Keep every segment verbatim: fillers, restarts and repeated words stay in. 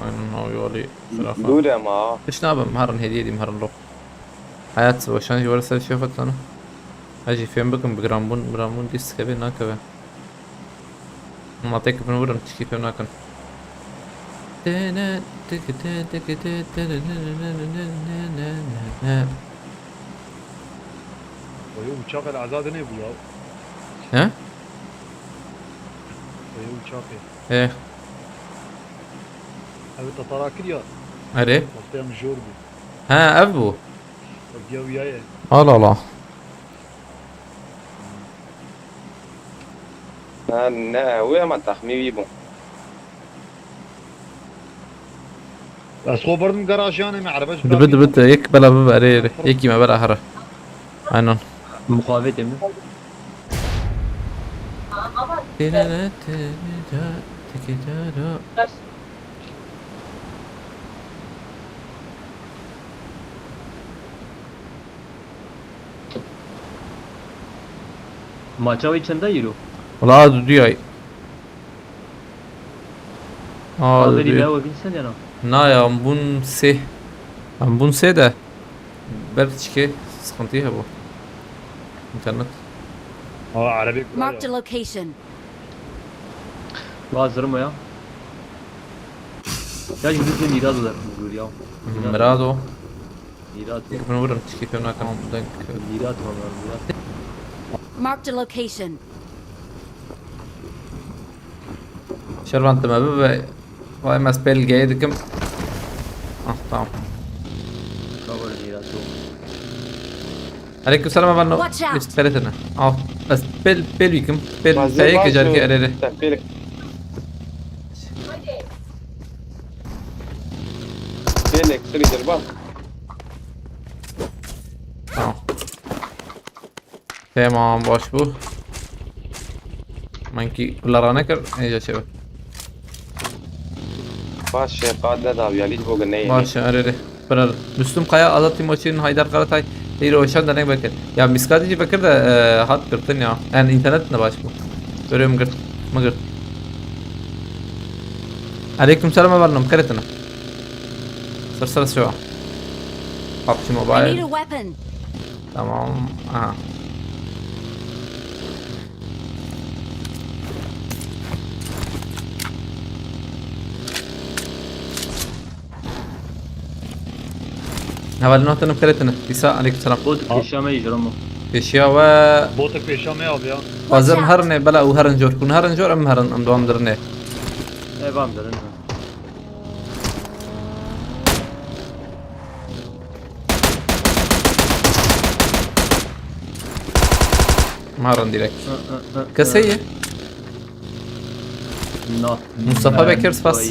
Aynen, o yolî. Dûr e ma. Hiç nabim, herin hediye edeyim, herin lo. Hayat, weşan jî were ser şêxo tane. Ez jî fêm bikim, bi giranbûn, giranbûn dîst dikeve, nakeve. Ma tek bin wurim, tişkî fêm nakin. Oyo uçak el azad ne bu ya? He? Oyo uçak el. He. Ev tatara kir ya. Erê. Wextê em jor bû. He, ev bû. Ev ya wiyaye. Allah Allah. Ne, ne, ew ema texmî wî bû. Ez xwe berdim garajan em, erebe ji Dibi, dibi, yek bela bibe, erê, erê. Yekî me bela here. Aynen. Muxavê tê min. Maça wê çend e îro? Wala dudiyay. Aa, Alderî dudiyay. Be wekî sen yana. Na ya, em bûn sê. Em bûn sê de. Ber çikê sıkıntı hebû. İnternet. Aa, Erebê Marked a location. Lazırım ya. Ya şimdi sen Mirado da bulur ya. Mirado. Mirado. Tek bunu vururum, çekip hemen akan denk. Mirado var, Mirado. Marked a location. Şervan, te me bibe. Vay, me spêl geyê dikim. Ah, tamam. Kabul Mirado. Aleyküm selam, Avan. Watch out. Spêl tene. Al. Ez pêl, pêl bikim. Pêl. Mazlum seyê var ke carke şu erere. Sen pêl. Pêlek, sürü gir bak. Tamam. Tamam, baş bû. Mankî kula ranekir, êca çewe. Baş e, qad neda, ya lît bo guneyê. Baş e, erê, erê. Birer. Müslüm Kaya, Azat Timoçin, Haydar Karatay, Hîro Şan dernek vekir. Ya Miskatî jî vekir de, e, hat girtin ya. Yani internet ne baş bû. Görüyorum girt. Mi girt. Aleyküm selam, Evan, mi kiretine. Sir, sir, şu. PUBG Mobile. I need a weapon. Tamam. Aha. Hevalino, tene kiretine. Dîsa, aleyküm selam. Bot pêşiya me jî, Romo. Pêşiya we. Botek pêşiya me abi ya. Hazir herin ê, bela û herin jor. Hûn herin jor, em herin, em dewam dirin ê. Ê, vam dirin. Maran direkt. Hı, hı, hı, Keseyî? Na. Mustafa Bekir, spas.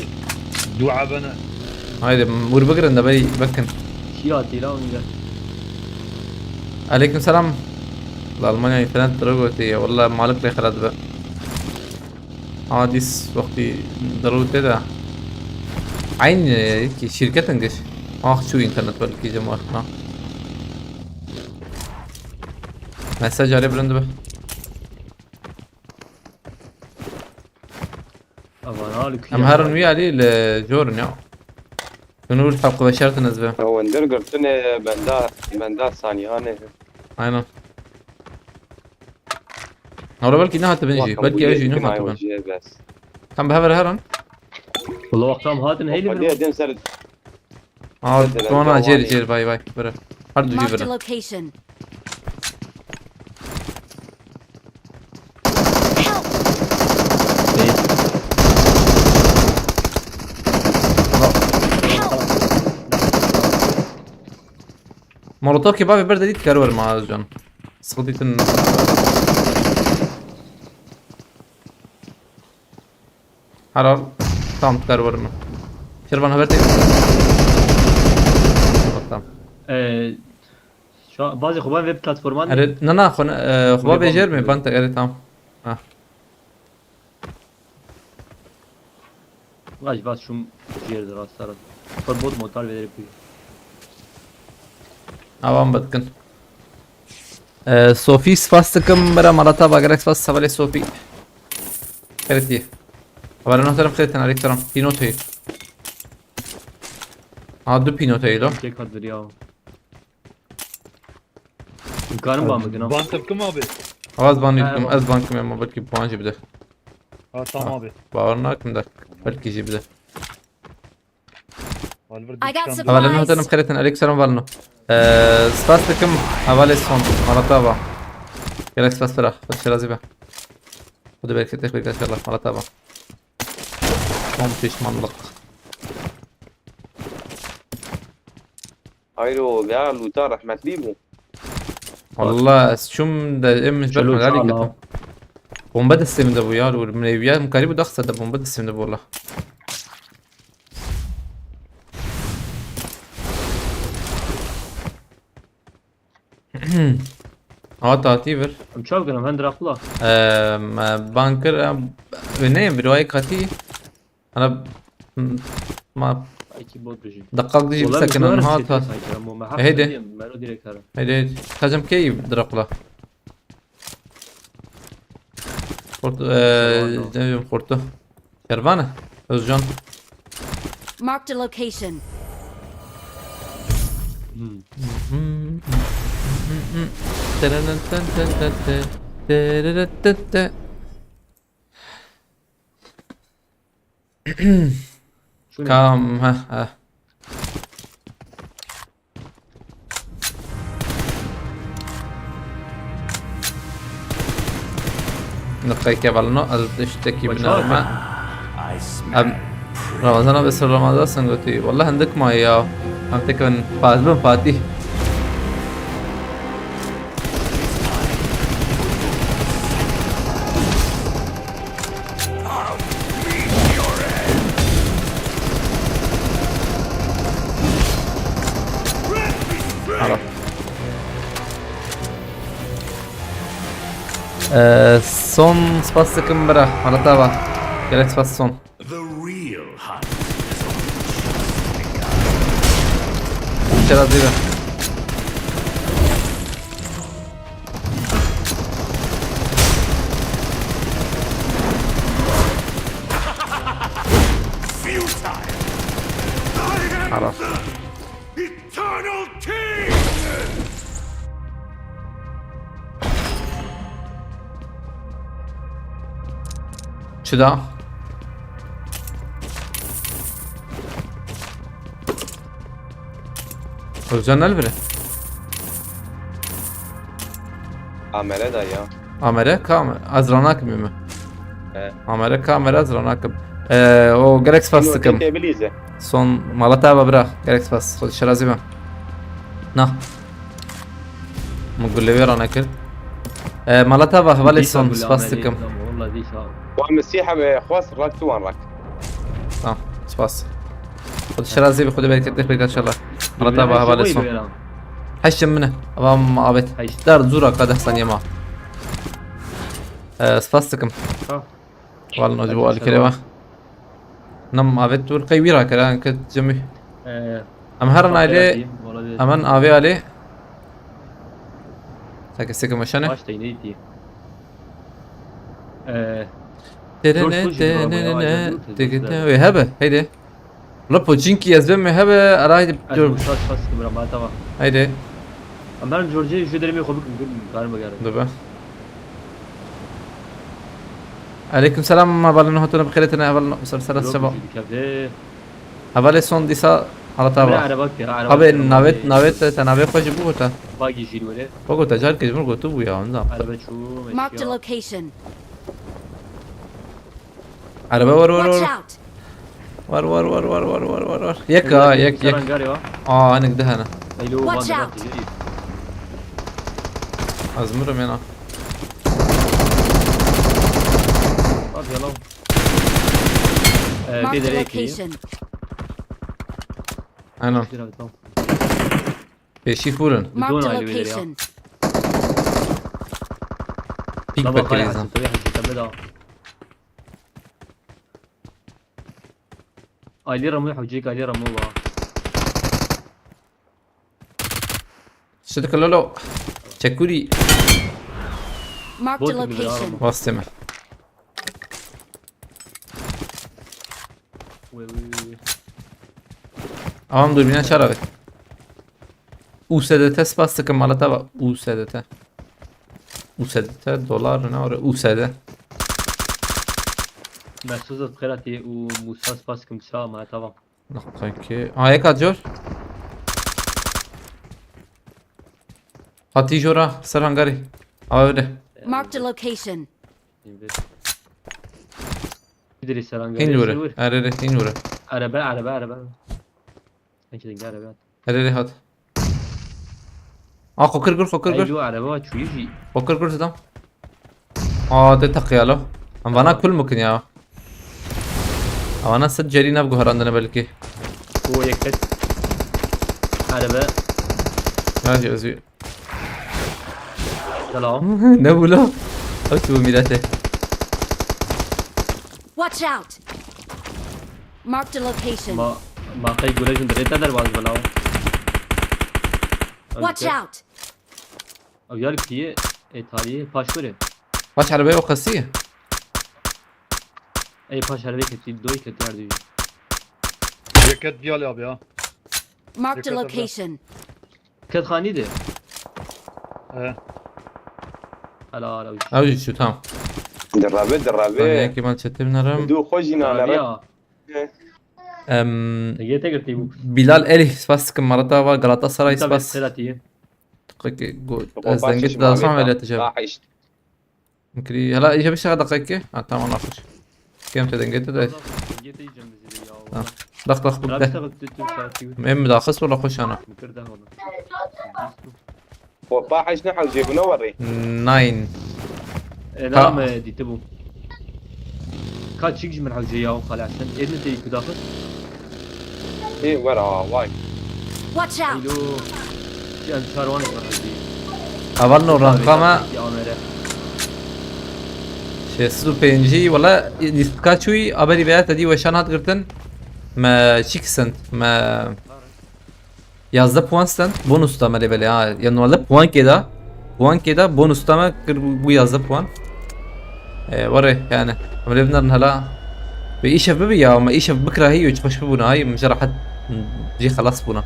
Dua bana. Haydi, vur bigirin de bey, bakın. Şiya tila onu gel. Aleyküm selam. La Almanya internet direkt gotiye. Vallahi malik le xelat be. Adis wextî dirû tê de. Eyn, e, ki şirketin giş. Ah, çû internet belkî cem wextna. Mesaj arê bilind be. Avan, al. Em herin wî alî li jorin ya. Şunu vur, tabqı beşertin ez be. Ew windir girtine benda, benda saniyane. Aynen. Hala belkî nehatibe jî. Belkî ev jî nehatibe. Tam bi hev re herin. Wala wextam hatin, heyli. Hadi edin ser. Aa, ser, dona, cêr, cêr, vay, vay. Bire. Her du jî bire. Marked a location. Help! Molotov kebabê ber dedî, dikar werma Özcan. Sıkıntı. Herhal tam dikar werma. Şervan haber tê. Tamam. Ee, şu an bazı Kuban web platforman. Ere, na, na, xwe, e, xwe bêjêr me, ban te, ere, tamam. Ha. Vaj, vaj, şum jêr de rast, rast. Xwe bot motar vedere kuyu. Avan bitkin. Ee, Sofi, spas dikim, bira malata bagerek spas, sevalê Sofi. Evet, iyi. Haberin noktalarım xeytin, aleyküm selam. Dino teyir. Ha, du pînoteyî lo. Tek hat viriya. Karim ban bikin ha. Ban tirkim abi. Ew ez ban Ha, nîtkim, ban. Ez ban kim ema belkî puan jî bide. Ha tamam abi. Bawer nakim de. Belkî jî bide. Alvir I got dükkan. supplies. Hevalin hotanım xeretin, aleyküm selam valino. Eee, spas dikim, hevalê son, malata va. Gerek spas bira, xwe şirazî be. Xwedê bereketê xwe bike inşallah, malata va. Son pişmanlık. Ayro ya lûta rehmetlî bû. Wallah, ez çûm de, em ji ber Çilo xwe alî çala. ketim. Bombe destê min de bû ya, û min êviya, min karîbû daxisa de bombe destê min de bû wallah. Hat hatî vir. Em çav kirin, hem Dracula. Eee, me ban kir, em, wê neyê, vîroyê katî. Ana, m-, ma Belki bot bijî. deqaq dijî bisekinan, hat hat. Heydi. Heydi, heydi. Tacem key Dracula. Kurt, eee, ne bileyim, kurtu. Kervana, Özcan. Marked a location. Şunu. Kam, ha, ha. Niqeyke balino, ez tiştekî Başar binêrime. Em Ramazan abi, ser Ramazan sen gotî. Wallah hindik maye ya. Em tekin Fazil bin Fatih. Ara. Ee, son spas dikim bira. Halata va. Gerek spas son. The real hunt is on. Şeraz dibe. Ara. Eternal King! Çi da? Özcan ne bire? Amere da ya. Amere kam? Ez ranak mı? He. Amere kamera ez ranak. Ee, o gerek spas dikim. Son malata ava bira. Gerek spas. Xwedî şirazî be. Na. Min gulê wê ranekir. Ee, malata ava hevalê son spas dikim. Wa Mesîha me xwest rak tu wan rak. Tamam. Spas. Xwedî şirazî be, Xwedê bereketli bike inşallah. Malata ava hevalê son. Heştim min e. Ava ma abet. Heşt. Dar zûra ka deh saniye ma. Ee, spas dikim. Ha. Walno ji bo alkirê we. Nam avêt tu qey wî rakir, an ke cemî. Ee, Em herin aylê, Wala de- em herin avê alê. Seke seke meşane. Baş teyneydi. Ee, Terene, terene, tegete. Wê hebe, heydi. La poçinkî ez bêm wê hebe, ara heydi. Ez bu saat pas kimra ma tamam. Heydi. Em herin George'ye şu derimi xwe bikin, bikin, karim bigarin. Dur be. Aleyküm selam, hevalê nû hatine bi xêrê tine, hevalê nû, ser, ser, seba. Hevalê son dîsa halata Bira va. araba kira, araba Abi kira, navêt, abi. Navêt te navê xwe jî bigota. Bagi jî were. Bigota, car kej min gotu bû ya, ondan. Araba çû. Marked a location. Araba var, var, Watch var. Out! Var, var, var. Yek ha, yek, yek. Hangarê wa. Aa, hinek de hene. Eylo, Watch van out. Jiri. Az mı rumena? Hadi yalan. Ee, Marked a bir de ki. Location. Aynen. Bir abi, tamam. Peşî furin. Marked a aile verir ya. Location. Pik Baba, bekirîzin. Tabii, hadi, tabii, daha. Ali Ramo, Hocik Ali Ramo var. Şudik lolo. Çekuri. Marked a Bot gibi location. Bastı mı? Vay, vay, vay, vay. Avam dur bine çara be. U S D T spas dikim malata va. U S D T. U S D T dolar ne var? U S D. Mesut Zıtkırat'ı u Musa Spaskim sağ ama tamam. Laqaki. Aa, yek at jor. Hatî jora ser hangarî. Ava öyle. Marked a location. Şimdi. Gideriz sen hangi Hîn yere vure. vur. Erere hîn vure. Araba araba araba. Sanki de araba. Erere hat. Aa, kokir gur, kokir Ay gur. yo araba var çuyu ji. Kokir gur zidam. Aa, de takıya lo. Em vana kul mükün ya. Ama nasıl ceri nav guharandına belki. Bu yakıt. Araba. Ya ji özü. Selam. Ne bu lo? Aç bu millete. Watch out! Marked a location. Ma ma kay gule jin dere te derbaz bela. Watch out! Ev yar kiye e tarihi paşkure. Baş arabaya o kasiye. Ey paş arabaya keti doy keti yardı. Yeket diyal abi ya. Marked a Yakaladım. Location. Ket xanî de. He. Hala ara uç. Abi şu tamam. Dirave, dirave. Saniye ki mal çetim naram. Du xwe jî Ara nanere. ya. Em, Te yete girtî bu. Bilal Elih spas dikim marata va Galatasaray Tabii spas. Seratiye. Dakika go. Xwe Ez paşê dengê ji dazan mavê velet da. jeb. Daha işte. Mkri hala iyice bir şey dakika ki. Ha tamam lafış. Kem te dengê te de. Yete yiyeceğim bizi ya. Ha. Dak dak bu Abi de. işte bak tüm Seratiye. Em daxist wala xoşana. Mıkır da oldu. Xwe paşê ne hewcê bû ne werê. Nine. E, nam e, dite bu. Kaç çiğ jimin hewce ya o xalâsen. Edin te yıkı daxil. Ê wera vay. Watch out! Alo. Em çarwan e hewce. Aval no rankama Ya mere. şêst û pêncî wala nîska çûyî aberî veya te dî weşan hat girtin. Me çik send. Me yazdeh puan send. Bonus da me lê belê ha. Ya normalde puan kê da. Puan kê da bonus da me kir bu, bu yazdeh puan. Ee, were yani. Em lê binarin hala. Ve îşev bibi ya ama îşev bikira hî hiç xweş bibûna hay. Min jê rehet jê xelas bûna.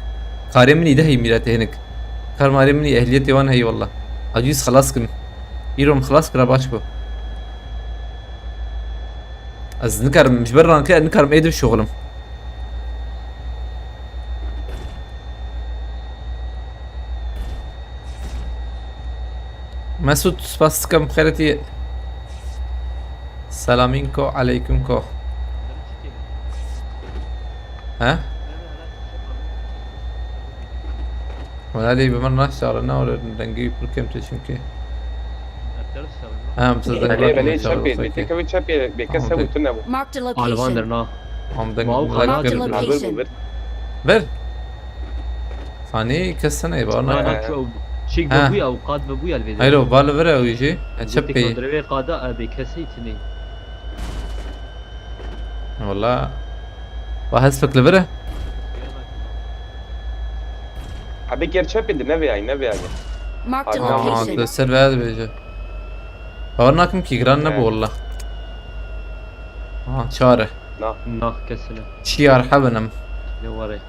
Karê min î de hî mîretê hinik. Kar marê min î ehliyetê wan heyî walla. Acîz xelas kim. Îro min xelas kira baş bû. Ez nikarim, ji ber rankê nikarim êdî bişuxulim. Mesut, spas dikim, xêretî. Selamînko, eleykumko. He? Wela lê bi min naşarine, öyle dengê pir kêm tê çünkü. Ha, em siz dengê Belê, belê, çağırın, çepê, sanki. bê tekevê çepê, bê kes Tamam, ew tune bû. Marked a Alvan location. der na. Am deng Wow, like xanat kir Marked a bû. Location. Ver, ver. Ver. Saniye kes sene var Na ne? na ço. Çiğ Ha. bu ya, uqat bu ya. Hayır o val vere o işi. E, çep Çep peyi. Kondreve qada abi keseytini. Valla. Wa hez fikli vere. Abi ger çepê de ne veyayî, ne veyayî. Marked a Aha, Aa, location. de ser ver bêje. Hawar nakim ki giran ne bu Evet. valla. Ha, çare. Na. Nah kesine. Çiyar hebenim. Ne var e?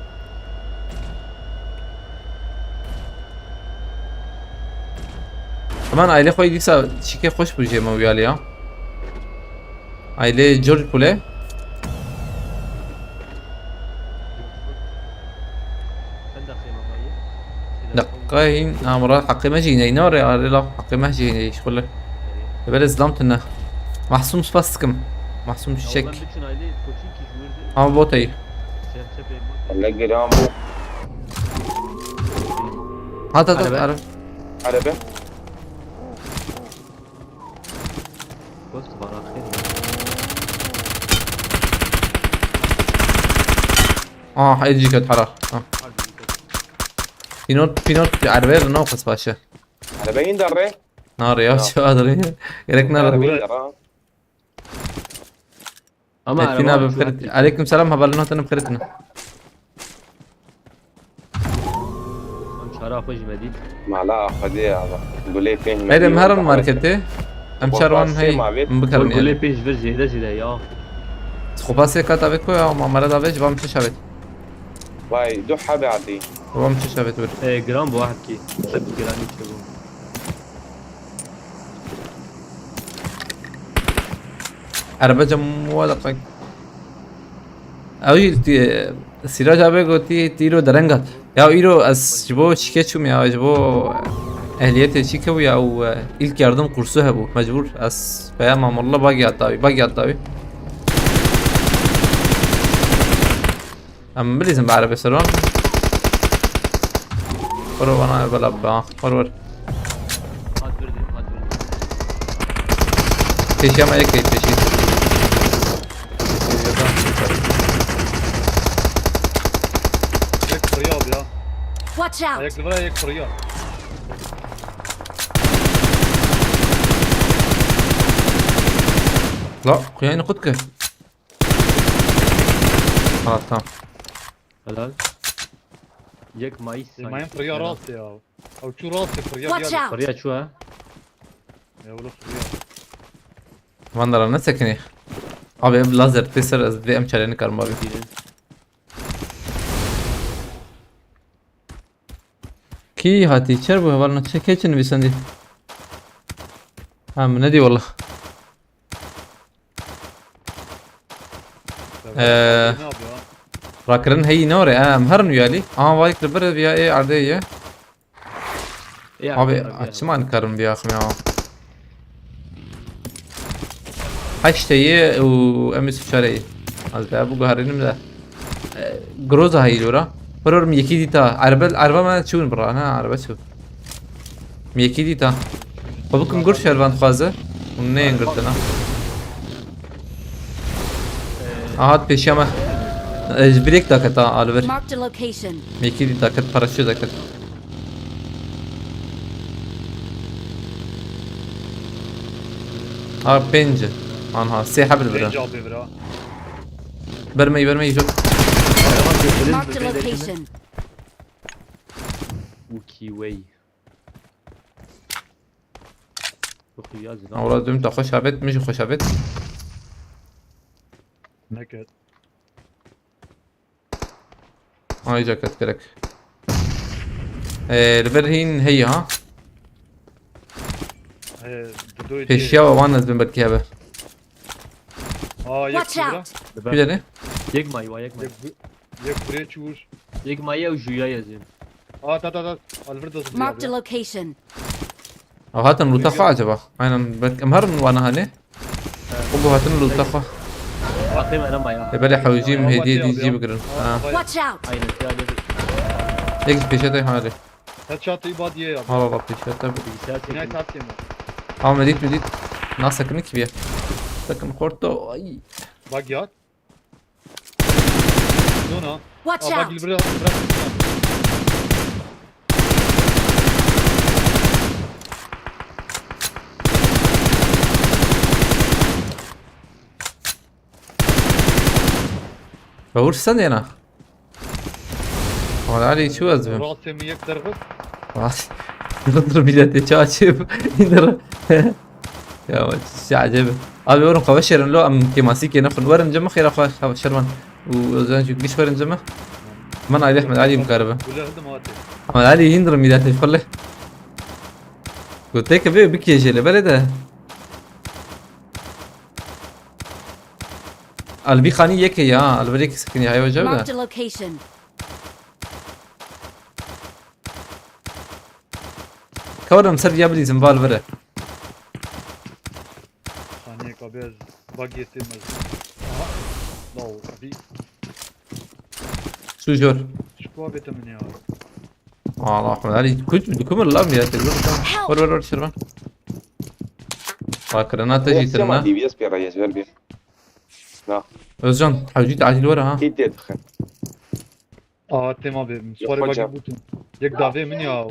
Hemen aile koy dîsa çike hoş bu jeme uyali ya. Aile George Pule. Sen de xêma mayî. Deqayîn amra heqê me jî neyne re arê la heqê me jî ney şxule. Bere zlam tine. Mahsum spas dikim. Mahsum Çiçek. Bütün aile koçin ki jürdü. Ama botayı. Sen çepê bot. Ne giran bu. Hat hat hat Araba. araba. Araba. Kost var akhir. Ah, ecik et hara. Ah. Pinot, Pinot, arabaya da ne o kız başı? Araba in derre. Nare ya, şu adrı. Gerek nare. Araba in derre. Ama Metin araba abi şu bixêr. hafta- Aleyküm selam, haberlerini atanım bixêr. Em çara xwe ji me dît. Mala Xwedê ya. Gulê pênc. Hayır, em herin markete. Em çarwan hey. Em bikarin Gulê yani. pênc vir zêde zêde ya. Xopasê kat avê ko ya, mamara da vej, vam çi şavêt. Vay, du hebe adî. Tamam, çi şevê tu bir. Ee, gram bu hepki. Hep giranî çi bu. Erebe cem wala qak. Ew jî tî-, Sîrac abi gotî tîro dereng hat. Ya îro ez ji bo şikê çûm ya, ji bo ehliyetê çî kebû ya û, e, ilk yardım kursu hebû. Mecbur ez peya mamalla bagî hat dawî, bagî hat dawî. Em bilîzin bi erebê ser wan. Wero vana bela ba. Wero wero. Hat verdim, hat verdim. Pêşiya me yekê pêşî. Yek fırıya abi ya. Watch out! Ayak numara yek fırıya. La, kuyayını kut ki. Ha, tamam. Helal. Yek mayıs. Mayın fırıya rast ya. Ew çû rast ya, fırıya Watch diğer. out! Fırıya çû ha. Ya oğlum fırıya. Van dara ne sekini? Abi ev lazer pê ser ez vê em çareni karim abi. Kî hatî çer bu hevalna çi keçin nivîsandî? Ha, min nedî wallah. Ya, Ee. Ne abi ya? Rakirin heyî ne were? Em herin wî alî. Aha, vayik li bir viya ê erdê ye. Ya, Abi ya, ya. Açman karim viya axim ya. Heşteyê û em ê çareyê. Az de bu guherînim de. E, Groza heyî lora. Pıror mi yekî dîta. Erbe, erbe me çûn bira. Ha, erbe çû. Mi yekî dîta. Xwe bikin gur şervan dixwaze. Hûn neyên girtina. Ahat pêşiya me. E, ji birêk daketa alivir. Marked a location. Mi yekî dîta ket paraşût daket. Ha, pênc. Anha, sê heb li vir e. Pênc abi bira. Bermey, bermey, jok. Marked a location. Wikî wey. Wikî ya zilam. Ewla dum te xweş habet, min jî xweş habet. Neket. Ay, jaket gerek. Ee, li vir hîn heye ha. He, dudoy. Pêşiya we wan ez bin belkî hebe. Aa, yek Watch bira. out! Güzel. Yek mayı, yek mayı. Yek bu, yek buraya çuğur. Yek mayı ew jûya ye zî. Aa, ta ta ta. Alivir dost Marked a ya. Location. Ew hatin lûta xwe acaba? Aynen, belkî em herin wana hanê. Xwe bu hatin lûta xwe. Bakayım ana maya. E, belê hewcî Ya, min hediye ya, dî cî ya. bigirin. Aa, Ha. vay. Watch out! Aynen, geldi. Yek ji pêşe te hale. Headshot iyi bad ye ya. Hala bak pêşe te. Bilgisayar Yine çektim. tat yeme. Ama medit medit. Nasekin ki bir. Sakın korktu. Ay. Bak ya. Dona. Watch Aa, bak out! bırak bırak. Bavur sen de yana. Ama Ali çu ez bim. Rahat mi yek dergit. Bas. Dur millete çaçıp indir. Ya, şey acayip. Abi oğlum, kava şerin lo, am kemasî kê nexwin. Werin cemî xêra xwe, kava şerman. Û Özcan çu giş werin cemî. Min Ali Ahmed Ali mukaribe. Gule hıldım hadi. Ahmed Ali indir millete xwele. Gote ke bê bikêjê li belê de. Albî xanî yekê ya, albî yekê sekinî haya hoca da. Marked a location. Kawaram ser ya bilîzim val vere. Saniye kabez. Bak yetim ez. Aha. Law. Bir Sujor. şu kuabete mi ne ya? Allah Ahmed Ali kuç mu dukumur lan ya. Vur vur vur şirvan. Bak granata jitirna. D B S bir rayez ver bir. Na. Özcan, hewcî acil were ha. Kit diye tıkın. Aa, tema be. Suare Yapacağım. Bak butun. Yek dave min ya.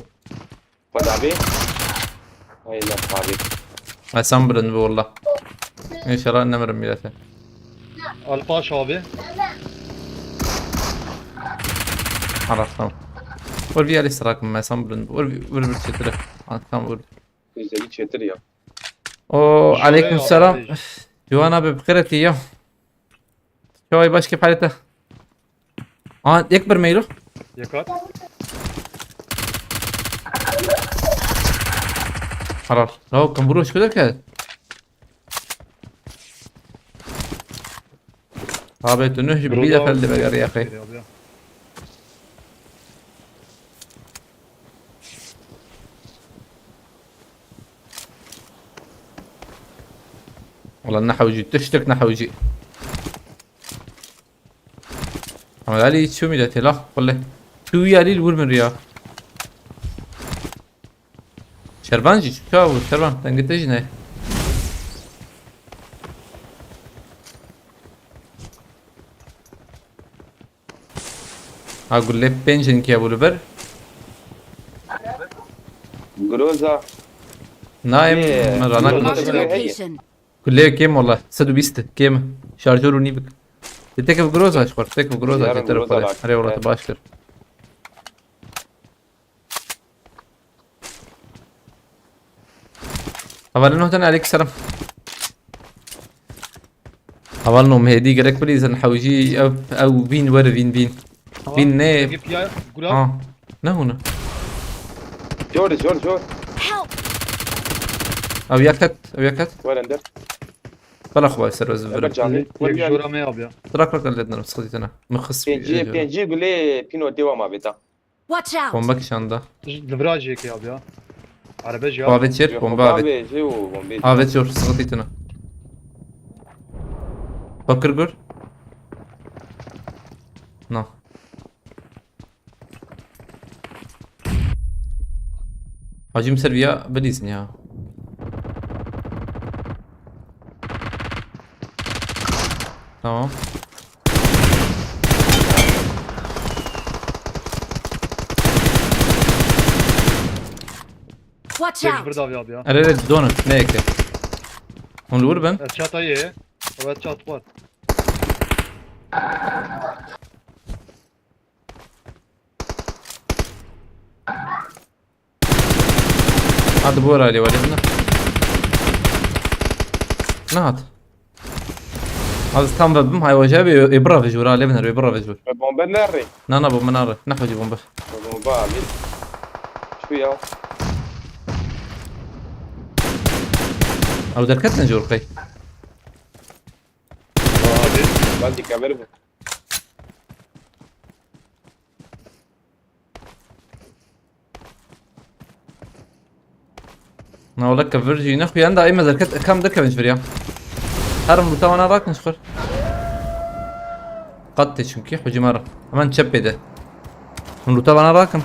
Bak abi. Ay la abi. Esen bilind bi wallah. İnşallah nemirim millete. Alpaş abi. Araf tamam. Vur bir yer istirahat mı? Esen bilind. Vur bir, vur bir çetire. Ha, tamam vur. Bizde bir çetir ya. O Şöyle aleyküm selam. yapalım. Ciwan abi, bi xêr hatî ya. Çaway baş, kêf halê te? Aa, yek bir meylo. Yakar. Helal. Lawo, kamburu şu kadar ki. Abi, tu nuh bir defa de begar yakay. Wala nehewcî, tiştek nehewcî. Ama Ali hiç şu millet la, wala. Şu yali vurmuyor ya. Şervan jî, çawu, Şervan, dengê te jî ne? Ha, gulê pênc hinkî hebû li vir. Groza. Na, em, Ê, me rana Groza. Marked a location. Gulê kêm wala, sed û bîst kêm. Şarjor û nîvik. Te têkil Groza ji xwe, têkil Groza Yarim, ji te Groza xwe. Lak. Erê wala, te baş kir. Hevalên, aleyküm selam. Hevalên, Mehdi gerek bilîzin hewjî ew, ew vîn were vîn vîn. Tamam. Vîn ne? Peki, piya, gura. Ha. Ne hûn e? Jor, jor, jor. Help! Ew ya ket, ew ya ket. Were ender. Bela xwe ser ez Eber verim. Canlı. Tek jora me abi ya. Trak rak elde ederim, sıkıntı etme. Mıkhıs. Pêncî, pêncî gulê pîno dewa ma bêta. Watch out! Bomba kişanda. Li vira jê ke abi ya. Arebe jî abi. Bomba çêr, bomba abi. Abi, jê û bombe. Abi çêr, sıkıntı etme. Bakır gör. No. Hacım ser ya bilîzin ya. Tamam. Watch out! Tek bir daha abi ya. Ere ere, donut, ne eke? Onu vur ben. E, çatayı. Evet, çat var. Hadi bu arayla var ya. Ne hat? Az tam ve bim hay hoca be, e, bravo jura, levner be, bravo jura. E, bombe nerede? Na, na, bombe nerede? Ne hoca bombe? Bombe abi. Şu ya. Abi derket ne jur kay? Abi. Ben dikkat verim. Na wala kevir jî ne xuyan da, ê me derket, kam derkevin ji vir ya. Herim lûta wana rakin ji xwe. Qat tê çünkü, hocî me re. Hemen çep pê de. Hûn lûta wana rakin.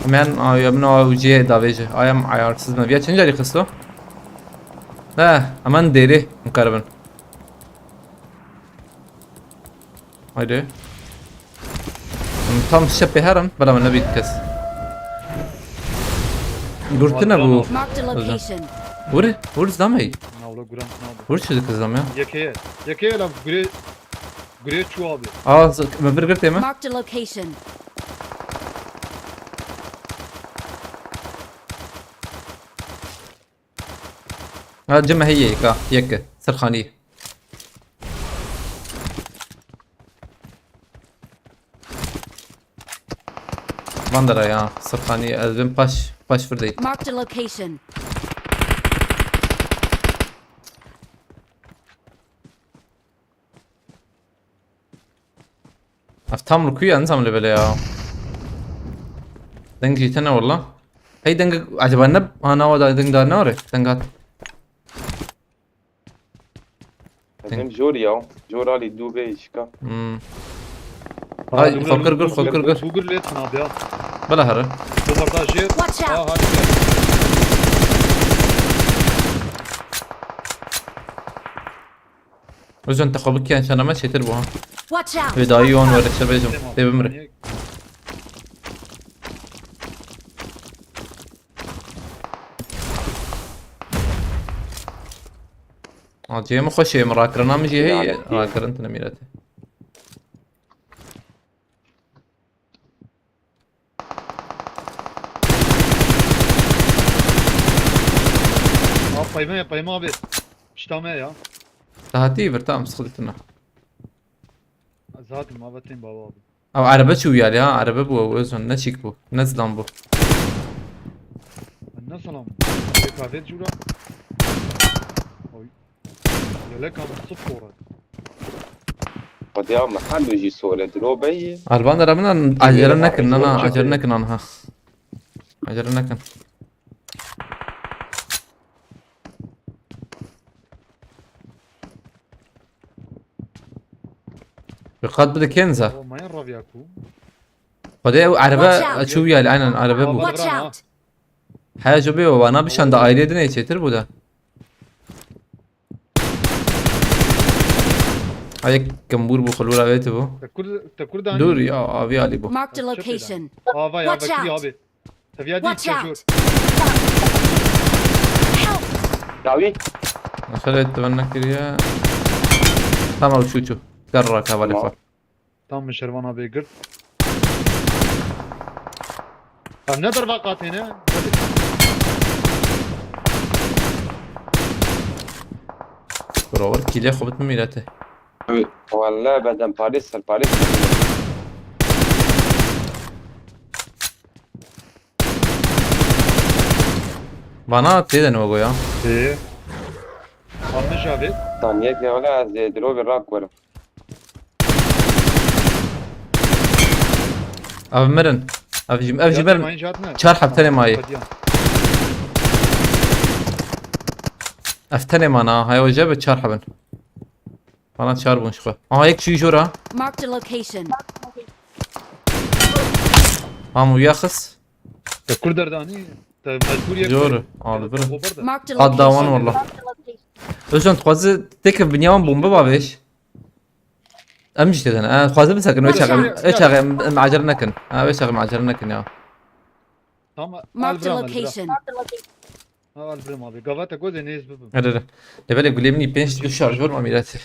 Em yan awiya min a û cihê davêje. Ayam ayarsız me. Viya çend carî xisto? He, hemen dêrê mikaribin. Haydi. Tam şepê herin, bela min nebît kes. Gurtine bu. Marked a location. Vur, vur zamey. Navla guran nabe. Vur çocuk kızım ya. Yekeye. Yekeye lan gure. Gure çu abi. Aa, z- me bir girtê mi? Marked a location. Ha, cime heye ka, yek. Sirxanî. Bandera ya, Sirxanî, ez bin paş, paş virdeyim. Marked a location. Ev tam li ku ye, nizam li bele ya. Deng jî tene wala. Hey deng, acaba ne, ha, nava da deng da ne were? Deng hat. Deng. Ezim jor ya. Jor alî du ve şika. Hmm. Ay, fakir gir, fakir gir. Bugür let na ya. Bela here. Bombardaje. Watch out. Aa, hadi gel. Özcan, te xwe bikiyan çana me çêtir bû ha. Watch out! Vê dayî wan were, şer bêjim. Tê bimre. Acê min xweş ê, min rakirina min jî heye, rakirin tine mîrete. Yanî, Peyma ya, peyma abi. Pişta me ya. Te hatî vir, tamam, sıkıntı tune. Ez hatim abi, tên baba abi. Ew erebe çû yalî ha, erebe bû ew, Özcan, ne çîk bû, ne zilam bû. Ne salam. Pek avet cura. Oy. Yelek abi, sıfır orada. Xwedê ya me her jî sole dilo beyî. Erban de remina acele nekin, nana, Çok acele iyi. Nekin anha. Acele nekin. Dikkat bide kenza. O mayın rav ya ku. Xwedê ew erebe Watch out! çû yalî, aynen erebe bû. Watch out! He, jo bê wana bişan da ailê dinê çêtir bû da. Ay, kembûr bû, xulûra wê tibû. Te kur, te kur da. Dur ya, avî alî bû. Marked a location. Ava ya Watch bekliyor out! Abi. Seviye değil Watch çocuğu. Out! Help! Dawî. Xelê tu ben nekiriye. Tamam, çû çû. Garra kavalê Tamam. xwe. Tam mı Şervan abi gırt. Ha ne derva katene? Bro, kîlê xwe bitim mîrete. Walla bedem Paris ser Paris. Bana tê de ne goya. Ee. Anmış abi. Taniyet ya wala ez dilo bir rak koyarım. Ev mirin. Ev jim, ev jim Yatma mirin. inşaat ne? Çar heb tenê mayî. Hadi ya. Ev tenê mana, haya hoca be çar hebin. Bana çar bûn şixwe. Aha, yek çûyî jora. Marked a location. Hamu yaxis. Te kur derdani. Te mecbur yek. Jor, koy. abi, bir. Te gobar da. Marked a Qat dawan location. Wallah. Özcan, dixwazi têke binyawan bombe bavêj. Em jî têdin. Em dixwazi bisekin, wê çaxê, wê çaxê em, em acele nekin. Ha, wê çaxê em acele nekin ya. Tamam. Marked a Al bırak, al bırak. Location. Al bırak abi. Gavata goze neyiz bibim. Hadi, hadi. Levele gulemî pênc du şarjör var mîratê.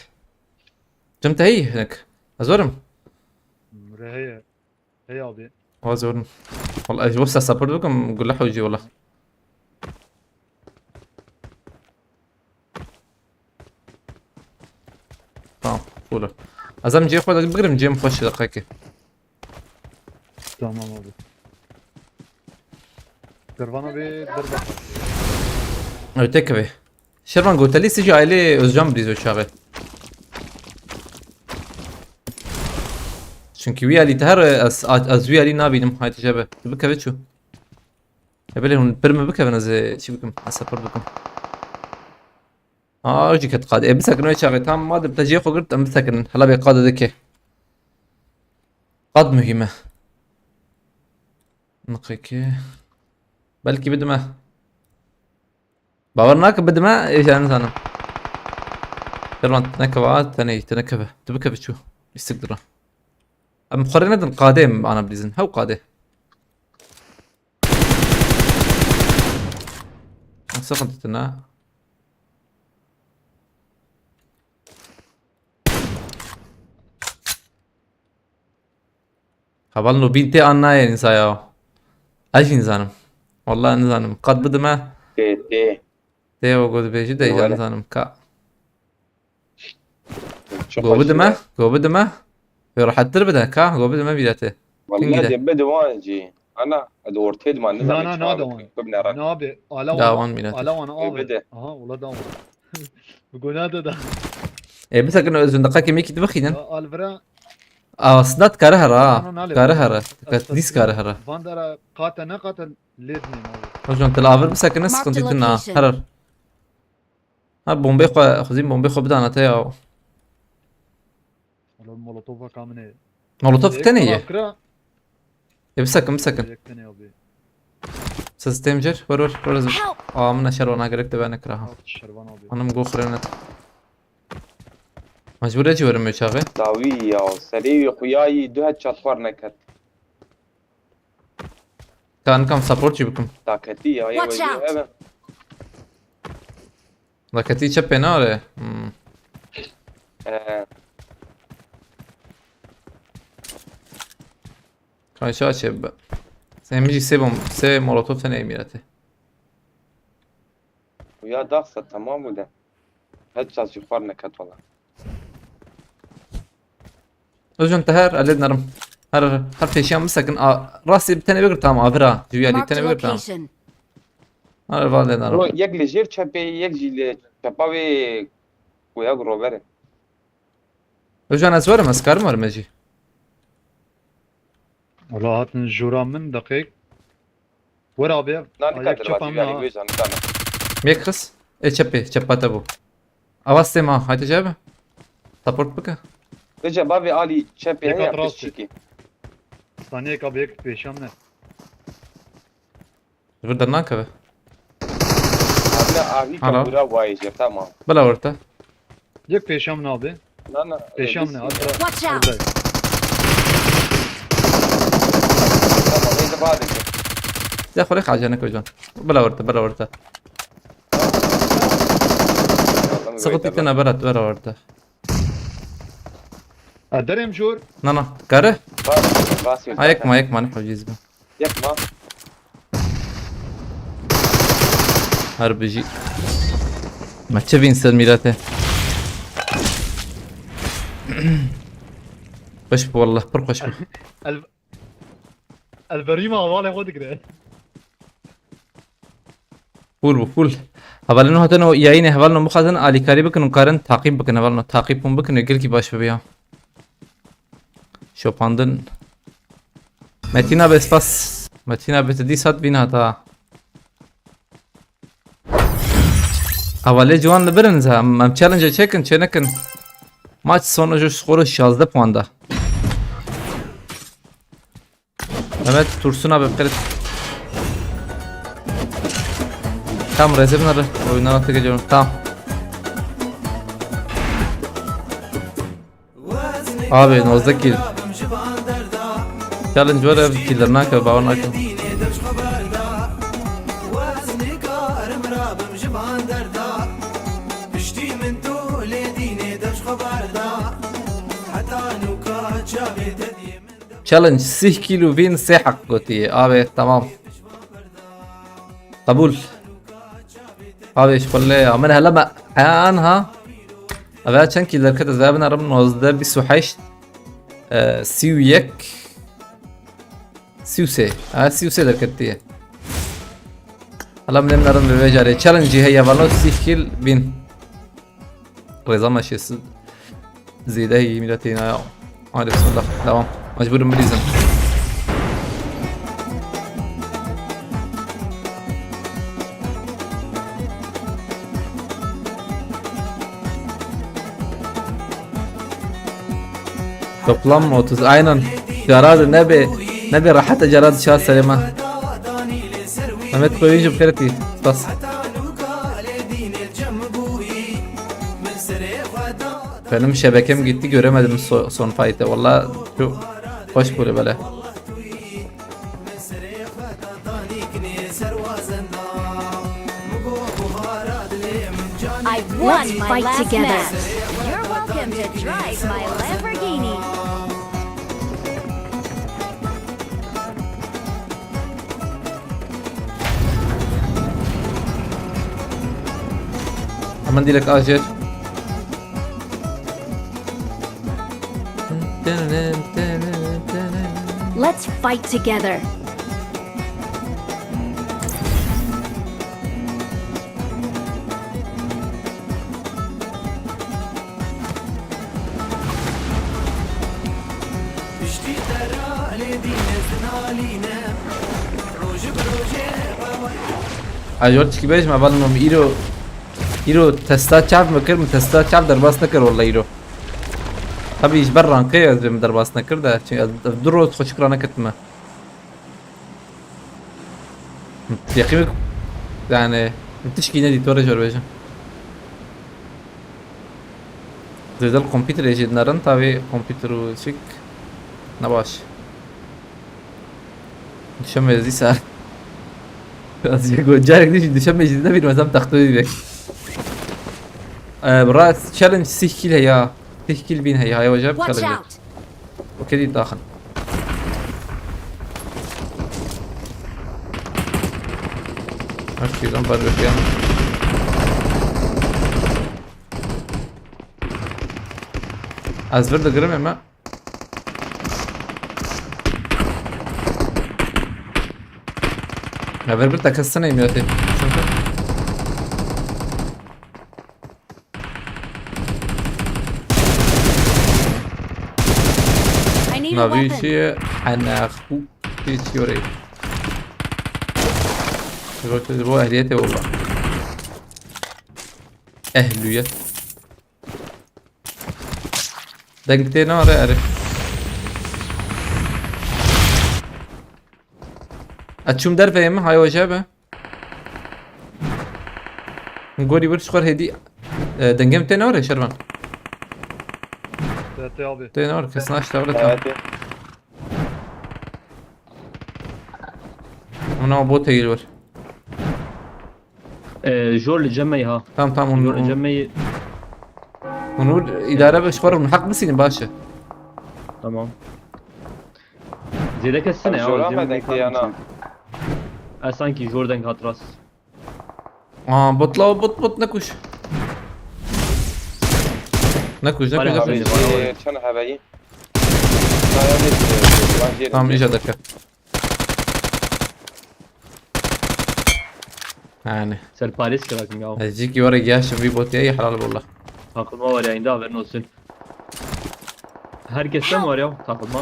Tim te heyî hinek. Ez werim. Reheye. Hey abi. Waz werim. Wala ez wasa support bikim, gule hewcî wala. Tamam, cool. Ez em cihê xwe de bigirim, cihê min xweş e, deqekê. Tamam abi. Şervan abi, dur bak. Öte keve. Şervan gotelî sicî ailê Özcan bilîz o çaxê. Çünkü wî alî te her ez, ez wî alî nabînim, haydi jebe. Tu bikeve çû. E belê hûn pir min bikevin, ez ê çi bikim, ez support bikim. Aa, jî ket qad. E bisekin wê çaxê, tam madim te cihê xwe girt, em bisekinin. Hela bê qad dike. Qad muhîm e. Niqekê. Belkî bidime. Bawer nake bidime, ê jî nizanim. Şervan, tu nekeve, a, tenê, tu nekeve. Tu bikeve çû. Lîstik dira. Em xwe rê nedin qadê em ana bilîzin. Hew qadê. Sakın tutun ha. Hevalno bîn tê an nayê nîsa ya. Ez jî nizanim. Wallahî nizanim. Qad bidime. Tê tê. Tê o got bêjî de Wele. Ya nizanim ka. Çok Go bidime. Go bidime. Ve rahattir bide ka. Go bidime bîrete. Vallahi Gide. de bide wan jî. Ana, hadi ortaya duman ne Na zaman na çağır na dewan. Kıbne rak. Na abi. Ala Dewan wan. Mîrat. Ala wan abi. Bide. Aha, ola dewan. Bu gona da da. E bisekin özünde kakim iki dibixînin. Ya Alvira. Aslında kare hera. Ana, nale. Kare hera. Dîs kare hera. Vandara kata ne kata lednin abi. Hocam tel avir bisekine Mark sıkıntı the tına. location. Herer. Ha bombe xwe, xuzî bombe xwe bidana te ya. Alo molotofa kamine. Molotof tenê ye. Kira. E bisekin bisekin. Yek tenê abi. Sistem cir. Ver ver ver. Help! Aa min şer wana gerek de ben kira ha. Şervan abi. Hanım go xrenet. Mecbur eci verim çağı. Dawî ya, serê wî xuyayî du het çatxwar neket. Kan kam support jî bikim. Taketî ya, ya Watch wecî out! eve. Raketî çe pênare. Hmm. Ee, Kayşa çe be. Sen mi sê bom, sê molotof tenê mîrete. Xwe Ya daxsa tamam bû de. Hiç çaçî xwar neket wala. Özcan te her elê nerim. Her, her pêşiyan bisekin. A, rastî bi tenê bigir tamam avira. Jûya lî Marked a tenê bigir tamam. Location. Her valê nerim. Bro, yek li jêr çepê, yek jî li çepa wê kuyak roberê. Özcan ez werim, ez karim werim ez jî. Wala hatin jûra min deqêk. Were abi. Na, nika Ayak derbazî çapa min gelî ha. Wê zanî kana. Mêk xis. Ê çepê, çepa te bû. Awaz tê ma, hayte çep. Support bike. Vêca bavê alî çepê Yek heye hat rastê. Pişçikî. Saniyek abi yek pêşan ne. Ji vir dernakeve. Abla, abî Hala. Kabura vayê jê, tamam. Bila orta. Yek pêşan ne abi. Na, na, Pêşan ne, e, abi. Watch out! Tamam, ê de badê. Ya xwe lê xace ne kocan. Bila orta, bila orta. Sıkıntı itine berat, bila orta. Ha, derê em jor. Na, na, kare. Bas, bas, Ha, yek ma, yek ma, ne hocayız bu. Yek ma. Her bijî. Me çi vîn ser mîrete. Xweş bi wallah, pir xweş bi. El, el verî me hevalê xwe digire. Full bu, full. Hevalên hatin o yayînê hevalên bixwazin alîkarî bikin û karin taqîb bikin hevalên. Taqîb hûn bikin, gelkî baş bibiya. Şopandin. Metina be spas. Metina be te dî sat bîn hata. Hevalê ciwan li birin za. Em, em challenge çekin, çê nekin. Maç sonu ji skoru şazdeh puan da. Mehmet Tursun abi, qerit. Tam rezil nere. Oyundan atı geçiyorum. Tamam. Abi, nozdeh kill. Challenge var abi, killer nake, bawan nake. Challenge sih kilo win sê hak gotiye. Abi, tamam. Kabul. Abi, şulle ya. Min hele me, an ha. Abi, çend kilo derket ez, abi, narim nozdeh, bîst û heşt, e, sî û yek, sî û sê. Ha, sî û sê derketiye. Hala min narim bi vê carê. Challenge heye, vano sih kil bin. Rêza me şêst zêde heye, mîna têna ya. Hadi bismillah. Devam. Mecburum bilîzim. Toplam otuz, aynen. Cara da ne be, ne be rahat cara da şah serema. Mehmet Koyuncu, xêretî. Spas. Benim şebekem gitti, göremedim so-, son fight'ı. Valla çok hoş böyle böyle. I won Let's my fight last together. Match. You're welcome to drive my Lamborghini. Hemen direkt acil. Let's fight together. Ay, yok, çiki bêjim, hevalno, îro, îro testa çav me kir, min testa çav derbas nekir, walla îro. Tabii, ji ber rankê ez min derbas nekir de, çünkü ez, ez du roj xwe şikra neketime. Yekî min, yani, min tişkî nedît, were jor bêjim. Zêde li kompîterê jî dinerin, tavî kompîter û çik ne baş. Duşemê ez dîsa. Ez yek carek dî jî duşemê jî nebînim, ez em textoyê bek. Ee, bira challenge sih kîl heye. Sih kîl bîn heye. Haya wajib Watch challenge. Out! Okay, dî daxin. Her şeyden var bir yanım. Ez vir digirim ême. Ya vir bir te kes neyim ya te. Çünkü I need a weapon. Navîşî henaxu geçiyor. Rotası bu ehliyete valla. Ehliyet. Deng tê nare erê. Açum derveyê mi? Hay hoca be. Gorî bir çukur hêdî. E, dengê min tê nare Şervan. T T abi. Tê nare, kes naştexile tam. Evet. Ona bot heyir var. Ee, jor li cemey ha. Tamam tamam, Jor li onu, cemey. onu idare be, ji xwe re hak bisînin baş e. Tamam. Zêde kes ne ya? Jora Zêde me denk kes yana. ne. Ez sanki jor denk hat rast. Aa, botla, bot bot, nekuş. Nekuş, nekuş, Hala nekuş. Abi Efendim, şey çend heveyî? Naya ne diyor? Lan şey Tamam, iyice dakika. Yani. Serparêz kirakim ya. Ez jî ki were gelşim vî botiyayî helal bolla. Takılma var yayında, haberin olsun. Herkesten var ya takılma.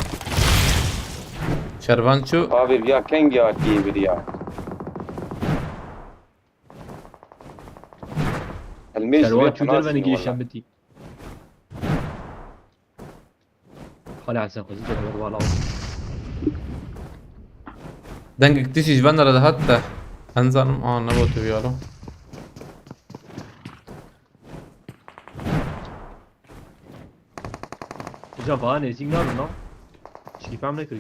Şervanço. Abi ya kengî hatî bir ya. Elmêj Şervan ve çu fena derveni sinî girişen valla. Bitî. Hala sen kızı da var valla. Dengek tişî ji venere de hat te. Enzanim, aa, ne botu viyalo. Hocam bana nêzîk nabin lan. Çikî fem nekirî.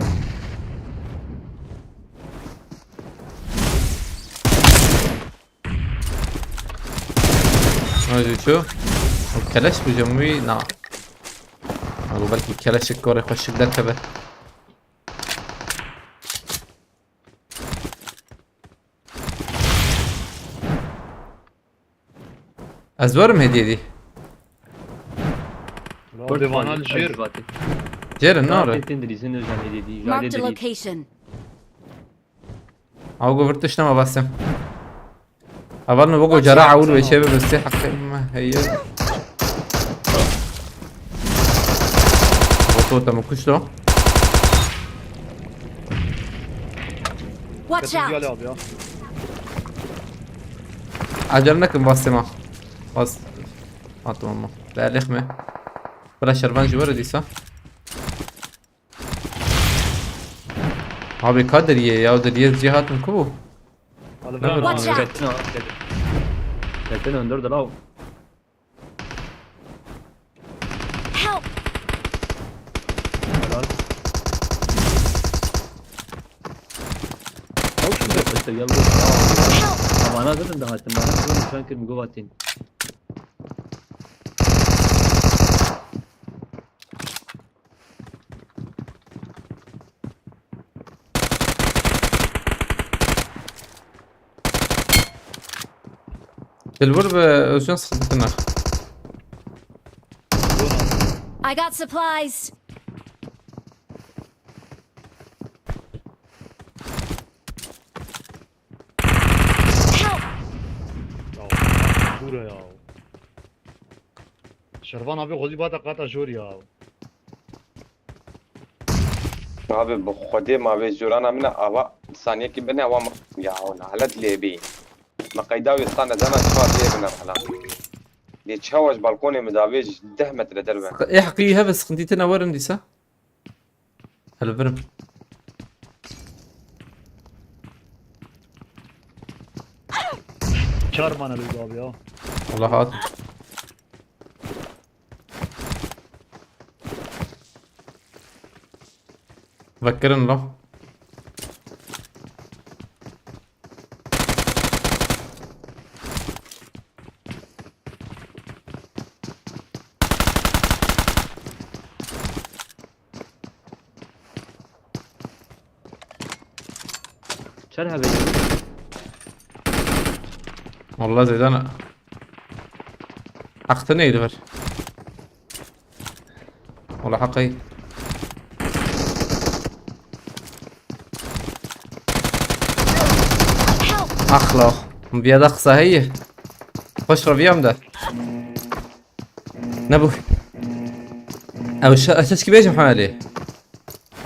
Hadi ço. O keleş bu cemûyî na. Abi belki keleşik gore xweşik derkeve. Ez werim hediye dî. Lan devana li jêr. Cêrin nare. Tindrî, sen özen hediye dî. Marked a Jale dî. Location. Ew go vir tişt nema basem. Heval min wego cara ewil wê çê bibe sê heqê me heye. Oto te min kuşto. Watch Ketin out! gel abi ya. Acele nekin, bastım ha. Bas. Ha, tamam mı? Berlix mi? Bira şervan ji were dîsa. Abi ka diriye ya, diriye ziya hatin ku bu? Hadi Ne ben bu? Watch out! Ketin ha. Ketin. Ketin öndürdü la. Help! Helal. Al şunu da işte gel. Help! Bana zaten daha attım. Bana zaten şu an kırmızı vatin. Dilbur ve Özcan sıkıntı. I got supplies! Help! Ya, dura ya. Şervan abi xwedî bata qata jor ya. Abi bi xwedê ma vê jorana min ava saniyekî bine ava ma-, ya nalet lê bî. Me qeyda wê sane zana çiqa lê bine hala. Lê çawa ji balkonê min davê ji deh metre derve. E, heqî heve sıkıntı tine werin dîsa. Hele birim. Çar mane lê abi ya. Allah hat. Vekirin lo. Vallahi Zeydan. Aktı neydi var? Li heqê. Help! Axla. Min viya da qisa heye. Xweş reviyam de. Nebû. Ew şe-, ez çi bêjim Hemedê?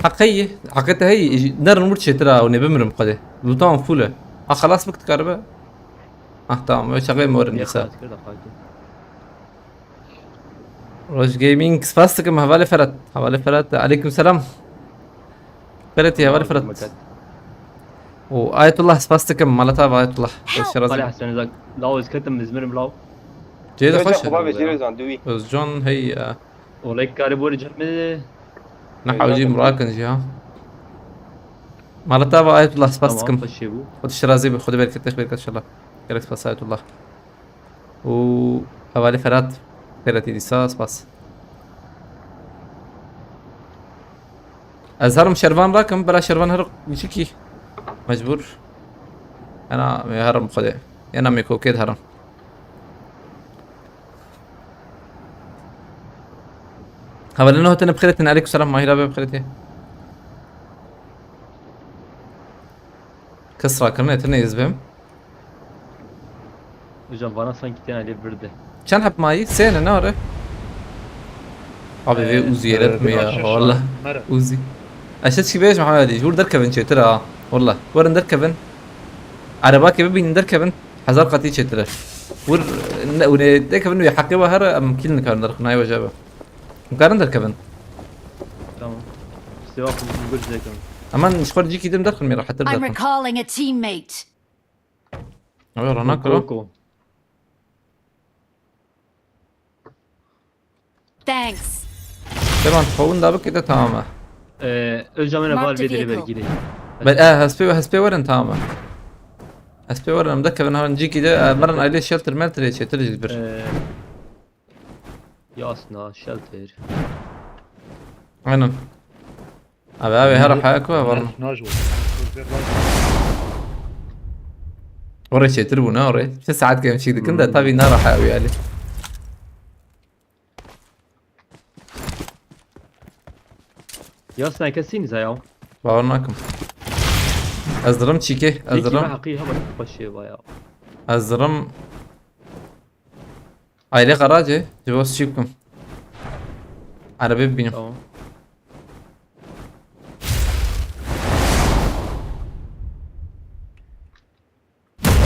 Heqê ye. Heqê te heye. Nerin wir çêtir ha, hûn ê bimirim xwedê. Lûta wan fûl e. Ha, xelas bik dikaribe. Ah, tamam. Ew çaxê morin dîsa. Roj Gaming, spas dikim, hevalê Ferhat. Hevalê Ferhat, aleyküm selam. Ferhatî, hevalê Ferhat. Û Ayetullah, spas dikim, mala te ava Ayetullah. Help! Hoş razî. Lawo ez ketim, ez mirim law. Cê de xweş e. Özcan hey ya. Olay kare bori cem mi? Ne hawcî mirakin jî ha. Mala te ava Ayetullah, spas dikim. Tamam, xweşê bû. Xwedê şirazî bi, Xwedê bereket te bereket inşallah. Gelek spas Ayetullah. û hevalê Ferhat, Ferhatî dîsa spas. Ez herim şervan rakim, bela şervan her çikî. Mecbûr. Ena me herim xwedê. Ena me kokê herim. Hevalê no hatine bixêretin, aleykum selam, Mahir abi bixêretê. Kes rakirine tine ez bim. Hocam bana sanki tane bir de. Çend heb mayî? Sê ne, ne are? Abi vê Ee, Uzi'ye e, etme ya, valla. Uzi. Eşe çi bêjim Hemedî, ji wir derkevin çêtir ha. Walla. Werin derkevin. Erebakê bibînin derkevin. Hezar qatî çêtir e. Wir ne, hûn ê derkevin wê heqê we here, em kîl nikarin derxin, nayê we jebe. Em karin derkevin. Tamam. Size bak, bu bir şey tamam. Hemen ji xwe cîkî din derxin, me rehettir I'm derxin. Recalling a teammate. Ew rana kira. Go, go. Thanks. Devan xwe winda bike de tamam e. Ee, Özcan bana var bir deli vergili. Ben, e, hespê, hespê werin tamam e. Hespê werin, em de kevin herin cîkî de, e, merin aile shelter melter çêtir ji bir. Ee, Yasna, shelter. Aynen. Abi, abi, her haya ku var mı? Oraya çetir bu ne oraya? İşte saat gelmiş çıktık da tabii ne rahat yani. Yasna kesin ya. Bawer nakim. Ez dirim çîkê, ez dirim. Hakkı ha bak başı ya. Ez dirim. Ayrê garajê, ji bo çî bikim. Erebê bibînim. Tamam.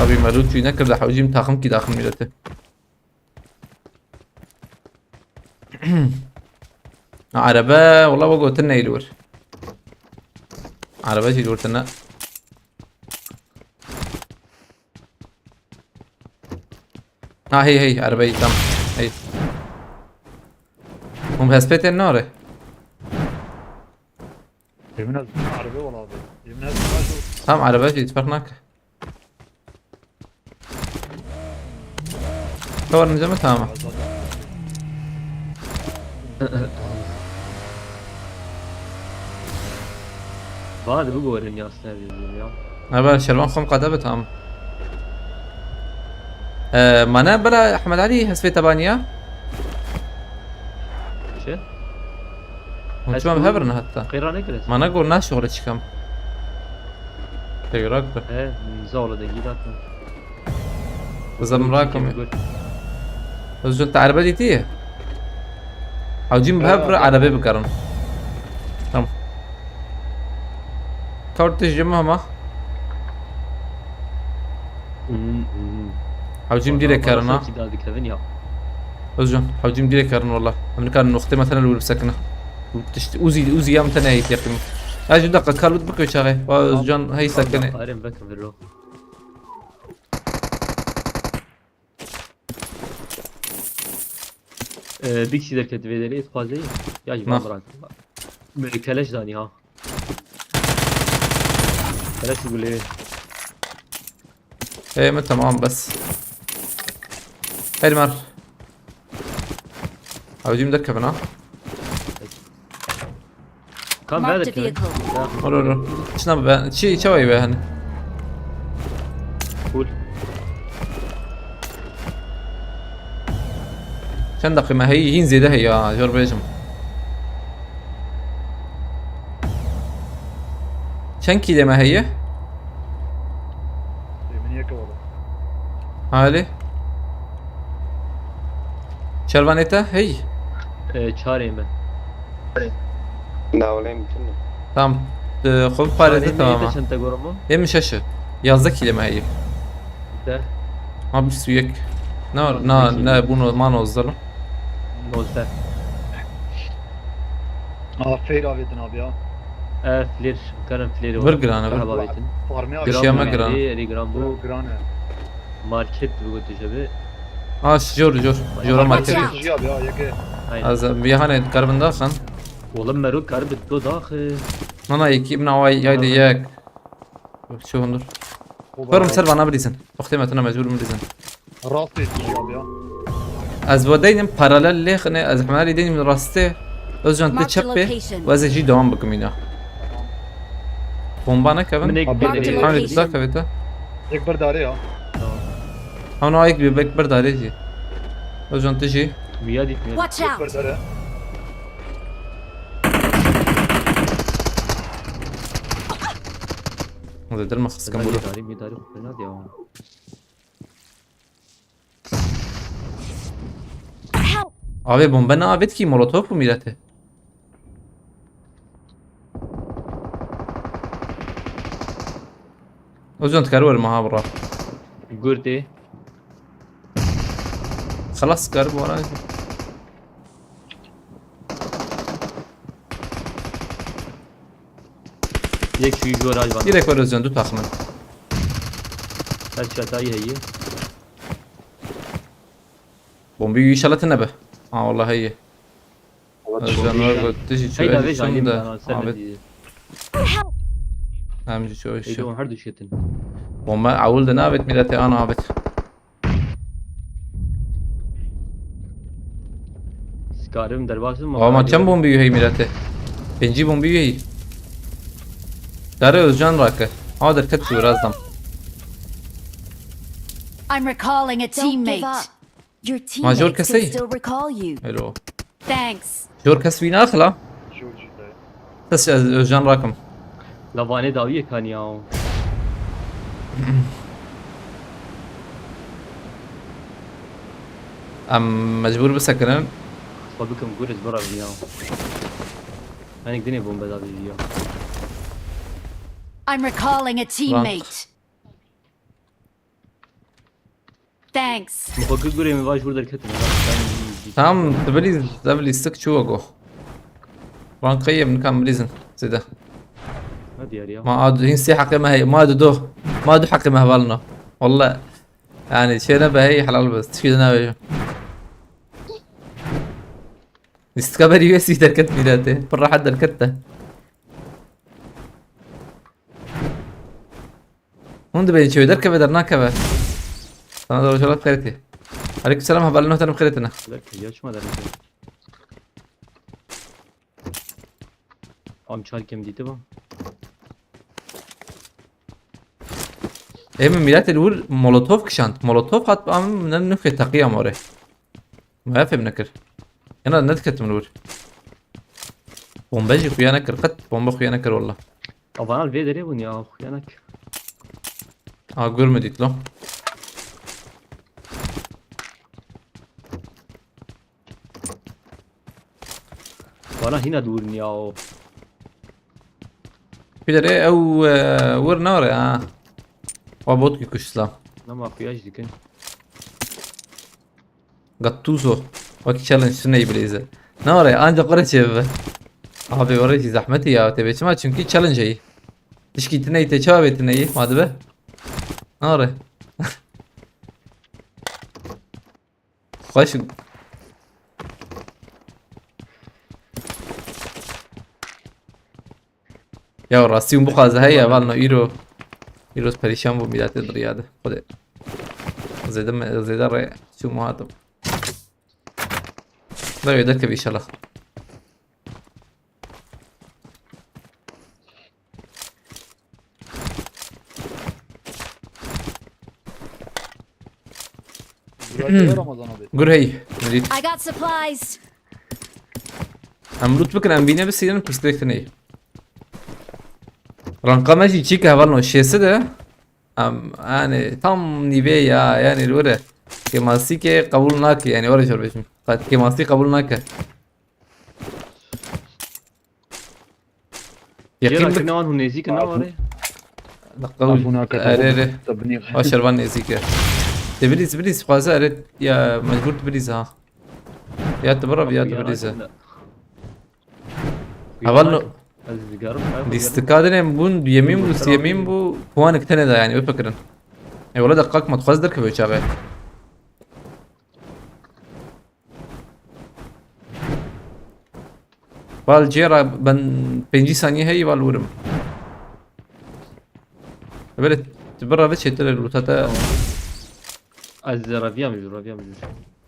Abi me lût çû nekirde, hewcîm taxim kî daxil mîlete. Ha, erebe, wala we gotin neyli wir. Erebe jî li wir tine. Ha, hey, hey, erebe yî, tam. Hey. Hûn hespê tên nare. Yemin ederim, araba ol abi. Yemin ederim, araba ol. Tam erebe jî, hiç fark nake. Tamam, tamam. Bana da bu gorin ya, sen ya. Ha, ben Şervan xwe qede be, tamam. Ee, mane bela Ehmed Ali hespê tebaniya. Çi? Hûn çima bi hev re ne heta? Qeyra nekiriz. Mane gor naşoxle çikam. Teyrak be. He, zor da gidatın. Bizem rakam. Özgün te erebe dîtî? Hewcîm bi hev re erebê bikarin. Tamam. Kawt tij jim hema. Hewcîm dîrek kerina. Özcan, hewcîm dîrek kerin wala. Em nikarin noxtê mesela li wir bisekine. Tişt, Uzi, Uzi ya min te nehêt yaqîm. Ya ji dakika kar bit bikoy çaxê. Wa Özcan hey sekine. Arem bek viro. Ee, bir kişi derket V D R'yi fazla iyi. Ya, bırak. Keleş zani ha. Keleş gülü. Ê min temam bes. Her mar. Hewcîm derkevin ha. Kan ver. Marked a vehicle. Oro, oro. Çina be, çi, çawa be hani? Full. Çend deqî me heyî, hîn zêde heye ya, jor bêjim. Çend kîlê me heye? Ê, min yeke wala. Halê? Şervanê te hey. Ee, çarê me. Navlê min tune. Tamam. Ee, xwe parêze tamam. Çarê me çend te goromo? Ê min şeş e. Yazdeh kîlê me heye. De. Ha bîst û yek. Ne var? Na ne bunu ma nozdeh. Nozdeh. Aa, feyr avêtin abi ya. Ee, flir. Karim flir. Vir giran e, vir. Merhaba avêtin. Farmê abi. Kişiya me giran. Eri gram bu. Giran e. Market bu götü cebi. Ha jor jor. Jora market. Market ya, ya, yeke. Aynen. Az bir hani karbın da sen. Oğlum Meruk karbi do daxı. Nana iki ibn away yaydı yek. Şu hundur. Görüm ser bana bilirsin. Vakti metine mecbur bilirsin. Rast etmiş abi ya. Ez we deynim paralel lêxine, ez hemalî deynim rastê. Özcan te Marked çep a pê. location. Ve ez ê jî devam bikim îna. Bomba nekevin. Minik Abi, Marked a bir- Hani location. tutar kevita. Yek bir dare ya. Hano ayek bir bek bir darê jî. Özcan te jî. Miya dit miya. Watch Yek out! bir dare. Hadi dilme xiskim bunu. Miya dari miya dari xupinat ya. Help! Abi bomba ne avet ki molotof bu millete. Özcan tkar var mı ha bura? Gurdi. Xelas kar bu ara. Yek şu jor al bana. Direkt var Özcan du takımın. Her çatayı heyi. Bombayı inşallah tene be. Ha vallahi iyi. Özcan var bu tişi Heyda çöğe ve düştüm jalim de. bana sen Abi ne diyor. hem çöğe Heyda şu. on her düşetin. Bomba avul de ne abet millete ana abet. Skarım derbazım mı? Ama çem bombayı hey millete. Benci bombayı hey. Dare Özcan rakı. Ama derket şu birazdan. I'm recalling a Don't give teammate. Up. Your Major teammates can kesey. Still recall you. Hello. Thanks. Jor kes wî naxila. Şu ucuzda. Kes ez Özcan rakım. Lavane dawiye kan ya. Em mecbur bisekinin. Xwe bikim guriz bira ya. Hani dinê bombe da ya. I'm recalling a teammate. Thanks. Muhakkak gurê min vaj vur derketin. Tamam, tu bilî, tu bilî sık çuwa go. Wan qeyim nikam bilîzin zêde. Hadi yar ya. Ma ad hin sê heqê me heye, ma du do. Ma du heqê me hevalno. Walla. Yani şey ne be hey helal be. Tişkî de ne be. Discovery U S derket millete. Pir rahat derket de. Hûn dibên çi wê derkeve dernakeve. Sana da hoşallah xeyreti. Aleyküm selam, haberli nohtanım xeyretine. Belki yaşma da. Am çarkem diti bu. Ê min mîletê li wir molotof kişand. Molotof hat am ne nixê teqiya more. Me fêm nekir. Ena ne diketim li wir. Bombe jî xuya nekir. Qet bombe xuya nekir walla. Avana vê derê bûn ya xuyanak. A gur min dît lo. Vana hîna dûr niya o. Pîderê ew e, wir nare ha. Wa bot ki kuştla. Nama xuya jî dikin. Gattuso. Wek challenge tu ney bilêze. Nare anca qure çê bibe. Abi oraya jî zahmetî ya tebe çima çünkü challenge eyi. Tişkî tu ney te çawa bê tu neyî ma dibe. Nare. Xweş. Ya rastî hûn bixwaze heye valno îro. Îro perîşan bû mîletê diriyade. Xwedê. Zêde me zêde rê çûm û hatim. Nereye derkevî inşallah. Güvenli Ramazan abi. Gur hey. Mirît. I got supplies. Em loot bikin em bîne bisînin pirsgirêk tune ye. Ranka me jî çî ke hevalno şêsid e. Em, yani tam nîvê ya, yani li were. Kêmasî ke qebûl nake, yani were jor bêjim. Qet kêmasî qebûl nake. Yaqîn Cêra bik- kine wan hûn nêzîk in, ne Abi. warê? Daqqa Abi, hûn nake, erê, erê. Te binî. Aşervan nêzîk e. Te bilîz, bilîz, xwaze erê, ya mecbur tu bilîz ha. Ya tu bira, ya tu bilîz e. Heval no- Ez digerim, ay, Lîstika dinê bûn, duyemîn bû, siyemîn bû, puanik tenê de yani, bifikirin. E, wala deqaq me, dixwaz derkeve çaxê. Val cêra ben pêncî saniye heyî val wurim. Böyle tu bira ve çêtir luta te. Ez reviyam jû, reviyam jû.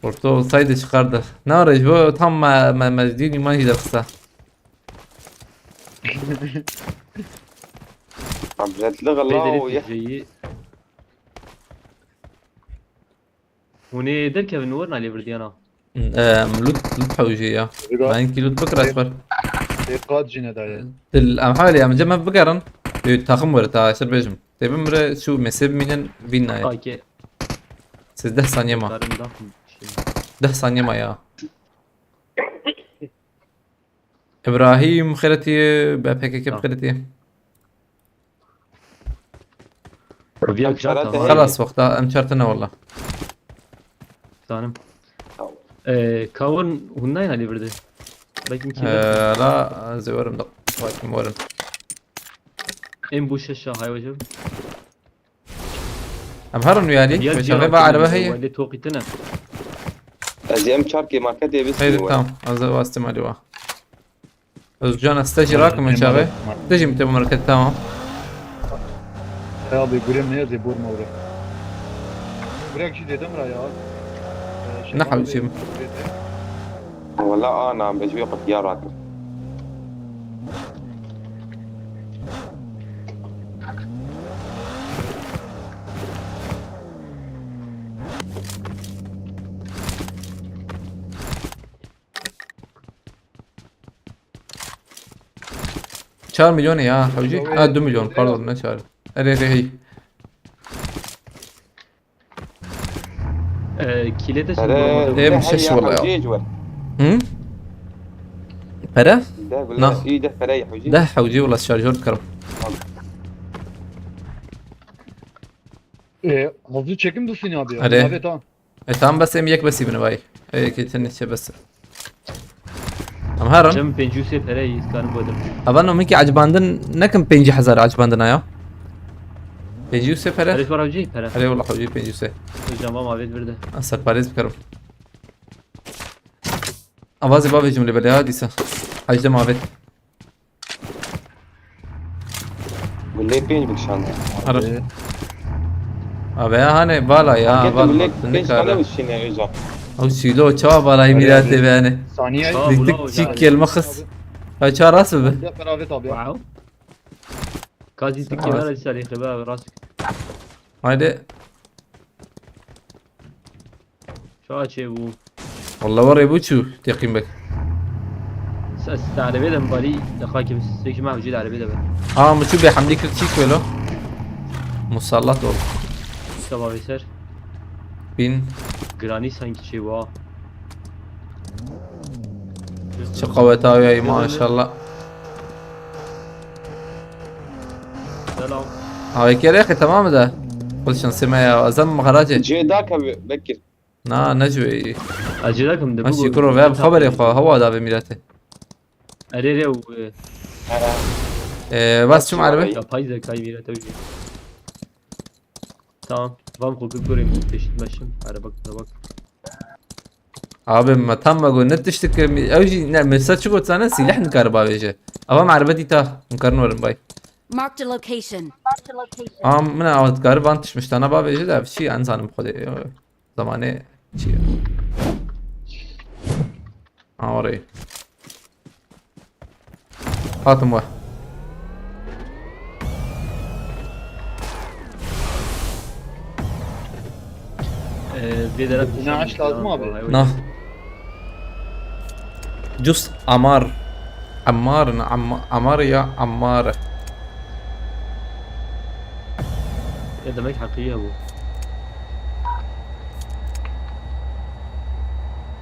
Orta olsaydı çıkardı. Ne arayış bu? Tam me, me, me, dînî man jî derxista. Abletli gala Peyderê o ya. Tijeyî. Hûn ê derkevin, werin alî virdiyana. Em, lut, lut hewcê ya. Viga. Ben ki lut bikira Ê- sper. Ê qat jî nedaye. Dil, em hewlê, em cem hev bigerin. Ê, taxim were, ta ser bêjim. Tê bimire, şu mesê bimînin, vîn nayê. Okey. Siz deh saniye ma. Karim da. Deh saniye ma ya. Îbrahîm xêretiye, B P K K Tamam. Xêretiye. Viya Em kişan şerete tamam. Xelas wexta em çartine wala. Tanım. Tamam. Ee, Kawun hundayın Ali birdi. Belki kim Ee, bilir? La, ez ê werim da. Bakayım werim. En bu şaşa hayvacım. Em herin wî alî, Diğer me çaxê cihan va erebe heye. Wali toqîtine. Ez ê em çar kêmake dê bistînim Heydi we. Tamam, ez ê wastîm alî wa. Özcan, ez te jî rakim me çaxê. Te jî min tê market, tamam. Ya abi, gurem ne yazıyor, Burma oraya. Bırak şu dedim ra ya. Ee, şey, Ne bana hal bir şey mi? Wala ana, ez wê qutiya rakim. Çar milyon ya, hewcî? Ha, du milyon, pardon, ne çar. Erê, erê, hey. Ee, kilete Pere, şimdi Em, de şeş heya wala ya. hewcî ji we. Hı? Pere? De, Na. Î de pere ya hewcî. Deh hewcî wala şarjör dikarim. Ee, hızlı çekim dursun abi ya. Hadi. Evet, tamam. E, tamam, bes em yek besî bine vay. E, yekê tenê çe bes. Em herin. Cem pêncî û sê pere yî, karim bodim. Ava no min ki acibandin nekim pêncî hezar acibandina ya. Pêncî û sê pere. Pere xwe hewcî pere. Erê wala hewcî pêncî û sê. Cem va mavêt birde. Ez serparêz bikerim. Avazê bavê jim lê belê ha dîsa. Hecde mavêt. Gulê pênc bikişande. Arif. Abi ya, hani vala ya, Hakikaten vala millet bak, ne pênc tane kadar. Bişine Özcan. O silo çava vala Arif. Miratê be hani. Saniye. Çava Dik bula dik o çik yani. Gelme kız. Ha, çağ rast mı be? Ya beraber tabii ya. Wow. Kazi tik Sağ ol. Kenara salih be abi rast. Haydi. Çawa çêbû? Wallah, werê bû çû, teqîm bek. Se-, se erebê de min balî, deqa ki sêk ji me hewcî de erebê de be. Aa, min çû bê hemlî kir, çî kilo. Musallat ol. Sabah veser. Bin. Giranî sanki çêbû ha. Çi qeweta wî ye, maşallah. Selam. Abi kerê ki tamam da. Kul şansıma ya, azam mağaraje. Ceyda kabi Bekir. Na, ne cüveyî. Acı rakım de. Aşî kuro ve xeberê xwe hewa da ve mîrete. Erê re û, e, Ee, vas çim arbe? Yapay zekayı mîrete. Tamam. Vam xwe kurê peşit meşim. Araba bak. Abi me tam me got ne tiştik, ew jî ne, mesela çi got sana, sîleh nikare bavêje. Ava me erbe dîta, nikarin werin bay. Marked a location. Am, min a dikare van tişmiştana bavêje de, ev çi, en zanim xwedê. Zamanê çi ye? Ha, orayı. Hatim we. Ee, bir de Ne aş lazım abi? Nah. Just Amar. Amar ne? Am-, Amar ya Amar. Demek heqî hebû.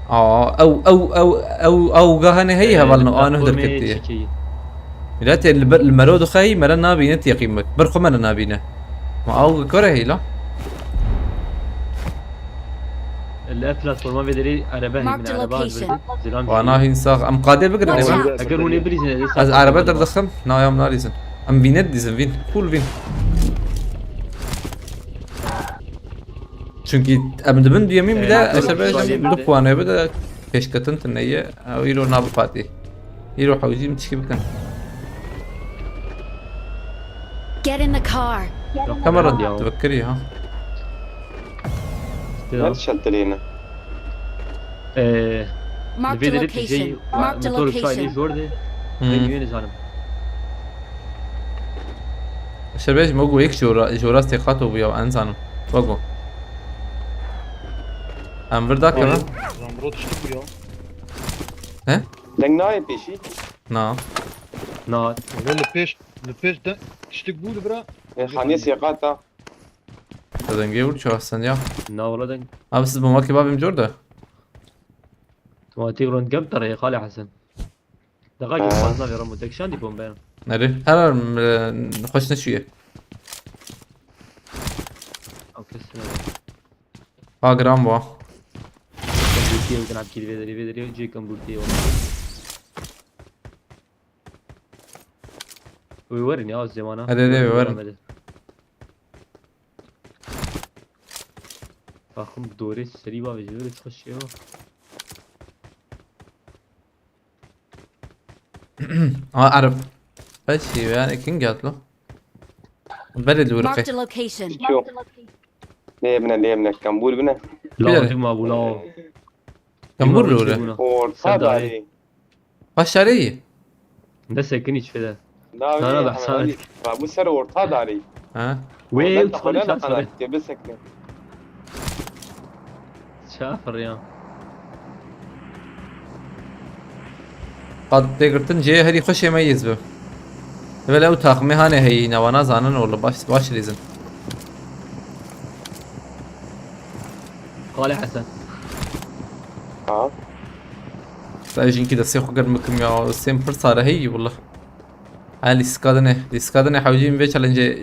Aa, ew, ew, ew, ew, ew gahane heye hevalno, a nuh derketiye. Millet li ber, li mero dixeyî, mera nabîne têqîmek. Ber xwe mera nabîne. Ma ew kare heyla. Li ev platforma vê derê erebe heye, min erebe az verdi. Zilam. Wa nahîn sax. Em qadê bigirin ê. Eger hûn ê bilîzin, ez ê sax. Ez erebe derdixim, nayam nalîzin. Em vîne didîzin, vîn. Full vîn. Çunkî em dibin duyemîn bile, ee, eşebe du puanê bide pêşketin tune ye. Ew îro nabi Fatî. Îro hewcî min tişkî bikin. Get in the car. Kamera difikirî ha. Her şetilîne. Ee, Marked a location. Marked a location. Jor de. Hmm. Rengî wê nizanim. Şerbej mo go yek jora, jora stê qato bû ya, en zanim. Bago. Em vir da keve. Zamrot işte bu ya. He? Deng nayê pêşî. Na. Na. Öyle li pêş, li pêş de tiştik bû bira. E, xaniyê sêqata. Te dengê wir çasen ya. Na wala deng. Abi siz bomba kebabim jor de. Tumatî rond gem tarayê Xalê Hesen. Deqa ki fazla verim bu tek şan dipom ben. Nere? Her her, e, xweş neşuye. Okey. Ha gram bu. Komburtiye bir tane kil vederi vederi önce komburtiye oldu. Wê werin ya zemana. Hadi, hadi, wê werin. Baxım dorê serî bavê ji wê xweş ya. Aa, Arap. Eşi yani kim geldi? Beri dur. Marked a location. Yok. Lê bine, lê bine, kambur bine. Lazim ma bula. Kambur lore. Orta darî. Başarıyı. Ne sekin hiç feda. Navê Ba bu ser orta darî. Ha. Wê Xwedê xwedê xwedê çar sare. Tê bisekne. Çafir ya. Qad têgirtin jê herî xweşê me yîz bi. Vele ew taxmê hanê heyî ne wana zanin oğlu baş baş rîzin. Xalê Hesen. Ha. Te jinkî destê xwe germ bikim ya, sêm pir sare heyî wala. Ha lîstika dine, lîstika dine hewcî min vê challenge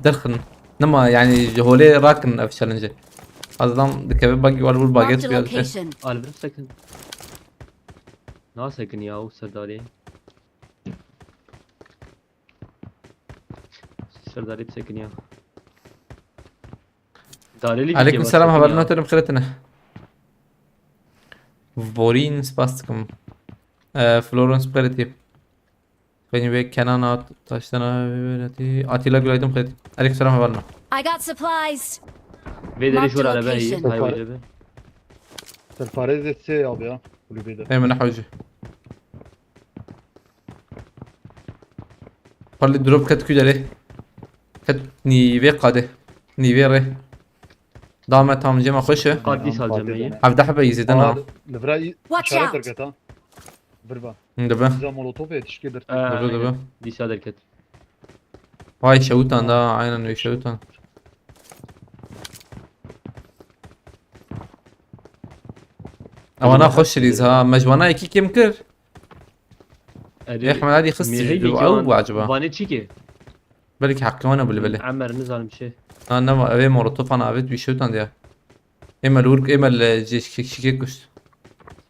derxin. Nema yani ji holê rakin ev challenge. Azdan dikeve bagi wal vur baget Marked a bir location. Al bir sekin. Na sekin ya o serdalê. Serdalê bir sekin ya. Dareli Aleyküm selam, haberin oterim xeretine. Vorin spas dikim. Ee, Florence Pereti. Beni ve Kenan At, Taştan abi, Atilla gülaydım xeretine. Aleyküm selam, haberin. I got supplies. Ve deri Marked şöyle a araba iyi. location. Hayvan gibi. Ser parêz de sê abi ya. Kulübede. Hemen hocam. Parli drop ket küdele. Ket nîvê qadê. Nîvê rê. Dame tam cema xweş e. Qadî salcem iyi. Hevdeh be izidin ha. Li vira Watch işaret out. derket ha. Vir ba. Dibe. Bize molotof yetişke der. Dibe dibe. Dîsa derket. Vay şewtan da, aynen öyle şewtan. Ewana xweş rîz ha. Mejwana ekî kim kir? Ehmed Ali xist. Ew acaba. Vanê çi ki? Belki hakkı wana bile bile. Emer nizanim şey. Ha ne var? Eve molotof ana evet bir şey utandı ya. Emel vur, Emel şike kuşt.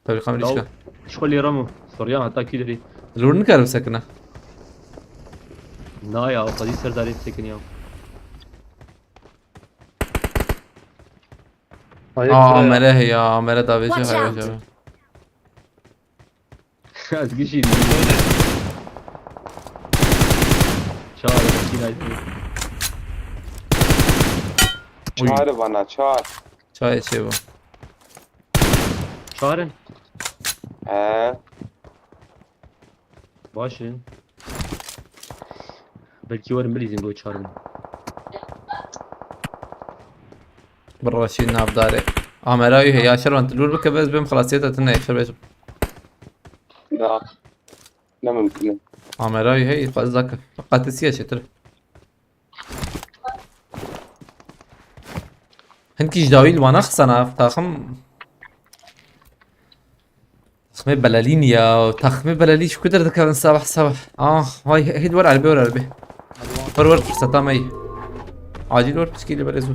Tabii kamera işte. Şko lê ramo. Sorya hatta kî derî. Lur nikar bisekine. Na ya, o kadar serdarê bisekine ya. Aa, Amere he ya, Amere davêje Watch he out. Amere. Ez gişî. Çağır, gişî. Uy. Çağır bana, çağır. Çay içe bu. Çağırın. He. Baş in. Belki werin bilîzin bo çağırın. Birra şî navdarê. Amera wî heye, ya şervan tu lûr bike bez bêm xelasiyeta tune şer bêjim. Ya. Ne mümkün. Amera wî heye, xwez zak. Qatisiye çetir. Hinkî ji dawî li wana xisana ev taxim. Taxmê belalî niya, taxmê belalî ji ku derdikevin sabah sabah. Ah, vay, hê, hê, wer erbê, wer erbê. Wer, wer, firseta me yî. Acîl wer, piskî li berê zû.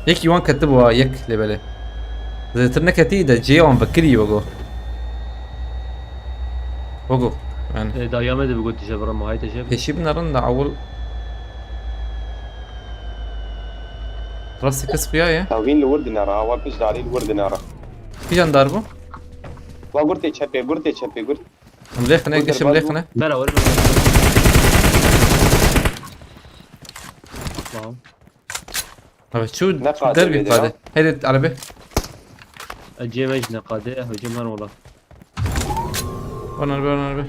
Yekî wan ketibû ha, yek lê belê. Zêtir neketî de cihê wan vekirî wego. Wego. Yani. E, dawiya me de bi gotî jebira muhayte jeb. Pêşî binerin de ewil. Rastî kes xuya ye. Tawîn li wir dinera, wa pişt darî li wir dinera. Kîjan dar bû? Wa gurtê çepê, gurtê çepê, gurt. Em lê xine, giş em lê xine. Bera, bera. Tamam. Abi şu derbi qade. Hadi arabe. Ecê me jine qade, hocam her ola. Wan arabe, wan arabe.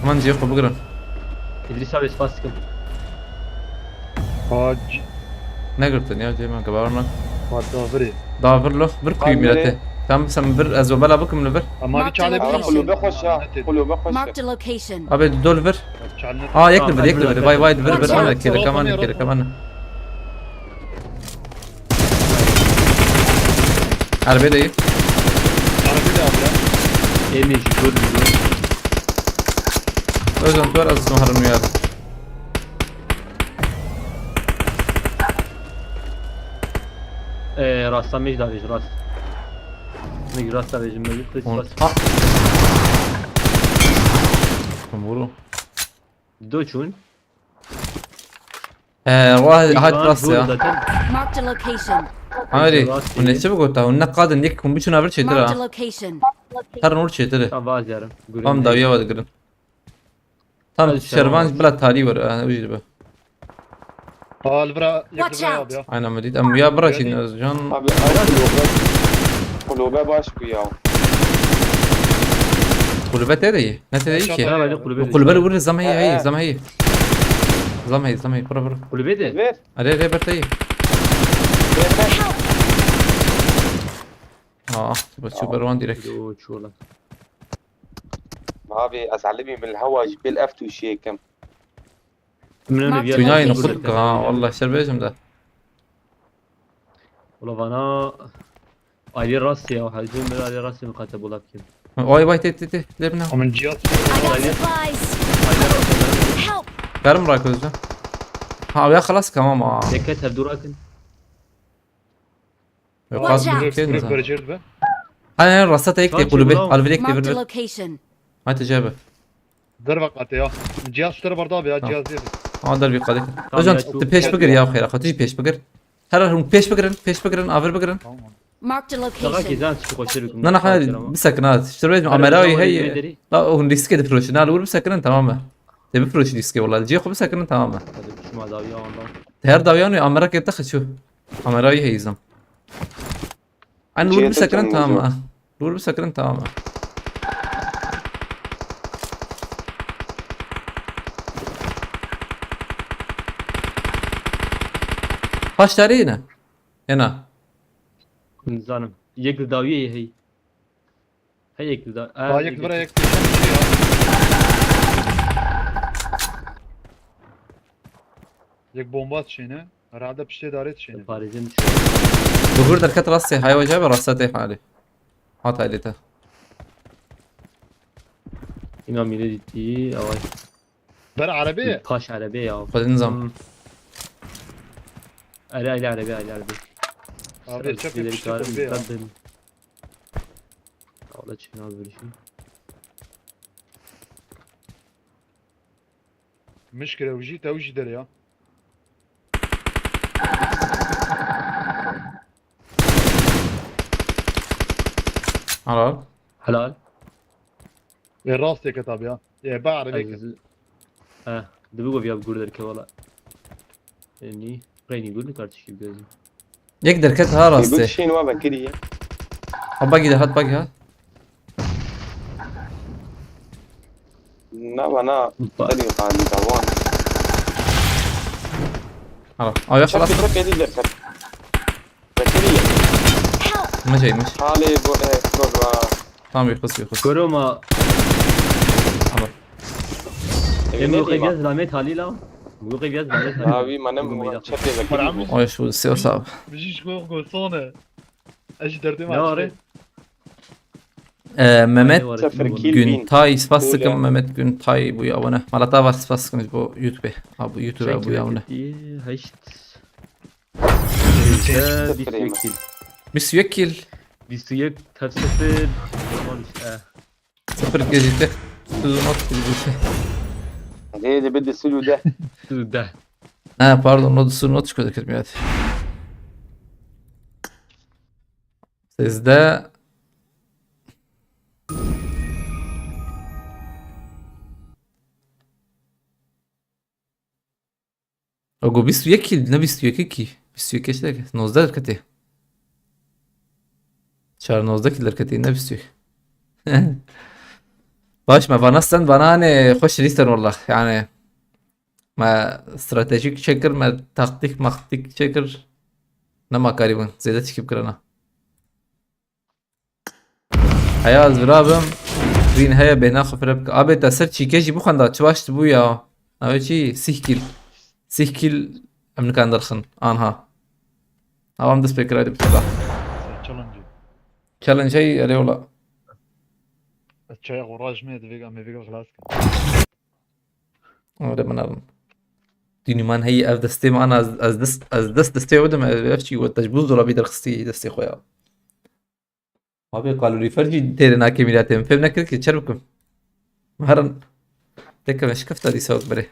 Aman cihê xwe bigirin. İdris abi spas dikim. Hac. Negirtin ya cihê me, gebar me. Hac davirê. Davir lo, bir kuyu mirete. Tam sen bir ez obela bikim li vir. Ama bir çale bir. Kulübe hoş ya. Kulübe hoş. Marked a location. Abi dol vir. Aa, yek li vir, yek li vir. Vay vay, vir vir. Ana kere kamana, kere kamana. Erbê de yî. Erbê de abi ya. Ênê ji gor ji gor. Özlem, dur, ez sana harım uyar. Ee, rasta mec da vej, rast. Mec rasta vej, mec kılıç bas. Ha. Tamam, vurun. Do çûn. Ee, wa hat rast ya. Marked a location. Hayır, bu ne çabuk oldu? Hûn ne qadin, yek hûn biçûn vir çêtir ha. Marked a location. Her nur çêtir. Tam vaz yarım. Tam dawiya var girin. Tam şervan bila talî var, ha, ucuz be. Al bira, yek bira abi ya. Aynen, Medîd. Em ya bira çîn Özcan. Abi, abi, kulübe, kulübe baş bu ya. Kulübe te de iyi. Ne te de iyi ki? Kulübe de vurur, zam heye, heye, zam heye. Zam heye, zam heye, bura, bura. Kulübe de. Ver. Are, are, ber te iyi. Ver, ver. Aa, bu çu berwan direkt. Yo, çu lan. Abi, ez elibî min hewa ji bil ev tûşê kim. Min ne viya. Binayê nû qut ka, ha, wallah, şer bêjim de. Wala vana alî rastî ya, hezû min alî rastî min qate bulab kim. Oy, vay, tê, tê, tê, lê bina. Amin cihaz. I got supplies. Help! Karim rak özde. Ha, ya xelas, tamam ha. Dikkat, hevdû rakin. Yok, az bir şey mi? Hani rasta tek tek kulübe, alvire tek bir. Marked a location. Hadi cebe. Derve qate ya. Cihaz şu tarafa barda abi ya, cihaz diye. Ama der bir kadeh. Özcan, tu peş bigir ya, xeyra, xatı peş bigir. Her her peş bigirin, peş bigirin, aver bigirin. Tamam. Marked a location. Daha ki zan çıkıp koşuyor. Na, na, hayır, bir sakın ha. Şuraya bir amera hey. La, o riske de proşe. Na, vur bir sakın, tamam mı? Te bir proşe riske vallahi. Ciye bir sakın, tamam mı? Hadi şu mal davi ya ondan. Her davi yanıyor, amera kette kaçıyor. Amera hey izam. Hani vur bir sakın, tamam mı? Dur bir sakın, tamam mı? Kaç tane yine? Yine. Zanim. Yek li dawiyê hey. Hey yek li da-, ha, yek li bira yek li şey ya. Yek bomba şeyine. Herhalde piştê darê şeyine. Parizin düşüyor. Duhur derket rastê, hay hoca be rasta tê hali. Hat ailete. Îna mînê dîtî, away. Ber erebê? Paş erebê ya. Xwedin zam. Hmm. Ere, aile erebê, aile erebê. Abi, çöp bir şey ya. Dikkat edin. Tavla çekil abi böyle şey. Mişkile ew jî, te ew jî derê ya. Helal. Helal. Ê rastê ke tabi ya. Ê ba erebê ke. Ez, eh, dibi goviya bi gur derke wala. Ê nî, reynî gur nikar tişkî bigezin. Yek derket ha rastê. Ê bu şên wa vekirî ye. Ha bagî de hat, bagî hat. Na bana. Ba- Tenê qanî dawan. Hala. Aya xelas. Çep, çep, êdî derket. Vekirî ye. Mejey, mej. Halê bo e, bro, bro. Tamam, yıkız, yıkız. Koroma. Tamam. Em Evine bu diyeyim. Qevyaz lamet halî la. Bu Qevyaz lamet halî. Abi, manem Bugün bu beyler. Çepya Zekeri bu. Oy, şu siyah abi. Bijî ji bo gosone. Ez jî derdê Ne me var? çi. Ee, Mehmet Ne var? Sıfır Ne var? kill win. Güntay, spas Böyle. dikim Mehmet Güntay bu ya bana. Malata var, spas dikim bu YouTube. Ha, bu YouTube bu ya bana. Heşt. Sıfır Heşt. yemek. Bîst û yek kill. Bîst û yek tev sıfır. Tamam işte. Sıfır gezikte. Tuzun at gibi bir şey. Hadi, hadi, bir de sulu de. Dur de. Ha, pardon, not su not çıkıyor dedim ya. Sizde O go bîst û yek kî, ne bîst û yek kî. Bîst û yek işte, nozdeh derketê. Çar nozdeh kî derketê, ne bîst û yek. Baş, me vana stand vana hani xweş lîster wallah. Yani me stratejik çekir, me taktik maktik çekir. Ne makarî bûn, zêde çikî bikirana. Heya ez virabim. Wîn heye bêhna xwe fire bike. Abê te ser çîke jî bixwenda çi baş dibû ya. Navê çi? Sîh kîl. Sîh kîl em nikan derxin. Anha. Awa em dest pê kirayê dibitela. Challenge. Challenge hey erê ola. Ez çaya xwe rajmê divê em ê vêga xilas kin. Öyle min alın. Dünüman hey ev destê min ana ez, ez dest, ez dest destê ew dim ev çî we tecbûz dolabî derxistî destê xwe ya. Abi kalorîfer jî têrê nake mîratê min. Fêm nekir ki çer bikim. Herin. Teke me şikifta dîsa wek berê.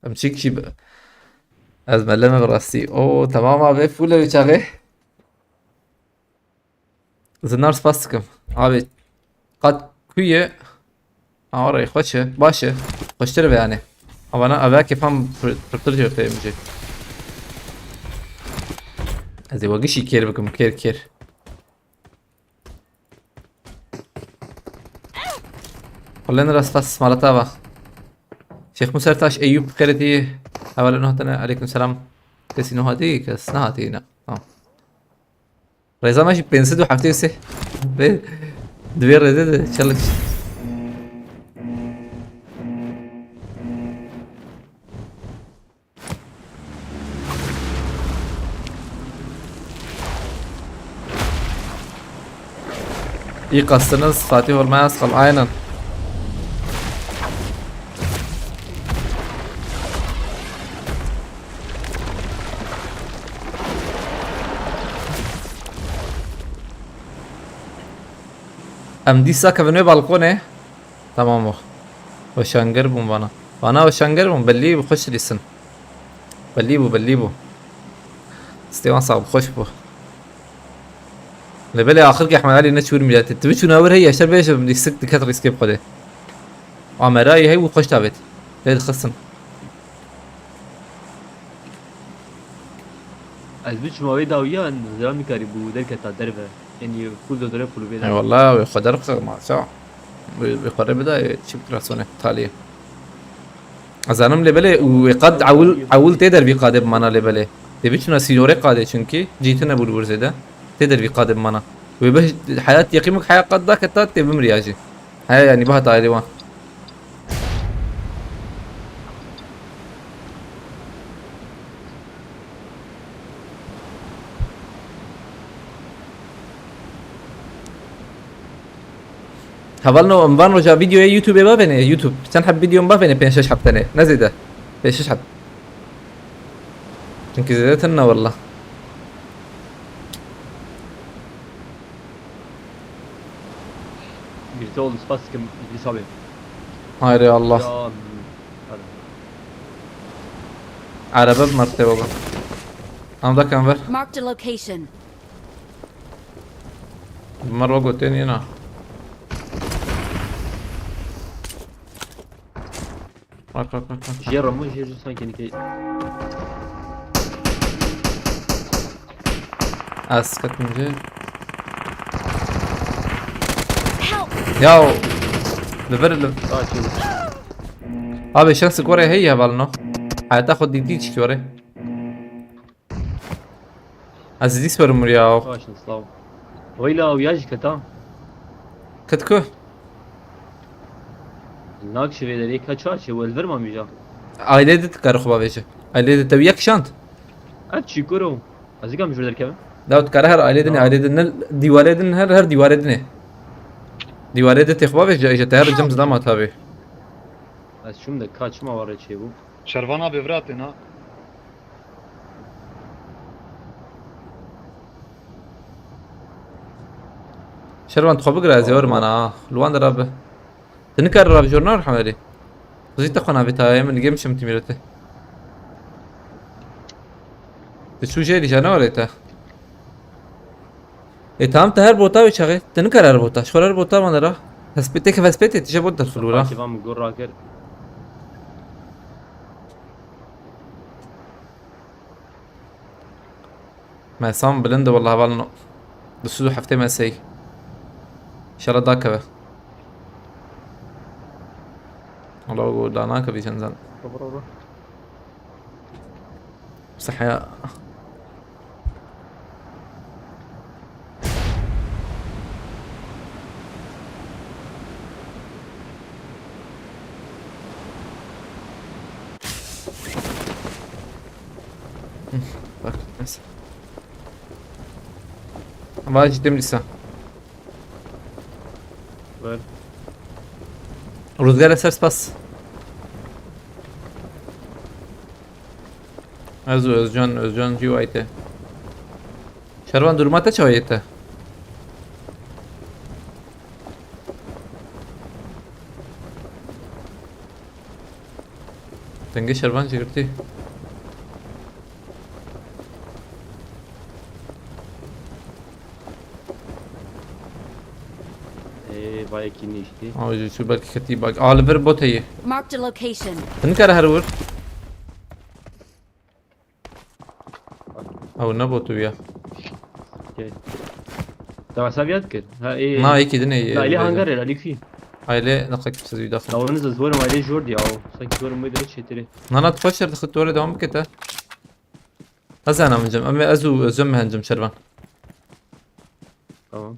Em çik jî bi-, ez meleme bi rastî. O tamam abi full ev çaxê. Zinar spas dikim. Abi qat ku ye? Ha orayê xweş e. Baş e. Xweştir be yani. Ama na eve kefam pir-, pirtir jê fêm jê. Ez ê we gişî kêr bikim, kêr, kêr. Xulên rast tas malata va. Şêx Musa Ertaş, Eyüp Xêretî, hevalê nuh hatine, aleykum selam. Kesî nuh hatî, kes nehatî ne. Tamam. Rêza me jî pênc sed û heftê û sê. Vê, di vê rêzê de challenge. İyi kastınız Fatih Olmaz, aynen. Em dîsa kevin wê balkonê. Tamam o. Weşanger bûn vana. Vana weşanger bûn, belli bû xweş lîsin. Belli bû, belli bû. Stêvan sax bû, xweş bû. Lê belê axir ki Ehmed Alî neçûr mîletê. Tu biçûna wir hey, eşter bêje lîstik diket rîskê bi xwedê. Amerayî hey û xweş davêt. Lê dixistin. Ez biçim wê dawiya ziran mikarî bû derketa derve. Yanî full dodore full vê. Eyvallah, wê xwe derxe, maça. Wê, wê xwe rê bida, wê çi bikira sonê, taliyê. Ez zanim lê belê, û wê qad ewil, ewil tê dervî qadê bimana lê belê. Tê biçûna sînorê qadê çunkî, cî tune bû li wir zêde. Tê dervî qadê bimana. Wê bi heyat yeqîmik heya qad daketa, tê bimriya jî. He, yanî bihat ailê wan. Hevalno, em van roja videoyê YouTube'ê bavêne, YouTube. Çend heb video em bavêne, pênc şeş heb tenê. Ne zêde. Pênc şeş heb. Çünkü zêde tune walla. Birlikte oldu, spas dikim İdris abi. Hayri Allah. Ya, hadi. Araba bi mertê baba. Em dakan ver. Marked a location. Mer ve gotên yena. Bak, bak, bak, bak. Jê Ramon jê sanki nike. Ez ketim jê. Help! Ya. Li vir li. Daha çabuk. Abi şans skorê heye hevalno. Hayata xwe dîtî çi were. Ez dîs werim ya. Baş, sağ ol. Weyla, ew ya jî keta. Ket ku? Nak şivê derê ka çar çê, welver ma mîja. Ailê de dikare xwe bavêje. Ailê de te wî ya kişand. Ev çîkor o. Ez dikam ji vir derkevim. Da dikare her ailê din, Tamam. Ailê din ne dîwarê din her, her dîwarê din ê. Dîwarê de tê xwe bavêje, îja te her cem zilama tabê. Ez çûm de ka çima wa rê çêbû. Şervan abi vira têna. Şervan tu xwe bigire ez ê werim ana ha. Li wan de rabe. Tu nikare rabe jor nar Hemerî. Xizî te xwe navê tayê min gêm çim tîmîre te. Tu çû jê dîja ne warê te. Ê tamam te her bota wê çaxê. Tu nikare her bota. Ji xwe her bota van de ra. Hespê têke hespê tê tije bot derfil wira. Pakî van min gor rakir. Mesan bilind e, wallah hevalno. Du sed û heftê mesey. İnşallah dakeve. Wala o da nakeve çend zan. Bro, bro, bro. Sahya. Bak, neyse. Ama ciddi mi dîsa? Ver. Rüzgar eser spas. Ez û Özcan, Özcan G Y T. Şervan duruma te çawa yete? Dengê şervan jî girtî. Ê, vayekî nîştî. Aw, ji çû belkî ketî bak. A, li vir bot heye. Marked a location. Ti nikare her wir. Ew ne bot bûya. Okey. Te wesa viya dikir? Ha, ê. Na, yekî din ê. Na, ê hangar e, Alî kî? Aile ne kadar kimse duydu. Na, onu zor mu aile jor diye, o. Sanki zor mu dire çetiri. Na, na, tu paşer dixit, tu öyle devam bike te. Ez ana min cem, em ê ez û Özcan me hencim şervan. Tamam.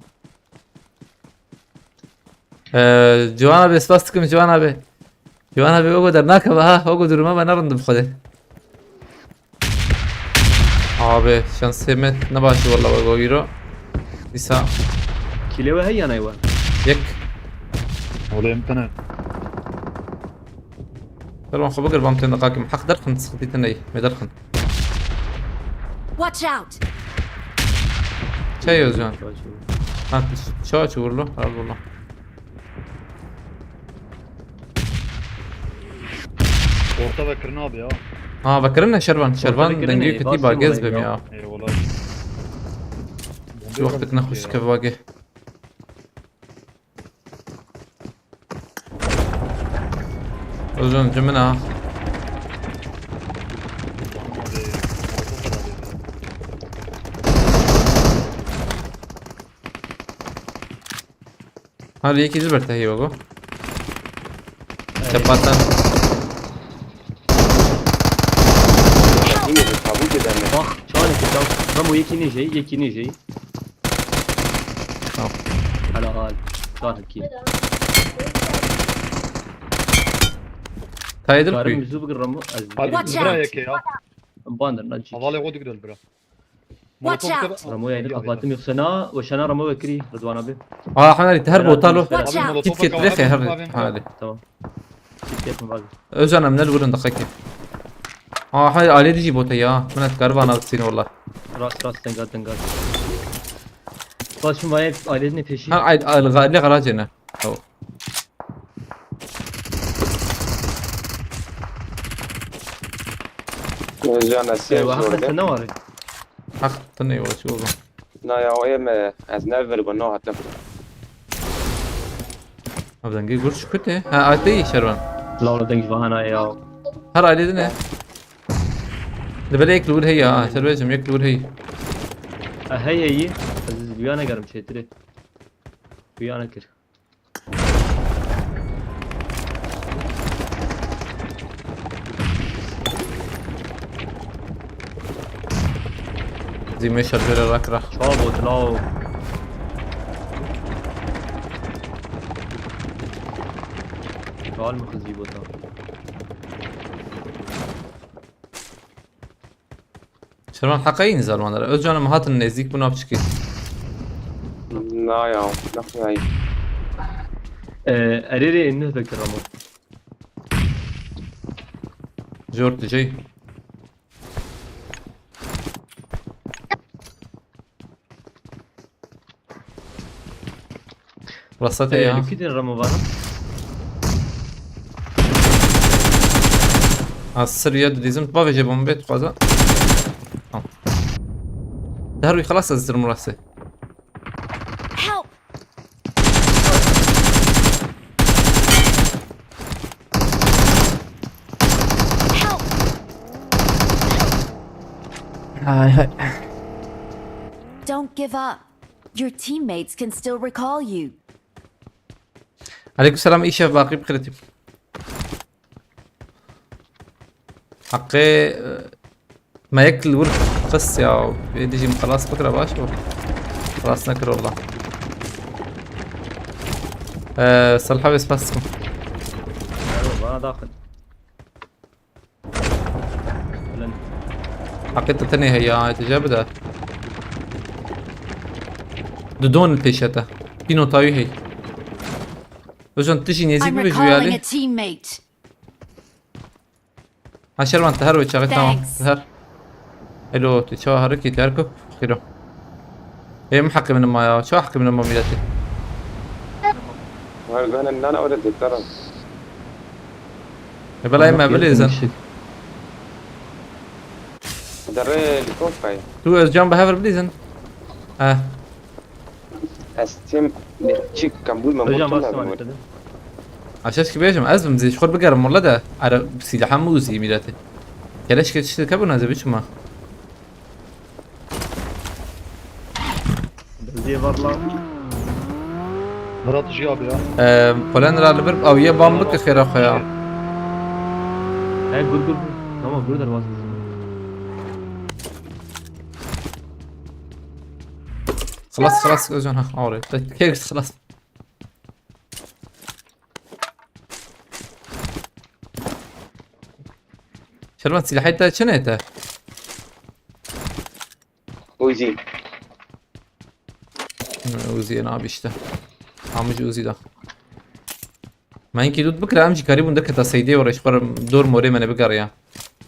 Ee, Ciwan abi, spas dikim Ciwan abi. Ciwan abi, ogo dernakeve ha, ogo duruma ve nerind bi xwedê. Abi, şansê me ne baş e walla, ogo îro. Dîsa. Kîlê we heye naywe? Yek. Oğlum tane. Şervan xwe bigir, bam tên deqakim. Heq derxin, sıkıntı tine, me derxin. Watch out! Çay Özcan. Ha, çawa çi vurlu? Al vurlu. Orta ve kırın abi ya. Ha, ve kırın ne Şervan? Şervan dengê ketî bagez bim ya. Eyvallah. Wextik nexweş kev bagê. Özcan, cimina. Her yekî ji ber te heye go. Çepatan. Bak, çanek tam. Ramo yekî nêjey, yekî nêjey. Tamam. Helal. Çar iki. Taydım. Karim kuyu. Yüzü bir Ramo. Hadi. Watch out. Bira yeke ya. Bandır lan. Havalı o digdol bira. Watch out. Ramo yayını kapattım yoksa na, weşana Ramo vekirî, Rıdwan abi. Aa, Hemerî, te her botalo. Watch out. Kit kit rexe her. Hadi. Tamam. Kit kit mi abi? Özcan em ne vurun dakika. Aa, hay, aile diji bota ya. Mına tkar bana seni valla. Rast rast, tenga tenga. Başım vay aile ne peşi. Ha, ay, ay, ne garajı ne? Tamam. Özcan, ez sê Eyvah, zor Ahmet, de. Sen ne var? Heq, tu ne var, çi oldu? Na ya, o ê me, ez ne vir bu, no hatim. Abi dengê gur çi kute? Ha, atê şervan. Laura deng vahana ya. Her ailede ne? De böyle ek lur hey ya, şervecim ek lur hey. Ha, hey hey. Aziz bu yana gerim çetire. Bu yana kir. Zî me şerjere rakira. Çawa bot law. Çal mi xizî bota. Şervan heqa yî nizar mandara. Özcan em hatin nêzîk bûna biçikî. Na ya, nexuyayî. Ee, erê rê ênî vekir ama. Jor tu jey. Rasta te Ee, ya. Lukî din remo vana. Ha sir ya didîzim. Bavê jê bombe dixwaza. Tamam. Her wî xelas ez dirim rastê. Help! Help! Hay hay. Don't give up. Your teammates can still recall you. Aleyküm selam, iyi şef, bakayım kritik. Hakkı, e, me yek li wir qist ya, vê dijî min xelas bikira baş bû. Xelas nekir wala. E, Salih abi spas dikim. Merhaba, bana daxil. Lan. Hakkı te tenê heye, tije bide. Didon li pêşe te. Pîno tawî hey. Özcan tu jî nêzîk I'm bibe ji recalling a wî alî. Teammate. Ha Şervan, te her wê çaxê tamam. Thanks. Te her. Elo, tu çawa herikî, te her ku xîro. Ê min heqê min ma ya. Çawa heqê min ma mîletî? Her gane nana öyle diktaran. E belay me bilêzin. Derre helikopter. Tu Özcan bi hev re bilêzin. He. Estim çik kabul me Hocam mutlu bak sana me. dikkat et. Aşaş ki bêjim, ez bim zî ji xwe bigerim wala de. Ara silaha mı uzî mîletî. Keleş ke tiştê ke bûna ze biçima. Zê var lan. Murat Işık abi ya. Eee, Polen ra li bir awiye bam bike xêra xwe ya. He gur gur gur. Tamam gur derwaz bizim. Xelas, xelas, Özcan, ha, awre. Kek xelas. Şervan, silahê te çi ne te? Uzi. Hı, Uzi abi işte. Amıcı Uzi da. Me hinkî dût bikira, em jî karîbûn derketa seydê û reşxwer dor morê me ne bigeriya.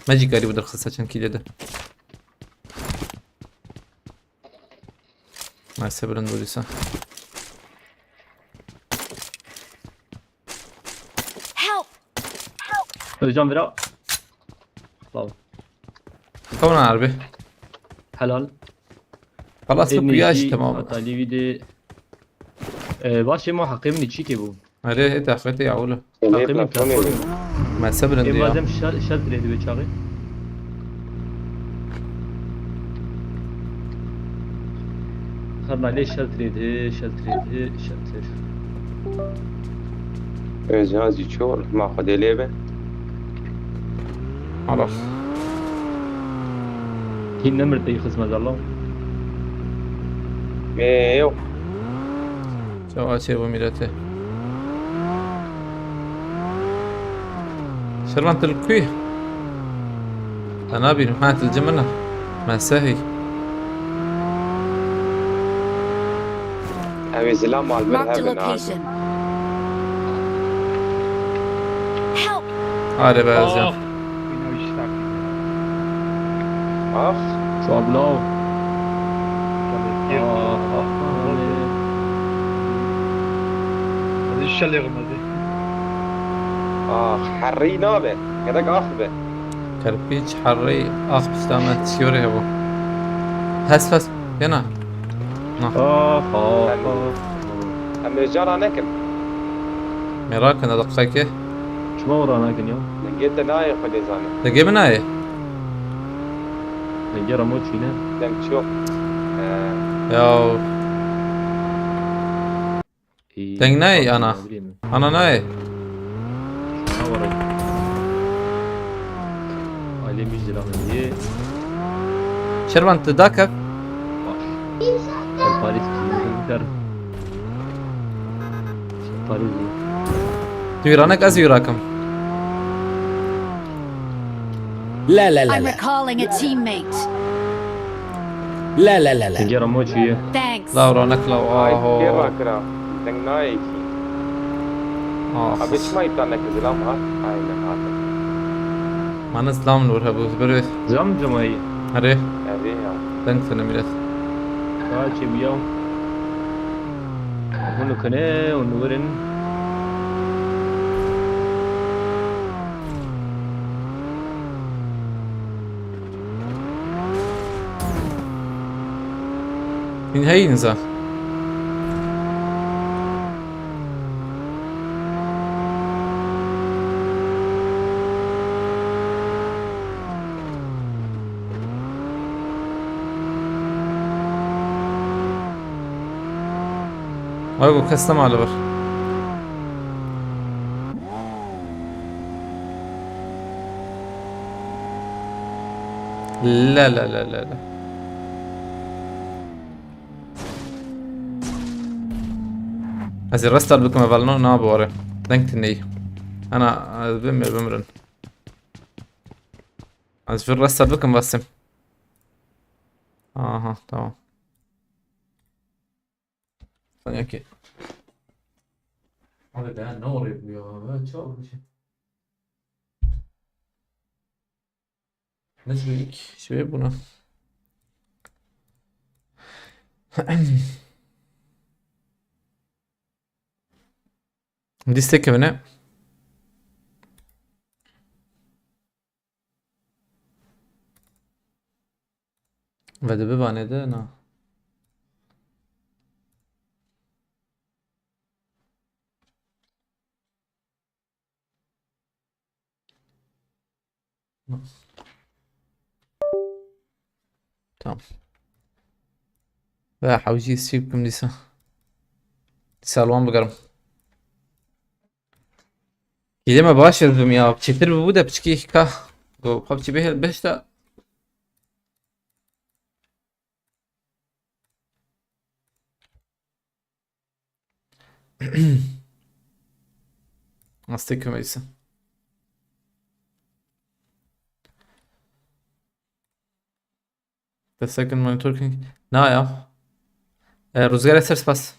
Me jî karîbû derxista çend kîlê de. Neyse, bilind bû dîsa. Help! Özcan vira. Sağ ol. Tamam abi. Helal. Xelas, Ê bu yaş nêjî tamam. Heta lîvî dê. Ee, baş ê ma heqê min çîkê bû. Erê, hê te xetê ya wilo. Heqê min platform. Me se bilind Ê ya. madem şel şel dirê dibe çaxê. Xerna lê şel dirê di, şel dirê di, şel dirê. Özcan zî çor ma xwedê lê be. Xelas. Hîn nemir te xizmet Allah. Ê yok. Çawa çêbû mîletê. Şervan, tu li ku yî? Te nabînim. Ha, tu li cem min e. Me sehî. Ew ê zila mal bir Marked a hebin ha. Location. Help! Arê be Özcan. Ah. Çablaw. Gir. Ah, ah, ah. Hadi şelê ximedê. Ah, herî nabe. Gedek ax be. Kerpiç, herî, ax pişta me, çiyorê hebû. Hes, hes, yena. Na. Ah, ah, ah. Em ê cara nekin. Merak ne dakika ki. Çima ora nakin ya? Dengê te nayê xwedê zanî. Dengê min nayê. Dengê Ramo çîne. Deng çi yok. Ee, Ya. Ê, Deng nayê bak, ana. ne bileyim. Ana nayê. Ne var? Ailem yüz lira mı diye. Şervan, tu dakev. Paris, Paris. Tu îranek, ez îrakim. La la la I'm la. Recalling a teammate. La la la la. Gera mo çiye. Thanks. La îranek la. Ay, aho. Kê rakira? Deng nayê kî? Ah. Abi çima îptal neke zilam hat? Aynen hat. Mane zilam nur hebu. Zibir. Zilam cemai. Hadi. Hadi ya. Deng sene millet. Saçê biyaw. Hûn kine û niwirin. Hîn heyî niza. Ay, bu kes nema li vir. La, la, la, la, la. Ez ê restart bikim, hevalno, na biware. Deng tineyî. Ana, ez bimir, bimirin. Ez vir restart bikim, basim. Aha, tamam. Sanki. Abi ben ne oraya bu ya? Ben çok bir şey. Ne şu ilk şey buna? Liste kevine. Ve de bivanê de na. Tamam. Ve hewcî sî bikim dîsa. Dîsa li wan bigerim. Hîlê me baş ez bim ya. Çêtir bibû de piçkî ka. Go PUBG bihêl behişta. Astê kümeysi. The second monitor king. Na ya. E, Rüzgar eser spas.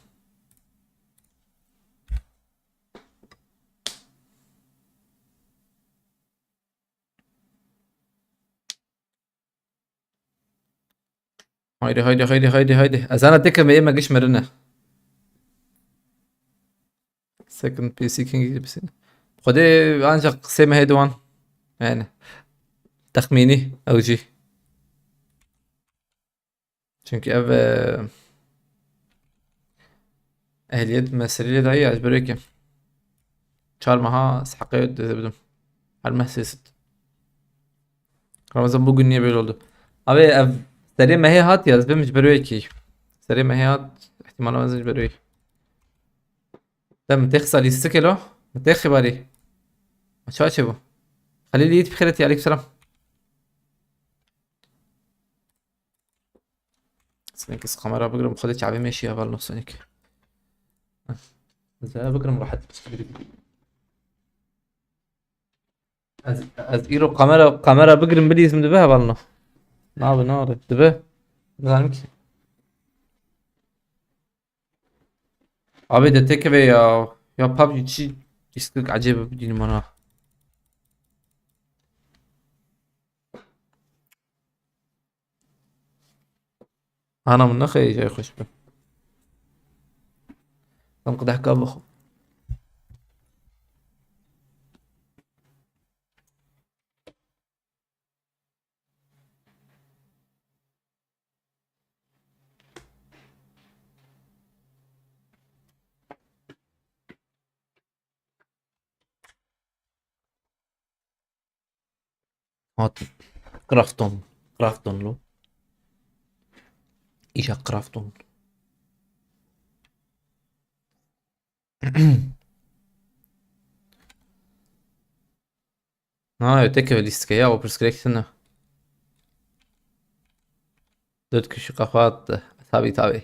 Haydi, haydi, haydi, haydi, haydi. Ez ana teke me, me giş merine. Second P C King gibi. Xwedê ancak sê mehê diwan. Yani. Texmînî ew jî. Çünkü ev, e, ehliyet meselê lê dayî ez birêkim. Çar meha heqê dibim. Her meh sê sed. Ramazan bugün niye böyle oldu? Abi ev serê mehê hat ya, ez bim ji birêkî. Serê mehê hat, ihtimala ez ji birêkî. Dem têx salî sikelo. Têx xibarî. Çaçe bu. Halil Yiğit bir kere aleyküm selam. Sonic, ez kamera bigirim, xwedê çavê me şiya val no Sonic. Ez ê bigirim rahat. Ez, ez îro kamera, kamera bigirim bilîzim dibe hevalno. Nabe, nare. Dibe. Nizanim ki. Abi de tekeve ya. Ya PUBG çi iskik acayip bir düğün bana. Ana min nexê cay xweş be. Em qedehka bixwe. Hat Krafton. Krafton lo. Îşa Krafton. Ha, öteki ve listke ya, o pirsgirêk tune. Dört kişi kafa attı. Tabii, tabii.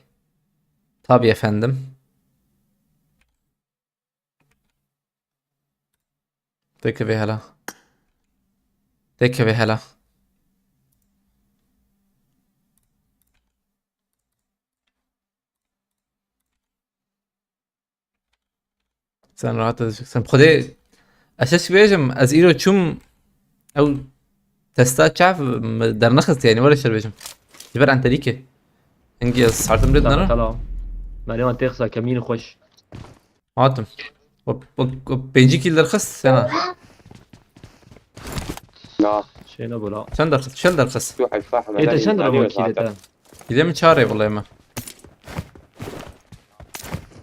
Tabii efendim. Têkevê hele. Têkevê hele. Sen rahat edeceksin. Xwedê ez çi bêjim, ez îro çûm ew testa çav mi dernexist, yani were şer bêjim. Ji ber enterîkê. Hingî ez sartim lê dinere. Tamam. Merê wan têxisa kemîn xweş. Hatim. O, o, o pêncî kîl derxist, sena. Na. Şey ne bula. Çend derxist? Şel derxist. Ê te çend ramo kîlê te? Kîlê min çar ê, wele me.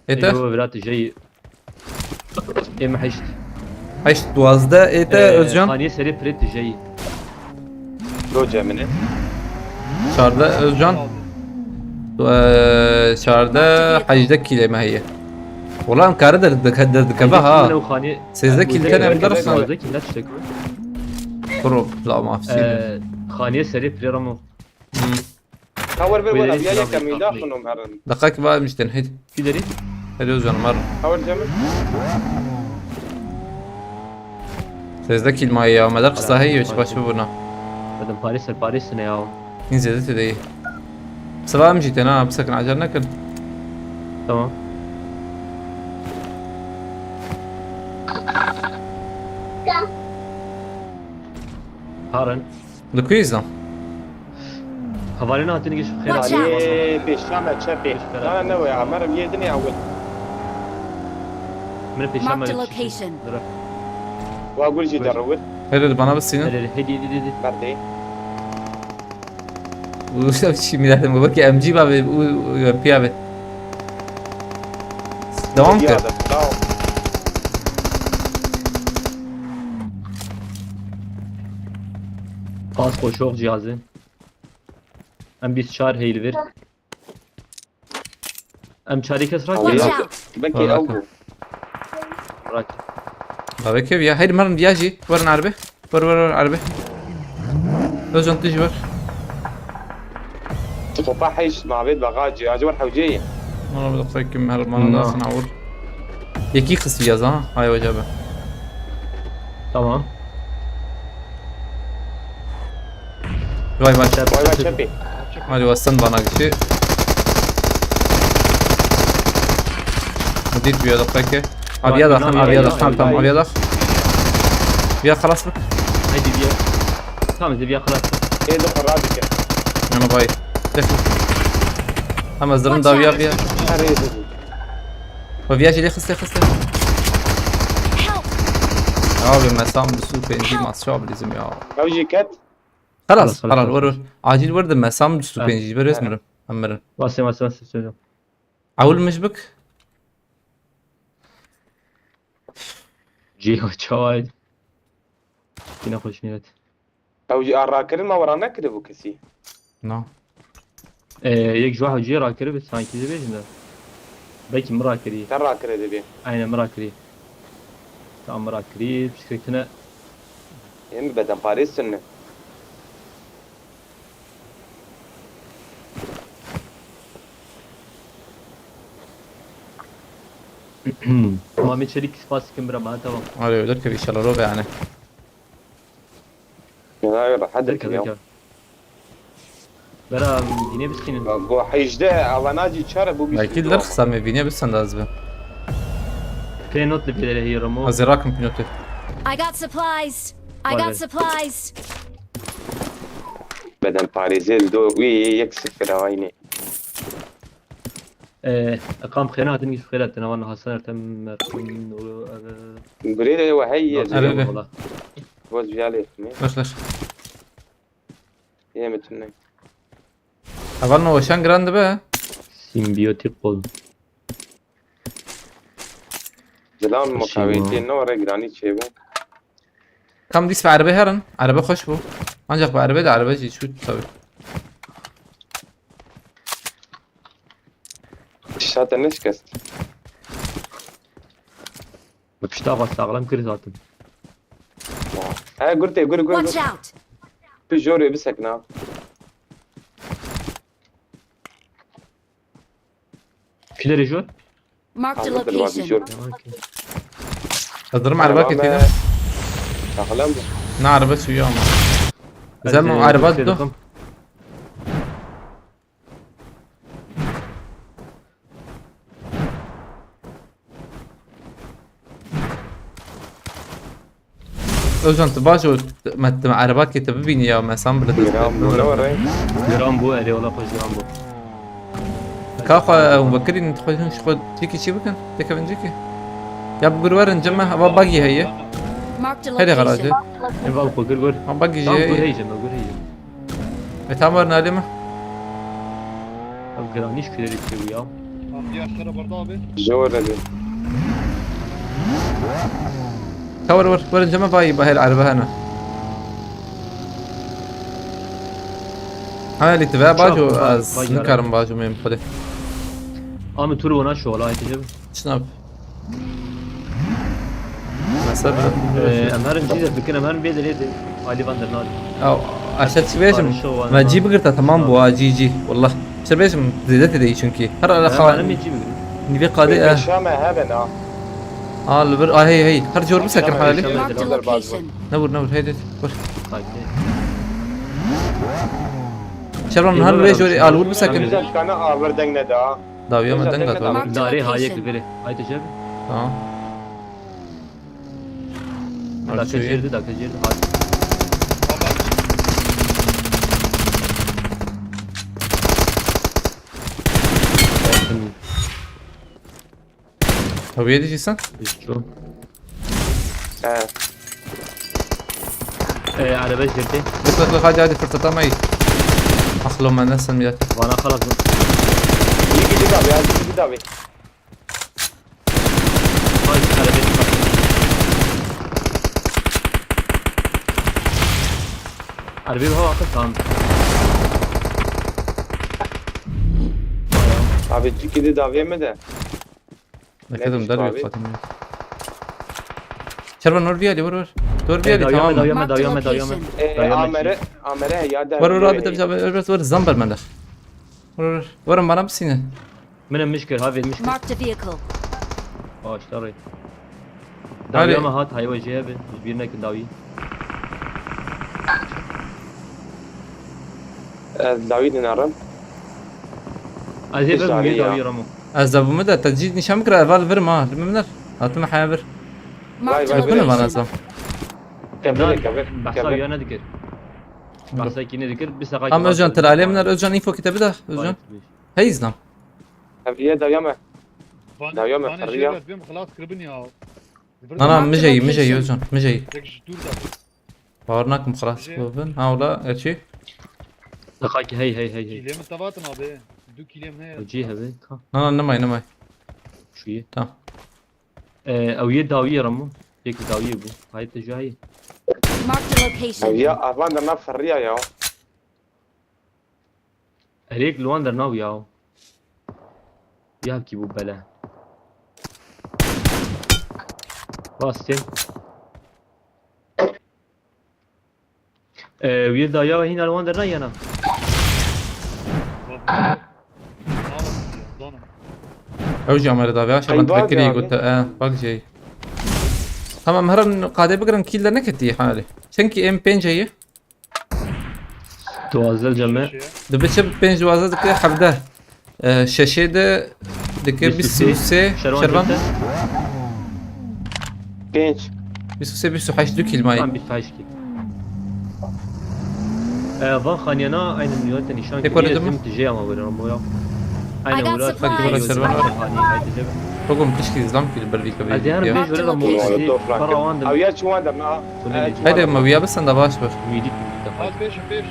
Ê te? Ê, virat jey. Ê me heşt. Heşt, duwazdeh ê te, Ee, Özcan? Xaniyê serê pirê tu jey. Roce min e. Çardeh Özcan. Ee, çardeh, hejdeh kîlê me heye. Wela em kare der, der, der dikeve ha. Sêzdeh kîl tenê em derxin. Sêzdeh kîl ne tiştek. Bro, la mafsî. Ee, xaniyê serê pirê ramo. Hmm. Ka wer bir wer, ya yekem îda xunum herin. Deqek va em jî tên, heydi. Kî derî? Heydi Özcan, herin. Ka wer cem. Sêzdeh kîl maye ya, me der qisa heye, hiç baş bibûna. Dedim Paris ser Paris ne ya. Hîn zêde tê de yî. Siva em jî tên ha, bisekin, acel nekin. Tamam. Harin. Li ku yî zan? Hevalên hatî nigiş xêr. Watch out! Ê, pêşiya me çepê. Pêşiya me. Na, ne wê, Amer, em yê dinê ewil. Min pêşiya me. Marked a location. Wa gur jî derewir. Hêdî, bana bisînin. Hêdî, hêdî, hêdî, hêdî. Berdê. Û şev çî mîletim, wekî M G bavê û, û M P bavê. Devam kir. Tamam. Pas koşok cihazı. Em bîst çar heyli vir. Em çarê kes rak. Watch out! Belkî ew bû. Rak. Bavê kev ya. Heyr, merin viya jî. Werin erbe. Wer, wer, wer, erbe. Özcan, tu jî wer. Xopa heyş mavêt bexacî. Acı wer hewcê ye. Mala bi dixekim her mala. Na. Dasin awur. Yekî xist viya za. Hay hoca be. Tamam. Vay vay. Vay vay, çepê. Hadi westin bana kişi. Dît bir yada peki. Abi ya da, abi ya da, tamam, abi ya da. Ya xelas bik. Haydi bir ya. Tamam, bir ya xelas. Ê, du xwe radike. Yana bay. Tek. Ama zırın da ya bir. Her yerde. Ve viya jî lê xiste, xiste. Help! Abi, me sam bîst û pêncî mas çawa bilîzim ya. Ew jî ket. Xelas, xelas, xelas, xelas, wer, wer. Acîl wer de me sam bîst û pêncî, ber ez mirim. Em mirin. Wase, wase, wase, söyle. Ewil mij bik. Cî çaway. Yine hoş niyet. Ew jî a rakirin ma wera nekiribû kesî. Na. Ee, yek ji wa hewciyê rakiribî, sanki dibêjin de. Belkî min rakirî. Te rakirî dibê. Aynen, min rakirî. Tamam, min rakirî. Piştgirêkine. Em beden parê sinne. Mamê Çelik, spas dikim bira, bana tamam. Arê, derkevî inşallah, rove yani. Ya, ya, hadi ya. Derkevî. Bera, yine biz senin. Bak, bu hejdeh, avanajı çare, bu bir. Belki derxisa me, vînê bisan da ez bi. Pê not li bêdere hî Ramo. Ez ê rakim pînotê. I got supplies. I got supplies. Beden parêzê li do wî yek sifir aynı. Ee, kam xêna hatin, xêra tena van Hasan Ertem Mertin, o, e, Gurê de we heyî ye. Nasıl eyvallah. Boz viya lê ximê. Baş, baş. Yê min tune. Heval no weşan giran dibe. Simbiyotik ol. Zilam mukaveytê no re giranî çêbe. Kam dîs ve erbe herin. Erbe xweş bû. Ancak bu erbe de erbe jî şu tabii. Şate ne şikest. Bi pişta xwe saxlem kir zaten. He, gur tê, gur, gur, gur. Watch out! Tu jorê bisekna. Nereye jor? Marked a Hazırdır bak location. içiyorum. Tamam ki. Hazırım araba Arabam keseyim. Sağlam mı? Ne arabası ya ama? Ez, Güzel e, mi? Araba şey da. dedim. Özcan, tu baş û me, tu me erebakê te bibînî ya, me san bile dest Gram bu ne var lan? Gram bu, erê ola xwe gram bu. Ka xwe hûn vekirîn, tu xwe hûn ji xwe cîkî çî bikin, têkevin cîkî. Ya bi gur werin cem me, hava bagî heye. Marked a Hede garajê. location. Ev al xwe gir gor. Ha bagî jî Tam gor heye. heyce me, gor heyce. E tam werin alê me. Ev giranîş kuzerî çê bû ya. Diğer tarafa barda abi. Jor dedi. Ka wer wer, werin cem me bayî, bahel erebe hene. Ha li tu ve bajo, Çap, ez bak, nikarim bajo me xwedê. Ami tur wana şu ola aytê jeb. Çinav. Mesela Ee, em herin cî de bikin, em herin bê de lê de. Ali van der nadi. Ya, aşağı çıkıyorsun. Barışo wana Ma van. cî bigirta tamam bu ha cî cî. Wallah. Şer bêjim zêde têde çunkî. Her ala Em xawa. herin bê cî bigrin. Nîvê qadê e. Şame heven ha. Al bir ay hey hey. Her cor bisekin Şame hali. şame Marked a hazırdır bazı. location. Ne vur ne vur hey hey. Vur. Haydi. Şer lan Yeni her var vurê abi, jor şimdi al vur tamam, bisekin. güzel. Güzel kana ağır dengine daha. Dawiya me deng at abi. Marked a Darê hayek location. biri. Haydi ceb. Tamam. Dakika Açıyor. girdi, dakika girdi. Hadi. Tabii yedeceksen. Düştü. He. Ee, araba girdi. Bak bak bak hadi hadi fırsat ama iyi. Aklım ben nasıl ya. Bana kalasın. İyi gidi abi ya, iyi gidi abi. Hadi araba çıkar. Araba bir hava attı, tamam. Abi gidi abi yeme de. Ne kadar Ne dar abi? bir kadın ya. Şerban nur bir ali vur vur. Dur bir Ee, ali davyame, tamam. davyame, Marked davyame, location. davyame. E, Davyame Amere, şey. Amere ya da. Vur vur abi tabii tabii biraz vur zamber bende. Vur vur. Vurun bana bir sine. Mine mişkir, ha vermiş. Marked a vehicle. Aa işte arayı. Hadi. Davyame hat, hayva şey abi. Bir nekin davyi. E, David inarim. Azê Hiç ben abi bir ya. davyi ramo. Ez de bu mu da tecid nişan bikira eval vir ma. Limimler. Hatım haya vir. Marked a Vay, vay, Bakın vay. bana zam. Kebir kebir. Bahsa Kebir. yana dikir. Bahsa kine dikir. Bir sakal. Ama Özcan telalim ner Özcan info kitabi de Özcan. Hey izlam. Abi ya davyame. Van Davyame, van Ferriya. Jêr ez bêm xilas kiribin ya. Nana Marked mijey mijey location. Özcan mijey. Tek ji dûr de. Bawer nakim xelas Mijey. Bibin. Ha wala gerçi. Sakal ki hey hey hey hey. Kîlê min tevatin abi. Du kîlê min heye. Cî hebe. Ka. Nana nimay nimay. Şu ye. Tamam. Ee, ew yê dawiyê ramo. Yek dawiyê bû. Hayt te jayê. Marked a location. Ya avan da na Ferriya ya. Erêk li wan dernaw ya. Ya ki bû bele. Bastê. Ee, wî dawiya hîna li wan derna yana. Zanim. Ew jî amere daviya Ay, şeban bak tekirî abi. gote. E, bak jey. Tamam herin qadê bigirin kîl de neketî halî. Çenkî em pênc heye. Duwazdeh ceme. Şeye. Dibe çi pênc duwazdeh dike hevdeh. E, şeşê de dike Bîst û bîst û sê. Şervan Şervan. çekte. Genç. Bîst û sê bîst û heşt du kîl mayî. Tam bîst û heşt kîl. Ee, van xaniyana aynen yönetten nişan Pek öyle kiriyor. değil mi? Tüm tijeye ama böyle ama ya. I got Aynen böyle. supplies. Bak, bak, bak, bak. Hani, hani, Bugün pişki izlam kîl bir vî kabî. Hadi hemen Ya. beş böyle ama Marked a hadi location. para o anda. Abi ya çuwan da na. Söyle. Hadi ma wiya bisin da baş bir. Müyüdük.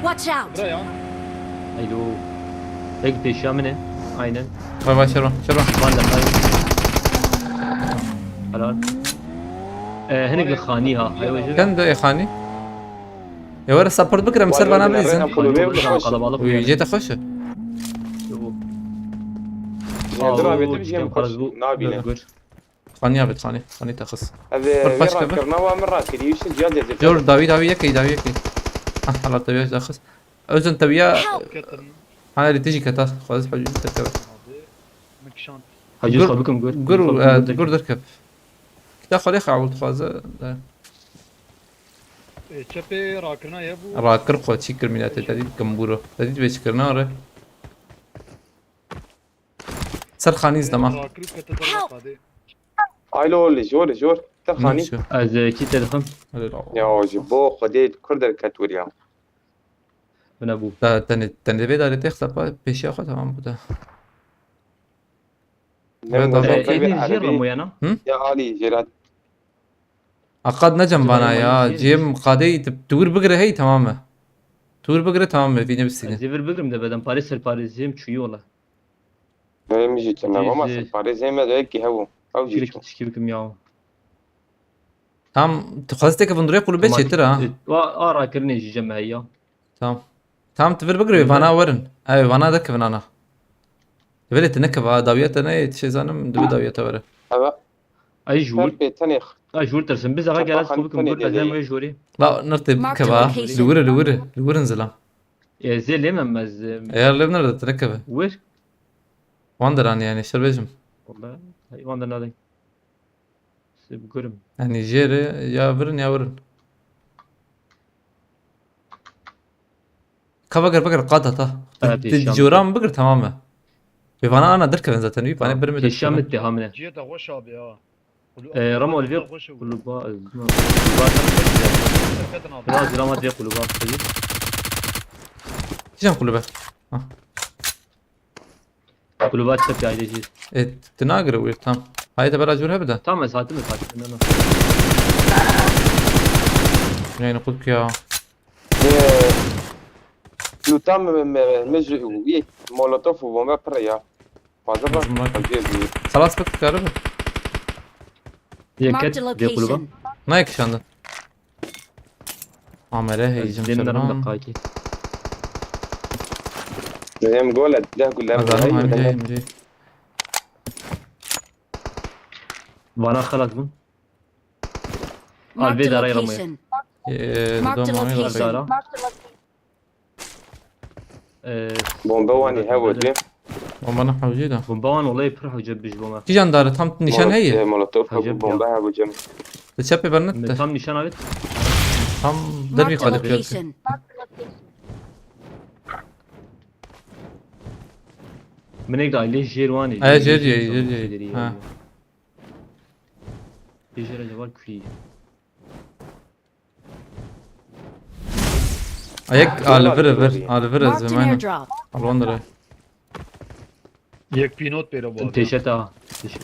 Watch out! Alo. Tek peşamine. Aynen. Vay vay Şervan Şervan. Van da kay. Helal. Ee, hinek li xanî ha. Hayır hocam. Sen de e xanî. E were support bikirim ser bana bilizin. Kalabalık. Uy jete xweş e. Dur abi, dur, jem xweş. Nabîne. Gör. Xanî abi xanî. Xanî te xis. Ez Pir vê paç rakirina wa min rakirî, wî şin ciya dezê. Jor dawî dawî yekey dawî yekey. Ah halat dawî te xis. Özün tawiya. Help! Ketin. Hana li tijî keta. Xwaz hacî te keta. Min kişand. Hacı Gur- sabıkım gör. Gur, Sabıkım e, gör. gur derkep. Kita xwe lê xewil dixwaze. Ê, çepê rakirina ye bû. Rakir xwe çî kir mîletê te dît kimbûro. Te dît vê çi kirina re. Ser xanî zidema. Rakir kete dera qadê. Aylo li jor jor. Te xanî. Ez e, çî te dixim. Ya ji bo Xwedê kur derket wir ya. Bine bû. Te tenê tenê vê darê têx sepa pêşiya xwe tamam bû te. Ne Evet, muzaffer abi. bir Êdî jê erebî. Ramoyana. Ya Ali jêra. Aqad necem vana Tamam, ya. abi. Cem qadê tu, tu wir bigire hey tamam e. Tu wir bigire tamam e. Vîne Ez bisîne. zêvir bigrim de bedim parê ser parê zêm çûyî wala. Benim jî çene Cem- ama ser parê zêm de ki hebu. Ew jî Çilik çû. tişkî bikim ya. Tam tu xwestê ke vindurê qulubê çêtir ha. Wa a rakirinê jî cem heye ya. Tamam. Tamam tu vir bigire vana werin. Ew vana de kevin ana. Vêlê tu nekeva dawiya te ne, tu şey zanim, dibi dawiya te were. Eve Ay jûr. Pê tenê Ay jûr tersin. Biz aga Çapa gel xanî kubikim tenê gur ez dede. hem jûrî. La nirtê Mark the keva. location. Li wir e, li wir e, li wir in zilam. E, zê lêmem ez. e, Eğer lev nerede tu nekeve. Wir. Wan deran yani şer bêjim. Wala. Hayvan da nadin. Size bir görüm. Yani jêre ya virin ya virin. Ka veger veger qada ta. Evet, Di yaşam. Coran bigir tamam e. Ve vana ana derkevin zaten. Wî vane bir mi Yaşam derkevin. bitti hamle. Ciyê te xweş abi ya. E, Ramo li vê Xweş abi. Kuluba. Kuluba. Ketin abi. Biraz drama diye kuluba. Kîjan kulübe? Kuluba çek aileci. E, tu nagire wir tam. Haydi bera cur hebide. Tamam ez hatim ez hatim. Ne, ne. Yani kulk ya. Luta me me me ji wî molotof û bombe pir ya. Fazla bak. Zımrak. Acil bir. Salas bak karı mı? Yeket Marked a diye kuluba. location. Ne yakışandı? Amere heyecan Demin aram şerban. da kaki. Hem gole de gule. Azalım hem de hem de. Vana xelas bûn. Marked Alvê a daray Ramoyê. location. Eee, Marked a dom amel location. kaydı. Ee, Bombe wanî hev û cem. Bombanın havcıydı. Bomba wan olayê pir hewce bij bomba. Kijan darı tam nişan heye. Molotof Hacı hev bombe hev û cem. Te çapê bernet Me de. tam nişan avêt. Tam derbi Marked a kaldı kıyatı. Location. Minek de aile jêr wanê. Aya jêr ye, jêr ye. Ha. Jêr acaba kurî. Ayak alivir vir, alivir Marked an zimene. airdrop. Alondra. Yek pînot pêre bu. Teşet ha. Teşet.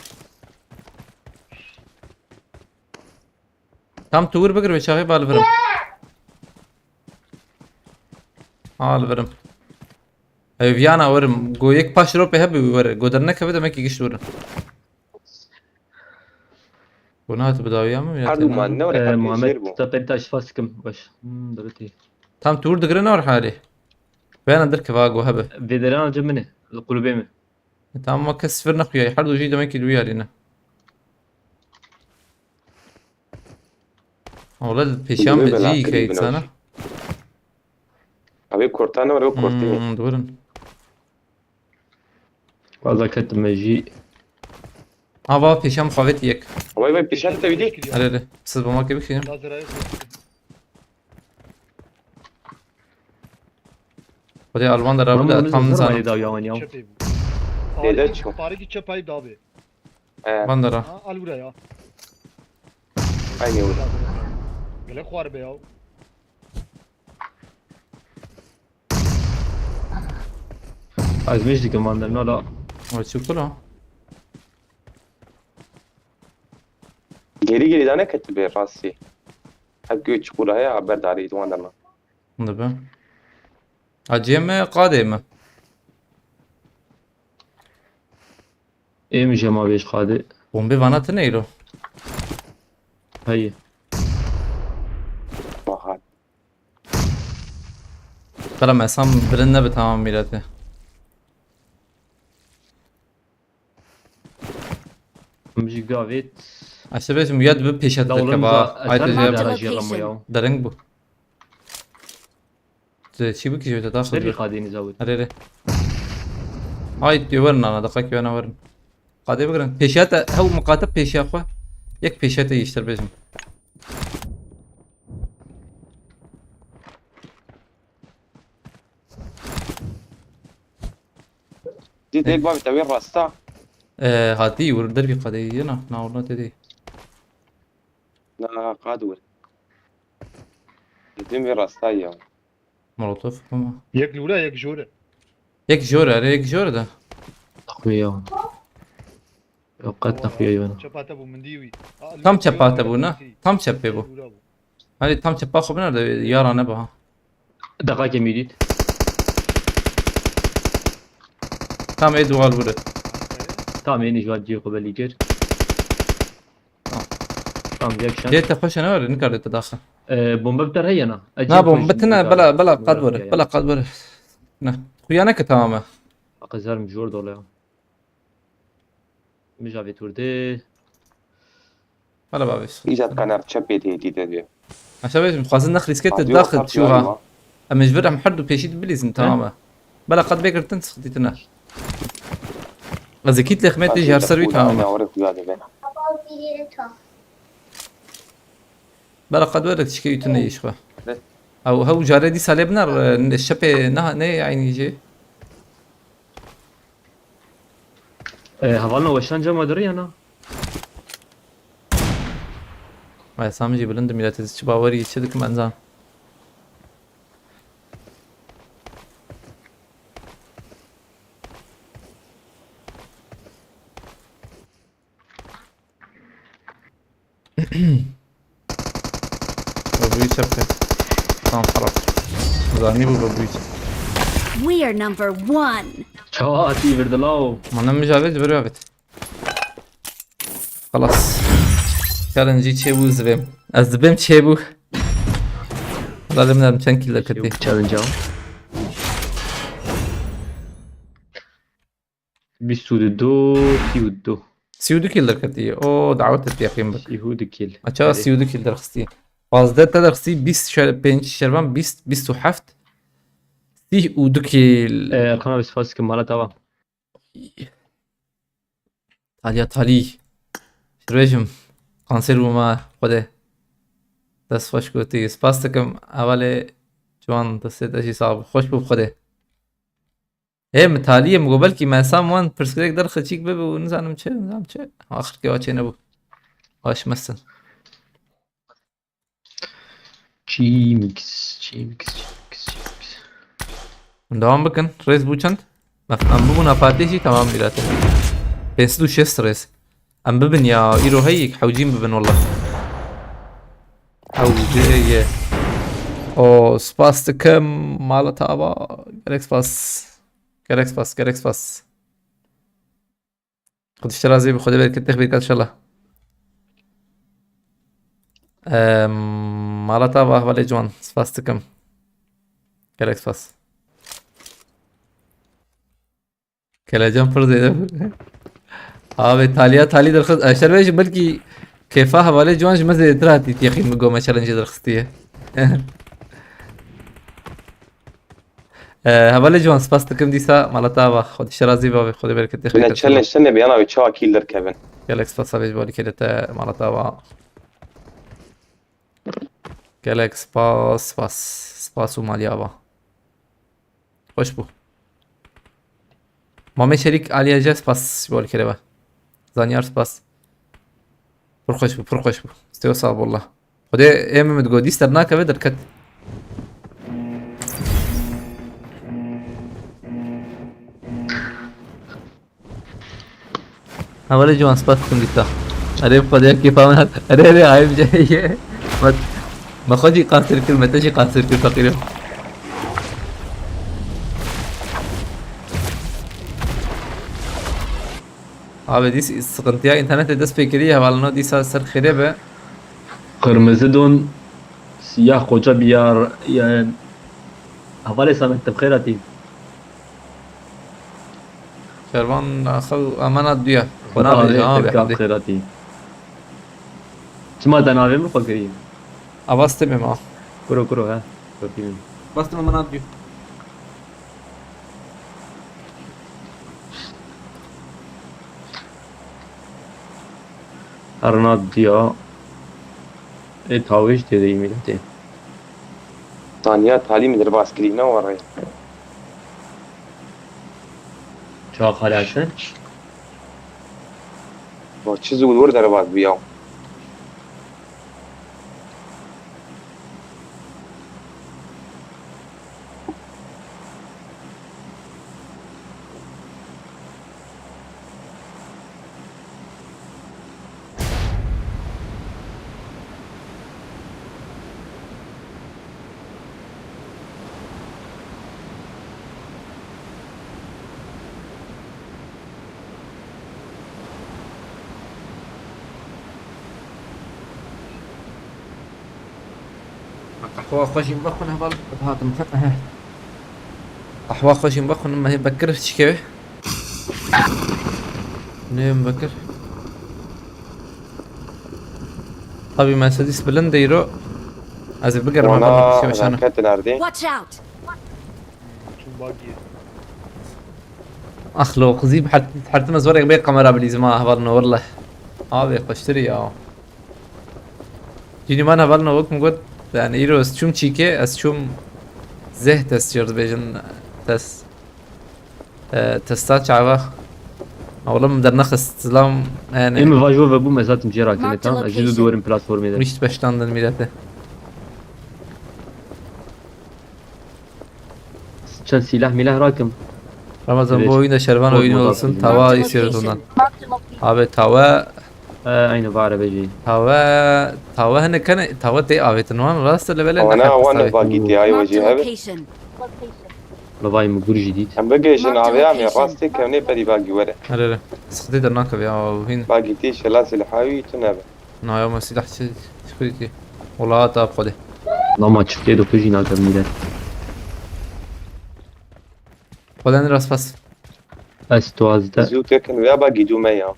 Tam tu wir bigir ve çaxê balivirim. Alivirim. Ev yana werim. Go yek paş rope hebi were. Go dernekeve demek ki giş werim. Go ne hatı bi dawiya mı? Her duman ne Ee, var? Muhammed Jêr bu. tapet taş fas kim baş. Hmm, dırıtı. Tam tu wir digire ne var hali. Vena dir keva go hebe. Vederan acı mini. Kulübe mi? Tamam kes vir nexuya. Her du jî demek ki du yarine. Ola peşan Bilmiyorum, be ben cî hakkı kayıt bilmiyorum. sana. Abi kortan var o kortu. Hmm, duvarın. Valla ketim jî. Ava peşan xavet yek. Vay vay pişat te bidi. Hadi hadi. Siz bomba gibi şey. Hadi Alman da rabı da tam zan. Dawiya wan ya. Çepê bû. Dede Tarîkî- ço. Tarîkî çep ayıp da abi. Ee, Bandara. Ha, al buraya. Aynı yolu. Gele xwar be ya. Ez mecdikim van der nala. O çukura. Geri geri dane kete bir rasi. Hep göç buraya haber dari duandan. Hadi be. Acıya mı, qadê mi? Êm jema vêj qadê. Bombe vana tı neyro? Hayır. Bahar. Kala me sam birin ne bi tamam mileti. Em jî gavêt. Aşağı beşim yad bir peşat Dawulun keba. da Ayte eser cevap. da jê ramo ya. Dereng bu. Te çi bu ki jevde daha Derî xırcı. Qadê nizawit. Hadi hadi. Ay diyor verin ana dakika ki ana verin. Qadê bigirin. Pêşiya te, hew miqate pêşiya xwe. Yek pêşiya te yîştir bêjim. Dî dêl bavê te wê rasta. Ee, hatî wir derbî qadê yena. Na orna te dê. Na qad wir. Dî wê rasta ya. Molotof ama. Yek li wira, yek jor e. Yek jor e, yek jor e de. Nexuye ya. Ya qet nexuye ya. Çepa te bû, min dî wî. Tam çepa te bû, ne? Tam çepê bû. Wira bû. Hadi tam çepa xwe binerde, yara nebe ha. Deqakê mîdît. Tam ê dual bûre. Tam ê nijwa cî xwe belî kir. Tamam. Tamam, yek şan. Cê te xweş e, ne were, nikare te daxe. Ee, bombe bi te re yena. E, Na cê bombe xweş tine, yena. Bela, bela qad were, bela qad were. Ne. Xuya neke tamam e. Aqe zerm jor dole ya. Mijavê turde. Bela bavê. Îca qener çepê tê dî te diye. Aşağı bêjim, xwazin nex rîske te daxe çû ha. Em ji vir em her du pêşî dibilîzin, tamam e. Bela qad bêgirtin, sıkıntı tine. Ez ê kît lexmê tê ji her ser wî tamam e. Bela qad were tişkê wî tune yî ji xwe. Ew hew care dîsa lê biner, e, şepê ne, ne aynî jê. E, hevalno weşan cema diriya na? Ay, Sami jî bilind, millet ez çi bawerî çi dikim enzan. Bebûyî çep kir. Tamam, xerab. Zanî bû bebûyî çep. We are number one. Çawa hatî vir dilaw? Mana mijavê ji vir avêt. Xelas. Challenge çê bû zibêm. Ez dibêm çê bû. Zalim derim çend kill de ketî. Challenge al. Bîst û du, sî û du. Sî û du kill derketî. O, dawet et yaqîn bik. Sî û du kill. Aça, erê. Sî û du kill derxistî. Pazdeh te derxistî, bîst şer-, pênc şervan, bîst, bîst û heft. Sî û du kill. Ee, Erkan abi, spas dikim, mala te ava. Talya talî. Şirvêjim. Kanser bûma, Xwedê. Dest xweş gotî. Spas dikim. Hevalê ciwan, destê te jî sax bû. Xweş bû, Xwedê. Hê, min taliyê, min got belkî me Sam wan pirsgirêk derxe çîk bibe û nizanim çi, nizanim çi. Axirkê wa çênebû. Baş mestin. Çîmix, çîmix, çîmix, çîmix. Dewam bikin. Rêz bû çend? Em, em bibûna Fatih jî, tamam bîra te. Pênc sed û şêst rêz. Em bibin ya, îro heyî, hewcîn bibin wela. Hewcê ye. O, spas dikim, mala te ava. Gelek spas. Gelek spas, gelek spas. Xwedê ji te razî be, Xwedê bereketê xwe bîrka inşallah. Em, mala te ava, hevalê ciwan, spas dikim. Gelek spas. Kelecan pir zêde bû. Abi, taliya talî derxist. Eşer bêjim, belkî kêfa hevalê ciwan ji me zêdetir hatî, yexîn min got me challenge derxistiye. Ee, hevalê ciwan, spas dikim dîsa, mala te ava. Xwedê ji te razî be, Xwedê bereketê xwe bide. Challenge tune be, yana wê çawa kill derkevin. Gelek spas abi ji bo alîkê te, mala te ava. Gelek spas, spas, spas û malî ava. Xweş bû. Mamê Şerîk Aliye Ece, spas ji bo alîkê ve. Zanyar, spas. Pir xweş bû, pir xweş bû. Stêyo sağ ol, wallah. Xwedê ê min digot, dîs dernakeve, derket. Hevalê ciwan, spas dikim dîsa. Erê, bi Xwedê kêfa min hat. Erê, erê, ayê bi cayê ye. Me, me xwe jî qasir kir, me te jî qasir kir, feqîrim. Abi, dîs sıkıntıya internetê dest pê kiriye, hevalano dîsa ser xêrê be. Qırmızı don, siyah koca bir yar, yani, hevalê Samet, te bi xêr hatî. Şervan, xew, emana duya. Xwedê Navê, avê navê, te bi hemdê. Xêr hatî. Çima te navê min xwe kirî? Avaz tê me ma. Kuro, kuro, he. Kuro, tî min. Bastım emana duya. Erna diya. Ê tawê jî tê de yî mîletê. Taniya talî min derbas kirî, ne were. Çawa Xalê Hesen? Ma çi zû wir derbas bûya. Qehwa xwe jî bixwin heval, hatim. Qehwa xwe jî bixwin, me hê Bekir çi keve? Nê Bekir. Tabii Mercedes bilind de îro. Ez ê bigerim heval, Wana şeweşana. Raketin erdê. Watch out! Çûn bagî. Ax lo, qizî bi her-, her tim ez werek bê kamera bilîzim ha, hevalno, welleh. Abi, xweştirî ya. Cînî man hevalno, wek min got, yani îro ez çûm çîkê, ez çûm zeh test jêr dibêjin, test. E, testa çava. Oğlum, dernexist, zilam, yani. Ê min va ji we vebûm, ez hatim cê rakirî, Marked a tam, ez jî location. Dû diwerim platformê de. Rîşt beştan din mîletê. Çend sîleh mîleh rakim. Ramazan, bu oyunda şervan oyunu olsun. Tava istiyoruz ondan. Abi tava. E, aynı var be jî. Tava, tava hene kene, tava tê avêtin wan, rast e, lebele. Wana ne wan bagî tê, ay wecî hebe. Li vay min gur jî dît. Em bigihîjin avê, em ê rastê kevnê berî bagî were. Here, here. Sıkıntı da nakab ya, hin. Bagî tê şela silhawî tu nebe. Naya ma silah çi, çi xwedî. Wala ta xwedê. Lama çiftê dokuz jî nakevnî de. Xweden rast pas. Ez tuwazde. Zû kekin veya bagî dû me ya.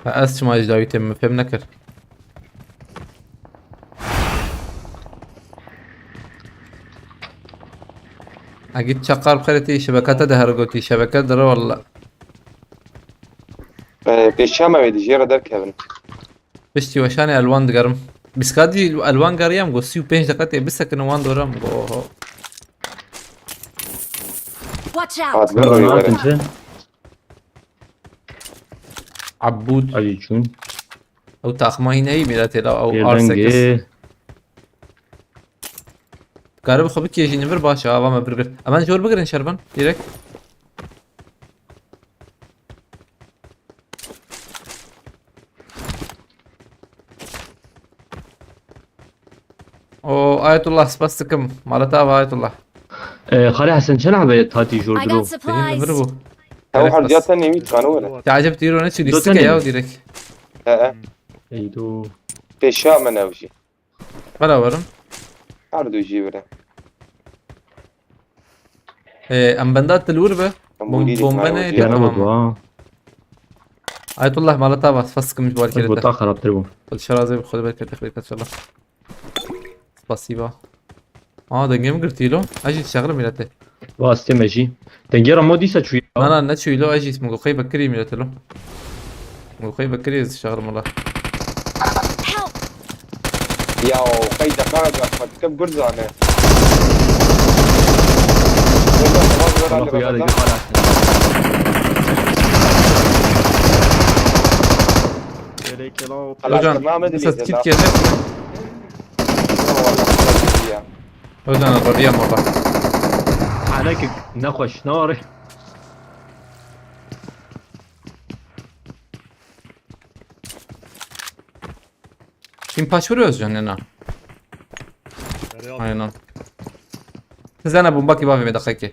Ha, ez çima ji dawî têm, min fêm nekir. Egît çaqar bi xêretî şebekata de her gotî, şebeke dire walla. Ee, pêşiya me wê dijê re derkevin. Piştî weşanê elwan digerim. Biskadî elwan geriyam, go sî û pênc deqe tê bisekine wan doram, go oho. Watch out! Hat bir rewî were. Abûd. Evî çûn. Ew taxma hîn heyî mîletê la, ew Pêrdengê. R sekiz. Kare bi xwe bikêjînin vir baş e, ava me birgirt. Emen jor bigirin şervan, direkt. O Ayetullah, spas dikim. Mala te ava Ayetullah. Ee, Xalê Hesen çend hebe tatî jor I diro? Got supplies. Vir bû. Ew her diya te nêmî dikane were. Ya eceb tîro ne çi lîstik e ya direkt. He, he. Eydo. Pêşiya me ne ew jî. Wela werim. Her du jî were. Ee, em benda til wir be. Em Bom-, wî bombe ne dî, tamam. Ayetullah mala te ava, spas dikim ji bar kirete. Bota xerabtir bû. Xwedê şerazê bi xwedê berkete, xwedê ket inşallah. Spasiba. Aa, dengê min girtî lo. Ez jî dişexlim mîletê. Wastê me jî. Dengê Ramo dîsa çûye. Na, na, neçûye lo, ez jî min got qey Bekirî mîletê lo. Min got qey Bekirî ez dişexlim wela. Help! Ya, qey defa ez xwe dikim gurzane. Gurzane, gurzane, gurzane. Hocam, mesela kit geldi. Hocam, reviyem orada. Alek nexweş, ne var? Kim paşveriyor Özcan, ne na? Aynen. Siz ana bomba ki bavê me daxeke.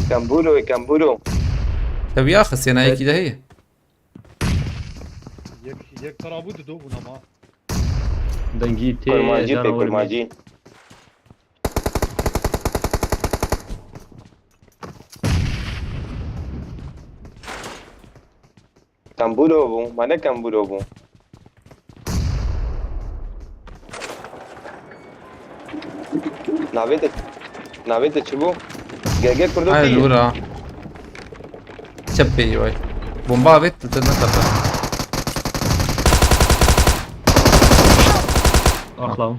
Kamburo, kamburo. Tabii ya, xesena yekî de heye. Yek, yek tarabû dido bûn ama. Dengî tê. Kurmancî pê kurmancî. Kamburo bû, ma ne kamburo bû. Navê te, navê te çi bû? G G Kurdo. Ay, pî. Lura. Çep peyî vay. Bomba avêt, tu ne tapa. Axla.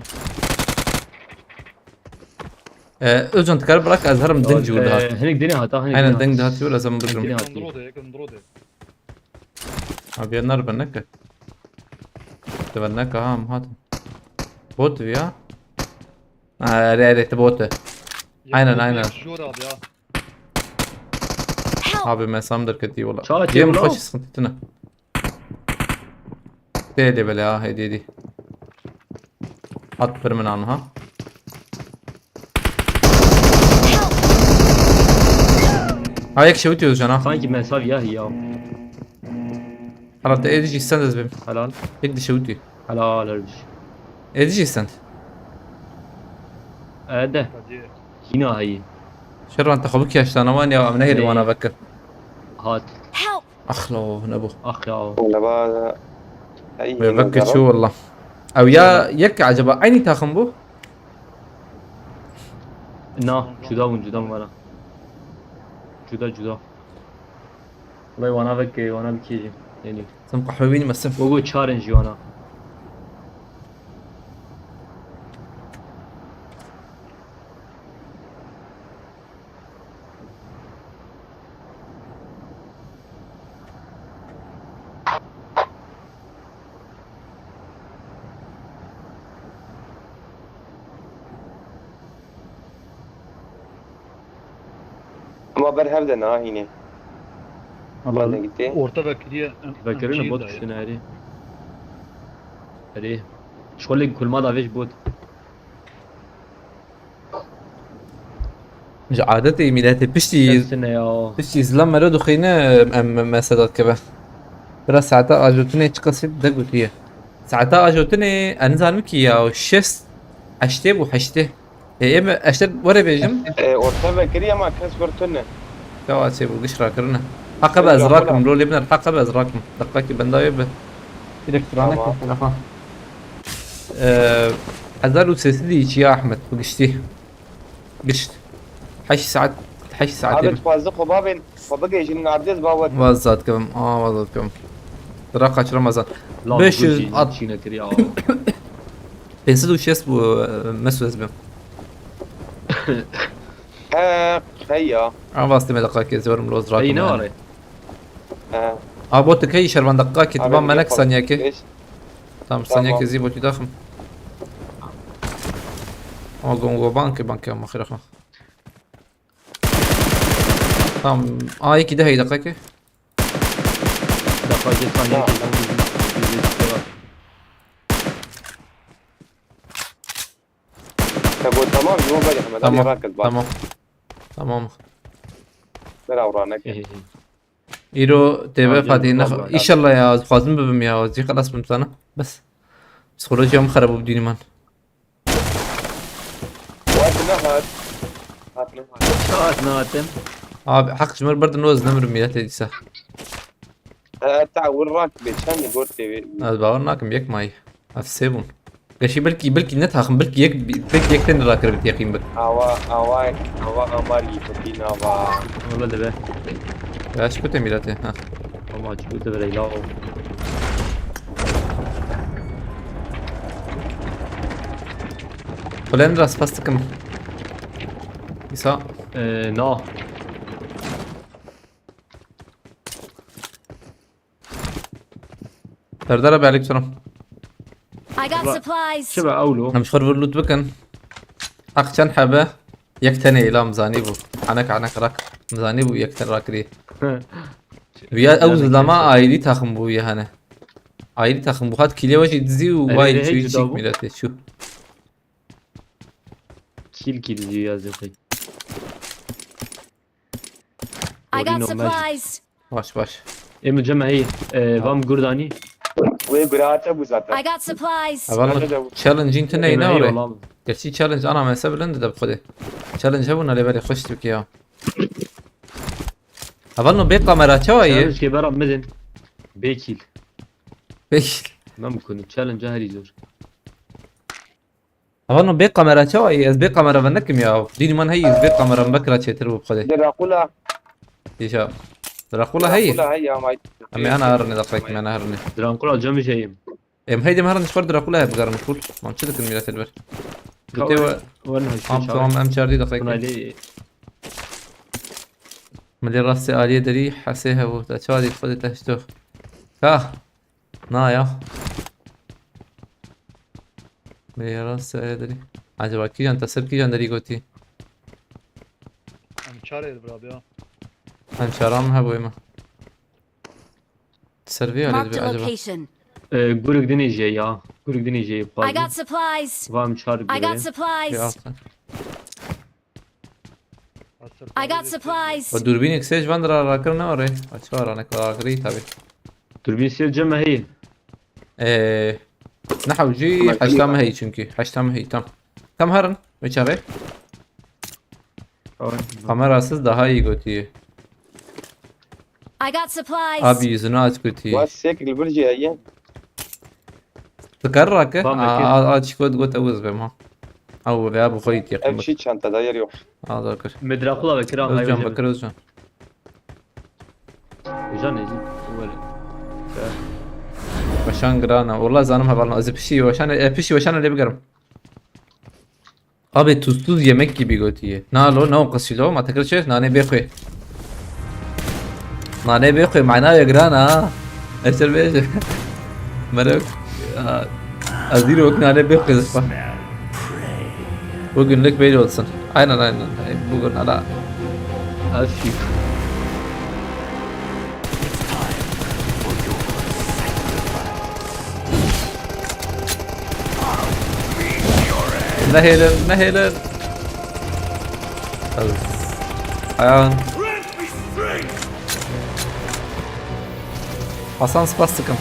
Ee, Özcan, dikar bırak, ez herim ding cûr dihat. Hinek dinê hata, hinek Aynen, dinê ding dihat cûr, ez herim Hinek bigrim. dinê Yakın hatiye. Drode, yakın Drode. Abi ya nerede neke? Te ben neke ha, hat. Bot ya. Ha, ere ere te bot. Aynen, aynen. Jor abi ya. Help! Abi me sam derketî wala. Çawa Cem wala? Xweş, sıkıntı tine. Dê dê bele ha, hedi hedi. At bir min anha. Ha, yek şewit yiyoruz cana. Sanki mesav ya ya. Hala te edici sen de bim. Helal. Yek de şewit yiyor. Helal olsun. Edici sen. Ede. Hadi. Yine hayır. Şervan te xabuk yaştan ama ya, em nehir Hey. wana bekir. Hat. Help! Ah lo, ne bu? Ah ya. Wala ba. Hey, Ve bekir şu valla. Ew ya yek acaba aynı takım bu? Na, cuda bûn, cuda bûn bana. Cuda, cuda. Wallahî wana veke, wana bikêjim. Yanî. Sen kahve bînî mesin. Wego çar in jî wana. Ama ber hev de nahîne. Ama Gitti. Orta vekiriye. Vekirine bot kuştine herî. Herî. Şkolê kulma da vêj bot. Ji adetê miletê piştî Kestine ya. piştî zila mero dixîne em mesedat keve. Bira saeta ajotinê çi qasî de gotiye. Saeta ajotinê ez nizanim ki ya şêst heştê bû heştê. E, em eşte were bêjim. E, orta vekirî ama kes vir tune. Dewa çê bû giş rakirine. Heqe be ez rakim, lo lê biner, heqe be ez rakim. Deqekî bendayê bi. Direkt rane Tamam. Telefon. E, hezar û sê sed û çiya Ahmet, bu giştî. Gişt. Heşt saet, heşt saet. Abi tu fazla xwe babên xwe bigihîjin ardêz ba we. Vaz zat kevim, aa vaz zat kevim. Dira kaç Ramazan. Lan Beş yüz bu jî at- çî nekiriye. Pênc sed û şêst bû, e, Mesut ez bim. He, hey ya. Ama vastê me deqakê zor im loz rakim. Ey ne var ey? He. Abo tu key şervan deqakê Abi, tu ban bir menek yapalım. Sanyakê. Beş. Tamam, Tamam. Sanyakê zî botî daxim. Ama gongo banke banke ama xêra xwe. Tamam. Aa, yekî de hey deqakê. Defa geçen Ya. yıl bizim bizim Te got tamam, ji bo berê Hemed Ali Tamam. raket bak. Tamam. Tamam. Bera û raneke. Îro tê ve Abi, Fatih ne vallahi. İnşallah ya, ez dixwazim bibim ya, ez jî xelas bim sana. Bes. Psîkolojîya min xerab bû bi dînî man. Wat nehat. Hat nehat. Çat natin. Abi, heq ji min berdin, ez nemirim miletê dîsa. He, ta wir rak be çend got tê ve. Ez bawer nakim, yek mayî. Ev sê bûn. Geşî belkî, belkî ne taxim, belkî yek, belkî yek tên rakir bit yeqîn bik. Awa, awa, awa amar yi kutin awa. Valla de be. Ya şu kutê miletê, ha. Ama çıkıp da böyle la o. Kulen rast pastıkım. İsa. Ee, no. Serdar abi, aleyküm selam. I got Bra- supplies. Çi be awlo? Em ji xwe re vir loot bikin. Heq çend hebe? Yek tenê îla mizanî bû. Anek anek rak. Mizanî bû yek ten rakirî. Viya ew zilama ayrî taxim bû ya hene. Ayrî taxim bû. Hat kîlê we jî dizî û Erê, way erê, çûyî cuda çîk bû. miletê çû. Kil kil diyor yazıyor pek. I got Orino Magic. Supplies. Baş baş. Emu cem hey, e, vam gurdani. Wê gurate bû zaten. I got supplies. Evan Nerede bu? challenge intine ne Emu orê? olam. Gerçi challenge ana mese bilind de xwedê. Challenge hebû ne lê belê xweş dibike ya. Evan no bê kamera çawa ye? Challenge ke bera midin. Bekil. Peki. Ben bu konu challenge her zor. Evan no bê kamera çawa ye? Ez bê kamera ve nekim ya. Dînî man heyî, ez bê kamera min vekira çêtir bû xwedê. Drakula. Dîşa. Drakula heyî. Drakula hey ya may. Em ê ana herine deqek, em ê ana herine. Drakula cem şeyim. Em heydi em herin ji xwe Drakula heye bigerin xul. Mam çi dikin mîretê li ber? Gotê we. Werin hişê Tamam çawa. Tamam, em çardî deqeykin. Tunelê. Milê rastê aliyê derî hesê hebû. Te çawa dît xwedê te hişto. Ka. Na ya. Milê rastê aliyê derî. Acaba kîjan te ser kîjan derî gotî? Em çarê bira ya. Em çaran hebû ême. Ser vê alê Marked dibe a acaba. Location. Ee, Guruk dinê jê ya. Guruk dinê jê I got supplies. Vam çar I got gure. Supplies. Vê altı. I got supplies. Ve dûrbînek sê ji van dira rakir ne re. Açığa ranek rakirî tabi. Dûrbîn sê cem heyî. Ee, ne hewcî Ama heşta geliyor. Mehî çünkü. Heşta mehî tam. Tam herin. Ve çare. Kamerasız daha iyi götüyü. I got supplies. Abi yüzünü aç götüyü. Wa sek li vir jî heye. Dikar rake? Tamam, a, peki. A, a, çiko got ew ez bem ha. Ew ve abi xwe yitiye. Ev çi çanta da yer yok. A, da kir. Medrakula ve kiram Özcan hayır. Bakır Özcan. Özcan ne? Böyle. Başan girana. Valla zanim hevalna. Ez pişi başan, e, pişi başan öyle bir garım. Abi tuzsuz yemek gibi gotiye. Na lo, ne o qasî lo, ma tekrar çe, nane bê xwe. Nane bê xwe, manaya giran ha. Eser bê. Merhaba. Azir ok nane bê xwe. Bugünlük böyle olsun. Aynen aynen. Bugün ala. Azir. Nehêlin, nehêlin. Ayan. Hasan spas dikim.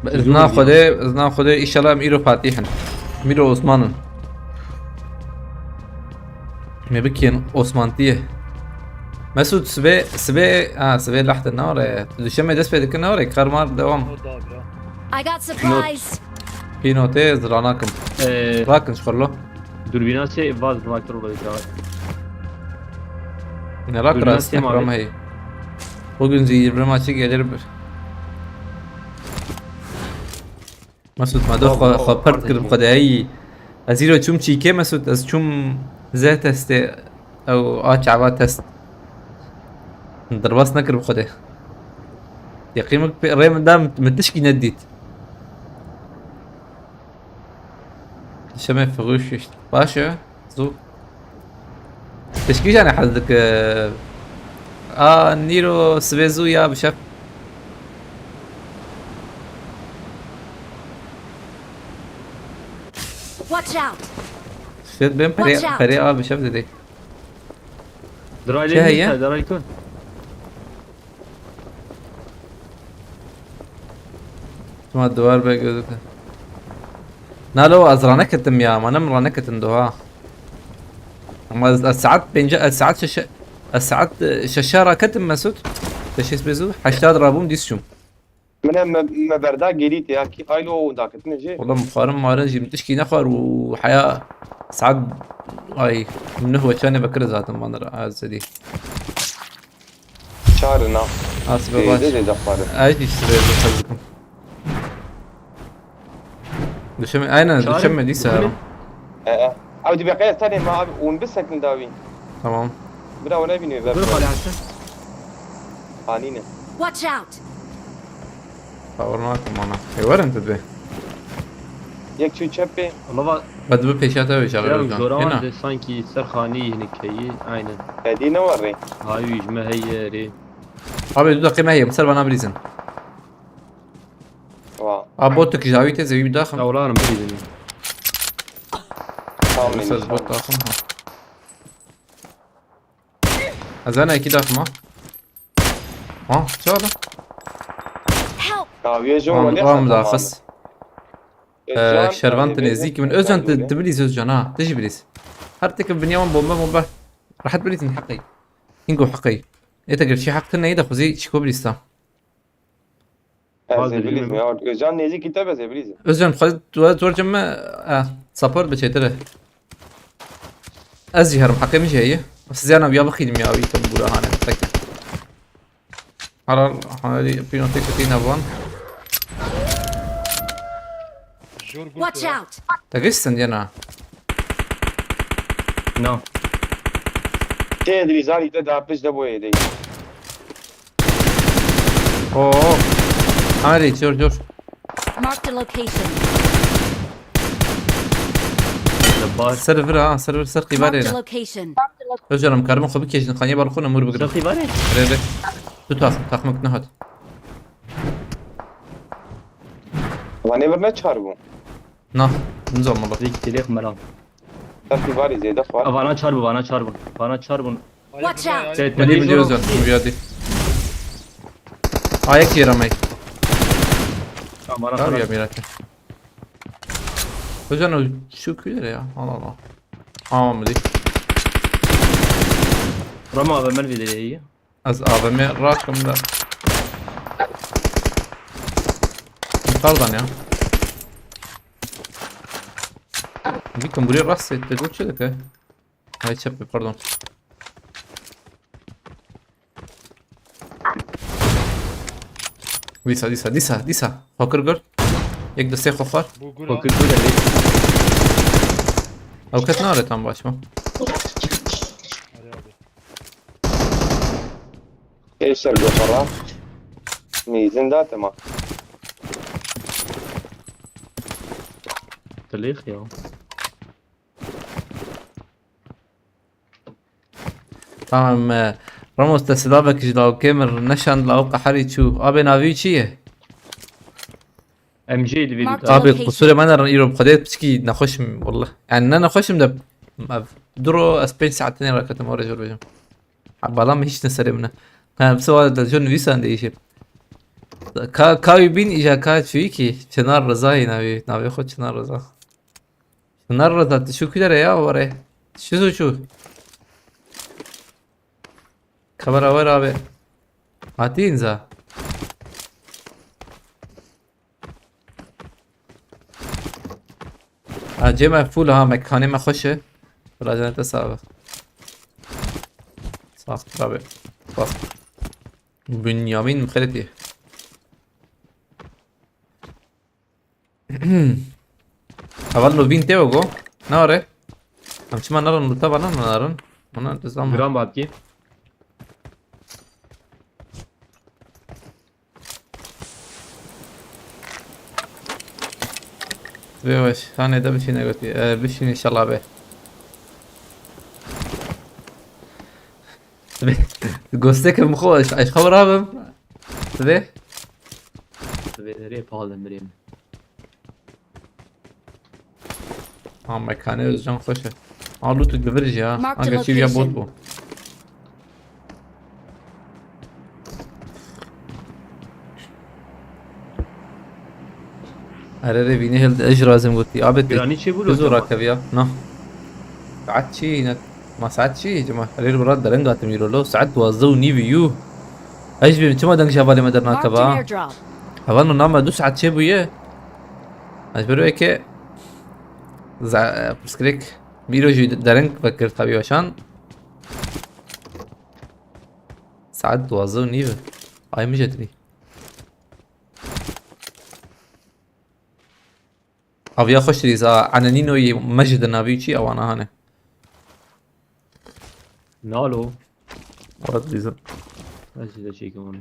Bi izna Xwedê, izna Xwedê, înşallah em îro Fatîh in. Mîro Osman in. Me bikên Osmantiyê. Mesut, sibê, sibê, ha, sibê leht in, ne were. Tu duşemê dest pê dikin, ne were. Karmar devam. I got supplies. Pînotê ez ranakim. Ee, Rakin ji xwe lo. Dürbina şey vaz makro lo ya. Ne rak Dürbina rast şey ne mavi. Ram hey. Bugün zî yirmi maçı gelir bir. Mesut, ma do xwe, xwe pert kir bi Xwedê. Ey, ez îro çûm çîkê, Mesut, ez çûm Z testê, ew a çava test. Derbas nekir bi Xwedê. Yeqî min pê-, rê min da, min, min tişkî nedît. Şemê firûş işte. Baş e. Zû. Pişkî jane hez dike. A, nîro sibê zû ya bi şev. Watch out! Şet ben perê, Watch out! Perê a bi şev didê. Dirayê Çi heye? Dirayê tu. Tuma duvar be gözükle. Nalo, ez raneketim ya, ma nem raneketim doha. Ama ez, ez saet pênce, ez saet şeşe, ez saet, e, şeşe raketim Mesut. Teşhis bezu, heştad rabûm dîs çûm. Min em me, me berda gerî te ya, kî qaylo û daketine jê. Oğlum, xwarin marin jî min tişkî nexwar û heya saet, ay, neh weçanê vekir zaten van ra, ez zedî. Çar na. Asbe baş. Zêde zêde xwarin. Ez jî sibe baş dikim. Düşeme, aynen, Çağrı, düşeme dîsa. Bugün E, e. Ew dibe qey tenê ma abi, hûn bisekin dawî. Tamam. Bira, hûn nebînî ver. Dur, xalê Hasan. Hanîne. Watch out! Tawir nakim ana. E, werin tu dibê. Yek çû çepê. Valla va- Ve dibe pêşiya te ve çağırır. Ya, Özcan. Jorawan Hena. De sanki ser xanî hinek heyî, aynen. Edî ne warê? Hayî, ji me heye rê. Abi, du dakika me heye, ser bana bilîzin. Wa. Abi, botu ki jawi te zewi bir dakika. Ya, ulan, bilîzin. Tamam, Mesela tamam. Bot dakika ha. Azana iki dakika. Ha, çağla. Help! Kaviye jo Tamam, wale tamam, xatam daha abi. Fas. Özcan, Ee, Şervan abi, te nêzîk min. Özcan, Özcan, tu, tu bilîz Özcan ha. Tu jî bilîz. Her tek biniyawan bomba, bomba. Rehet bilîzin heqî. Hingo heqî. Ê te gerçî heq tine yê de xuzî çîko bilîsta. Ez Bazı ê bilîzim bilmiyorum. Ya. Özcan nêzîkî te be ez ê bilîzim. Özcan xwe tu tu cem me, eh, support bi çêtir e. Ez jî herim heqê min jî heye. Siz yana ya bixînim ya wî tembûra hane. Peki. Haral hali pîno tek tî nevan. Jor gut Watch ya. Out! Te giştin yana. No. Tê dilîzarî te daha pişt de boyê dey. Oo. Hadi cor cor. Marked a location. Jabbar. Server ha, server ser Marked a qîbarê. Location. Özcan em karimin xwe bikêşin, xaniyê balkona mûr Sen bigirin. xibarê? Rê rê. Tu tax, taxmik nehat. Vanê bir ne çar bû. Na, nizam baba. Rik tilek meral. Te fîbarî zêde xwar. Vana çar bû, vana çar bû. Vana çar bû. Watch out! Te Milî milî Özcan, milî hadi. Ayak yere me. Tamam, vana Tabii ya xalas. mirate. Özcan o şu kuyere ya. Allah Allah. Tamam milî. Rama abi, Melvi de iyi. Ez A V M rakim da. Pardon ya. Bikim buraya rast etti. Dur çelik he. Ay çöp pardon. Dîsa, dîsa, dîsa, dîsa. Fakir gör. Yek destê xwe xwar. Bu gura. Fakir bu da. Ew ket nare tam baş mı? Hadi abi. Ê ser goxara. Nêzin da tema. Tilek ya. Tamam. E, Ramos te silavek ji lawkê min neşand lawka herî çû. Abê navî çi ye? M G di vî Mark bîta. Abi, qusûrê me nerin îro bi Xwedê piçkî nexweş im, wallah. Yani ne nexweş im de, ev, duro ez pênc saetê nêraketim, orê jor bêjim. Ha, bala min hiç ne serê min e. Ha, bi sewal de jor nivîsan de îşe. Ka, ka wî bîn îja ka çûyî kî, Çinar Rizayê navê, navê xwe Çinar Riza. Çinar Riza, tu çû kî dere ya, were. Çi zû çû? Kamera wer abi. Hatî înza. Ha, cê me full ha, mekanê me xweş e. Bila canê te sax be. Sax be abi. Bas. Bünyamin Mixeleti. Heval lo vîn tê go. Nare. Em çima narin lo tava nan narin. Ona dizam. Gram babki. Vê weş, hanê de bişîne gotî. E, bişîn inşallah be. Gostek min xwe, ez xwe rabim. Vê. Ve rê pahalı mirêm. Ha, mekane Özcan xweş e. Ha, lût li vir jî ha. Mark the Anka çî ya bot location. bû. Erê rê vînê hildi, ez jî razim gotî. Abê te Giranî çê bû tu zor lo. Rakeviya. Na. Saet çi ne? Ma saet çi cima? Erê bira dereng hatim îro lo. Saet duwazdeh û nîv û. Ez jî bêjim çima deng ji hevalê me Marked an dernakeva. Airdrop. Heval no nama du saet çê bûye. Ez bero eke za-, pirsgirêk bîro jî dereng vekir tabi weşan. Saet duwazdeh û nîv. Ay mijed bî. Aviya xweş dîza, Enenînoyê mejidin navî çi ewana hane. Nalo. Ora dîzin. Ez jî de çêkim onu.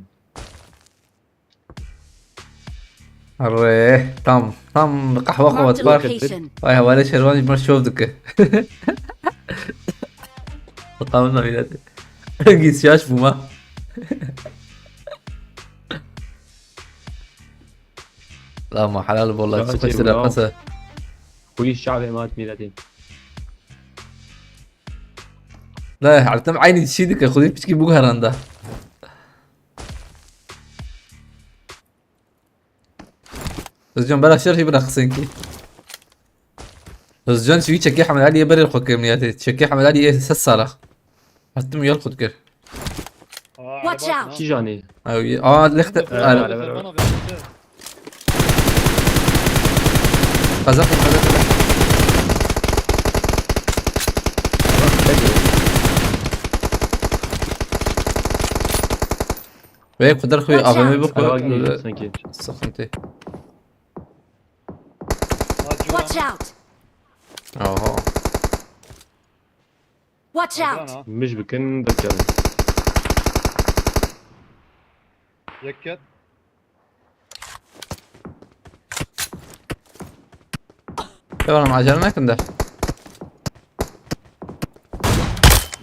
Erê, tam, tam qehwa xwe Marked a xwar. location. Vay, hevalê şervan jî me şov dike. Qawim navînete. Gî siyaş bûma. La ma helal bol la, Siyaş çi xweş çê sira bûma. qese. Kuy şavê mat mîretê. La, hertim aynî çî dike, xwedî piçkî bû heranda. Özcan bera şer jî bira xisenkî. Özcan çiwî çekê Hemed Aliyê berê xwe kir niyetê. Çekê Hemed Aliyê sed sala. Hatim yol xud kir. Watch out! Kîjanê? Ew, aa, lexte. Ee, araba. Qazaq, qazaq, qazaq. Ve kudar xwe Watch A V M out. bu Araba koy. geliyor sanki. Sıkıntı. Watch out! Oho. Watch out! Miş bikin dikkat. Yek ket. Devam, acele nekin de.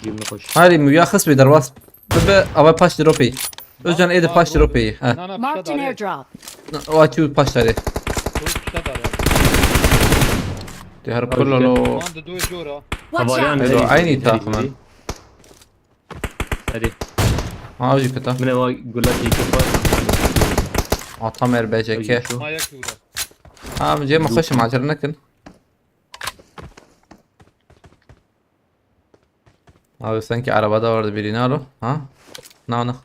Girme koş. Hadi müya xis bir derwas. Bibe ava paş dropey. Özcan edi paş dropey. Ha. Nana Marked an pişta dare. Airdrop. O açı paş dare. Pişta dare. Te her kullo lo. Man de doy jora. Watch Havalian out! Elo, nereye aynı gidiyor? takım. Hadi. Ha, ucu kıta. Mine var, gula keyfi var. Atam er B C K. Şu. Ma yek ura. Ha, cem hoşum, acele nekin. Abi sanki arabada vardı biri, ne alo? Ha? Ne ana?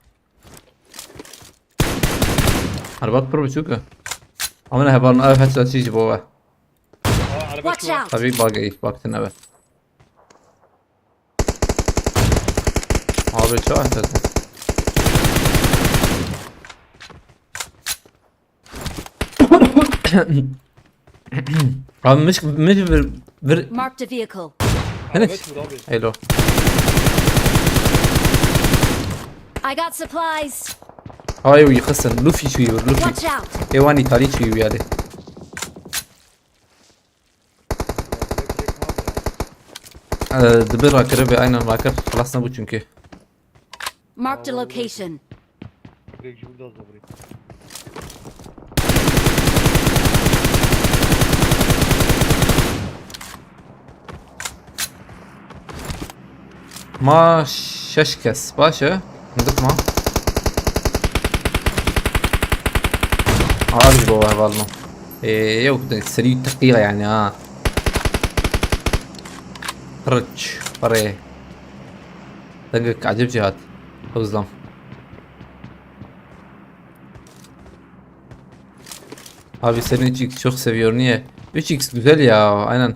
Araba pır buçuk. Ama ne heval, ev headshot çiğ bu. Aa, araba Watch şu. Out! Tabii bak iyi, baktın eve. Abi çok headshot. Abi miş miş bir bir Marked a vehicle. Hene Araba şu abi. Elo. I got supplies. Ay, uy xistin. Luffy çuyu, Luffy. Watch out! Ewan İtali çuyu yani. Ee, dibi rakırı ve aynen rakır. Xelas ne bu çünkü. Marked a location. Direkt şu burada zıvırı. Ma şeş kes. Baş e. Hindik ma. Abi bu heval mı? Ee, yok da seri tıkıyor yani ha. Kırıç. Parayı. Dengek acip cihat. Hızlam. Abi senin üç x çok seviyor, niye? Üç x güzel ya, aynen.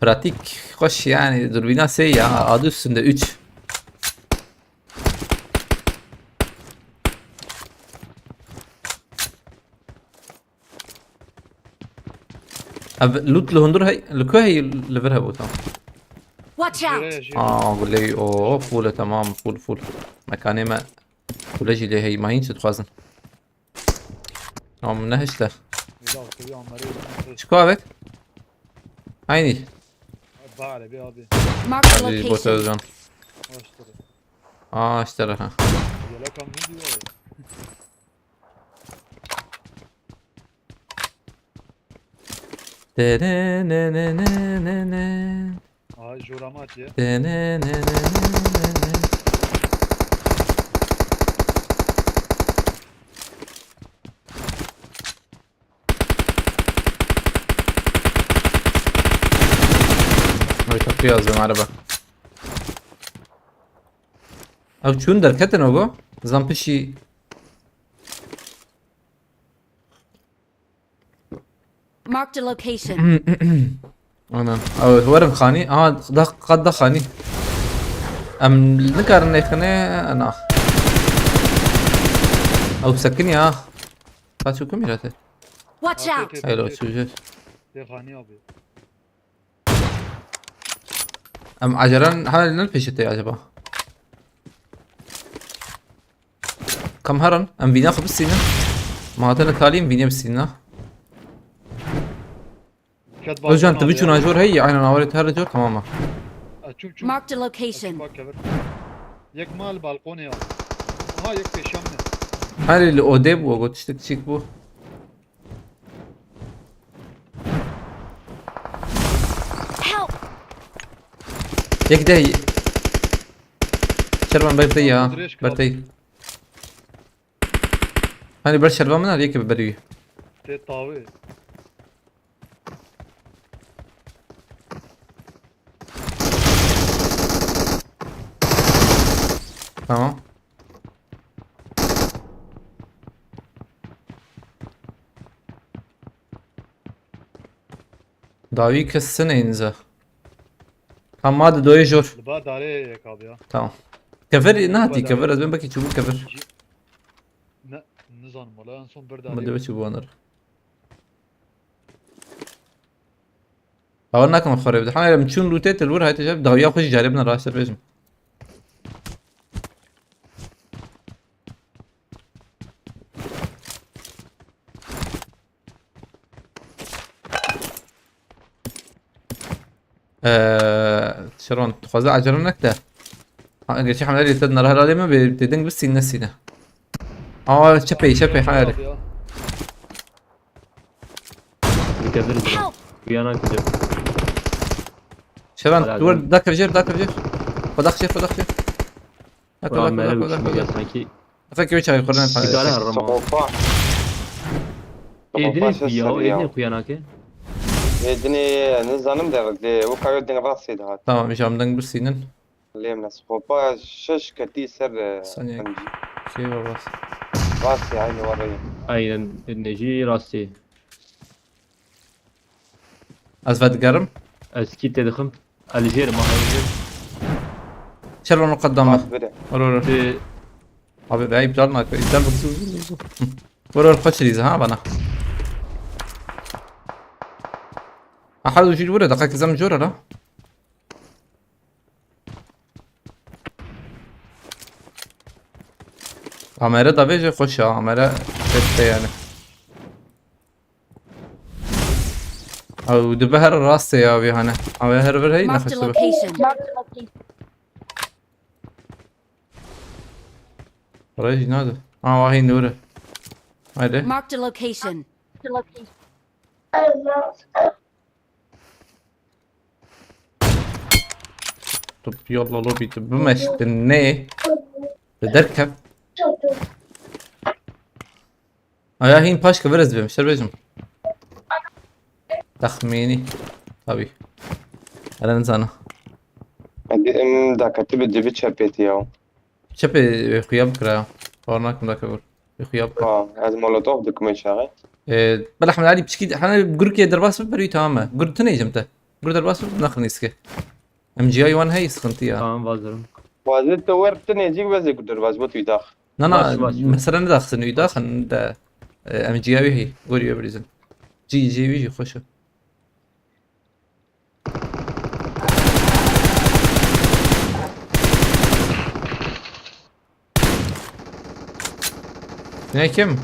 Pratik, hoş yani, dürbüne şey ya, adı üstünde üç. Abi loot li hundur hey, li ku hey li vir hebû tam. Watch out! Jere jere. Aa, guley, o full, tamam, full full. Mekanê me full jî lê hey, ma hîn çi dixwazin? Tamam, nehişte. Bila kuyu amare. Çiko avek? Aynı. Bare bir abi. Marked a Hadi botu location. Özcan. Açtırı. Aa, işte ha. Yelek amın diyor. Dene ne ne ne ne ne. Aa, jorama at ya. Dene ne ne ne ne ne. Ay, kapıyı yazıyorum araba. Abi çün derketin o bu. Zampişi. Marked a location. Ana. Abi verin khani. Aha, da, qad da khani. Em nikarin nexine, ana. Ew sekinî ha. Kaç hüküm irate? Watch out! Hello, çocuk. Tê xanî abi. Em acelen hal ne peşete acaba? Kam heran, em vîna xwe bistînin. Ma hatine talîm vînê bistînin ha. Ket Özcan, balkona tu abi biçûna ya. Jor hey, aynen, awarê te her jor, tamam ha. A, çû, çû. Marked a location. Bak kevir. Yek mal balkonê ya. Aha, yek pêşiya min e. Her li odê bû, got tiştek çîk bû. Help! Yek de. Şervan ber te ya. Dirêj kal. Ber te. Hani ber şervan min al, yek bi berî. Tê tavê. Tamam. Dawî kes sineynize. Tamam, hadi doyê jor. Li ba darê yek abi ya. Tamam. Kever nehatî, kever, ez ben belkî çûbû kever. Ne, nizanim wala, en son bir darê. Ama dewe çûbû anar. Hawa nakim xorê bide. Ha, em çûn lûtê til wir hayte jeb dawiya xwe jî carê bine raştir bêjim. Eee, Şeron, dixwaze acele nek de. Ha, gerçi Hemle te nara helalê me bê, te deng bistîne sîne. Aa, çepey, çepey, hayır. Abi ya. Dikevir. Help! Uyanak gidip. Şeron, hala dur, gel. Dakevir, dakevir. Kodak çek, kodak çek. Dakevir, kodak, kodak, kodak. Sanki. Efendim, çay korunan. Sigara herrama. Sopa. Êdinê kuya, êdinê kuya nake. Êdinê nizanim de, de, o kayo din rastê de hat. Tamam, îja min deng bisînin. Lê min sopa şeş ketî ser, e, saniye. Kê baba? Rastê, aynı var ya. Aynen, êdinê jî rastê. Ez vedigerim. Ez kî tê dixim. Alijêr ma hewlêr. Çer onu qedame. Bak, bire. Olur, olur. Abi, be, iptal mi? İptal mi? Vur, vur, kaç rize, ha, bana. Aha, ucil vur, dakika kızım cor ara. Amere da bêje xweş e, amere tepte yani. Ew dibe her rastê ya wî hane. Ew her vir hey nexweş dibe. Marked a location. Rej nade. Ha, wahî nûre. Haydi. Marked a location. Tu yalla lobby tu bimeştin ne? Te derkev. Aya hîn paş kevir ez dibêm, şer bêjim. Texmînî. Tabii. Hele nizana. Em dakati bi dibi çepêtî ya. Çepê, e, xuya bikira ya. Bawer nakim dakevir. E, xuya bikira. Ha, ez molotof dikim çaxê. E, bela Hemd Alî piçkî, hene gurkê derbas bi berî tamam e. Gur tu nêjim te. Gur derbas bi naxin îske. Em ciyayê wan heyî sıkıntı ya. Tamam, vazgeçtim. Vazgeçtim, wer tu nêzîk bezê ku derbas bot wî dax. Na, na, baş, baş, baş. Mesela ne daxsin wî daxin de, e, em ciya wî heyî. Gorî wê birîzin. Cî, cî wî jî xweş e. Ne kim?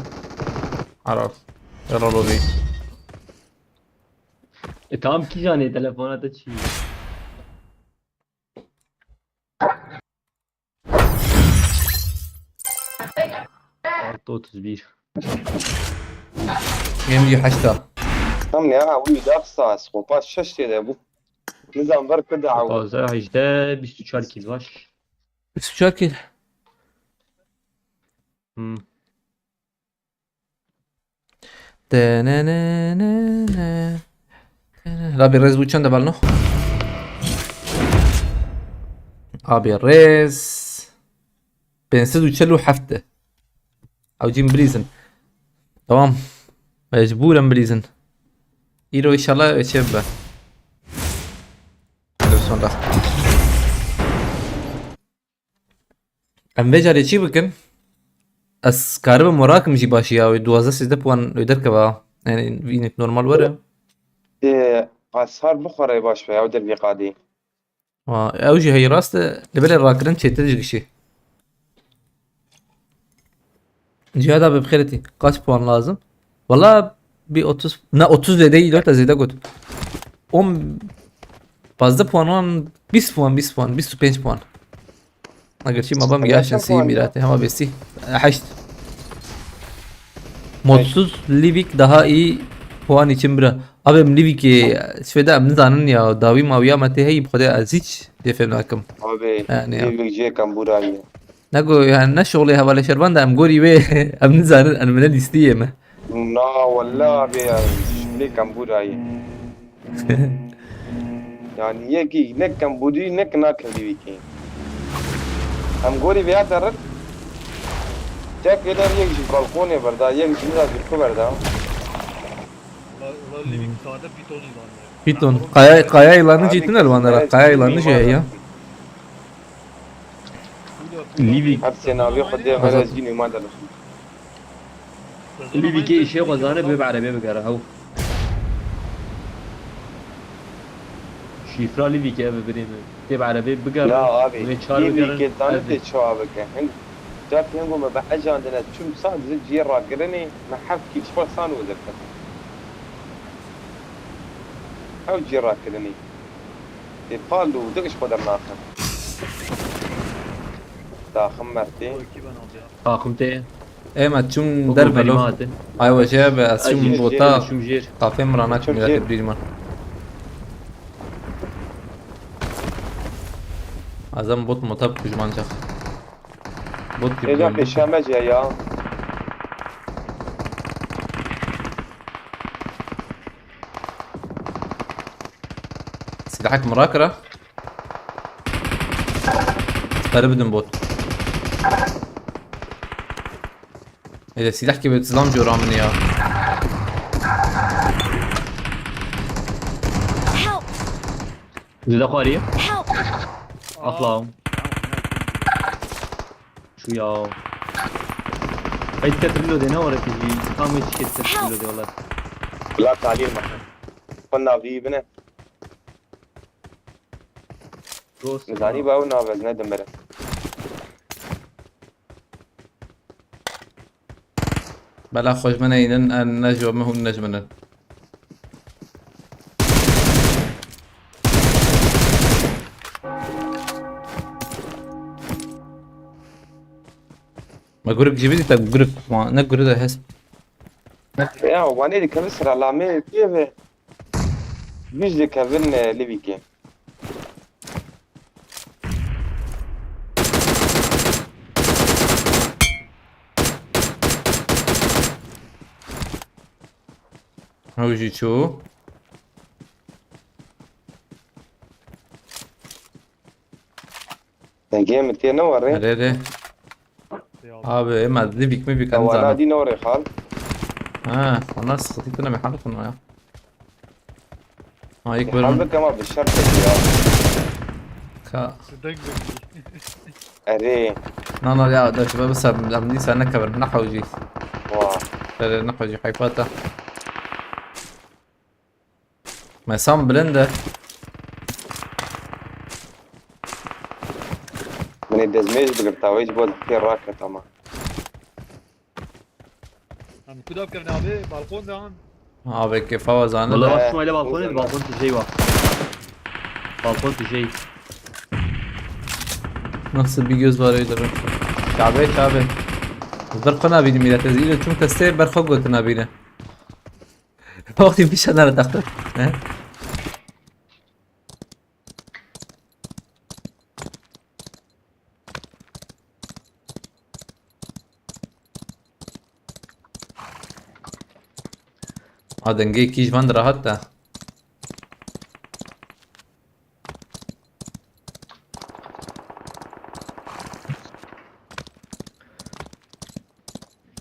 Araf. Yalla lobby. E, tamam, kîjanê telefona te çi? Artı otuz bir. Yirmi hasta. Tam ya, wî daxsa, skopa şeş tê de bû. Nizam ver ku da. Taze hejde, bîst û çar kil var. Bîst û çar kil. Hmm. Tenenenene. Rabî rêz bû çend e balno? Abi rêz. Pênc sed û çel û heft e. Ew cîm bilîzin. Tamam. Mecbûr em bilîzin. Îro inşallah çê bibe. Sonda. Em vê carê çi bikin? Ez karibim werakim jî başî ya, wê duwazdeh sêzdeh puan wê derkeva. Yani, yine normal were. Ê, hasar bixwere baş be, ew dervî qadî. Ha, ew jî heyî rast e. Li belê rakirin çêtir ji gişî. Cihada bi bixêretî. Kaç puan lazim? Valla bir otuz, ne otuz de değil, te zêde got. On, pazdeh puan wan, bîst puan, bîst puan, bîst û pênc puan. Eger çi mabam yaşın sî mîratê hema bêstî. Heşt. Modsuz Livik daha iyi puan için bira. Abi em Livikê şwêde em nizanin ya, dawî mawiya me tê heyî, bi Xwedê ez hiç jê fêm nakim. Abi, yani ya. Livik jê kembûra ye. Nego, yani ne şoxlê hevalê şervan de em gorî wê, em nizanin, em ne lîstiyê me. Na, walla abi ya, şoxlê kembûra ye. Yani yekî ne kembûrî, ne kina kevî wî kê. Em gorî vêya derin. Tek êler yek jî balkonê berda, yek jî nira jî ku berda. Ulan, ulan Livik sade pitonî lan ya. Piton. Qaya, qaya yılanı jî tune li wan dera. Qaya yılanı jî heye. Livik. Hepsê navê xwe dê Azad. Xerezî nûman de dixin. Livik ê îşê xwe zane bê bi erebê bigere hew. Şîfra Livik eve birê min. Tê bi erebê bigere. Na abi, Wê çar Livik bigere. ê zanî tê çawa bike. Hin, cartê hingo me bi ecandine çûm sadece cihê rakirinê me heft kîl ji xwe san wezir kir. Ew cihê rakirinê. Tê pal û dik ji xwe dernaxin. Daxim mertê. Taxim tê. Ê me çûm derve lo. Ay we jê be ez çûm bota. Kafê min ranak millet bir man. Azam bot mota kujman cak. Bot gibi. Êca pêşiya me jî ya. Silahek mi rakira? Peri bidin bot. Ede silah gibi silam cora min ya. Help! Zide xwarî. Help! Atla. Şu ya. Ay dikkat reload ne var ki? Tam hiç dikkat reload valla. La talîr me. Xwe navî bine. Ghost. Nizanî ba ew navez ne dimire. Bela xwe ji min eynin, en ne ji min hûn ne ji min in. Me gurik jî bidî te gurik ma ne guri de hest. Ya, wanê dikevin sira lamê kê ve. Vîj dikevin, e, Livîkê. Ew jî çû. Dengê min tê ne were. Erê, erê. Abi, ema Livîk mi bîk. Wana dî ne were xal. Ha, ona sıkıntı ne mi halı konu ya. Ha, ilk bölüm. Halbuki ama bir şart ya. Ka. Deng dengî. Erê. Na, na, ya, da şibe bir sabim, da mı sen ne kaver, ne hawji. Wa. Tere ne hawji, hayfata. Mesam bilinde. Min ê dezmêj bigirta, wê ji bo pê raket ama. Em kuda bikevin abi, balkon de an. Abi kefa wazanı Valla da. bak şumayla balkon et, balkon tijey bak. Balkon tijey. Nasıl bir göz var öyle bir. Çabe, çabe. Zırkına bir millet. Ez ile tüm teste berxo götüne bile. Vakti bir şeyler taktı. He? A dengê kî ji van de rahat da.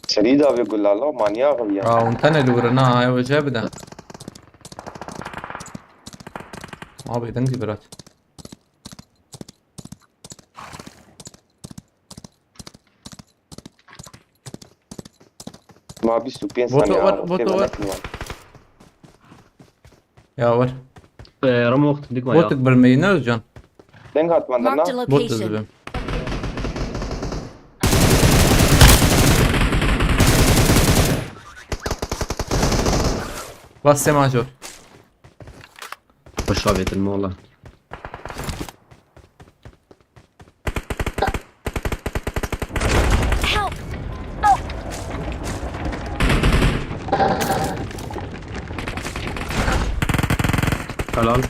Serî da vê gulala manyax ya. Aa, un tane li wirina, ay, o jê bide. Abi, dengî birat. Ma bîst û pênc Botu saniye var, abi, botu têbe var. nekin yani. Ya var. Ee, Ramo dik var ya. Botuk bir meyine can. Deng hat bende Marked a na. Botuk location. dibim. Bas sema jor. Hoş abi yetin valla. Help! Helal.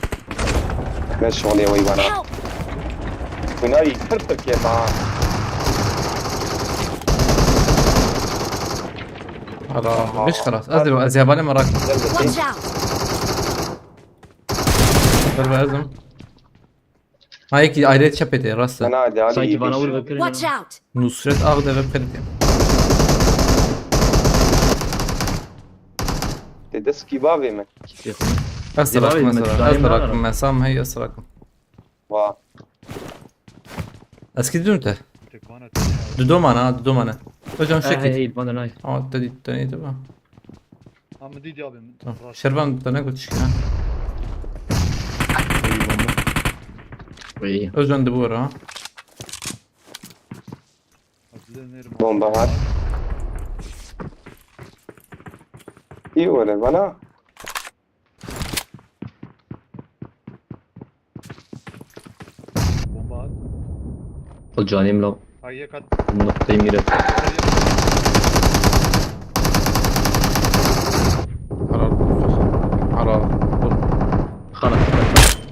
Ne şolê wî bana. Help! Kunayî kir tirkê ma. Ara, beş xelas. Ez de, ez yabanê merak. Watch out! Dur be ezim. Ha, yekî ayrê çepê tê, rast e. Sana hadi hadi Sanki iyi bana vur diyorsun. Bakıyorum. Watch out! Nusret Ağ de ve Kırık. Te dest kî bavê me. Ez Cevabê rakim, ez me, rakim, cevabê ez me rakim, rakim. Mesam hey, ez rakim. Va. Eski dün te. Tek bana. Dudo mana, dudo mana. Hocam Ha, şekil. Hey, bana nay. Ama dedi, dedi, dedi mi? Ama dedi abi. Tamam. Şervan da ne götüş ya? İyi. Özcan de bu ara. Bomba var. İyi öyle bana. Bomba at. O canım lan. Ay, yak at. Noktayı mire. Haral. Haral. Haral.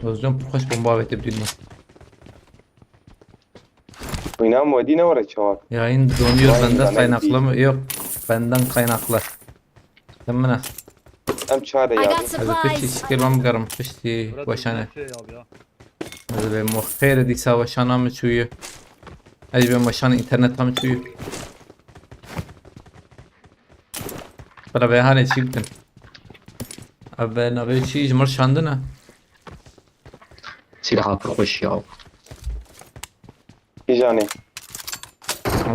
Özcan, bu kaç bomba avete bildim. Oynan modine var çavat. Yayın donuyor bende kaynaklı mı? Yok. Benden kaynaklı. Sen bana. Em çare ya. Ez piştî şikil bam garim. Piştî başane. Ez be mo xêr dîsa başana mi çûyî. Ez be başana internet mi çûyî. Bela be hane çî bitin. Abi navê çî ji mir şandine. Silaha pir xweş ya. Kîjanê?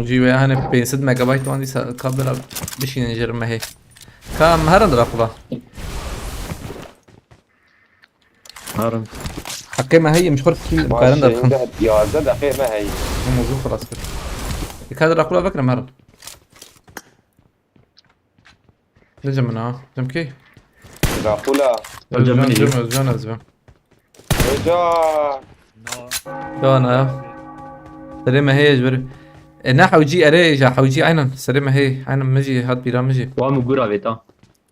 Jî wê hene pênc sed megabayt wan dîsa kabela bişînin jêr mehê. Ka em herin dira xula. Herin. Heqê me heye, em ji xwe fikir em karin derxin. Yazdeh deqê me heye. Em uzun xilas kir. Ê ka dira xula vekirim herin. Ne cem min ha? Cem kê? Rakula. Özcan, Özcan, Özcan ez bim. Özcan. Can ha. Serê me heye ji ber. E ne hewcî erê ja hewcî aynen. Serê me heye. Aynen min jî hat bîra min jî. Wa min gura vêta.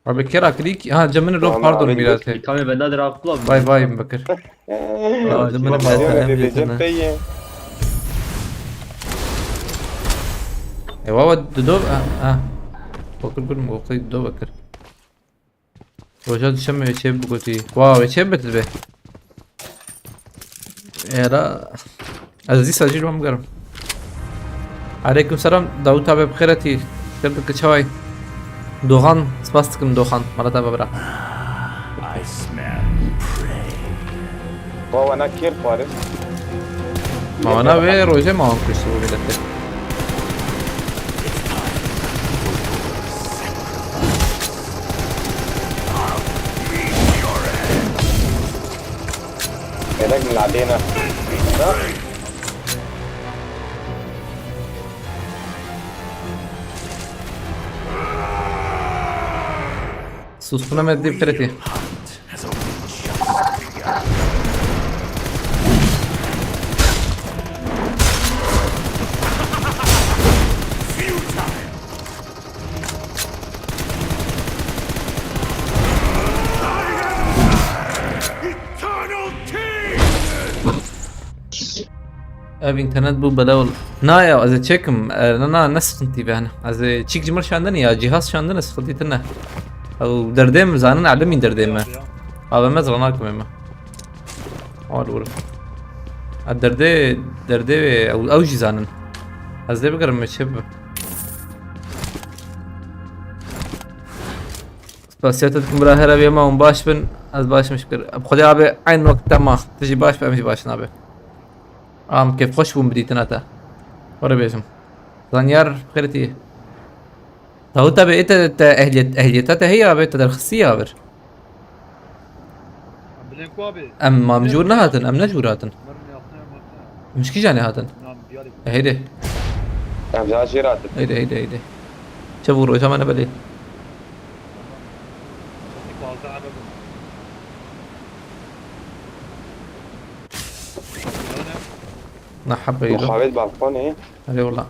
Abi kera klik. Ha cem min rok pardon bîra te. Kamê benda de Rakula. Vay vay Bekir. Aa, Aa, cem min bak, bak, bak, bak, bak. E baba dido ha. Bakır gülüm o kadar dido bakır. Roja düşemiyor çev bu kötü. Wow, çev bitir be. Era Aziz Sacil bam garim. Aleyküm selam. Davut abi bixêretî. Kir dike çaway. Doxan, spas dikim Doxan. Mala te bibira. Baba ne kêr xwarin. Ma wana wê rojê ma wan kuşt bu milletê. Gerek mi ladêne? Suspune me dî firetî. Ev internet bû bela wal. Na ya, ez ê çekim. E, na, na, ne sıkıntı be hani. Ez ê çik cimir şandin ya, cihaz şandin sıkıntı tine. Ew derdê min zanin, elimî derdê me. Abi me zana kime me. Al vur. A derdê, derdê ve ew, ew jî zanin. Ez dê bigirim me çi bi. Spasiyata dikim bira her ev yema hûn baş bin. Ez baş mişkir. Xwedê abi aynı wekte ma. Tu jî baş be, em jî baş nabe. Am kêfxweş bûm bi dîtina te. Were bêjim. Zanyar xêretî. Tahu te be ê te, te ehliyet, ehliyeta te heye abi, te derxistî ya vir. Em bilên ku abi. Em ma em jûr nehatin, em ne jûr hatin. Em ji kîjanê hatin? Heyde. Em ji Ajêr hatin. Heyde, heyde, heyde. Çavu roja me nebelê. Na hebe yilo. Muxabet balkonê. Hadi valla.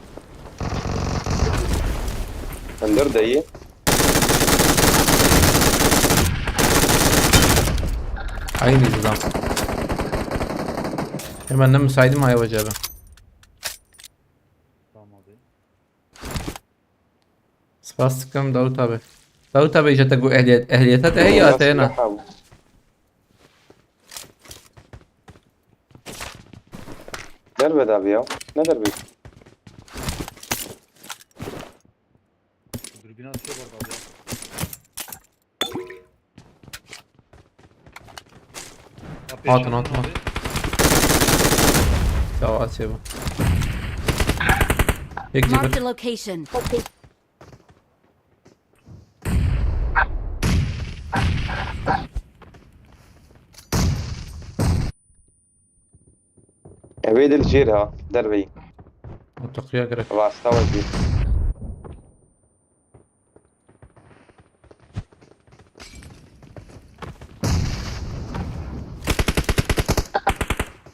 Hundur de ye. Aynı nizam. Hemen ne müsaitim ay hoca be. Tamam abi. Spas dikim Davut abi. Davut abi, îca te got ehliyet, ehliyeta te heye ya te heye na? Silaha bû. Derve de abi ya. Ne derbe? Dürbüne atıyor bu arada abi ya. Ya, Atın, peşinden atın. Abi. Ya, at şey bu. Peki, Marked bir. A location. Evê dil jêr ha. Derveyî. Mantıklıya gerek. Rasta we jêr.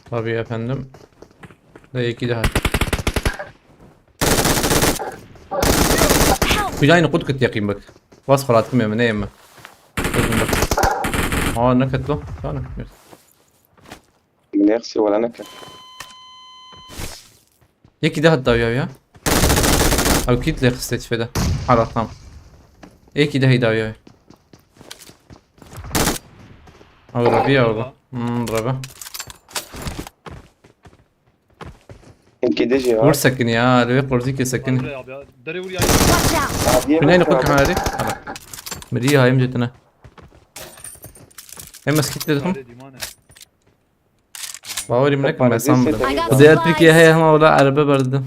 Tabii efendim. Ve iki daha. Kuyayını kut kıt yakayım bak. Bas xwe rahatım yeme, ne yeme? Bakın bak. Aa, ne kötü lan. Tamam. Nexsî wala neke. Yekî daha dawiya ya. Ew kît lê xiste çi feda. Hala tamam. Yekî daha dawiya. Ew rabi ya oğlum. Hmm, rabi. Hinkî dijî ha. Vur sekin ya. Lê qorzî ke sekin. Buraya abi ya. Dere vur ya. Watch out! Adiyê Bineyni bak kut abi. kanarî. Mirî hayım cetine. Hem eskit dedim. Hadi dimane. Bawerim nekim Bak, ben sanmıyorum. neyse, I got Bu diğer Türkiye supplies! He ama ola araba verdi.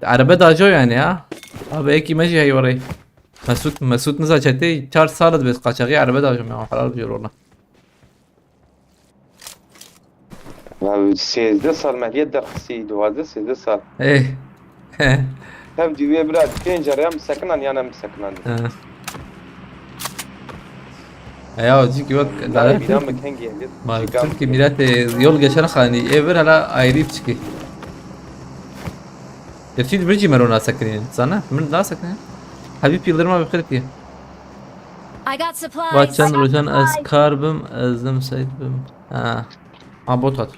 Araba dajo yani ya. Abi eki meji hey orayı. Mesut, Mesut niza çete çar salat bez kaçağı araba dajo ya. Halal bir yol ola. Ya, sêzdeh sal me lê derxisî, duwazdeh sêzdeh sal. Ey. Tev cî wê bira pênc re em sekinan yan em sekinan. Ha. E ya, çünkü bak, Nayê daha bîna Türk, min kengî em. mal Türkiye millet e, yol geçer hani evir hala ayrı bir çıkı. Gerçi bir cimero nasekinin sana. Min nasekinin. Habib Yıldırım abi kırık diye. I got supplies! Baçan rojan ez karbim, ezdim seydbim. Ha. Ha, bot at.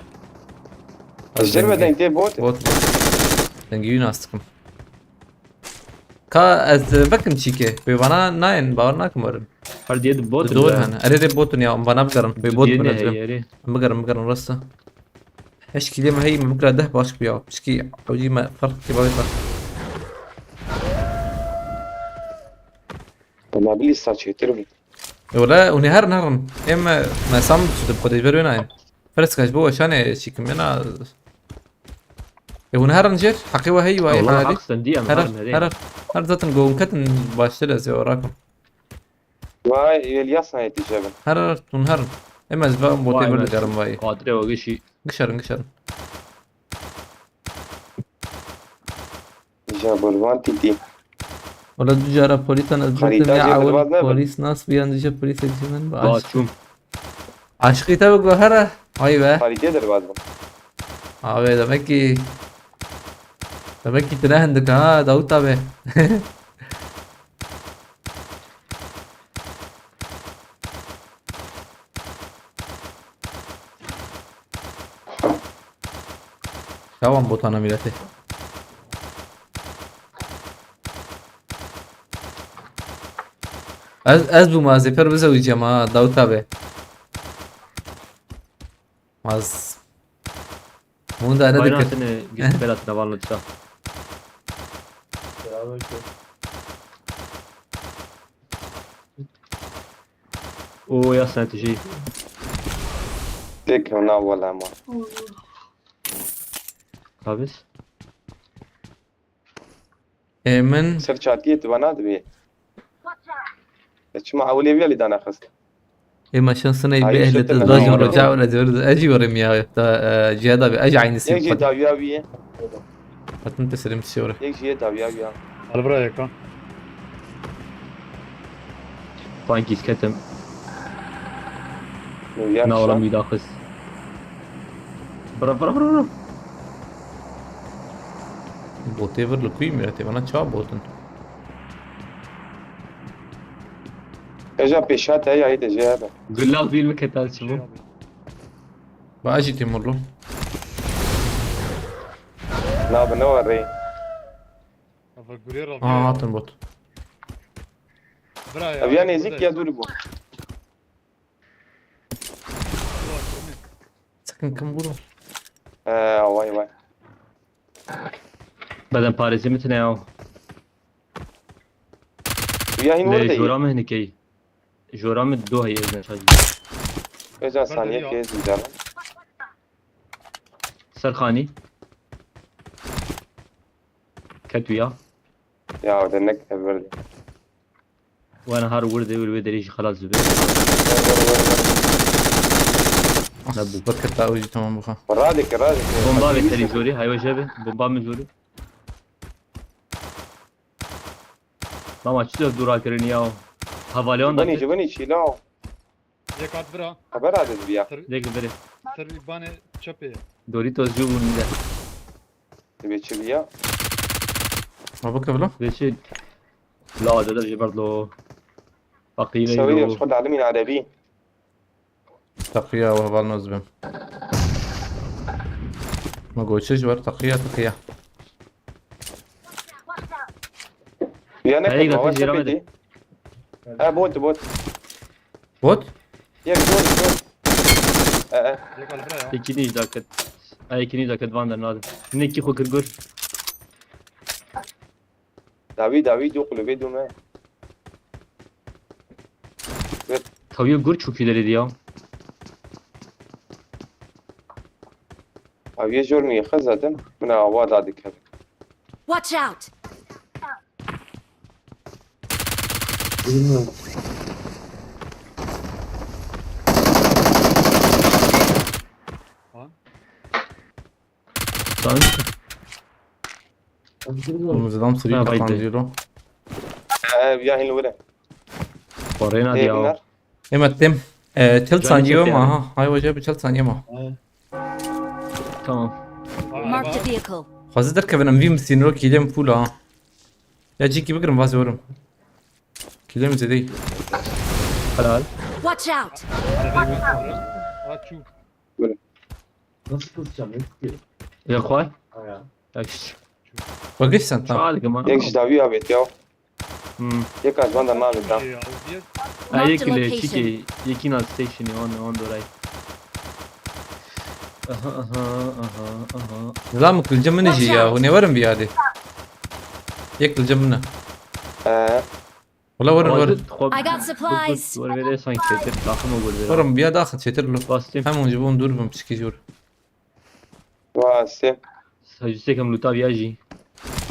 Jêr ve deng tê bot. Bot. Dengî wî nas dikim. Ka ez vekim çîkê. Pê vana nayên, bawer nakim werin. Her diye de bot. Doğru hani. Erê rê botun ya, vana bigerin. Pê bot Diye bin ne ez vim. Heyeri. Bigerin, bigerin rasta. Heş kîlê me hey, me bikira deh baş bû ya. Pişkî ewcî me ferq ki bavê ferq. Nabilî saçêtir bû. E wala hûn ê herin herin. Êm me, me sam şidib xwedê ji ber wê nayên. Ferz kaç bo weşanê çîkim ena. E hûn herin jêr, heqê we hey, we Allah hali. hak sen diye Her her her meri. Her her zaten go hûn ketin baştir ez ê rakim. Vay, Elyas nayê tîje bin. Her her hûn herin. Êm ez ve botê Vay bir be. digerim vay. Kadre o gişi. Gişerin, gişerin. Ja, Burvan Tîtî. Wala du cara polîsan ez Xerîta gotim ya jê ewil derbaz nebe. Polîs nas biyan dije polîs edî min bi aşk. Baçum. Aşkî te bi guhere. Vay be. Xerîtê derbaz bin. Abi demek ki demek ki tine hindik ha Davut abi. Tamam botana milleti. Ez, ez bûm ez ê per bizewicem ha Davut abi. Az. Bunu da ne Bayrağı dikkat. seni gitti belatına var lütfen. O ya sen tijî. Tek na wala ma. Kabis. Ê min Ser çatiyê tu bana dibê. Ya çima ewilê vîya lî dana xist. ê me şansine Ay, bê ehlê şetil tezbacım ama. Roca ve Cevriz. Eci yorum ya. Da e, ciha da bir eci aynısı. Yek jî dawiya wî ye. Atın teslim tişi yorum. Yek jî yê dawiya wî ye. Al buraya yaka. Sanki isketim. Nûriya Na oğlum kişan. Bir daha kız. Bırak bırak bırak bırak. Botê vir li kuî mirete bana çawa botin. Eja pêşa te ya hêdî jê hebe. Güllav bir mi ketal çi bu? Ba eci Timurlu. Na bi ne warê. Abi gurê Aa, hatin bot. Bira ya. Ev ya nêzik ya dûr bû. Sakın kim vurma. Ee, vay vay. Bedenparêzî min tune ya. Ya hîn Lê werde jora ye. Min hinekey. Jora min do heye ez neşajî. Êca Ber saniyek derî ya. Ez dîdarim. Serxanî. Ket wîya. Ya, de nek ev werde. Wana har werde, wir wê derê jî xelas dibe. Nebû. Bak, keta ew jî tamam bixwe. Radeke, radeke. Bomba ve terî jorî, haywe jebe. Bomba min jorî. Mama, çi dûra kirin ya? Havalion da Cibinî, kir. Cibinî çîla. Yek hat bira. Haber adet biya. Ser, Dek biri. Ser banê çepê. Doritos jû bûn de. Dibê çi biya? Ma bikevlo? Ve çi? La, dede jî berdo. Fakîre Şewê yo. Xwe dalimîn erebî. Teqiya we heval noz bim. Ma goçe ji wer teqiya, teqiya. Ya ne Hey, kadar gazeteci var Ramedir. Sepeti. Ha, bot, bot. Bot? Yek bot, bot. Ee, ee. Yek al bira ya. Ekî nîj daket. Ay, ekî nîj daket van der nadim. Nekî xwe kir gur. Dawî, dawî, du kulübê du me. Tawî gur çok ileri ya. Aviye jor mi yexin zaten. Min awa da dikeve. Watch out! Lan. Sen? Oğlum, adam sürüyor Ha, baydı. Kapancı lo. Ee, ya hin were. Oraya ne Ee, diyor? Bunlar. Ema tem. Ee, çel Canı saniye çekiyor. Ma ha. Hay hoca bir çel saniye ma. Tamam. Marked a vehicle. Xwazî derkevin em vî misîn ro kîlêm pûl a. Ya cîkî bigirim vazê werim. Kîlêm zêdeyî. Helal. Watch out! Arabayı götürdü. Aa, çu. Böyle. Nasıl kızacağım? Ne tutuyor? Ya koy. Aya. Ya işte. Bak işte sen, tamam. Şu halde ama. Yek ji dawî avêt ya. Hmm. Yek az banda navê da. Şey ya, o bir Ha, Marked a yek le, location. Çike, yekî na station on, on doray. Aha, aha, aha, aha. Nizam kilce min jî ya, hûn ê werin vî yadê. Yek kilce min e. Ee. Wala werin, werin. I got supplies. Wer vere sanki çetir, takım o gol vere. Werin, biya daxil çetir lo. Bastım. Hem oncu bun dur bim, çiki jor. Bastım. Sajistek hem luta biya jî.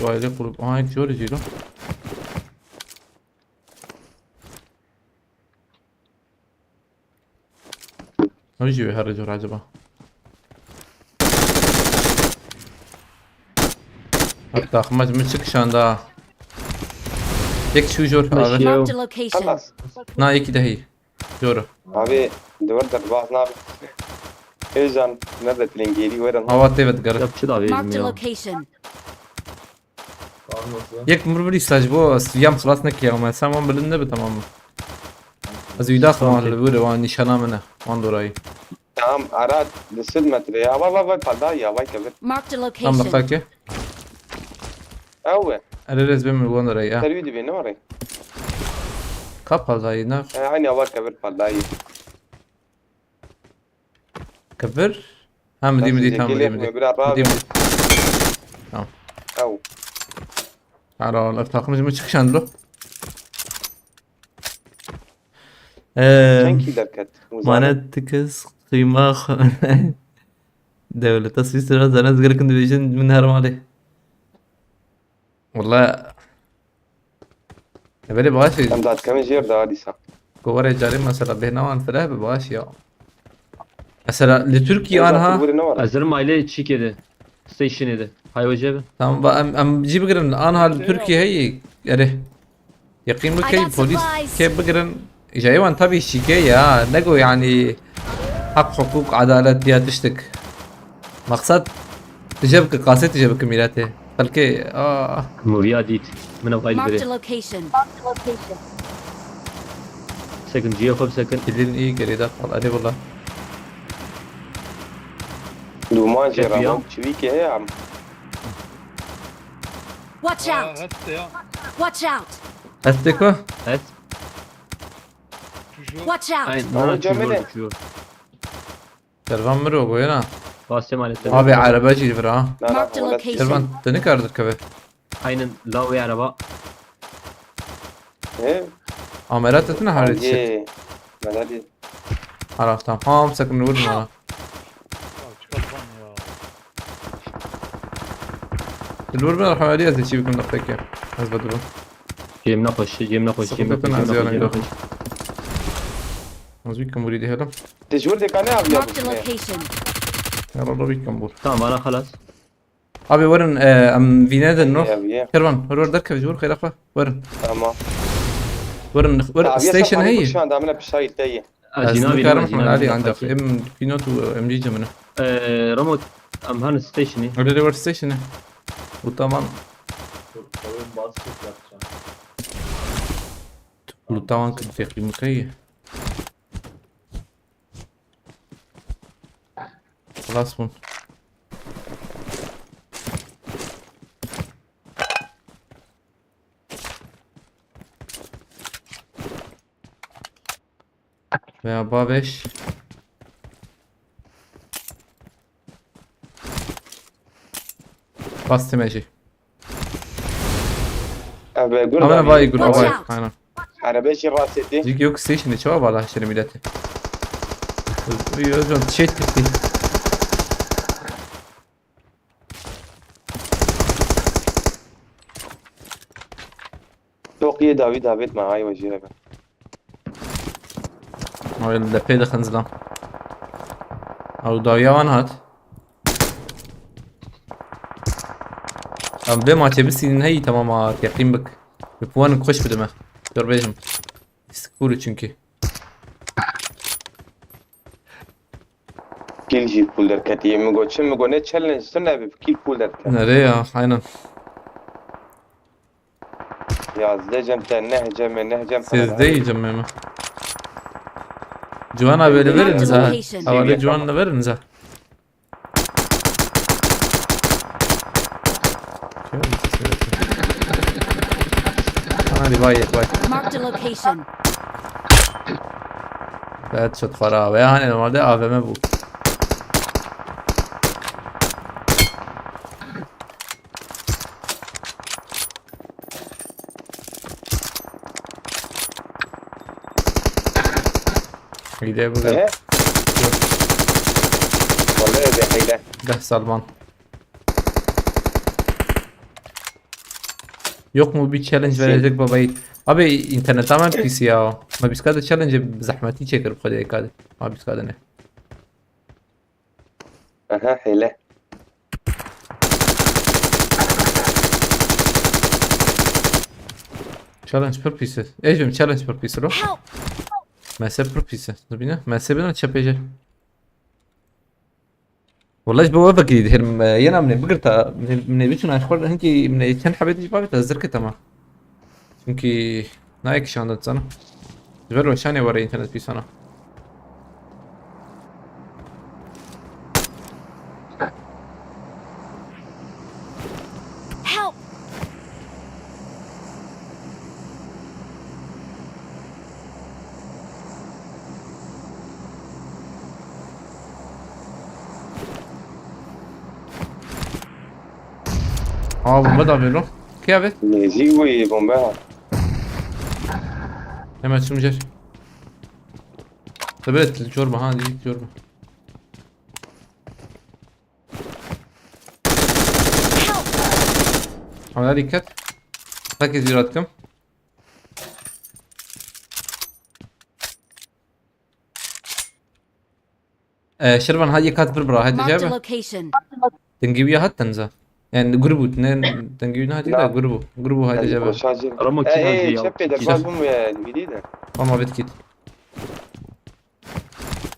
Vay, de kurup. Aha, ek jor jî lo. Ew jî wê here cor acaba? Hatta xima ji min çi kişanda. Yek çû jor. Marked a location. Xelas. Na, yekî de heyî. Jor. Abi, di wir derbaz nabe. Êjan, nerede tilengêrî werin? Awa tê ve digere. Ya çi davê Marked a location. Yek min bir îstaj bo, ez viyam xilas nekiya, ama sen wan bilind nebe, tamam mı? Ez wî daxim wan li wir, wan nîşana min e, wan dorayî. Tamam, ara di sed metre ya, va, va, va, paldayî ya, vay kevir. Marked a location. Tam laqake. Ew e. Erê rez bê min wan dorayî, ha. Ser wî dibê, ne orê? Ka paldayî, ne? E, aynı ya, vay kevir paldayî. Kevir. Ha, midî, midî, tamam, midî, midî. Midî, midî. Tamam. Ew. Ara, ev takım ji min çi kişandilo? Eee, Çend kî derket? Mane tikis qîma xwe. Dewleta Swîsra zane zgirkin dibêjin min her malê. Wala. E, belê baş e. Em dadikevin jêr de dîsa. Ku were carê mesela bêhna wan fireh bi baş ya. Mesela li Tirkiye anha. Ez dirim aile çîkê de. Stationê de. Haywace bi. Tamam, va em, em cî bigirin. Anha li Tirkiye heyî. Erê. Yeqîn bikey polîs kê bigirin. Jayê wan tabî şîkê ya. Nego yani hak, hukuk, adalet ya tiştik. Maksat tije bike, qasê tije bike mîletê. Xelkê, ah. Moviya dît. Min ev hayl Marked a birê. Location. Sekin, cihê xwe bisekin. Dilin iyi geride kal. Hadi valla. Duman Çek ya. Jêraman çivîkê heye em. Watch out! Heste ya. Watch out! Heste ku? Hest. Çujo. Watch out! Ay, Ama nana cemile. Çujo, çujo. Servan Miro, boyuna. Basê malê te. Abi, erebe jî li vir ha. Na, na, Marked a welat. location. Kervan, te nikar dikeve. Aynen, lawê ereba. He? Amera te tine harê dişit. Hadi. Medadi. Ara, tamam. Ham sekin vurma. Ya çıkar lan ya. Dur ben hawali ez çi bikim dakika. Ez bedibim. Cem ne hoş, Cem ne hoş, Cem ne hoş, Sakın Cem ne az hoş, yalan Cem ne yok. hoş. Az bir kumuri diyelim. Te ji wir de kane aviya Marked a bixîne. Location. Ya Rabbi bir kumbur. Tamam, vana halas. Abi verin, e, em vine de no. Aviye, aviye. Kervan, hor hor derkev jur xeyra xwe. Verin. Tamam. Verin, verin Aviye station safari hey. Kuşan damına pişayî te ye. Ez Azina nikarim azina hon ali azina ancak. fakir. Em Pinot û M G cimine. Ee, Ramo, em han stationî. Öyle de var station'ı. Bu tamam. Oyun basket yapacağım. Bu tamam kırk dakika mı kayı. Last one. Veya babeş. Bastım Ece. Ev gur Ama da vay bir gur Watch vay. out. Aynen. Araba şey rahatsız etti. Çünkü yok station'ı çoğu valla aşırı milleti. Yok yok şey çıktı. Çok iyi David David ma ay vajî be. Ama öyle de peyde xınzılam. Ew dawiya wan hat. Em vê maçê bisînin heyî, temam ha, teqîm bik. Bi puanik xweş bidime. Dur bêjim. Skûr çünkü. Kil jî pul derketiye. Min got çi? Min got ne challenge tu ne bi kil pul derket. Nereye ya? Aynen. Yazdeh cem te, neh cem, neh cem. Sêzdeh cem me. Ciwan abi, li verin za. Location. Havale ciwan li verin za. Hadi vay vay. Marked a location. Evet, çok para abi. Yani normalde A V M bu. Hile bu. Ehe. Vallahi de hile. Deh Salman. Yok mu bir challenge Şey- verecek babayı? Abi internet tamamen pis ya. Ma biz kadar challenge zahmeti çeker bu kadar kadar. Ma biz kadar ne? Aha, hile. Challenge pir pis. Ejim challenge pir pis ro. Help! Mese pir pis. Dibine. Mese bina çepece. Wallahi ji bo we vekirî diherim, e, yena min ê bigirta, min ê, min ê biçûna ji xwe re hinkî min ê çend hebê dî bavêta ez dirketema. Çimkî nayê kişandin dizana. Ji ber weşanê were înternet pîsana. Help! Aa, bomba da vêlo. Kıyamet. Nêzî wî bombe. Hemen çim jer. Tabii, çorba ha, diyecek çorba. Ama dikkat. Herkes bir atkım. Ee, Şirvan, ha, yek hat bir bira, hadi. Marked a cebe. Location. Dengê wî hat tenza. Yani grubu, ne, dengê wî ne hatî da, grubu. Grubu, hadi cebe. Şarjı. Ramo, kî Ee, hadi ee, ya? çepê de Kî? Fazlum ve gidî de. Ama bit git.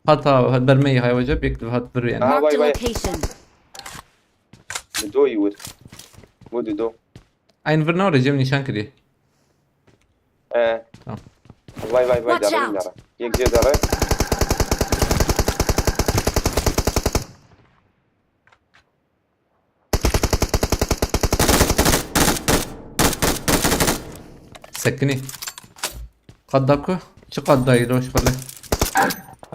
Hatta bermeyi hayvaca bekle hat bir yani. Ha, Marked a vay, vay. Location. Dido yî wir. Bu dido. Aynı bir ne var, Cem nişan kiri. Ee. Tamam. Vay vay vay. Watch Darin out. dara. Yek jê dara. Sekinî. Qat da ku? Çi qat dayî loş xele?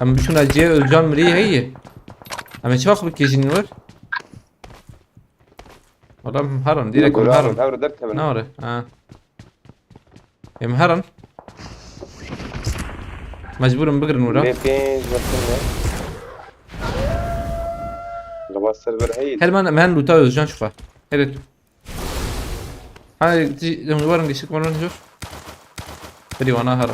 Em bişuna cê Özcan mirî heye. Em ê çax bikêjin wir? Wala em herin, direkt em herin. Hev derkevin. Ne were? Ha. Em herin. Mecbur im bigirin wira. Lê pênc wextin ne. Gaba ser ber heyî. Her men, men luta özcan çuxa. Evet. Hay, ti, dem warin gişik warin jor. Beri wana hara.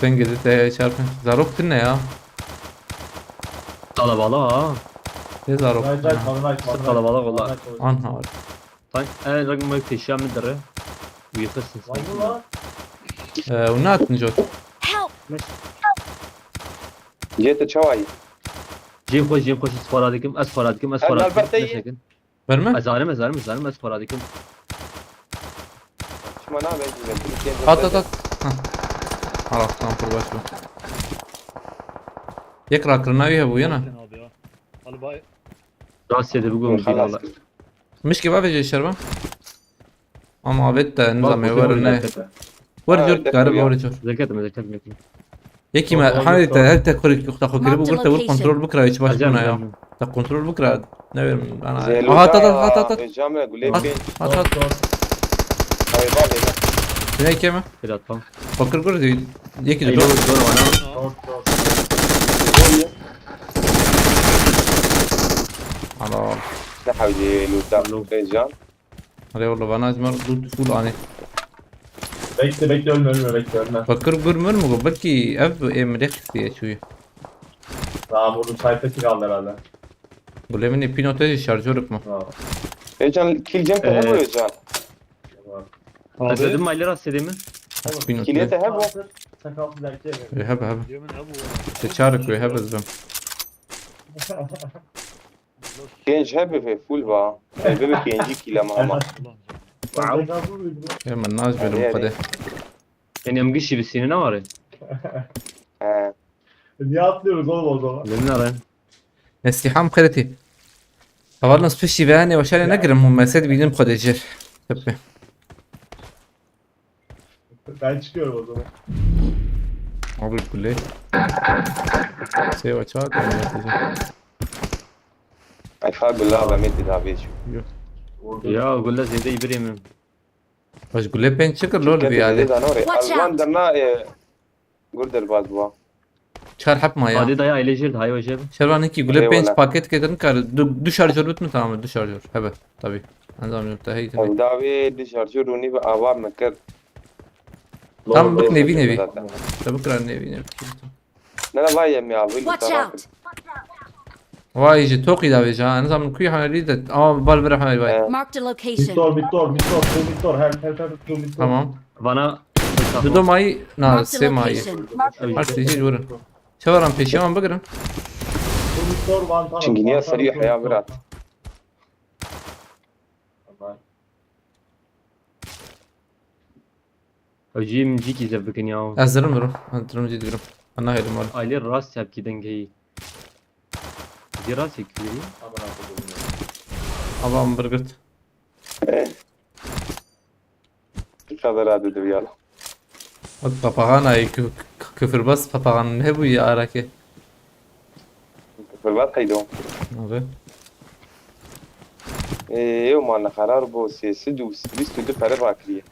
Dengê de te çarpın. Zarok tine ya. Kalabalık ha. Ne zarok? Nice, nice, ha. Nice, nice, nice. Kalabalık ola. Nice, nice. Anha var. Tank, e, ragın mı peşiya mı dere? Uyutasın sanki. Vay ulan. Ee, o ne attın Jot? Help! Jete çawayı. Cem koş, Cem koş, ez para dikim, ez para dikim, ez para dikim. Verme? Ez alim, ez alim, ez alim, ez para dikim. Çima nabe, ez bile, bile, bile, at, at, at. Hah. Al, tamam, kur başla. Yek rakırnavi hebu yana. Abi ya. Al bay. Rastiyede bu gün bir Allah. Mişke bavê jê şervan. Ama avêt te nizam ê were ne. Were cor, garib were cor. Zeketme, zeketme. Yekî me hanê te her te kurê te xwe kiribû, gurte wir kontrol bikira, hiç baş bûna ya. Te kontrol bikira, ne verim bana. Aha, at, at, at, at, at. At, at, at. Ay, bak, bak. Yine iki mi? Bir at, tamam. Bakır kur, yekî de. Ana. Ne hawlî, Lûta, Lûta. Can. Arê wala vana ji me loot full anî. Bekle, bekle, ölme, ölme, bekle, ölme. Bakır gurmur mu? Belki ev ê mirê xistiye çûyî. Tamam, bunu sayfası kaldı herhalde. Gulê min ê pînotê jî şarjorek mi? Tamam. Ê Can, kill cem te hebo ê Can. Tamam. Ez dedim mayli rast edeyim mi? Pînotê. Killê te hebo. Sakalsız erkeğe. Ê, hebe, hebe. Te çarek wê hebe zibim. Pênc hebe vê full va. Ê, bibe pêncî kîl ama hema. Wow. Ê, min naj berim xwedê. Yani em gişî bi sînê ne ware? He. Niye atlıyoruz oğlum o zaman? Limna re. Neslihan xeretî. Hevalin spişî ve ne başarê negirim hûn mesed bînim xwedê jêr. Tepe. Ben çıkıyorum o zaman. Abi kulê. Sêva çawa kanî yapacağım? Ay fa gula ve meti davet şu. Yok. Ya gula zêde îbirê min. Baş gule pênc çi kir lol bir yade. Watch out! Alman derna, e, gur derbaz bû. Çar hep maya. Adê daya aile jêr dayê wajeb. Şervan iki gule pênc paket kedin kar. Du, du şarjör bit mi tamam, du şarjör. Hebe tabi. Nizam yok da heydi. Ev davê du şarjör rûnî bi ava me kir. Tam bik nevî nevî. Te bikira nevî nevî. Ne la vay em ya, bu. Watch out! Vay ji toqî davê ja. Nizam kuy hanelî de. Aa, bal bira hanelî vay. Marked a location. Victor, Victor, Victor, Victor, help, help, help, Victor. Tamam. Vana. Dudo mayî, na, sê mayî. Her sê jî vurun. Çawaran pêşiya wan bigirin. Çünkü niye sarıyor heya virat. Ew jî min cîkî zev bikin ya. Ez dirim dirim. Ez dirim cî digirim. Ez nahêlim were. Ailê rast hepkî dengeyî. Cî rast hepkî dengeyî. Ava min birgirt. Qadera de diviya. Bak papağan ay kü-, kü-, küfürbaz papağan ne bu ya araki? Küfürbaz kaydı o. Abi. Ee, ew mane karar bu sesi du, bîst û du pere bakriye.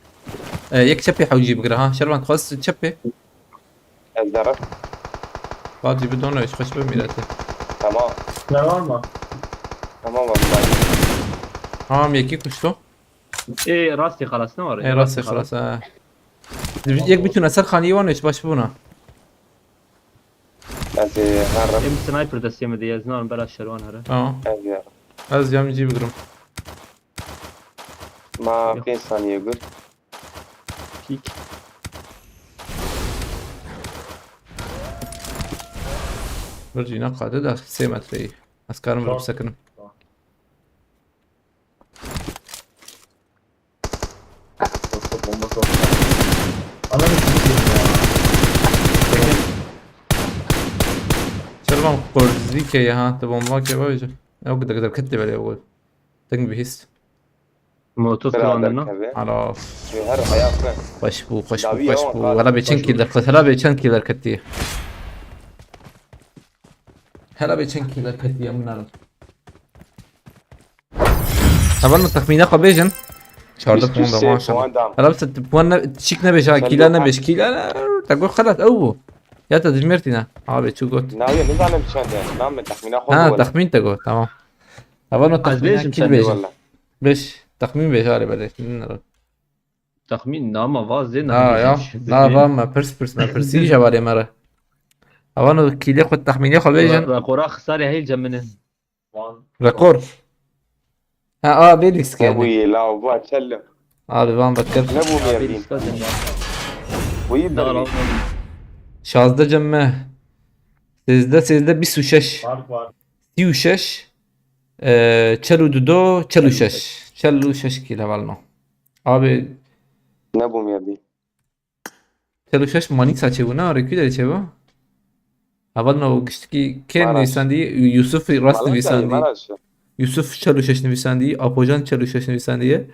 Ee, yek çepê hewcî bigire ha. Şervan xwest çepê. Ez derim. Bacı bir dona hiç kaç bir milleti. Tamam. Ne var mı? Tamam abi. Tamam, yekî kuştu. Ê rastê xelas ne var? Ê rastê xelas, ha. Yek bütün eser xanî wan hiç baş bûna. Ez ê herim. Em sniper destê min de ye, ez narim bela şerwan here. Tamam. Ez ê herim. Ez yamcî bigirim. Ma pênc saniye gur. Pîk. Bir cîna qade de sê metreyî. Ez karim vir bisekinim. Bomba soktu. Ananı sikeyim ya. Çervan Korzî ke ya ha, te bomba ke bavêje. Ew ki derketê belê ew. Deng bihîst. Molotof Bira kirandin na. derkeve. Halas. Her ayak be. Xweş bû, xweş bû, Dawiya xweş ama bû. Hela bê çend kî derket, hela bê çend kî derketiye. Hela bê çend kî derketiye min nara. Hevalno texmîna xwe bêjin. Çardeh puan da, maşallah. Hela bi se puan ne, çîk nebêj ha, kîla nebêj, kîla ne, te got xelas, ew bû. Ya te dijmêrtîne. Abi çû got. Nawiye nizanim çend e. Nam min texmîna xwe Ha, bû. Texmîn te got, tamam. Hevalno texmîna kî bêjin. Valla. Beş. Texmîn bêj arê belê. Bilmiyorum. Texmîn nama va zê Ha ya. Na va me pirs pirs me pirsî ji hevalê me re. Hevalno kîlê xwe texmînê xwe bêjin. Rekora xisarê heyl cemine. Rekor. Ha, a, vê lîstikê Ne yani. bûyî la va çelim. Abi van bak gel. Ne bû Abi merdîn? lîsta cemine. Bûyî Dara. dervî. Şazdeh cemme. Sêzdeh, sêzdeh, bîst û şeş. Fark var. Sî û şeş. E, çel û du do, çel û şeş. Çel û şeş kîl hevalno. Abi Ne bû merdî? Çel û şeş Manîsa çêbû, ne? Arê kî derê çêbû? Hevalno giştikî kê Maraş. nivîsandî? Yusuf rast Maraş nivîsandî. yani, Maraş. Yusuf çel û şeş nivîsandî, Apocan çel û şeş nivîsandiye.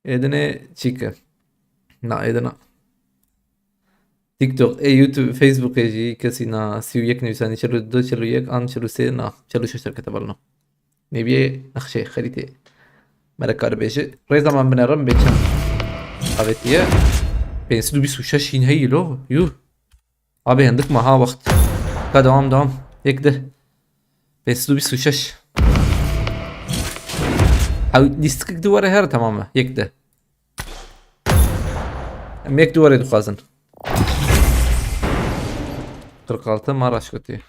Êdine çîke. Na, êdine. TikTok, ê YouTube, Facebookê jî kesî na sî û yek nivîsandî, çel û du, çel û yek an çel û sê na, çel û şeş derkete balno. Nêbiyê nexşê xerîtê. Mere kar bêje. Rêza man binerim bê çend avêtiye. Pênc sed û bîst û şeş hîn heyî lo. Yuh. Abi hindik ma ha wext. Ka devam devam. Yek de. Pênc sed û bîst û şeş. Ew lîstikek di were her tamam e. Yek de. Em yek di were dixwazin. Qirqaltı ma raş gotiye.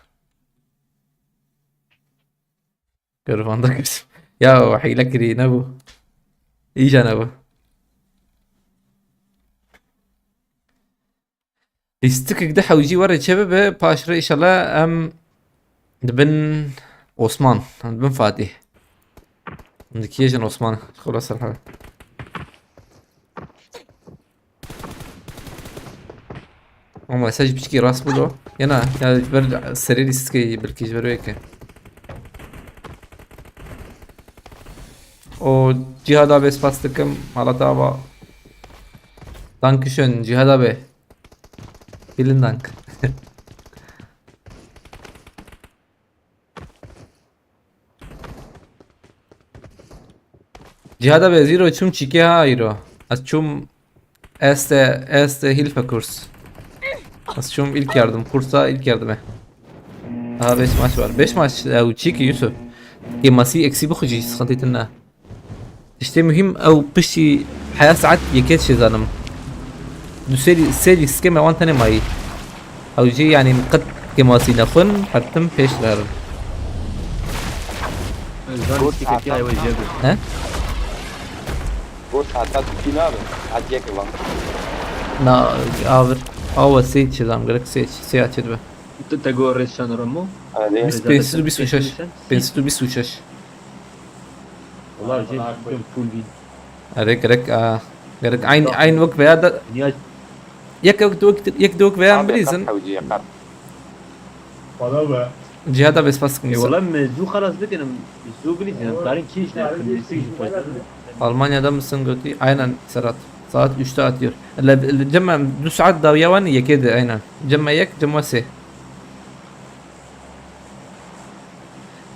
Gervanda kir. Ya hîle kirî nebû. Îca nebû. Lîstikek di hewcî were çê bibe, paş re îşallah em dibin Osman, em dibin Fatîh. Em dikiye jin Osman, xula serhal. Ama mesaj piçkî rast bû lo. Yana, ya ji ber serê lîstikê belkî ji ber wê ke. O Cihad abi spas dikim, halat ava. Dankeschön Cihad abi. Vielen Dank. Cihad abi, ez îro çûm çîkê ha îro. Ez çûm Erste, Erste Hilfe Kurs. Ez çûm ilk yardım, kursa ilk yardımê. Daha beş maç var. Beş maç, ew çîkî Yusuf. Kêmasî eksî bixwe jî sıkıntı tine. Tiştê muhîm ew piştî heya saet yekê dişêzanim. Du sê, sê lîstikê me wan tenê mayî. Ew jî, yanî, qet kêmasî nexwin, hertim pêş re herin. Zan lîstikekî aywe jê bû. He? Got heta tu kî nabe? Hetiye ke van. Na, avir. Awa sê çêzam, gerek sê, sê ya çê dibe. Tu te go rêz çend remo? Erê. Bîst, pênc sed û bîst û şeş. Pênc sed û bîst û şeş. Wala jê full win. Erê, gerek, a, gerek eyn, eyn wek veya da. Niye? Yek, yek, yek, yek, yek veya bilîzin. Abi, qat hewcî, qat. Wala be. Cihada bes pas E, wala me zû xelas bikin, em zû bilîzin, em karin kî işler, em lîstik jî xweş. Almanya'da mısın gotî? Aynen Serhat. Saat üçte atıyor. Le, le, cem em du saat dawiya wan yekê de, aynen. Cem me yek, cem me sê.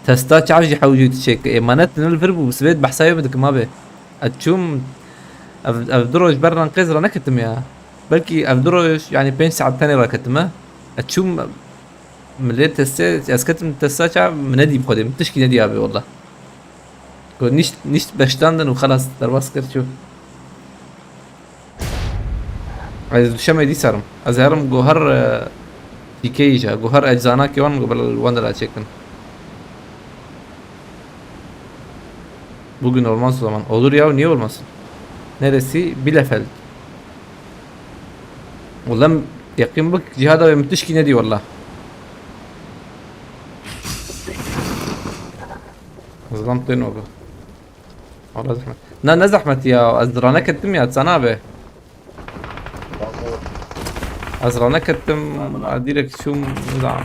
Testa çav jî hewcî diçêk. Emanet nil vir bû, sivêt behsa wê bidikim abi. Ez çûm, ev, ev du roj ber ranqêz raneketim ya. Belkî ev du roj, yani pênc saet tenê raketime. Ez çûm, milê testê, ez ketim testa çav, min nedî bi xwedê, min tişkî nedî abi walla. Go nişt, nişt beştandin û xelas derbas kir çû. Ez duşemê dîsa rim. Ez herim go her, e, tîkeyî jî, go her eczanakê wan go bela wan de çêkin. Bugün olmaz o zaman. Olur ya, niye olmasın? Neresi? Bielefeld. Ulan yakın bak, Cihad abi min tişkî nedî walla. Zilam tên oldu. Wala zehmet. Na, ne zehmet ya. Ez rane kettim ya, sana abi. Ez rane kettim, a, direkt çûm, nizam.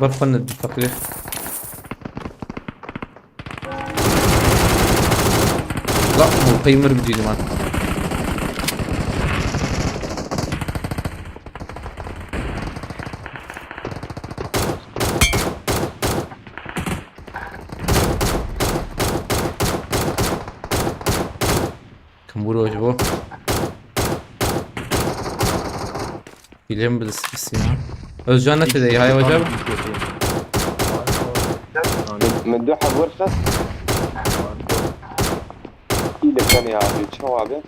Ber xwe ne du feqîr. La, bu qey mir bicî man. Kim vûro ji bo? Hîlê min bi dest ya. Özcan ne tedeyî, hay hocam? Min du heb werxist. Hîle kenê abi, çawa be?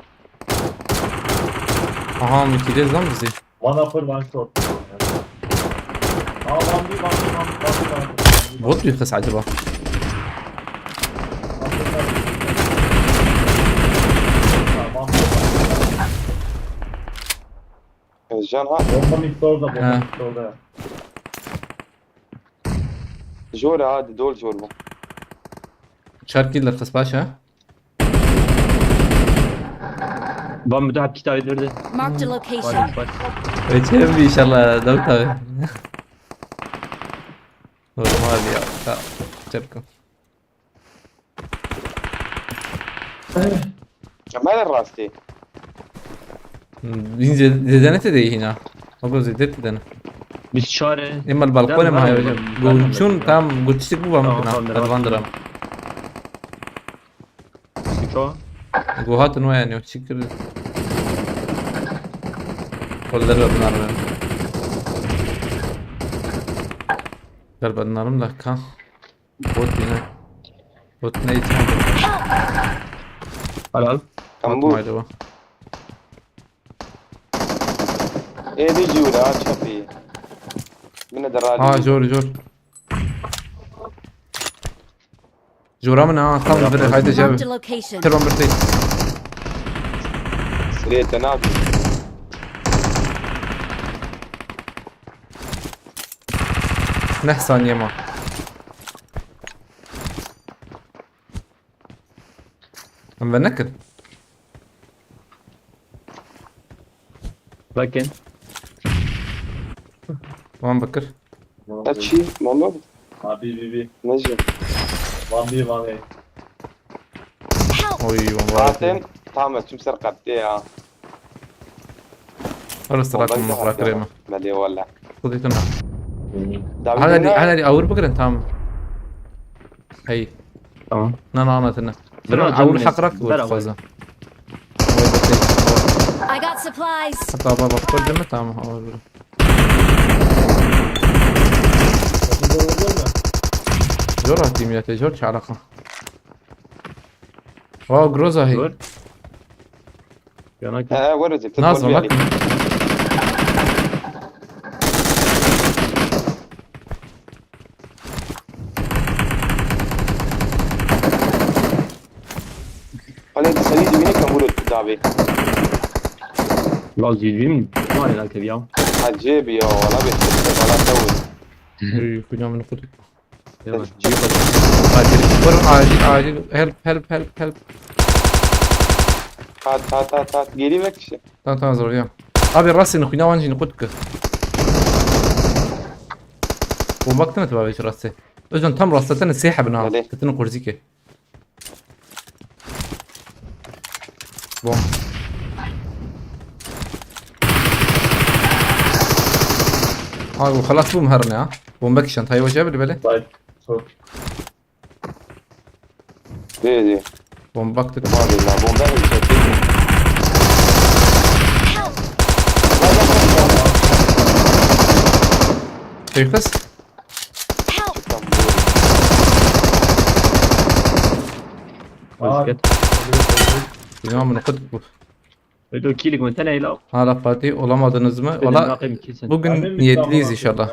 Aha, min hîlê zam bizi. One upper, one short. Aa, one B, one B, one B, one B, one B. Bot mu yıkasa acaba? Özcan ha. Bomba mid orada, bomba He. mid orada. Jor ha, di dol jor bu. Çar kill xist baş ha. Van bir daha bir kitap edildi. Marked a location. Bak, bak. Geçelim bir inşallah Davut abi. Normal ya. Tamam. Çabuk. Kemal rastî. Hîn zê-, zêde ne tedeyî hîna. Ogo zêde tedene. Biz çare. Ema li balkonê ma heye hocam. Got çûn tam got tiştek bû va min kina. Ez van diram. Çiko? Go hatin we yani, çi kir? Kolları ve bunlar ben. Galiba bunların da ka. Bot yine. Bot ne için? Helal. Tamam bu. Atmaydı bu. Êdî jûra çepî. Min de ralî. Ha, jor, jor. Jora min ha, tam bir haydi cevap. Marked a location. Teron bir tek. Sirê te nabî. Neh saniye ma. Em ve nekir. Bakın. Wan bikir. Ev çi? Mama? Ha, bi, bi, bi. Ne jî? Van bi, van bi. Oy, wan var. Zaten tam ez çim ser qeptê ya. Arası rakım rakırema. Belê wala. Kudetun. Hana di, hana di awur bikirin, tamam. Hey. Tamam. Na, na, na, tine. Tamam, awur hak rak bu fazla. I got supplies. Hatta baba koydum mu? Tamam, awur. Zor atayım ya, zor çaraka. Wow, Groza hey. Zor. Yanak. He, he, were zî. Nazım bak. Hadi seni dibine kamur etti abi. La zîvîm. Var ya keviya. Acayip ya, valla bir şey, valla tavır. Ey, kuyudan bunu kurduk. Yavaş. Acil, acil, acil. Help, help, help, help. Hat, hat, hat, hat. Geri bak işte. Tamam, tamam, zor ya. Abi, rastê nixwîna wan jî nixwe dike. Bomba kitine tu bavê rastê. Özcan tam rasta tene sê hebin ha. Belê. Kitine qurzî ke. Bom. Ay, o xelas bûm her ne ya. Bomba kişan, tayê hoca bile bile. Vay, çok. Dê, dê. Bomba baktık. Tamam, bomba mı yiyecek? Help! Şey kız. Help! Aa, Özget. Bilmem bunu kırdık bu. Öyle o kilik mi? Sen eyle. Hala Fatih olamadınız mı? Benim Valla bakayım kesin. Bugün niyetliyiz inşallah.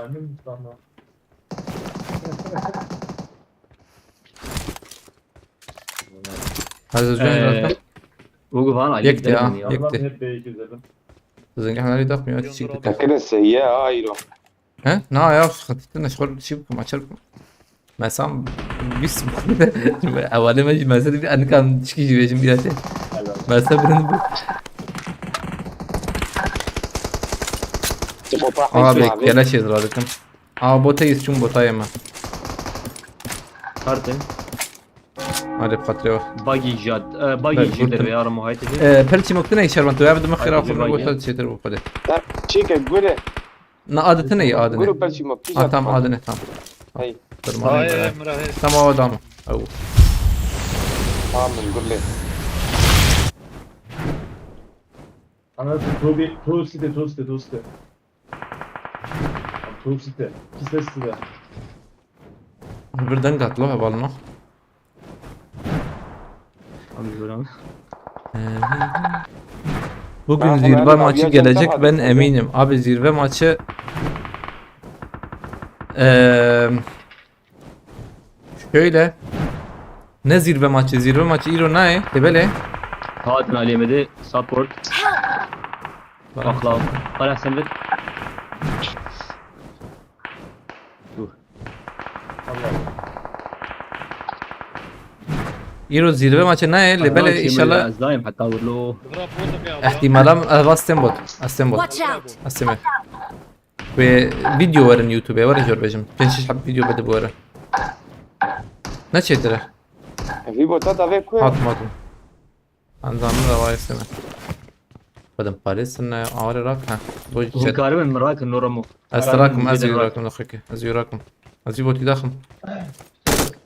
Hazır Ee, biraz da. Ugu falan Yekti ya, yekti. Hep B iki izledim. Zengin hali takmıyor, çiçek de. Takılırsa ya, ayro. He? Na ya, sıkıntı ne, şöyle bir şey bakayım, açar bakayım. Mesela biz evveli ben mesela bir anıkan çıkıcı vereceğim bir şey. Mesela benim bu. Abi, gene şey zor dedim. Aa, botayız çun botayım. Kartı. Hadi patlıyor. Buggy jad. E, buggy Ben jid vurdum. Derbe yarım o haydi. Ee, pelçi moktu ne işer ben? Tuya bir demek Hadi kira bir fırına buggy. Boşa çetir bu kadar. Çîke gure. Na adeti ne adını? Guru pelçi mok. Ha, tamam, adını tamam. Hey. Dur, Hayır manayı Emre hayır. Tamam, o adamı. Au. Amin gurle. Anasını Tobi, Tobi site, Tobi site, Tobi site. Tobi site. Pis site. Birden katlı hevalına. Abi böyle abi. Bugün Ben zirve hemen maçı aviasyonda gelecek, vardım ben zaten. Eminim. Abi, zirve maçı eee, şöyle, ne zirve maçı? Zirve maçı îro naye. Tebele. Hatin alemede support. Bakla. Hala sen bir. Dur. Îro zirve maçı naye. Lebele inşallah. Daim hatta vurlu. Bırak bunu bir abla. Ihtimalam, eh, Astembot. Astembot. Watch out! Asteme. Ve video verin YouTube'e, verin jor bejim. Pênc şeş hab video bedi bu ara. Ne çetire? Vî bota da vê ku? Atmadım. Anzamı da var isteme. Badım paresin ne ağrı rak ha. Bu çet. Hikarim merak nora mu. Ez rakim, ez rakim da xeke. Ez rakim. Ez bot daxim.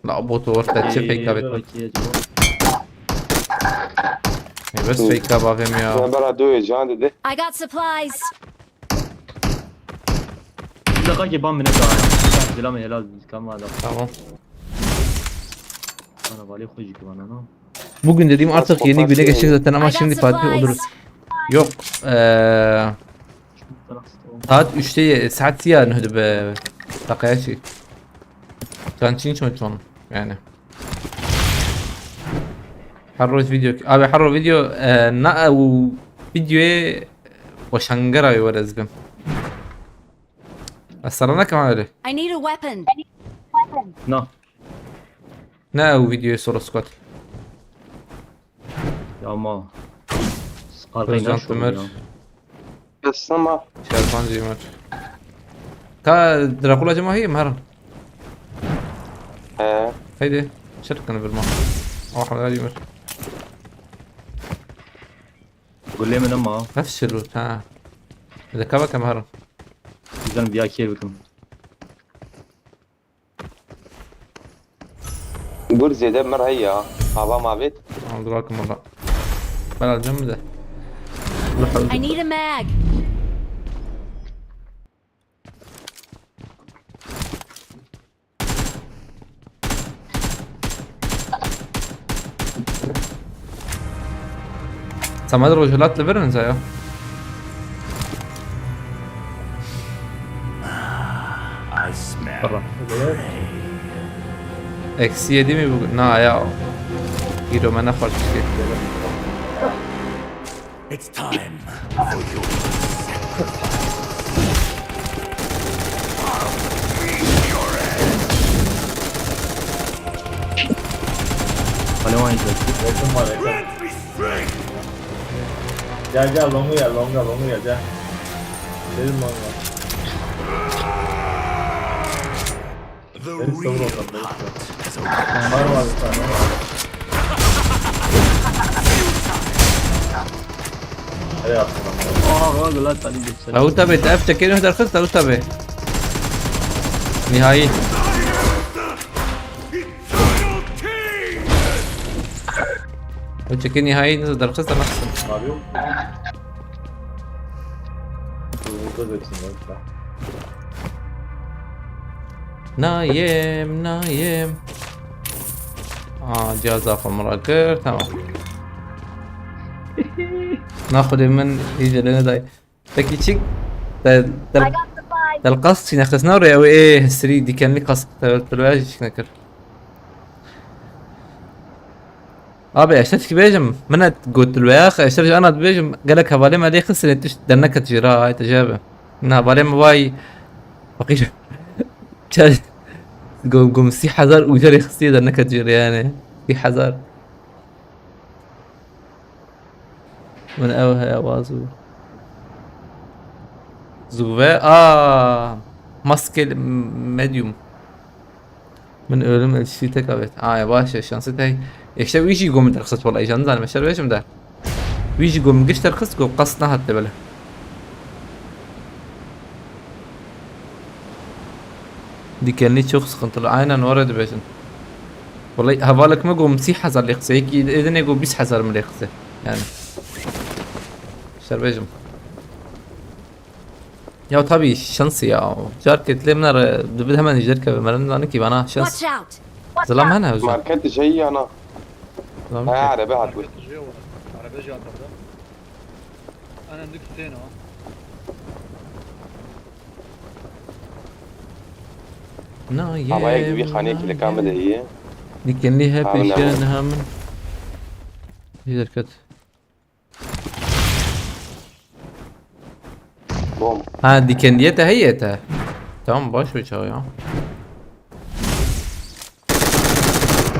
La bot orta çe fake kabet. Bes fake kabavem ya. Ben bera doyê can dedi. I got supplies. Bir dakika ki ban bine daha. Selam helal kama da. Tamam. Bana vali xocuk bana no. Bugün dediğim artık yeni güne geçtik zaten ama I got şimdi parti supplies. Oluruz. Yok. Eee, saat üçte, saat ya nehdi be. Takaya şey. Can çin çon çon. Yani. Her roz video. Abi her roz video, eee, na ew videoya başangara were zibim. Esrana kama öyle. I need a weapon. No. Ne ew videoya solo squad. Ya ama. Özcan Tümer. Kısma. Şervan Cimir. Ka Drakula cima heyim her. He. Haydi. Şirkin bir ma. Oh, Ahmet Ali Cimir. Gulle mi ama? Nefs şirut ha. Bir de kava kem her. Güzel bir yakiye bakın. Gur zêde mir heya. Hava mavêt. Aldı bakın burada. Ben alacağım bir de. I need a mag. Samet Rojhelat li vir in zaya. Baba. Eksi yedi mi bu? Na ya. Giro me ne fark etti. It's time for your sacrifice. Alo aynı şey. Yakın var yakın. Grant me strength. Gel gel longa gel longa longa gel gel. Dedim longa. The Benim savun real ortam benim savun. hunt has Var var bir tane var. Nereye attın lan? Aa, var lan, hadi geçelim. Tawus tabi, ev çekê nuh derxist, tawus tabi. Nihayî. Ev çekê nihayî niza derxist, derxist. Abi yok. Burada da hepsini var. Nayêm, nayêm. Aa, cihaza xwe min rakir, tamam. Na xwedê min î jê lê neday. Pekî çi? Te, te, te li qas çîne xistine rê ew ê hisirî dikenlî qas te, te li wê jî çîk nekir. Abi, ez tiştekî bêjim, min et got li wê, ez tiştekî ana dibêjim, gelek hevalê me lê xistine tişt derneket jê re, ay te jê be. Min hevalê min vay, feqîr. Çar, gom, gom sî hezar ucarê xistiye derneket jê re yani. Sî hezar. Min ew heye wa zû. Zû ve, aa. Maske medium. Min ölüm elçisi tek evet. Ay baş e, şansı tek. İşte wî jî go min derxist wala, îjan zanim şer bêjim de. Wî jî go min giş derxist, go qas nehat de bele. Dikenli çok sıkıntılı. Aynen oraya da bêjin. Vallahi hevalek me go min sî hezar lê qise. Yekî edine go bîst hezar min lê qise. Yani. Şer bêjim. Ya tabii şans ya. Car ketlem nar, dibid hemen jder keve meren zani ki bana şans. Watch out! Watch Zilam out! Hene hüzün. Market şey yana. Zilam Ha, ki. Araba hat bu. Araba jantında. Ana dik tena. Na ye. Havaya gibi xaneye kile kamı da iyi. Dikenli hep Abi ne işe bu? Ne hemen. Jder ket. Bom. Ha, dikendiye te heye te. Tamam, baş bir çağı ya.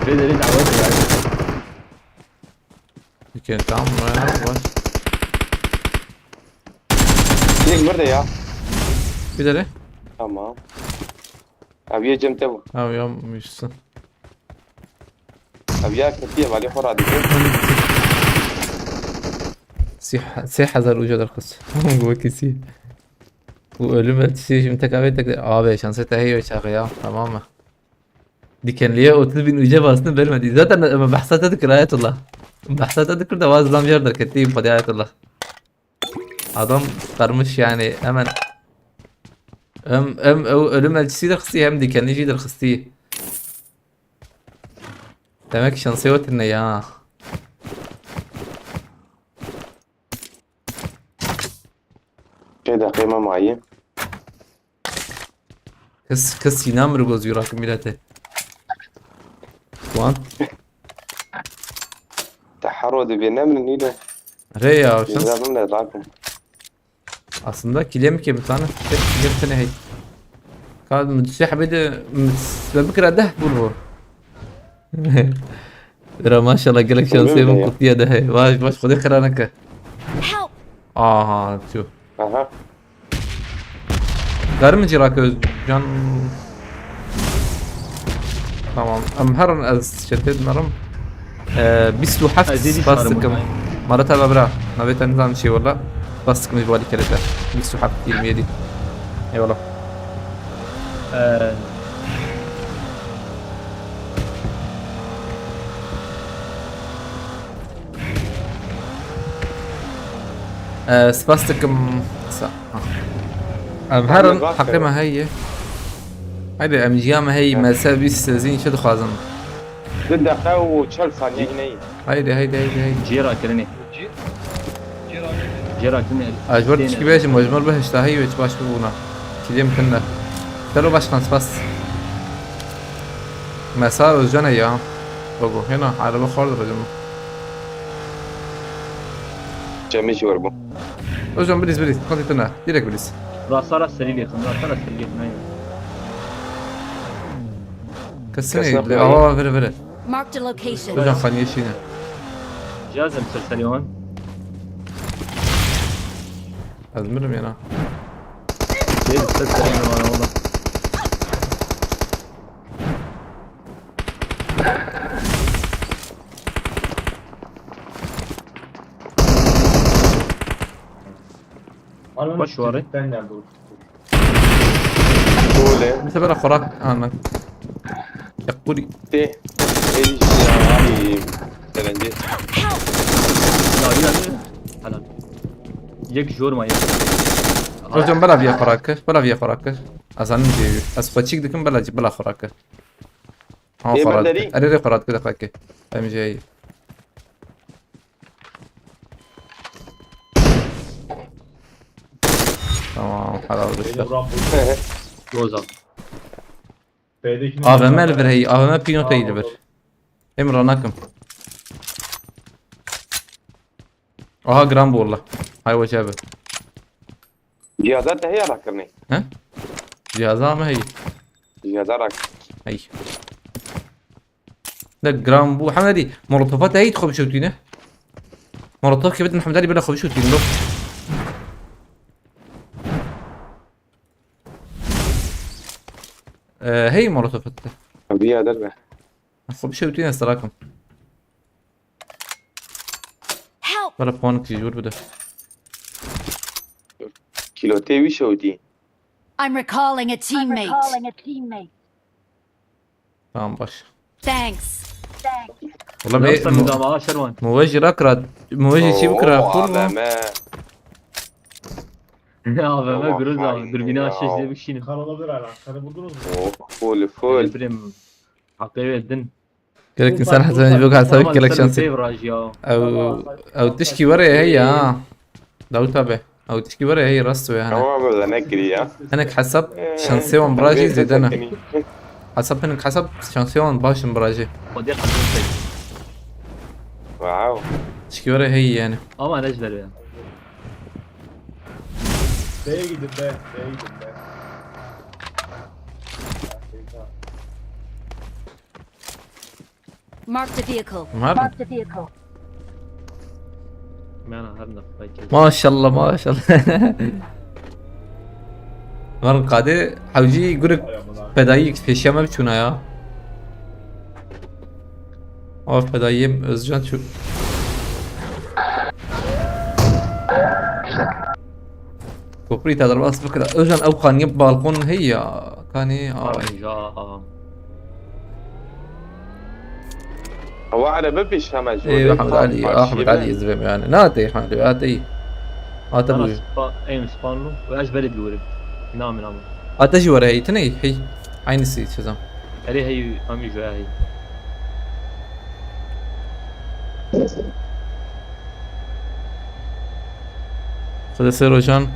Rede rede awa ya. Diken tamam ya, baş. Direkt burada ya. Bir de. Tamam. Abi ya cem te bu. Abi ya müsün. Abi ya ketiye vali xora dike. Sih, sih hazar uca derxist. Bu kesi. Bu ölüm elçisi şimdi tek abi tek abi şansı te heye çağı ya, tamam mı? Dikenliye otuz bin uca bastın vermedi. Zaten ama bahsata dikir Ayetullah. Bahsata dikir de vaz lam yer derketti hadi Ayetullah. Adam sarmış yani hemen. Hem, hem o ölüm elçisi de xistî hem dikenli jî de xistî. Demek şansê we tune ya. Şey de qêma mayî. Kes, kes sîna min goz yura ki milete. Wan. Te hero dibê ne min nîne. Re ya, şans. Ceza min ne zaten. Aslında kilem ki bir tane. Şey, kilem tane hey. Ka min şey habede, min bikira deh bul bu. Ra maşallah gelek şansê min qutiya de hey. Baş, baş, Xwedê xira neke. Help! Aha, tüh. Aha. Karim cî rake Özcan. Tamam. Em herin ez çetê dimerim. Ee, bîst û heft spas dikim. Mara te ve bira. Navê te nizam çi wala. Spas dikim ji walî kerê te. Bîst û heft yirmi yedi. Eyvallah. Ee, Ee, spas dikim. Sa- Em herin heqê me heye. Haydi em ciya me heye, me se bîst sezîn çi dixwazin? Du deqe û çel saniye hîne ye. Haydi, haydi, haydi, haydi. Ciyê rakirinê. Ciyê rakirinê. Ez ji ber tişkî bêjim, ji ber bihişta heye wê baş bibûna. Kilêm tune. Selo başkan spas. Mesa Özcan ya. Babo, hena araba xwar direjim. Cemê jî werbû. Özcan, bilîz, bilîz. Hadi tune. Direkt bilîz. Rasta rast serî lêxin. Rasta rast serî lêxin. Aynen. Kesin Kes iyi. Ava, ava, vire, vire. Marked a location. Özcan, xaniyê şîne. Cihazım ser serî wan. Ez mirim yena. Şey, ser serî wan oğlum. Baş warê. Şöyle. Mesela böyle korak anla. Ya kuri. Te. Ey, ya, abi. Sevinci. Ya, ya, ya. Helal. Yek jor ma yek. Hocam bela viya korak. Bela viya korak. Azanin diyor. Az paçik dikim bela bela korak. Ha, Ê, xwe rahat derî. Kir. Erê, rê xwe rahat kir, xwekê. Em jî heyî. Tamam, helal olsun. Roza. A V M li vir heyî, A V M pînot heyî li vir. Em ranakim. Aha, giran bû wala. Hay wece bi. Cihaza te heye rakirinê? He? Cihaza me heyî. Cihaza rak. Hey. De gram bu. Hemedî. Molotofa te heyî xwe bişewtîne. Molotof kebit Mehmed Ali bela xwe bişewtîne. Lo. Ee, hey, molotof etti. Abi ya derbe. Xwe bişewtîne stirakim. Help! Bela puanik jî jûr bide. Kîlotê wî şewtî. I'm recalling a teammate. Tamam, baş. Thanks. Wala me, mu-, mu ve jî ra kira, mu ve jî çî bikira, kur mu? Ne A V M, A V M, Tamam, gurur da, hayır durbine ya. Aşağı izle bikşinim. Kar olabilir hala. Karı vurdunuz mu? Oh, full, full. Birim. Hakkı verdin. Gerek insan hesabını yok, hesabı gerek şansı. Ew, ew tişkî were heye ha. Davut abi. Ew tişkî were heye, rast we yani. Tamam, böyle ne giriyor? Hinek hesap şansê wan birajî zêde ne. Hesap hinek hesap şansê wan baş in birajî. Wow. Tişkî were heye yani. Ama ne jber ya. B'ye gidin be, B'ye gidin be. Marked a vehicle. Var mı? Marked a vehicle. Mena her ne peki. Maşallah, maşallah. Var qadê hewcî gurek pedayî pêşiya me biçûna ya. Av pedayî yêm Özcan çû. Koprî te derbas bikira. Özcan ew qaniye balkon heye ya. Kanî ay. Arınca. Ewa erebe pêş heme ji Ê, Ahmed Ali, Ahmed Ali izvem yani. Na te Ahmed Ali, ate. Ate bu. Spa, em spanlu. Ve ez beled gördüm. Name name. Ate ji were hey, tine hey. Aynısı çizim. Erê hey, amî ji hey. Xwedê ser rojan.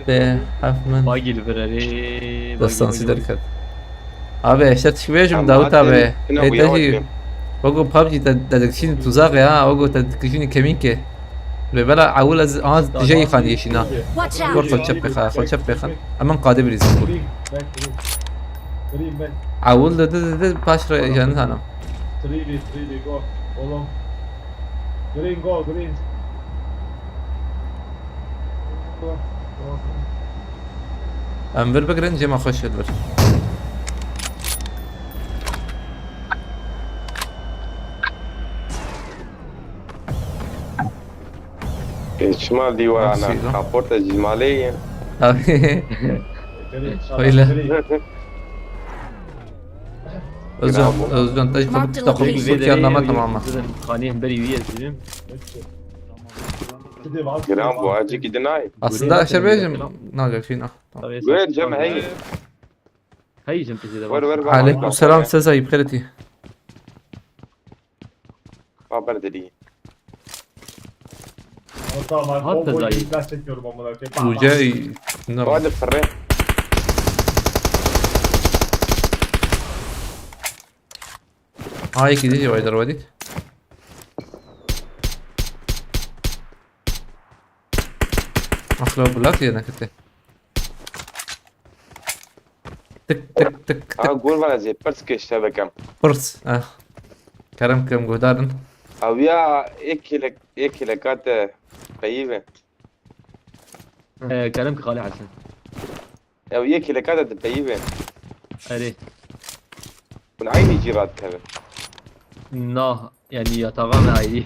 Te hef min. Bagî li vir erê. Destansî derket. Abi, eşter tişkî bêjim, Dawit abi. Ê te jî. Wego PUBG te, te dikişînî tuzaxê ha, wego te dikişînî kemînkê. Lê bela ewil ez, aha, tijeyî xan yeşîna. Watch out! Gor xwe çep pêxa, xwe çep pêxin. Em min qadê birîzin. Green, back, green. Green, back. Ewil de, de, de, de, paş re, yani, hanım. Three D, three D, go. Oğlum. Green, go, green. Go, go. Em vir bigirin, cema xweş vir. Ê, çima dîwarana? Nasıl lan? Kaporta cî malê ye. Abi. Öyle. Özcan, Özcan, te jî xwe bikişte xwe bikişte ya nama tamam. Xanî hemberî wî ez dinim. Giran bu, acı gidinay. Aslında aşağı bêjim. Na, gerçi na. Tamam. Gel, Cem, hey. Hey, Cem, teyze de Ver, ver, ver. Aleyküm selam, Sezai, bixêr tî. Haber dedi. Tamam, Hat bomboş Sezai. Bir flash çekiyorum amına koyayım. Bak, bak. Uca, ne var? Hadi fırre. Ay, gideceğim, ay, darba dit. Akla bu laf yerine gitti. Tık, tık, tık, tık. Aa, gol var, ez ê pirs kêşte bikim. Pirs, eh. Kerem, kerem, guhdarin. Ew ya, ê kêlek-, ê kêleka te peyî be. Ee, Kerem ki Xalî Hesen. Ew yê kêleka te dipeyî be. Erê. Hûn eynî cî radikevin. Na, yani yatağa mı ayrı?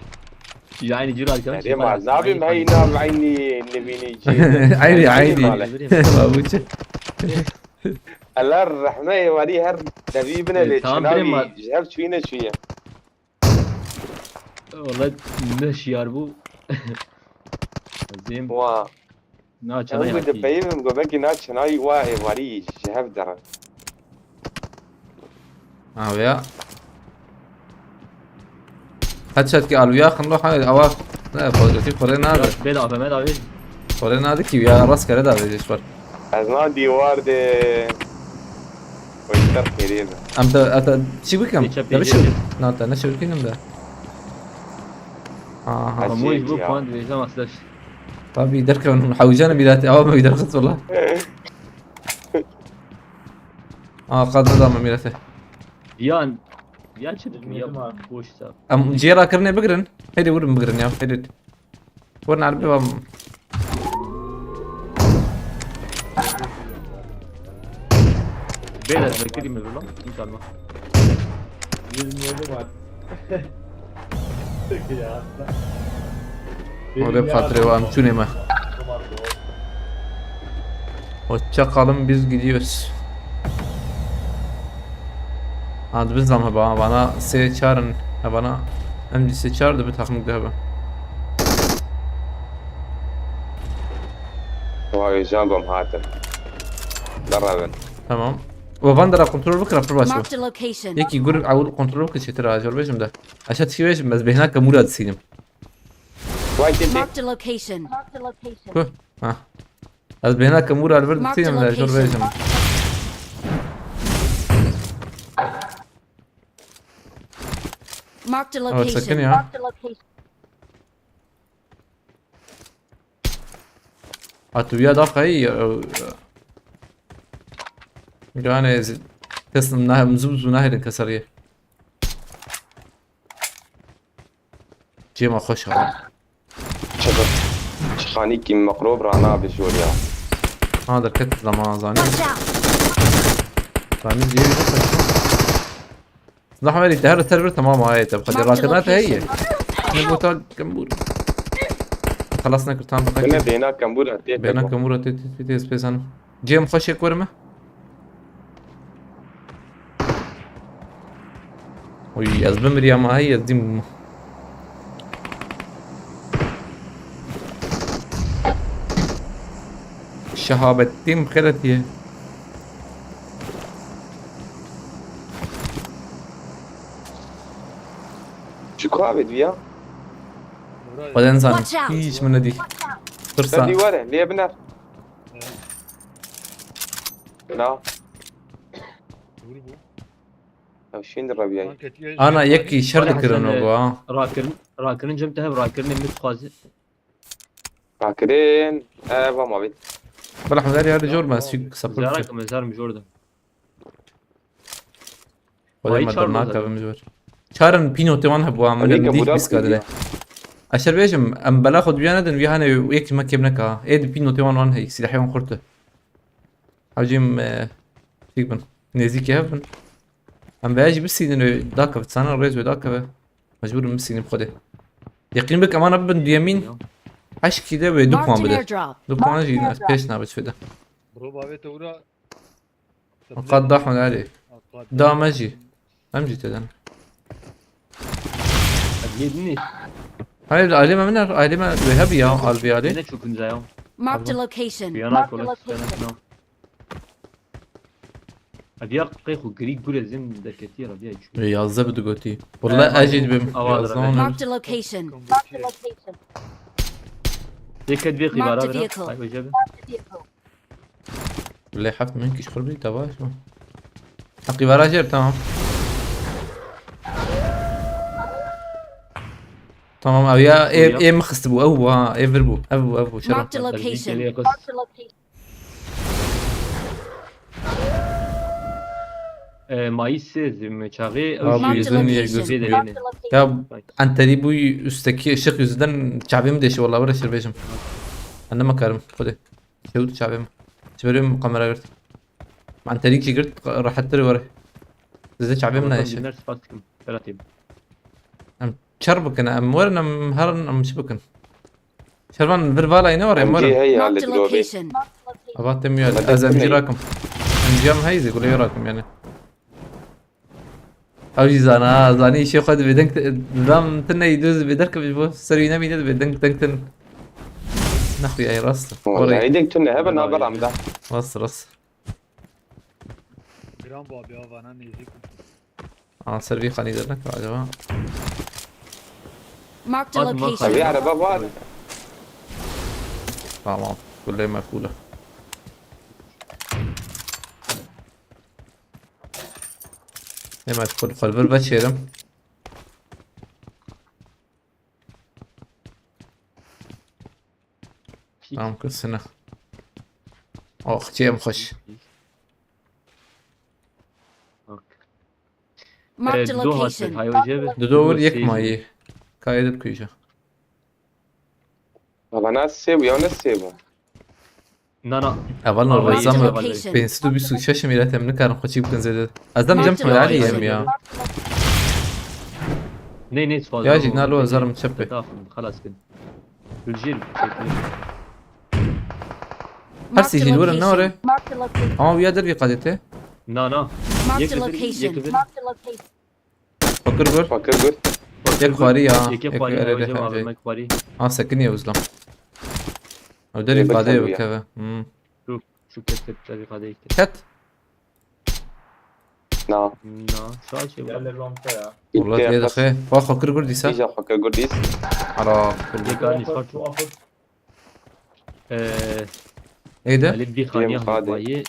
Yani cî radikevin. Erê ma, nabîm hey nav eynî nivînî cî. Eynî, eynî. Babuçi. Ela rehme êvarî her devî bine lê çinavî ji hev çûyîne çûye. Wala ne şiyar bû. Ezêm. Wa. Na çana. Ew dipeyivim, go belkî na çinayî wa êvarî ji hev derin. Awe ya. Headshot ki alwiya xinlo ha awa. Ne, pozitif xore nade. Bê da, Mehmet abi. Xore nade ki ya rastgele da vêjî şwar. Ez na dîwar de. Oyunlar geriye mi? Em de, ata, çi bikim? Geçe De bişim. peyde. Na, te ne çevirkinim de. Aha. Ama bu puan vereceğim arkadaş. Tabii derken hawcana mirate, ama bir derxit valla. Aa, kadın adamı mirate. Yan, ya çi bikim ya? Bilmedim abi. Boş sa. Em ciğer akırını bigirin. Hadi vurun bigirin ya. Hadi. Vurun harbi bam. Beyler, bekleyin mi lan? İnşallah. Bilmiyorum artık. Ya. Orada patrı var, şunu mu? Hoşça kalın, biz gidiyoruz. Hadi biz zaman bana, bana S çağırın. Ha, bana M C S çağırdı, bir takım daha. Vay, Jango hatim. Darabın. Tamam. Ve van dara kontrol bıkır, afır başlıyor. Marked a location. Yeki gur, avul kontrol bıkır, çetir ağacı, bejim de. Aşağı tiki bejim, ben behnak kamura atsaydım. Vay, tete. Marked a location. Huh. Ha. Ez behnak kamura alver Marked atsaydım, a da jor location. bejim. Marked a Evet, sakın location. ya. Atu ya da kayı ya. Yani, kesin nah, mzum mzum nahirin kasarıya. Cema hoş ha. Çabuk. Çıkani kim makrob rana bir jor ya. Ha, derket zaman zani. Watch out! Zani diye bir şey. Zahmet etti, her server tamam, ayet. Hadi Marked a rakına da iyi. location. Ne bu tal kambur. Halas ne kurtan bak. Bana beyna kambur attı. Beyna kamura te te te te spes hanım. Cem hoş ek var mı? Oy, ez bimiriyam, ay, ez dîm. Şehabettin xeletiye. Çiko abi diyor. Baden zan. Watch out. Hiç mi ne değil. Fırsa. Sen diware, niye biner? Na. Doğru bu. Ya şimdi Rabia. Lan ketiye Ana şey yek var. şer Wala dikirin Hasan, o e, bu ha. Rakirin, rakirin cem te hev rakirin emir dixwazi. Rakirin. Ev ama bit. Bala hemler yarı jor ma sük sapır. Zara ki mezar mi jorda. Wala Vay, ma çar dernak mezar. Avim jor. Çarın pînotê wan hebû, min Peki, dik bu da pîs kadine. Eşer bêjim, em bela xwe dibiyane din, wî hane yek me kêm neka. Ê di pînotê wan wan heye, silahê wan xurt e. Hacim, e, çîk bin. Nêzîkî hev bin. Em veya jî bisînin wê dakeve, sana rêz wê dakeve. Mecbur in bisînin xwedê. Yeqîn bik emana bibin duyemîn. Heşkî de wê du puan Marked an bide. airdrop. Du puan jî pêş nabe çi bide. Bro bavê te ura. Qad dahun erê. Da me jî. Em jî têden. Ev yedin ne? Hayır, aileme min er, aileme wê hebi ya, albi alê. Ne çok güzel ya. Marked a location. Piyana kola piyana piyana. Ev ya qey xu gri gure zin deketiye Rabia içi. Wê yazde bi du gotî. Wala ez jî dibim. Awa Yazde dira. wan. Marked a location. Deket bir Marked a qibara bira. vehicle. Ay hoca bir. Lê heft min kişt xur bî, tava şu. Heqî vera jêr, tamam. Tamam, ev ya, ev, Ya. ev mi xistibû, ew ha, ev vir bû, ev bû, ev bû, şeref. Marked a location. E, Mayıs sêzdî mi çaxê? Abi, Marked yüzün niye location. gözükmüyor? Ya, enterî bû, üstteki ışık yüzünden çavê min deşi, vallahi, were şir bêjim. Ben de makarim, xwedê. Şewt çavê min. Çiberim kamera girt. Enterî kî girt, rehettir were. Size çavê min nayêşe. Spas dikim. Beratîm. Em çer bikin, em werin, em herin, em çi bikin. Şervan vir vala yine var, em Em cî werin. heye Marked a hallet Robi. location. Ava te miyo, Hadi ez em kırmayın. jî rakim. Em cî em heyzê, gulê rakim yani. Ew jî zana, ha, zanî îşê xwe divê deng te-, dam tine î duz divê derkevî bo, ser wî nemîne divê deng, deng tin. Nexwî ay rast. Vallahi deng tune hebe na beram da. Rast, rast. Gram bu abi ya bana neyse. Aa, ser vî xanî dernek acaba? Marked a Hadi location. Bir araba var. Tamam. Gulê me cool e. Ê me xwe, xwe vir veçêrim. Tamam, kesine. Oh, çêm xweş. Marked a Dudu hasir, location. hayo cebe. Dudu vur yek mayî. Kaydip kuyucu. Baba nasıl seviyor, nasıl seviyor? Na, na. Eval Marked a rêzam location. pênc sed û bîst û şeş mîretem nikarin xwe çî bikin zêde. Ez dem cem Marked a xwe alî location. yem ya. Ney ney spas. Ya jî na lo ez zarim çep be. Xelas bin. Gülcil. Çekil. Her sî jî li wir e, ne were? Marked a location. Ama wîya der vî qadê te. Na, na. Marked Yek a bir, location. yek bir. Marked a location. Fakir bir. Fakir gur. Yek xwarî ya. Yek Yek xwarî erê ya, de hocam, hemce. Yemek xwarî. Ha, sekiniye uzlam. Ew derî Yek bir qadê xwarî ya. Bikeve. Hmm. Şu, şu kes kes tabii kadeh gitti. Ket. Na. Na, şu an şey var. Wala diye daxe. Bak fakir gur dîsa. Îja fakir gur dîs. Ara fakir gur. Yek ani şart şu. Eee, Eyde. Ali bir xaniye Cem Kadir. Xaniye.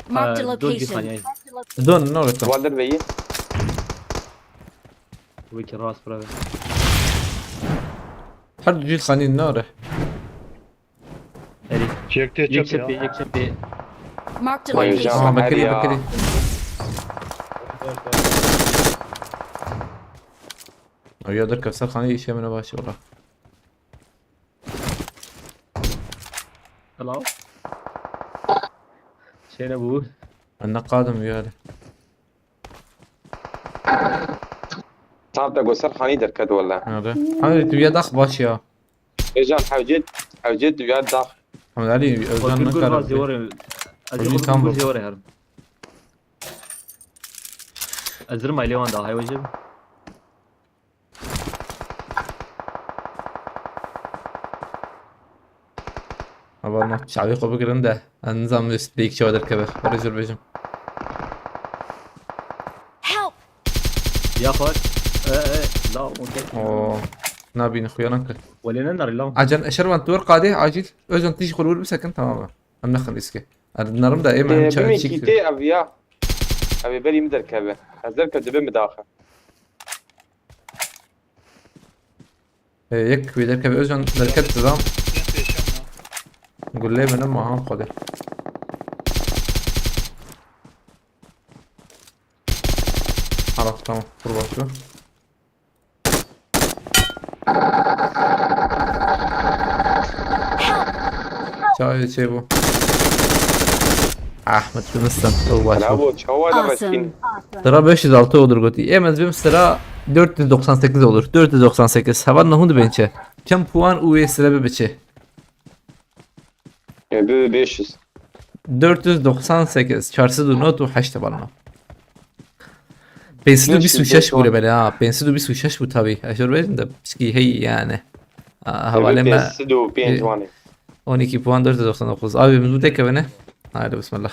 Marked a Dol bir location. Xaniye. Don ne orası? Walder beyi. Wekî rast brave. Her du cîl xanî ne ore? Eri. Çekti Yek çekti çepe, ya. Yek çepe. Marked a Vay location. hocam. Aa, Her Bekirî, ya. Bekirî. Ew ya der kevser xanî işe mine baş ola. Hello. Şey ne bu? Ben ne kadim yani. Tam da göster hani derket wala. Nerede? Hani tu ya dax baş ya. Ejan hewcet hewcet ya da. Hamd Ali özden Fakir ne gur vaz kadim. zeware. Ez Hocam, gur tam gur bak. Zeware herim. Ez rim aile wan da hay hocam. Ama çavê xwe bigirin de. Ez nizanim wê spêk çawa derkeve. Were jor bêjim. Help! Ya xwar. E e la okey. Oo. Nabîne xuya nakir. Wele ne nari la. Acan eşer van tu wer qadê acil. Özden tij xwe wir bisekin tamam. Em nexin riske. Er narim da ê em Bimê çay kîtê çik. Ev ya. Ev ê berî min derkeve. Ez derke dibe min daxe. Yek wê derkeve Özcan derket zam. Gullê bine ma han xwedê. Araf tamam. Kurban şu. Çay çay bu. Ahmet Yunus'tan. O baş. Bravo çawa da Awesome. başkin. Sıra beş yüz altı olur goti. Êm ez bim sıra dört yüz doksan sekiz olur. Dört yüz doksan sekiz. Heval nehund bençe. Çem puan u sıra bir biçe. E, bi beş yüz. Dört yüz doksan sekiz. Çarşı du not u heşte balna. Pênc sed û bîst û şeş bû bele ha. Pênc sed û bîst û şeş bû tabii. Eşor verin de pişkî hey yani. Aa, havalê me Sidu pênc e, wanê. on iki puan dört yüz doksan dokuz. Abi biz bu tek evine. Haydi bismillah.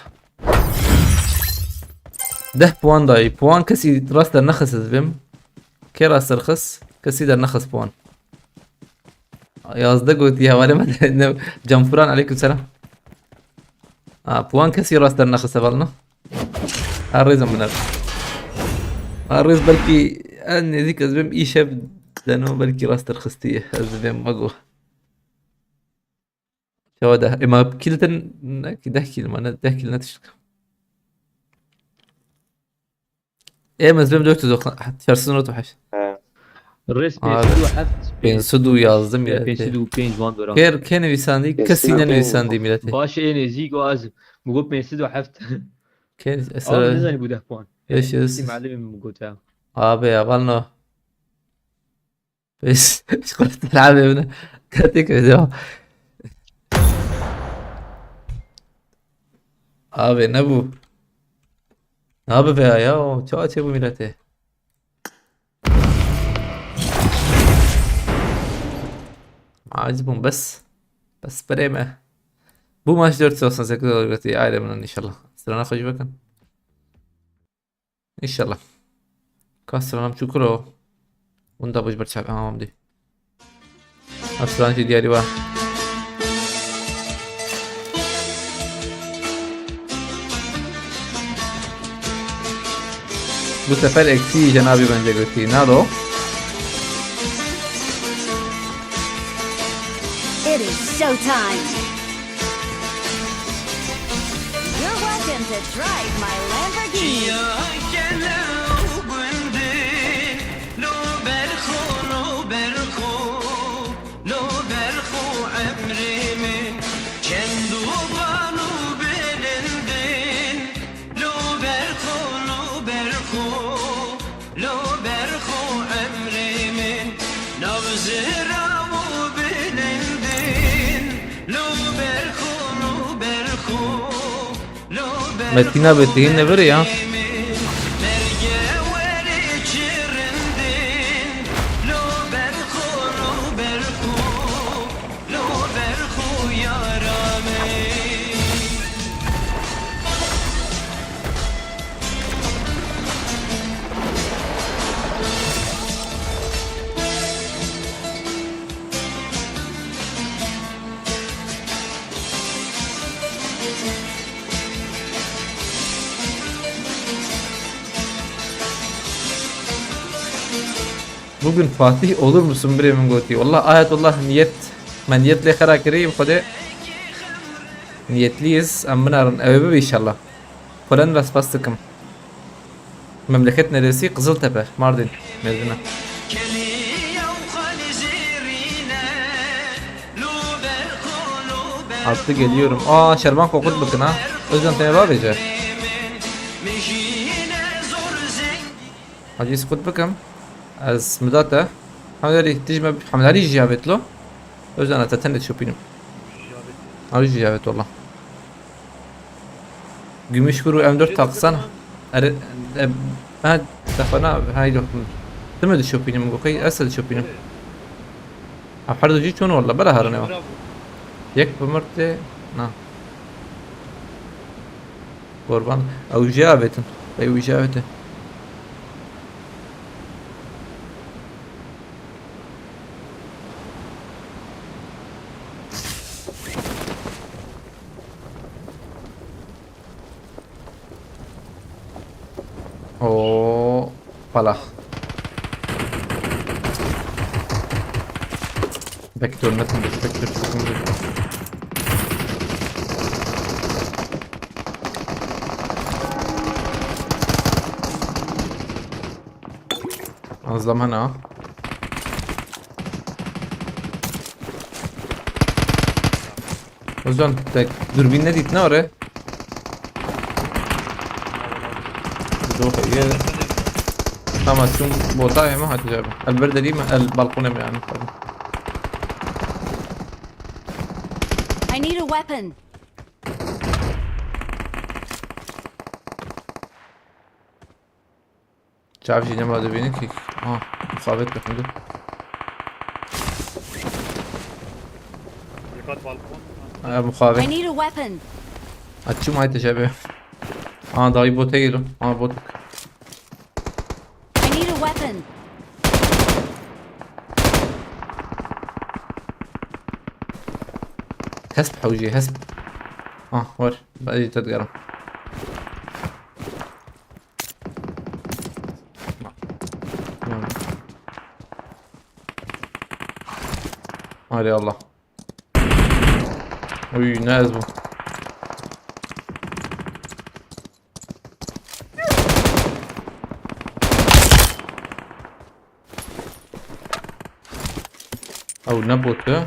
Deh puan dayı. Puan kesî rast dernexis ez bim. Kê rast derxis? Kesî dernexis puan. Yazde gotiye hevalê me de ne. Canfuran aleyküm selam. Ha, puan kesî rast dernexis hevalno. Her rêzim biner. Her rêz belkî en nêzîk ez bim îşev deno belkî rast derxistiye. Ez dibêm mago. Çawa deh? Ema kîl din ne ki deh kîl mane, deh kîl ne tişt. Êm ez bêm dört yüz doksan, çarşı not u heşt. He. Res Abi, pênc sed û heft. Pênc sed û yazdım ya. Pênc sed û pênc wan dora. Kêr kê nivîsandî? Kesî ne nivîsandî milletê. Baş ê nêzîk û ez. Min got pênc sed û heft. Kê Ama esra nizanî bû deh puan. Beş yüz. Ki melimê min got ya. Abi ya, valno. Beş. Şkola abi evine. Katik ödüyor. Abi ne bu? Ne abi be ya? O çağa çe bu millete? Acibim bes. Bes bereme. Bu maç dört yüz doksan sekiz olarak aile bunun inşallah. Sırana hoş bakın. İnşallah. Ka stranam çukur o. Bunda bu bir çak, aha, amdi. Ev stran jî diyarî wa. Bu sefer eksiği Cenab-ı bence götü. Nado? It is showtime! You're welcome to drive my Lamborghini! Metîna Betîhîn ne vire ya. Bugün Fatih olur musun birê min gotî. Wallah Ayetullah niyet, me niyet lê xera kirî, bi Xwedê niyetlî yiz, em binarin. Ew ê bibe inşallah. Polen ve spas dikim. Memleket neresi? Kızıltepe, Mardin. Merdin'e. Artı geliyorum. Aa, Şervan kokut bakın ha. Özcan, tene babêce. Hacî, qut bikim. Ez midate. Hemdarî tij me, Hemdarî jî avêt lo. Özcan, ez te tenê dişopînim. Hemdarî jî avêt wala. Gümüşkuru M dört taksan. Ere, e, ha, defana, ha, yok. Dime dişopînim, okey, ez te dişopînim. Ha, her du jî çûn wala, bela herine wa. Yek bimirtê, na. Qurban. Ew jî avêtin. Ew jî avêtin. Oo, pala. Bekle, ölmesin, bekle, bekle. Az zaman ha. Özcan, tek dürbün ne dit ne oraya? Doh, ye. Tamam, şun bota yeme, hadi abi. El berderi mi? El balkona mı yani? Pardon. I need a weapon. Çav jî nema dibînin ki. Ha, muxabet bikin dur. Dikkat balkon. Ha, muxabet. I need a weapon. Açım ay teşebbü. Ha, dahi bota girdim. Ha, botuk. I need a weapon. Hesp hewcî, hesp. Ah, var. Ben de tedgarim. Hadi Allah. Uy, ne ez bu? Ew ne bot e?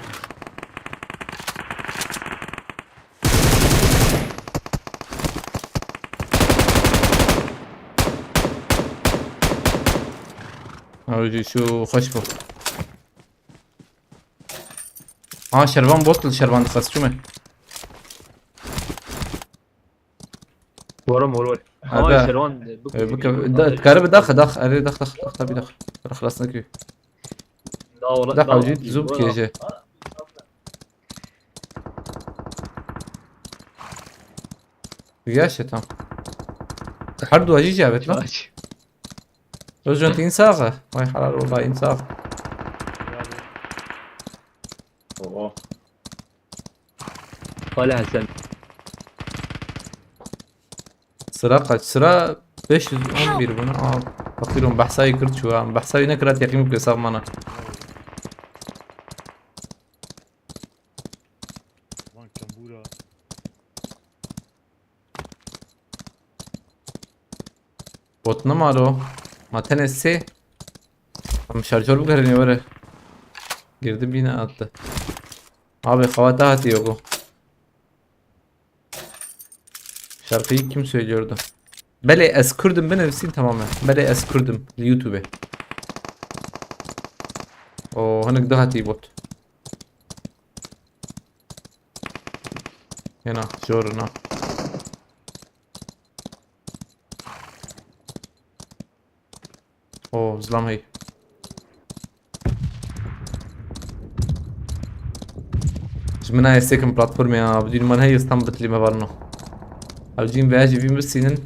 Ew jî şu xweş bû. Ha, şervan bot li şervan dixwest çûme. Were mor were. Ha, da. Şerwan, e, bike, e, bike, bike, da, bike. Dikare bi dax, dax, erê dax, dax, dax, tabii dax. Dax, rast nekî. Da, wala, dax, da, hewcî, zû bikêje. Yaşa tam. Her du acı cevap lan. Aç. Özcan, tîn sağa. Vay halal, vallahi in sağa. Oho. Hala Hasan. Sıra kaç? Sıra beş yüz on bir bunu. Aa, bakıyorum, behsayı kır çuva. Behsayı ne kırat yakın bir hesap bana. Lan kambura. Bot ne maro? Ma tenê sê. Em şarjör bigerîne were. Girdi bîne attı. Abi, xewata hatî yoku. Şarkıyı kim söylüyordu? Belê ez Kurdim binivîsîn, tamam e. Belê ez Kurdim li YouTube. O, hinek dihatî bot. Hena, jor na. O, zilam hey. Ji min nayê sêkim platformê ya. Bi dîn man hey, stam bitlî me varno. Ev cîn veya jî vî misînin.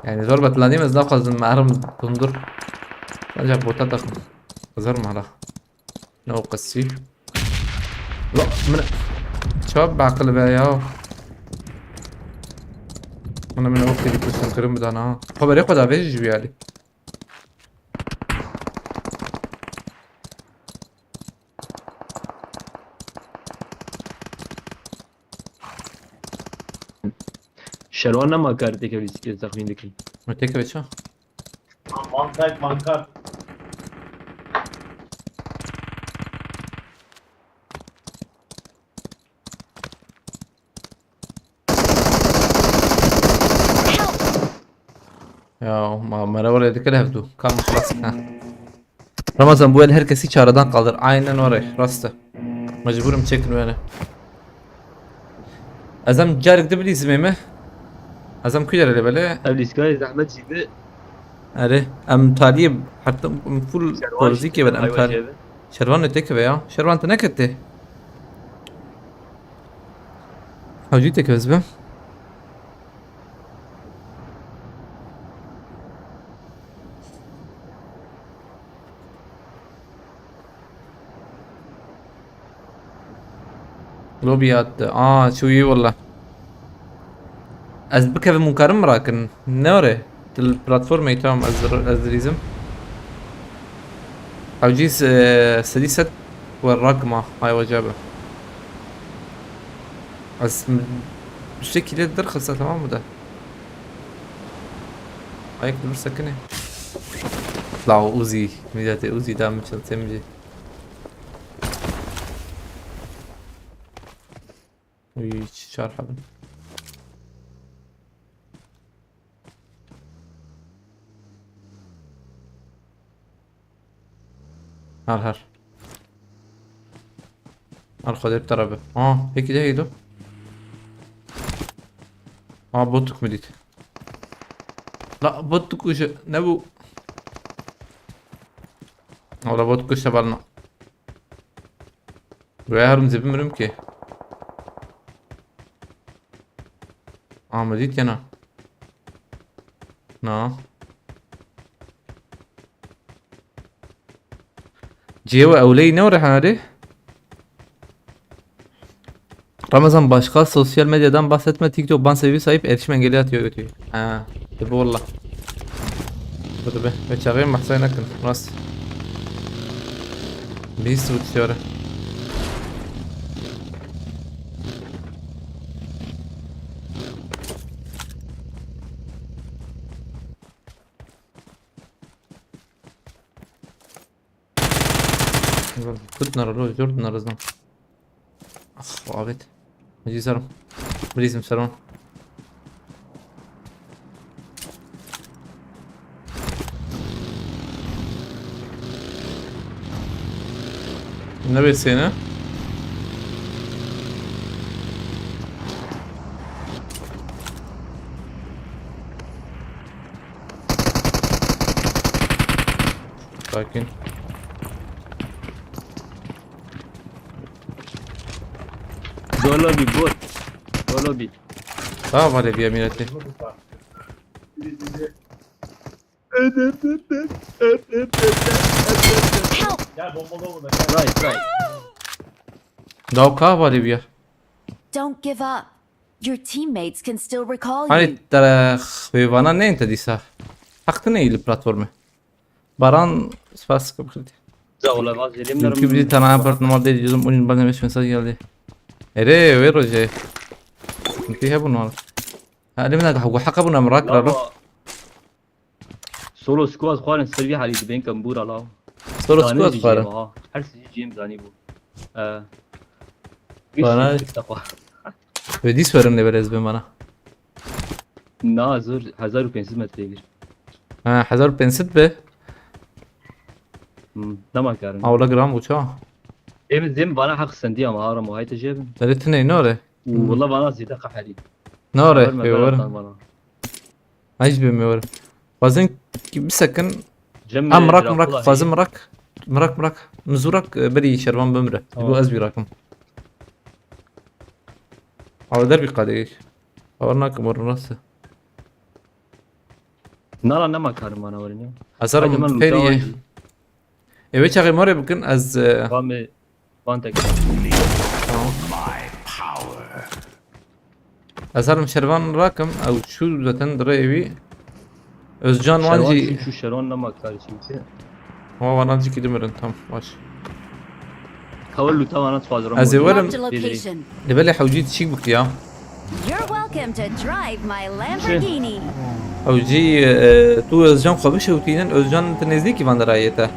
Yani zor betlanî, ez naxwazim merim tundur. Ancak bota taxim. Zor mala. Ne o qesî. La, min çawa beqil be ya. Min min o qîdî kuştin kirin bidana. Xeberê xwe da vê jî ji wî alî. Şerwan nema kar têkevî zexmîn dikin. Me têkeve ça? One side, one car. Ya, ma, mera were dikir hevdu. Kam xlas, ha. Ramazan, bu el her kesî çaredan kaldır. Aynen oraya. Rastı. Mecburum çekin öyle. Ez em carek de bilîzimê me. Ez em ku yere lê belê? Ev lîskanê zehmet jî bi. Erê, em taliyê heta em full Şervan porzîkê jî ben em aywa tal. Şervan ne têkeve ya. Şervan te nekete. Hewcî têkeve ez be. Lobby hat. Aa, çûyî walla. Ez bikevim û karim mirakin. Ne ore? Til platformê tamam, ez, ez dirîzim. Hewcî, e, sedî sed we rakma. Ay wecebe. Ez m-, du sê kîlê dirxista, tamam mı da? Ayek dur sakine. La Uzi, milletê Uzi da mı çantê mi? Uy, çi çar habin. Her her. Her xwedê bi te re be. Aa, peki de heydo. Aa, botuk mu dît? La botuk uje ne bu? Ola botuk uje balna. Buraya herum zibim ki. Aa, mu dît ya na? Na. Cihê we ewleyî ne were herê? Ramazan, başka sosyal medyadan bahsetme, TikTok ban sebebi sahip erişim engelli atıyor götüyor. Ha, de bu valla. Bu da be, ve çağırayım mahsay nakın. Nasıl? Biz bu tiyorı. Kut nara lo, zor nara zan. Ah, o abet. Hacı sarım. Bilizim sarım. Ne besene? Sakin. Dolo bir bot. Dolo bir. Tamam, hadi bir emirati. Help! Right, right. Dao ka hevale bûye. Don't give up. Your teammates can still recall you. Hani te hêvana neyên te dîsa. Heq tune yî li platformê. Baran spas kibirdi. Za ola vaz vereyim. Çünkü bir tane apart normal değil, yüzüm oyun bana beş mesaj geldi. Ere, wê rojê. Çünkü he bunu al. Ha, elimde haqqa bunu merak raro. Solo squad xwarin ser vî halî dibên kembûra la. Solo squad xwarin. Her sijî cêm zanî bû. Ee, Bana- Wê dîs werin lê berez bin bana. Na, zor, hezar û pênc sed metre bir. Ha, hezar û pênc sed be. Hmm, dema karin. Awla gram uça. Em zem bana hak sendi ama ara muhayte jebin. Dere tine ino re. Û wala vana zêde qeherî. Nare, Xeber me pê bera were. Dan vana. Hej be me were. Xwazin ki bisekin. Cem Ha, me mirak, mirak, Dracula xwazin heye. mirak. Mirak, mirak. Mizurak, e, berî şervan bimre. Tamam. Bu ez birakim. Ama der bir kadeh. Awar nakim, orun nasıl? Nara nema karim vana werin ya. Azar Hadi mı ben feriye? Lütfen. Eve çağı more bikin, az, e, Van me, van tek. Tamam. Ez herim şervan rakim, ew çû zaten dire ewî. Özcan wan Şervan jî çû, çû şervan nema kar çî. Wa wana jî kî dimirin, tam baş. Kawal luta wana tu fazla Ez ê werim. Marked a location. Li belê hewcî çîk bikî ya. You're welcome to drive my Lamborghini. Ew jî, e, tu Özcan xwe bişewtînin, Özcan tu nêzdîkî van derayê te.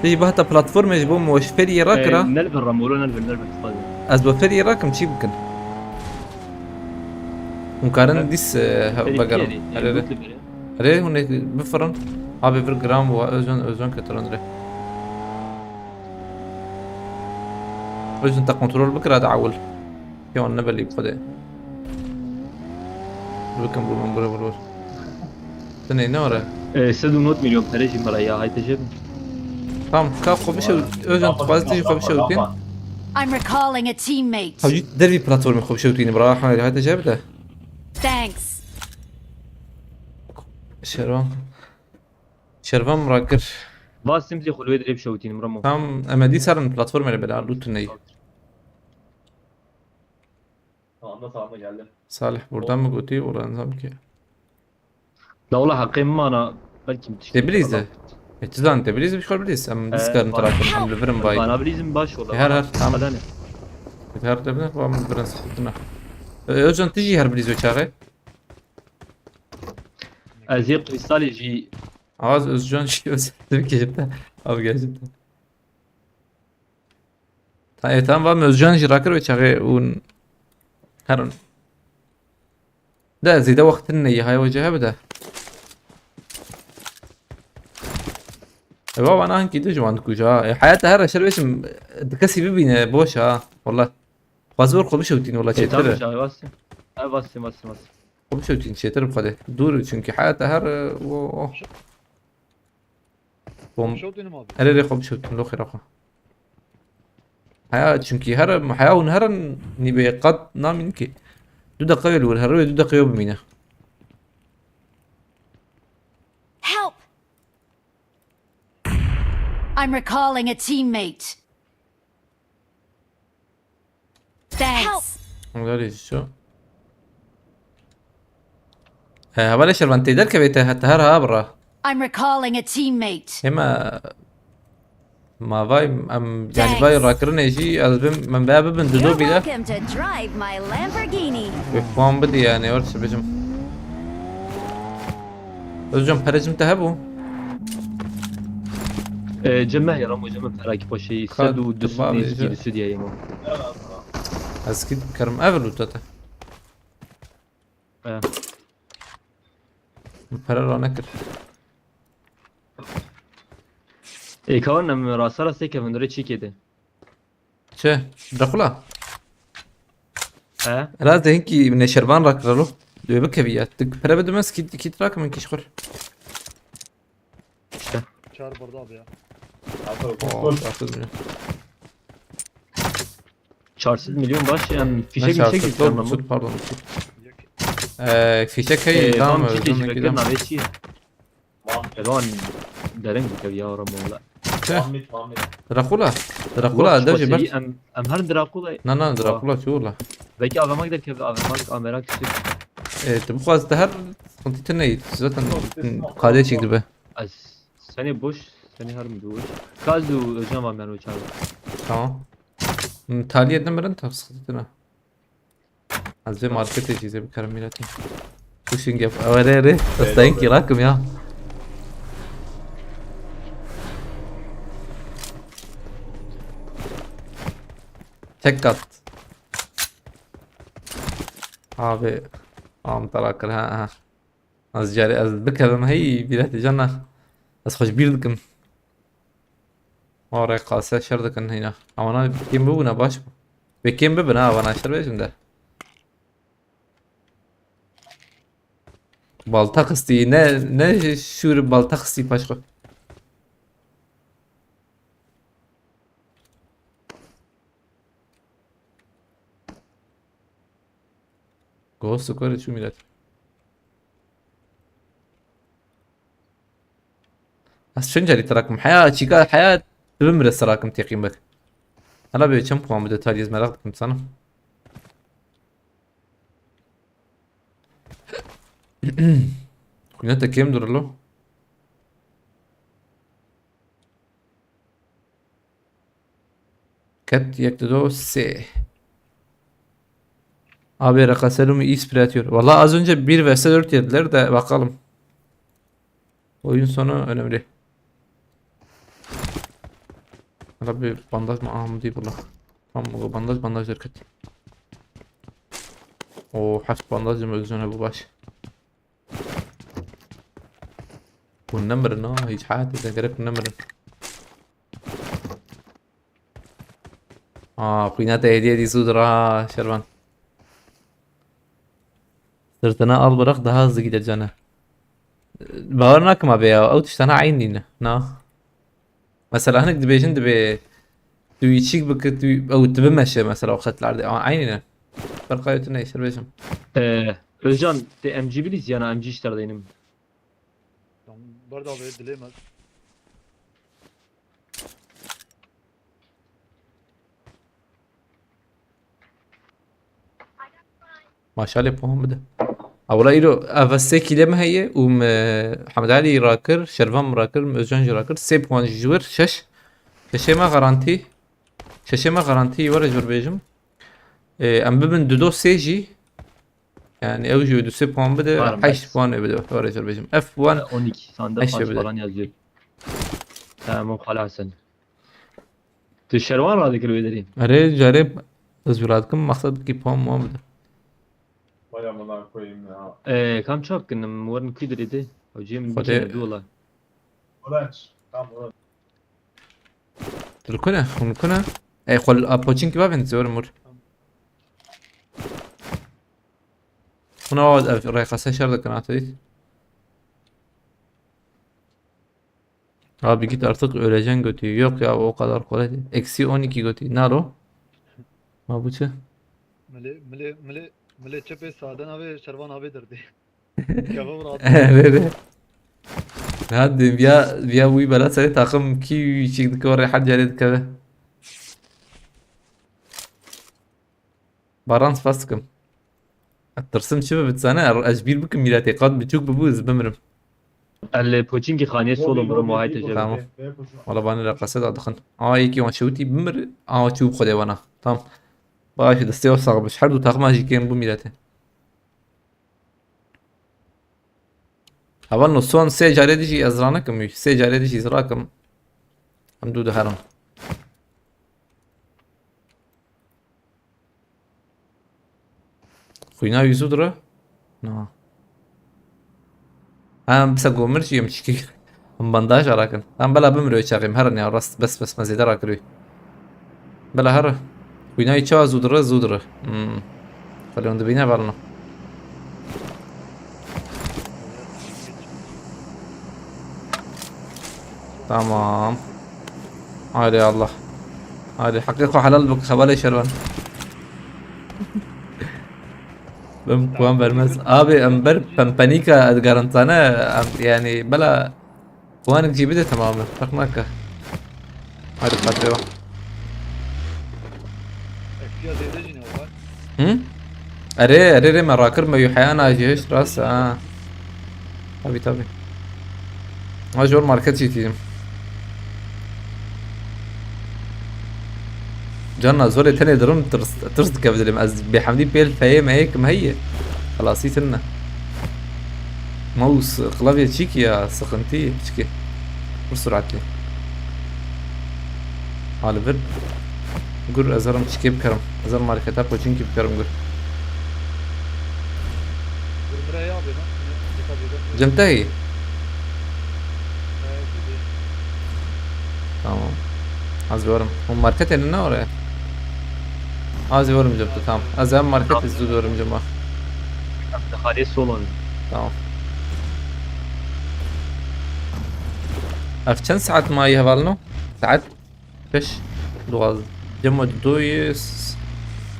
Tu jî bahta platformê ji bo me weş feriyê rakira. E, nelbir Ramolo, nelbir, nelbir, tfadil. Ez bi feriyê rakim çî bikin? Hûn karin Ha? dîs, e, he, Ferî vegerin. kiyerî, Erê, erê. Erê, hûn ê bifirin. Abi vir gram bû, Özcan, Özcan ketirin rê. Özcan te kontrol bikira da ewil. Yawan nebelî bi xwedê. Bikin bû min bure bure. Tenê ne were? E, sed û nod milyon pere jî mera ya, hayte jeb. Tamam, ka xwe bişew-, Özcan tu xwazî tu jî xwe bişewitîn. I'm recalling a teammate. Hewcî dervî platformê xwe bişewitînî, bira, hemê hayte jeb de. Thanks. Şervan. Şervan rakir. Va simzî xwe li wê dirê bişewitînim, Ramo. Tam em ê dî serin platformê re bela, lût ney. Tamam, tamam, geldim. Salih burada mı gotî? Ulan zam ki. La wala heqê min mana, belkî min tiştê Tebriz de. E, tu zan Tebriz, bir şey Tebriz. Em Ee, dîs karin bana, terakin, em li virin bay. Bana Tebriz mi baş ola? Her, her, tamam. Hadi ne? Her de ne, tamam, virin sıkıntına. E, Özcan, tu jî her Tebriz o çağı? Ez yê kristalê jî. Ağız Özcan jî özellikle abi gerçekten. Ta, e, tamam, va Özcan jî rakir ve çağı un. Her un. De zêde wext tune ye, hay wece hebe de. E, baba, na hinkî de ciwan dikuje ha. E, heyata her şer beşim, di kesî bibîne, boş ha. Wallah. Xwazî wor xwe bişewtîn, wallah, E, çêtir tamam, e. Şahi, vasim. Ha, vasim, vasim, vasim. Xwe bişewtîn, çêtir bi xwedê. Dûr, çünkü heyata her, e, o, o. Bom-, Şewtînim abi. Erê, erê, xwe bişewtîn, lo xêra xwe. Heya, çünkü her, heya hûn herin nîbê qat namîn ki. Du deqe wê li wir here wê du deqe wê bimîne. Help! I'm recalling a teammate. Thanks. Help! Garê ço. He, hevalê şervan tê derkevê te, te her ha bira. I'm recalling a teammate. Hema ma vay em, yani vay Thanks. rakirinê jî ez bim, min veya bibin You're dudo bîle. welcome to drive my Lamborghini. Wê puan bidî yani, wor çi bicim. Özcan, pere cim te hebû? E, cem me ya, Ramo, cem me perakî paşeyî, Ka sed û du sed, bavê nêzîkî jî. du sed ya yema. Ez kî dikarim ev lûta te. E. Min pere ranekir. E, kawan em rasta rastê kevin, rê çîkê de. Çi? Drakula? He? Raz de hinkî neşervan rakiralo. Dê bikevî ya. Tu pere bidime, kît, kît rakim hinkî ji xwe. Çar burada abi ya. Oo, çar sed milyon. Çar sed milyon baş, em Ne fişek çar sed, mifşek dur, istiyorum ben bu. Sud, pardon, Sud. Ee, fişek hey, Ee, tamam, bam çi özüm tecrübe ekledim. Navê çi ye? Evan dereng bikev ya, Ramo, wala. Tüh. Drakula. Drakula, Wah, dev jî Xweseyî, ber. em, em her Drakula. Na, na, Drakula çi wala? Belki avemak derkeve, avemak, amerak işte. E, tu bixwaz te her sıkıntı tine, zaten kade çekti be. Ez, seni boş, seni her mi boş. Kaz du Özcan var, ben o çağırdım. Tamam. Hmm, taliye demirin, tam sıkıntı tine. Ez vê marketê jî zê bikarim mîletî. Pushing yap. Erê, erê. Ez te yekî rakim ya. Tek kat. Abi. Am te rakir, ha, ha. Ez carê ez bikevim hey mîletî cana. Ez xwe ji bîr dikim. Ore qase şer dikin heyna. Ama na kim bû, ne baş bû. Pekên bibin ha, vana şer bêjin de. Balta xistî, ne, ne şûr balta xistî paş xwe. Goho skorê çû mîlet. Ez çend carî tirakim? Heya çîka, heya bimire sirakim têqîm bik. Hala bê çend puan bide talî, ez meraq dikim sana. Xwîna te kêm durilo. Ket yek, du, do, sê. Abi, reqeselum iyi ispir atıyor. Valla az önce bir vs dört yediler de bakalım. Oyun sonu önemli. Hala bir bandaj mı? Aha, bu değil, valla. Tamam, bu bandaj, bandaj derket. O, heft bandaj mı özüne bu baş. Hûn nemirin ha, hiç hayatê de gerek hûn nemirin. Aa, xwîna te hediye dî zû dira, Şervan. Sırtına al bırak, daha hızlı gider canı. Bawer nakim abi ya, ew tiştana eyn nîne. Na. Mesela hinek dibêjin dibê tu wî çîk bike, tu, ew tu bimeşe mesela o xetlerde. Ama eyn nîne. Ferqa yok ne, ser bêjim. Ee, Özcan, te M G bilîz yana M G işler deynim. Tam berda be dilê me. Maşalê puan bide. Ewla îro ev sê kîlê me heye û me Hemed Alî rakir, Şervan mi rakir, me Özcan jî rakir. Sê puan jî ji wir, şeş. Şeşê me garantî. Şeşê me garantî, were ji wir bêjim. Ee, em bibin du do sê jî. Yani ew jî du sê puan bide, Var, heşt bes. puan bide. Were ji wir bêjim. F puan. On iki, sanda heşt puan bide. Falan yazıyor. Tamam, xwelas in. Tu Şervan radikir wê derî. Erê, carê ez jû radikim, maqsed ki puan muan bide. Vay amına koyayım ya. Ee, kam çap kinim, werin kî dirê de? Ew cê min Xwedê- dikene, du wala. Ulan, tam ulan. Tu li ku ne? Hûn li ku ne? Ey, xwe li Apoçinkî bavên zor mur. Hûn awa ev rêxese şer dikin, ha, tu dît? Abi git artık, öleceksin götü. Yok ya, o kadar kolay değil. Eksi on iki götü. Naro? Ma bu çi? Milê, milê, milê, milê çepê sade navê Şervan abi derdi. Keve vur abi. Re, re. Hadi viya, viya wî bela serê takım kî çîk dike, rê her carê dikeve. Baran, spas dikim. Ez tirsim çi bibe, tu zane, ez ji bîr bikim mîratê, qat biçûk bibû, ez bimirim. El Poçinkî xaniyê solo mirim, wahayê te jê. Tamam. Wala banê re qese da dixin. Aa, yekî wan şewitî bimir, aa, çû bi Xwedê wana. Tamam. Baş, destê we sax be. Her du taxima jî kêm bû mîretê. Hevalno, son sê carê dijî ez ranikim wî. Sê carê dijî ez rakim. Em du diherin. Xwîna wî zû dire? Na. Em bisa gomir jî em çikî. Em bandaj arakin. Em bela bimiro çaxê em herin ya, rast, bes, bes, me zêde rakir wî. Bela here. Xwîna wî çawa zû dire, zû dire. Hmm. Xwelê hûn dibîne, hevalno. Tamam. Haydi Allah. Haydi, heqê xwe helal bik, hevalê Şervan. Bim puan vermez. Abi, em ber pempenîka garantane, em, yani, bela puanik jî bide, tamam e. Ferq nake. Hadi, patrê wa. Eksiya zêde jî ne var. Hı? Erê, erê, rê me rakir, me yû heyana jî hişt, rast, ha. Tabii, tabii. Ha, jor market jî tînim. Canna, zorê tenê dirim, tirs, tirs dike bidilim. Ez bêhemdî pêl feyê meyê kim heye. Xelasî tine. Mouse, klavye çîkî ya, sıkıntı, piçkî. Pir suratli. Halibir. Gur, ez herim çikê bikerim. Ez herim marketa Poçinkî bikerim, gur. Gur, buraya abi, lan. Cem te hî? Tamam. Az görüm. O marketê ne oraya? Azî werim cem tu, tamam. Ez hem market zû werim cem. Hadi solon. Tamam. Ev çend saet mayî hevalno? Saet beş, duwazdeh. Cem doyis.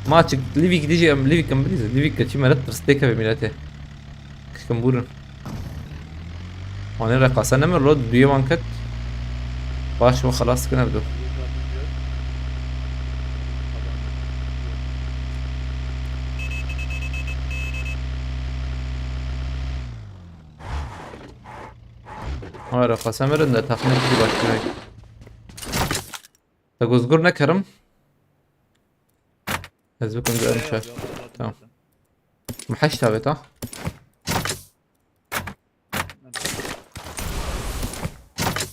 Ma çik Livik diji em Livik em bilîz. Livik keçî meret tırstêke ve milete. Kişkim bûrin. Anê reqase nemir lo duyê wan ket. Baş ve xelas kine bido. Ay reqase mirin de texmîn kişî baş kine. Te gozgur nekerim. Ez bikim de em şer. Tamam. Mi heşt avêt ha.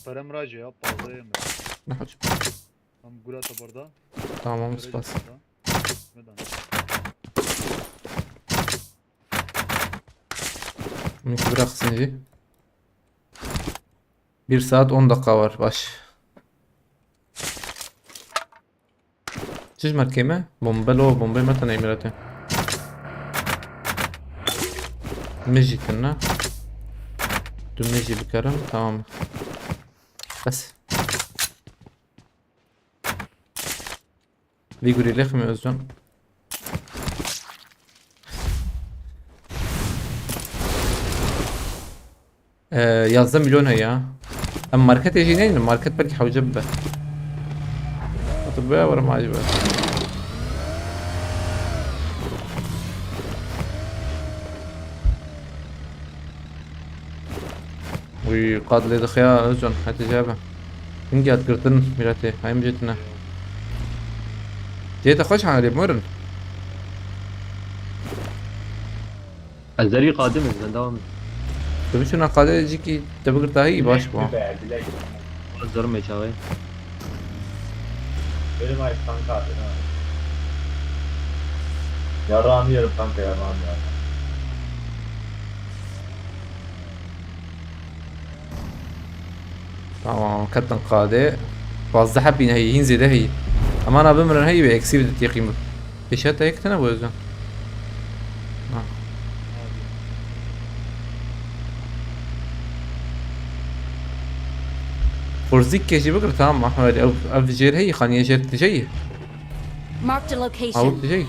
Perem race ya, pazdeh yeme. Ne hoş. Tam gura tabarda. Tamam, spas. Medan. Bunu bıraksın iyi. Bir saat on dakika var, baş. Çi ji me kêm e? Bombe lo, bombe me tene miletê. Min jî tune. Tu min jî bikerim, tamam. Bes. Vî gurî lêximê Özcan. Ee, yazdeh milyon heye ya. Em marketê jî neynin, market belkî hewce bibe. Hadi be, were macî be. Wî qad lê dixiya Özcan, hetice be. Hingî hat girtin miletê, hayim cê tune. Cê te xweş hanê lê mirin. Ez derî qadim ez, ben devam et. Tu biçûna qadê cîkî te bigirta hî baş bû. Zor me çaxê. Benim ay kanka, benim ay. Yarrağımı yerim kanka, yarrağımı, yarrağımı. Tamam, ketin qadê. Pazdeh heb bîne heyî, hîn zêde heyî. Emana bimirin heyî ve eksî bide têqîm bi. Pêşiya te yek tine bu yüzden. Ha. Xurzîk kejî bikir, tamam Ahmed. Ev, ev jêr heyî, xaniye jêr tijeyî. Marked a location. Ew tijeyî.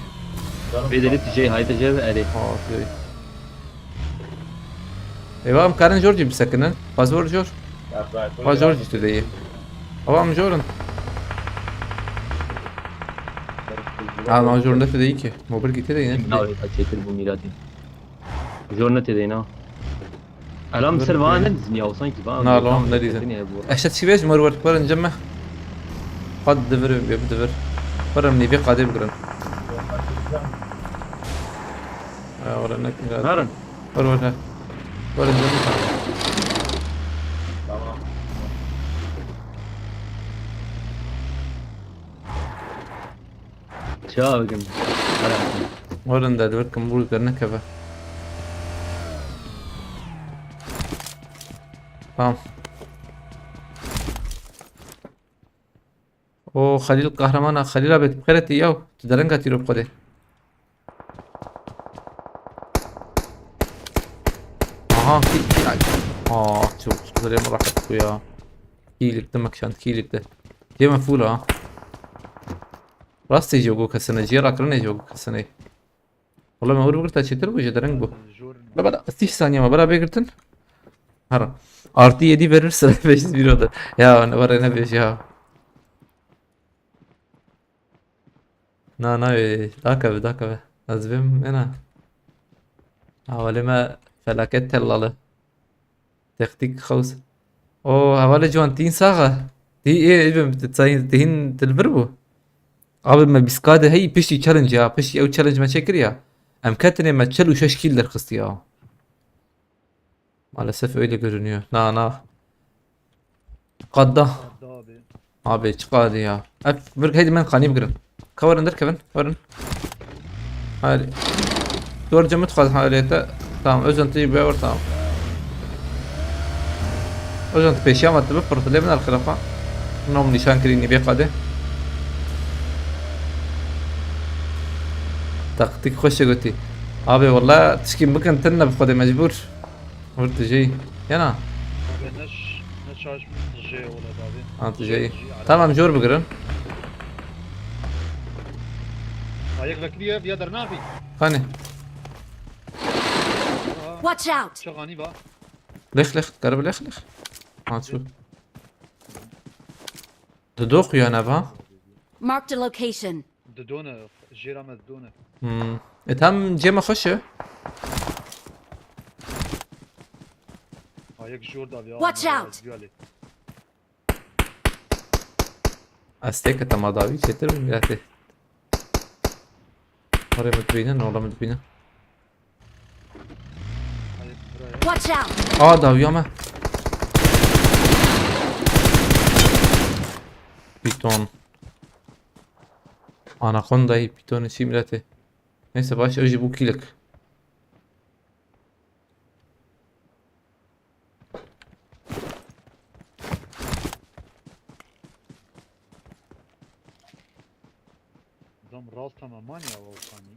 Bê derî tijeyî, hayte jêr erê. Ha, tijeyî. Ê, va em karin jor jî bisekinin. Xwaz jor jor. Xwaz jor jî tu de yî. Ava em jor in. Ha, ma jor ne tu de yî ki. Mobil ki te de yî, ne tu de yî. Navê ta çêtir bû mîratî. Jor ne tê de yî, na. Elam ser va ne dizin ya, sanki va. Na, lo, ne dizin. Eşet şivêj mor wer, wer ince me. Qad divir, bi divir. Wer em nêvê qadê bigirin. Ya, wer ne. Verin. Wer, wer, he. Wer, wer, wer. Tamam. Çawa bikim? Wer, wer. Wer, wer, wer, kim bû, wer, nekeve. Tamam. O Xelîl Qehreman a, Xelîl abi, tu bi xêr hatî yaw. Tu dereng hatî ro bi Xwedê. Aha, ki, ki, ay. Aa, çok zor ya, rahat bu ya. Kilik de mekşan, kilik de. Cema full ha. Rastê jî ku kesine, jê rakirine jî ku kesine. Wala me wir bigirta çêtir bû, ji dereng bû. Baba, sîh saniye me bera bê girtin. Her. Artı yedi verir sıra beş yüz bir oda. Ya, ne var ne beş ya. Na, na, e, dakeve, dakeve. Ez bim, ena. Awalê me felaket tellalı. Teknik xews. O, hevalê ciwan, tîn sax e. Tî, ê, ê, bim, ti sayın, tîn dilbir bû. Abi me bîst K de hey piştî challenge ya, piştî ew challenge me çekir ya. Em ketinê me çil û şeş kîl derxist ya. Maalesef öyle görünüyor. Na, na. Qadda. Qadda abi. Abi, çi qadî ya. Ev, vir heydi men qanî bigirin. Ka werin derkevin, werin. Hayır. Dor cemit xwaz haliyete. Tamam, Özcan tî bi wer, tamam. Özcan tu pêşiya me tu bi pirtilê min erxirafa. Nom nîşan kirî nîvê qadê. Taktik xweş e gotî. Abi walla tişkî bikin tune bi xwedê mecbûr. Vur tu jî. Yana. Abi ne ş- ne şaş jê ola abi. Ha tu jî. Tamam jor bigirin. Ayak vekliye viya dernavî. Hani. Aa, Watch out! Çağani va. Lex lex. Garib lex lex. Ha çu. Dido xuya neva. Marked a location. Didone. Jêra me didone. Hmm. E tam cema xweş e. Ayak jor da viya. Watch out! Ez têke tema dawî çêtir bim ya tê. Oraya mi dibînin, orada mi dibînin. Ayak buraya. Watch out! Aa dawiya me. Piton. Anakondayı pitonê çî miletê. Neyse baş ew jî bû kîlik. Dam rast ama manya o kani.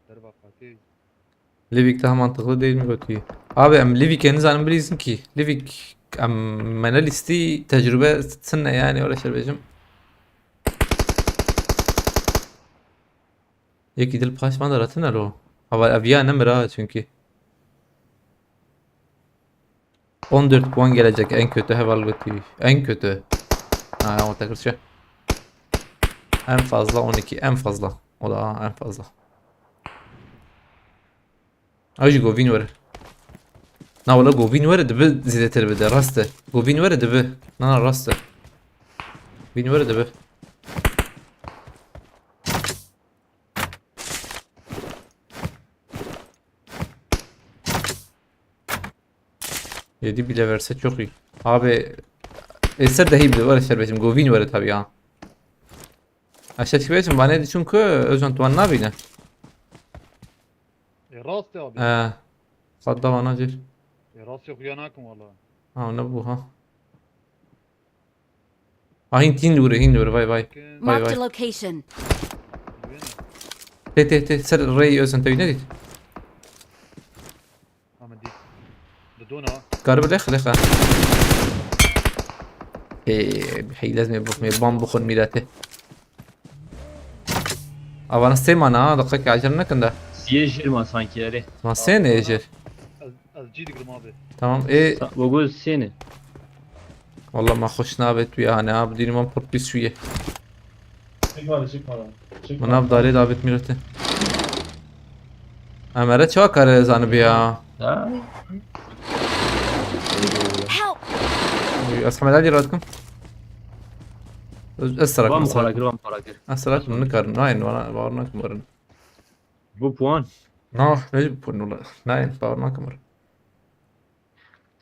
Derva qatê. Livik daha mantıklı değil mi götü? Abi em Livik en zanim bilirsin ki. Livik em mene listi tecrübe sinne yani öyle şey bejim. Yekî dil paş man da ratin alo. Ama ev ya nemir ha çünkü. On dört puan gelecek en kötü heval götü. En kötü. Ha ya o takır şey. En fazla on iki en fazla. O da en fazla. Ew jî govîn were. Na wala govîn were dibi zêdetir bide. Rast e. Govîn were dibi. Na na rast e. Govîn were dibi. Yedi bile verse çok iyi. Abi e, ser dehî bile were serbestim. Govîn were tabii ya. Aşağı çıkıyorsun bana çünkü Özcan tuan nabine. E, rast e abi. Ee, sadda bana cir. E, rast yok ya nakim valla. Ha ne bu ha. Ha hin hin vure hin vure vay vay. Kin- Vay, Marked vay. A location. Güvene. Te te te ser rey Özcan te ne dit? Ama di. Didona. Garbi lex lexa. Ee, hey lazım bu me bam bu xun milete. Avana sê mana ha, dakika acele nekin de. Siyê jêr ma sanki erê. Ma sê ne jêr? Ez, ez cî digirim abi. Tamam. E, Sa- Bogoz sê ne. Wallah ma xweş nabet wî yani abi dînî man pir pîs wî ye. Çıkmadı çıkmadı. Çıkmadı. Min nav darê dabet mîrete. Emere çawa kare zanibi ya? Ha? Help! Ez Hemed Ali radikim. Ez, ez serak Vam mesela. xora kir, vam xora kir. Ez serak min nikarin. Nayên vana, bawer nakim werin. Bu puan. Na, ne bu puan ola? Nayên, bawer nakim werin.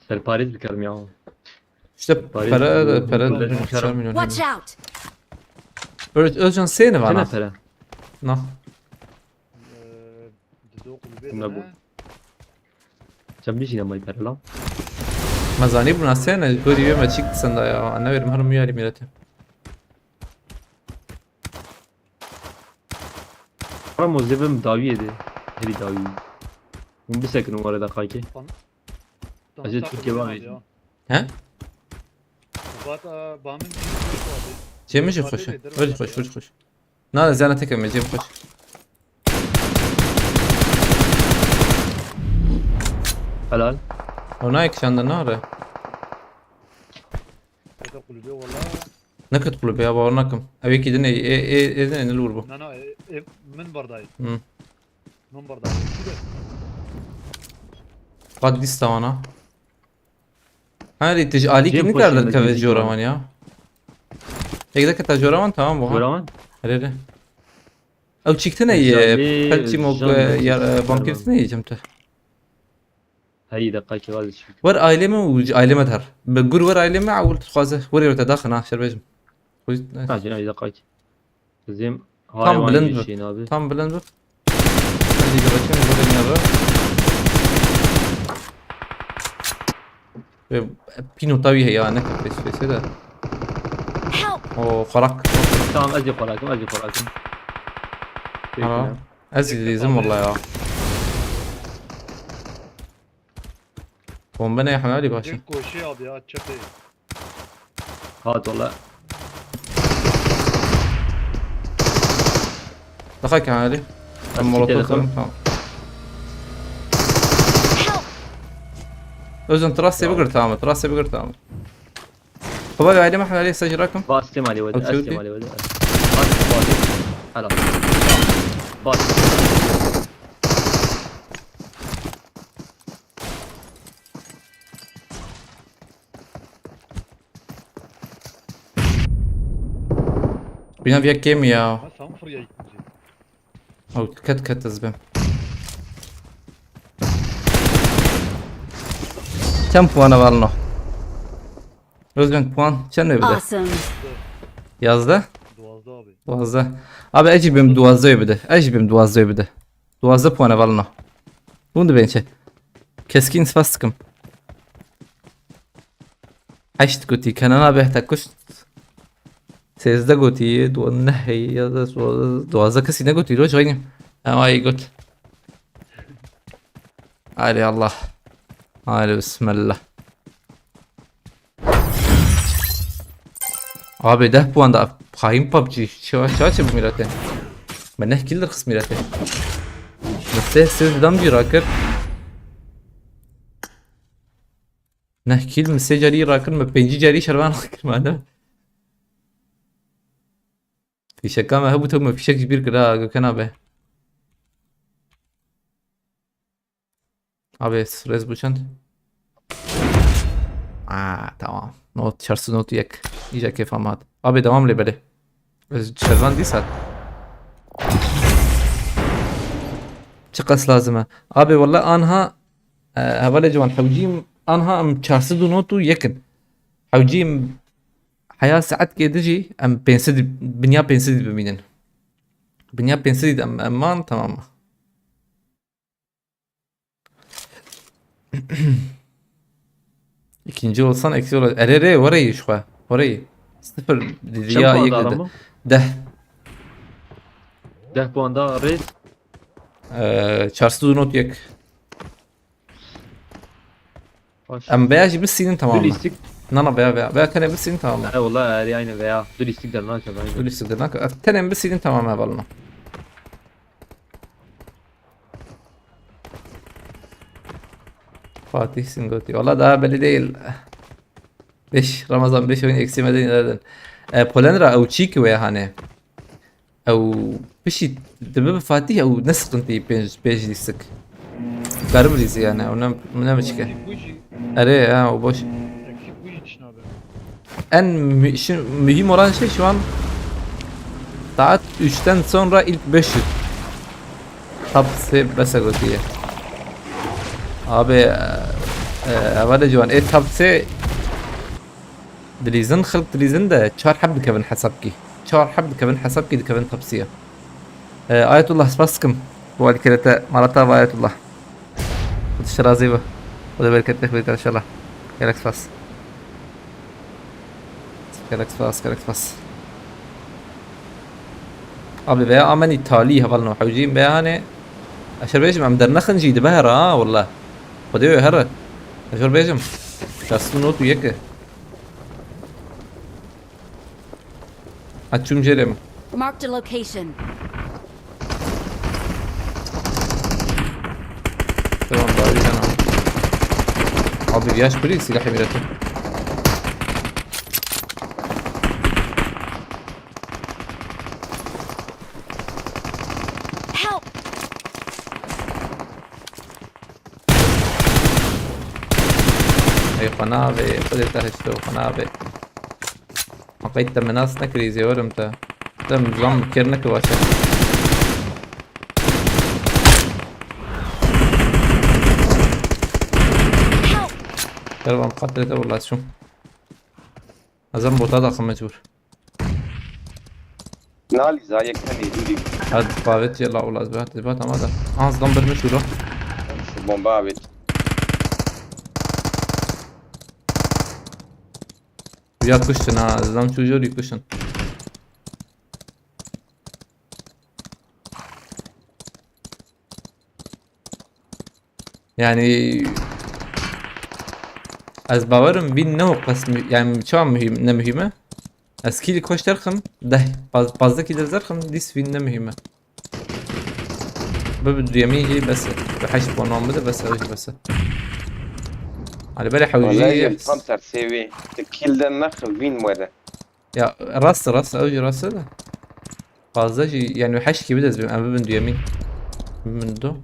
Serparêz bikerim ya. İşte Parayı para, bu- para bu- dönüyor, bu- çar milyon. Watch out! Öz, Özcan seni Çene bana. pere? Na. E, Dido kulübe Bunda bu. dene. Sen bir şey yapmayı pere lan. Mezani buna sene, gori ve me çıktı sende ya. Ne verim her miyari milete. Ramo zevim dawiye de. Heri dawi. Hûn bisekin û were deqakê. Ez ê Tirkiye bavêjim. He? Vat a bamin. Cemil jî xweş e. Ver jî xweş, ver jî xweş. Na, zana tek em, Cemil xweş. Helal. O nayê kişandin nare. Ete kulübe valla. Ne ket kulübe ya, bawer nakim. Ev yekî din ê, ê, ê, ê din ê, ne li wir bû. Na na e, e, min bardayı. Hı. Min bardayı. Kulübe. Qat dîsta wana. Herî tij alî Cem kim xweşî nikar me keve dî jora wan. Wan ya. Tek de keta jora wan tamam bu ha. Goraman? Herê. Ew çîktine ye. Jamê Pelçî mok jan yar bam kirtine ye cem te. Herî deqakê wan diçik. Wer aileme û aileme der. Bi gur wer aileme awil dixwaze. Wer wer te daxina şerbejim. Ha cin ay deqakê. Bizim Tam bilind bir bir. Şeyin abi. Tam bilind bir. Hadi bir bakayım burada ne var. Ve pino tabii ya ne face face de. Help! O xarak. Tamam ez de korakim, ez de korakim. Tamam. Ez jî dizim wala ya. Bombe ne Ehmed Ali başa. Direkt koşuyor abi ya, çöpe. Hat ola. Daha ki Ali. Ben molotof koyayım, tamam. Özün trase bir gır tamam, trase bir gır tamam. Baba, aile mahal Ali, sec rakım. Bas Kemal, wede, ez Kemal, wede. Bas, bas. Hala. Bas. Bina via kêm ya. Ha, sen fırya ikinci. Ew ket ket ez bim. Çend puan e valino? Özgün, puan çend wê bide? Awesome. Yazdeh? Duwazdeh abi. Duwazdeh. Abi, ez jî bim duwazdeh wê bide. Ez jî bim duwazdeh wê bide. Duwazdeh puan e valino. Hûn dibên çi? Keskîn spas dikim. Heşt gotî, Kenan abi heta kuşt. Sêzdeh gotî, du-, neh heye ya da duwazdeh kesî negotî, roj xeynî. Em ayê got. Haydi Allah. Haydi bismillah. Abi deh puan da xayîn PUBG. Çawa, çawa çi bu milletê? Me neh kill xist milletê. Me sê, sê dam jî rakir. Neh kill mi sê carî rakir, mi pêncî carî şervan rakir, madem. Fîşeka me hebû, tev me fîşek ji bîr kira, Gökhan abi. Abi, rêz bû çend? Aa, tamam. Not, çar sed not yek. Îca kêfa me hat. Abi, devam lê belê. Ez şervan dîsa. Çiqas lazim e? Abi, walla anha, e, hevalê ciwan, hewcîm anha em çar sed û not û yek in. Hewcîm heya saetkê di jî em pênc sed, binya pênc sed bimînin. Binya pênc sed em, em man, tamam mı? İkinci olsan eksi olacak. Ere re, orayı şu kadar. Orayı. Sıfır dedi ya, puan da yıkıldı. Adamı? Deh. Deh puan da rêz. Ee, çar sed û not yek. Baş. Em veya jî bisînin, tamam mı? Du lîstik. Na, na, veya, veya. Veya tenê bisînin, tamam mı? He, wala, erê aynı veya. Du lîstik de nake, aynı. Du lîstik de nake. Tenê bisînin, tamam mı, valina? Fatih Singoti. Valla daha belli değil. Beş, Ramazan beş oyun eksiğime de ilerledin. E, Polenra, ew çî ki wê hanê. Ew pişî dibe bi Fatih, ew ne sıkıntı pênc, pênc lîstik. Garip lîstik yani, o ne, ne biçike. Erê, ha, o boş. En mü-, şi-, mühim olan şey şu an saat üçten sonra ilk beş yüz. Top sê bese gotiye. Abi, e, e, hevalê ciwan, ê top sê dilîzin, xelk dilîzin de çar heb dikevin hesabkî. Çar heb dikevin hesabkî, dikevin top sê ye. E, Ayetullah, spas dikim. Bu alîkere te mala te ava Ayetullah. Xwedê ji te razî be. Xwedê bereketê xwe bide inşallah. Gelek spas. Gelek spas, gelek spas. Abi veya amenî talî hevalno hewcîm veya hanê. Eşer bêjim em dernexin jî dibe here ha, walla. Xwedê wê here. Eşer bêjim. Şast û not û yek e. Açum jêrê min. Marked a location. Tamam, daha bir tane. Abi, yaş biri silahı mireti. Help! Ey, xwe navê, xwedê te hişto, xwe navê. Ma qey te min nas nekirî, zêwerim te. Te min zam kir neke baş e. Kervan qatilê te wela çûm. Ez em bota daxim mecbûr. Nalî zayek tenê dûrî. Hadi bavet ya la wela, ez bavet, ez bavet ama da. Aha, zam bir mi şura. Şu bomba avêt. Ya kuştun ha, zam çocuğu kuştun. Yani ez bawerim win ne o qas mü-, yani çawa mühim, ne mühime. Ez kîlî koş derxim, deh, paz-, pazdeh kîlî derxim, dîs win ne mühime. Bi, bi duyemî jî bes e. Bi heşt puan wan bide bes e, ew jî bes e. Hani belê hewcî Vallahi ye. Tam tersê wî. Ti kîl de nex win were. Ya rast e, rast e, ew jî rast e de. Pazdeh jî yani heşt kî bide ez bim, em bibin duyemîn. Bibin du.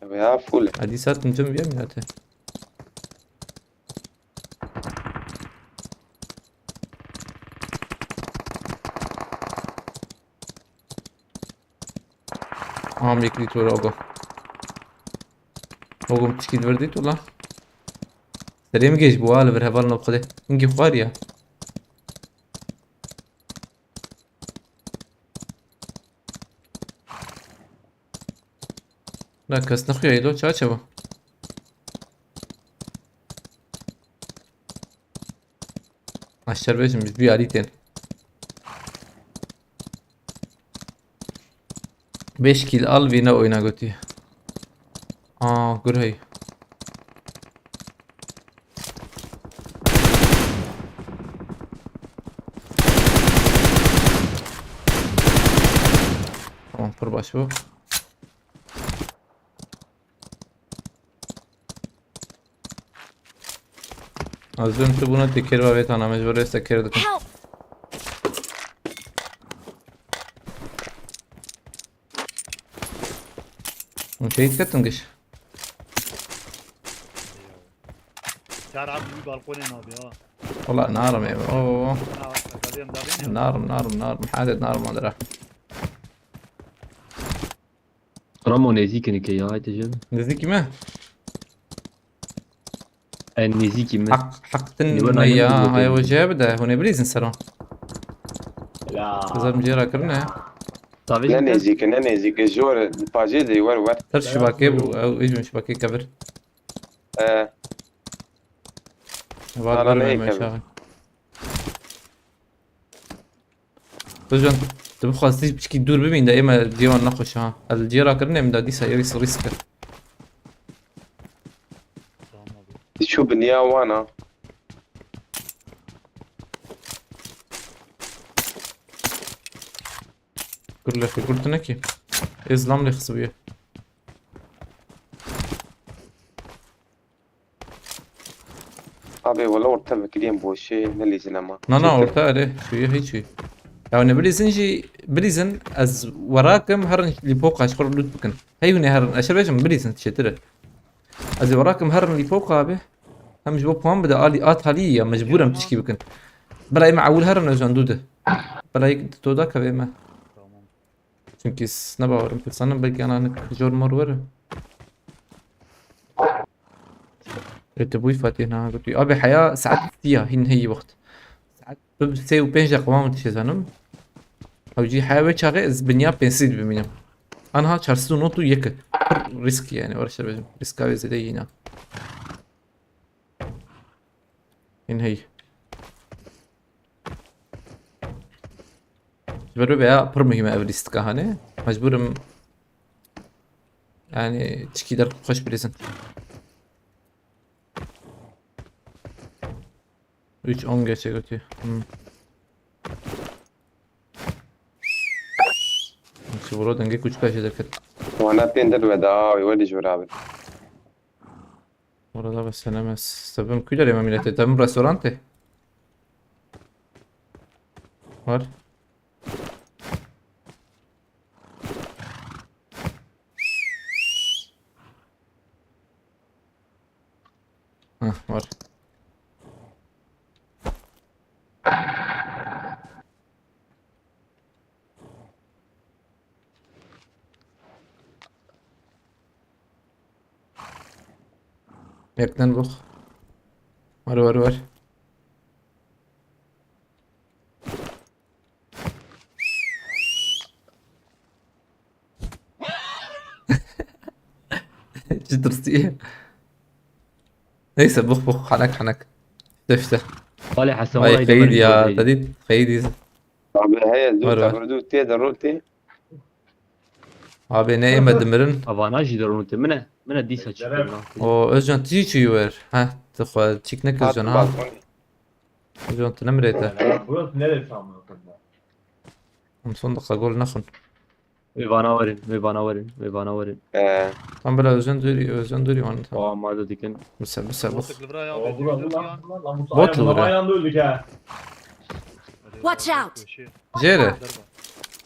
Ew ya full. Hadi sat nizam biyem ya te. Aha, yek dît were ogo. Ogo min tişkî li vir dît wala. Serê min gêj bû ha li vir hevalno xwedê. Hingî xwariya. Na kes nexuya îlo çaçe bu. Aşer bêjim ji vî alî tên. Beş kîl al vî ne oyna gotî. Aa, gur hey. Tamam, pir baş bu. Az dün tu bunu tekir ve vetan amec buraya tekir dedim. Help! Hûn şehîd ketin giş. Çar abi wî balkonê nabê ha. Wala narim ê. Oo. Na, sakadiyem dabê ne? Narim, narim, narim. Hadet narim adara. Ramo nêzîk in ke ya, haydi canım. Nêzîkî me? En nêzîkî me. Haq, haqtin me ya, hay o jê bide. Hûn ê bilîzin seron. Ya. Kızım cêra kirine. Tabii. Ne nêzîk e, ne nêzîk e. Jor, pajê de wer wer. Ter şibakê bû, ew êjin şibakê kevir. Ee. Var, var, me aşağı. Hocam, tu bixwazî piçkî dûr bimîn de ême cêwan nexweş ha. Ez li cêra kirinê min de dîsa êrîs rîsk e. Tamam abi. Çû biniya wan a. Kur lê xwe, kur tu nekî. Ê zilam lê xisibiye. Abi wala orta vekiriyem boşê, ne lîzin ama. Na, na, orta erê, şuye hiç wî. Ya ne bilîzin jî, bilîzin ez werakim herin lîpoka ji xwe loot bikin. Hey hûn ê herin, ez şer bêjim bilîzin çêtir e. Ez ê werakim herin lîpoka abi. Hem ji bo puan bide alî, at halî ya mecbûr em tişkî bikin. Bela ême ewil herin ejan dû de. Bela yek to da keve ême. Tamam. Çünkü s-, ne bawerim, pirsanim belkî ana nik jor mor were. Ê, tu bûyî Fatih na gotî. Abi heya saet sî ya, hîn heyî wext. Saet bi sê û pênc deqe wan dişêzanim. Ew jî heya wê çaxê ez binya pênc sî dibimînim. Anha çar sî û nod û yek e. Pir rîsk yani, were şer bêjim. Rîska wê zêde yîna. Hîn hey. Ji ber wê veya pir muhîm e ev lîstika hanê. Mecbûr im, yani, çikî der xweş bilîzin. Üç on geçe götü. Hmm. Çi vuro dengê kuçka jê derket. Wana tên der ve da, wê dî ji wir abi. Orada ve senemez. Sebim kuylar yeme millete. Tabim restorante. Var. Hah, var. Yakından bak. Var, var, var. Çi tirsiye. Neyse, bux bux, hanek hanek. İşte, işte. Vale Hasan, ay, vay, qeyd ya, te dît, qeyd. Abi, heye, zû te vurdu, tê de rû tê. Abi ne ême dimirin. Avana jî derûn te. Mine, mine dîsa çî kir. O Özcan, tu jî çûyî wer. Heh, tu xwe çîk nekir Özcan, ha. Balkon. Özcan, tu nemirê te. Burası neresi amına koyayım? Em son dakika gol nexwin. Wê vana werin, wê vana werin, wê vana werin. Ee. Tam bila Özcan dûrî, Özcan dûrî wan tam. Wa ma da dikin. Bise, bise, bux. Botluk li vira ya. Bot li vira. Aynı anda öldük ha. Watch out! Jêre.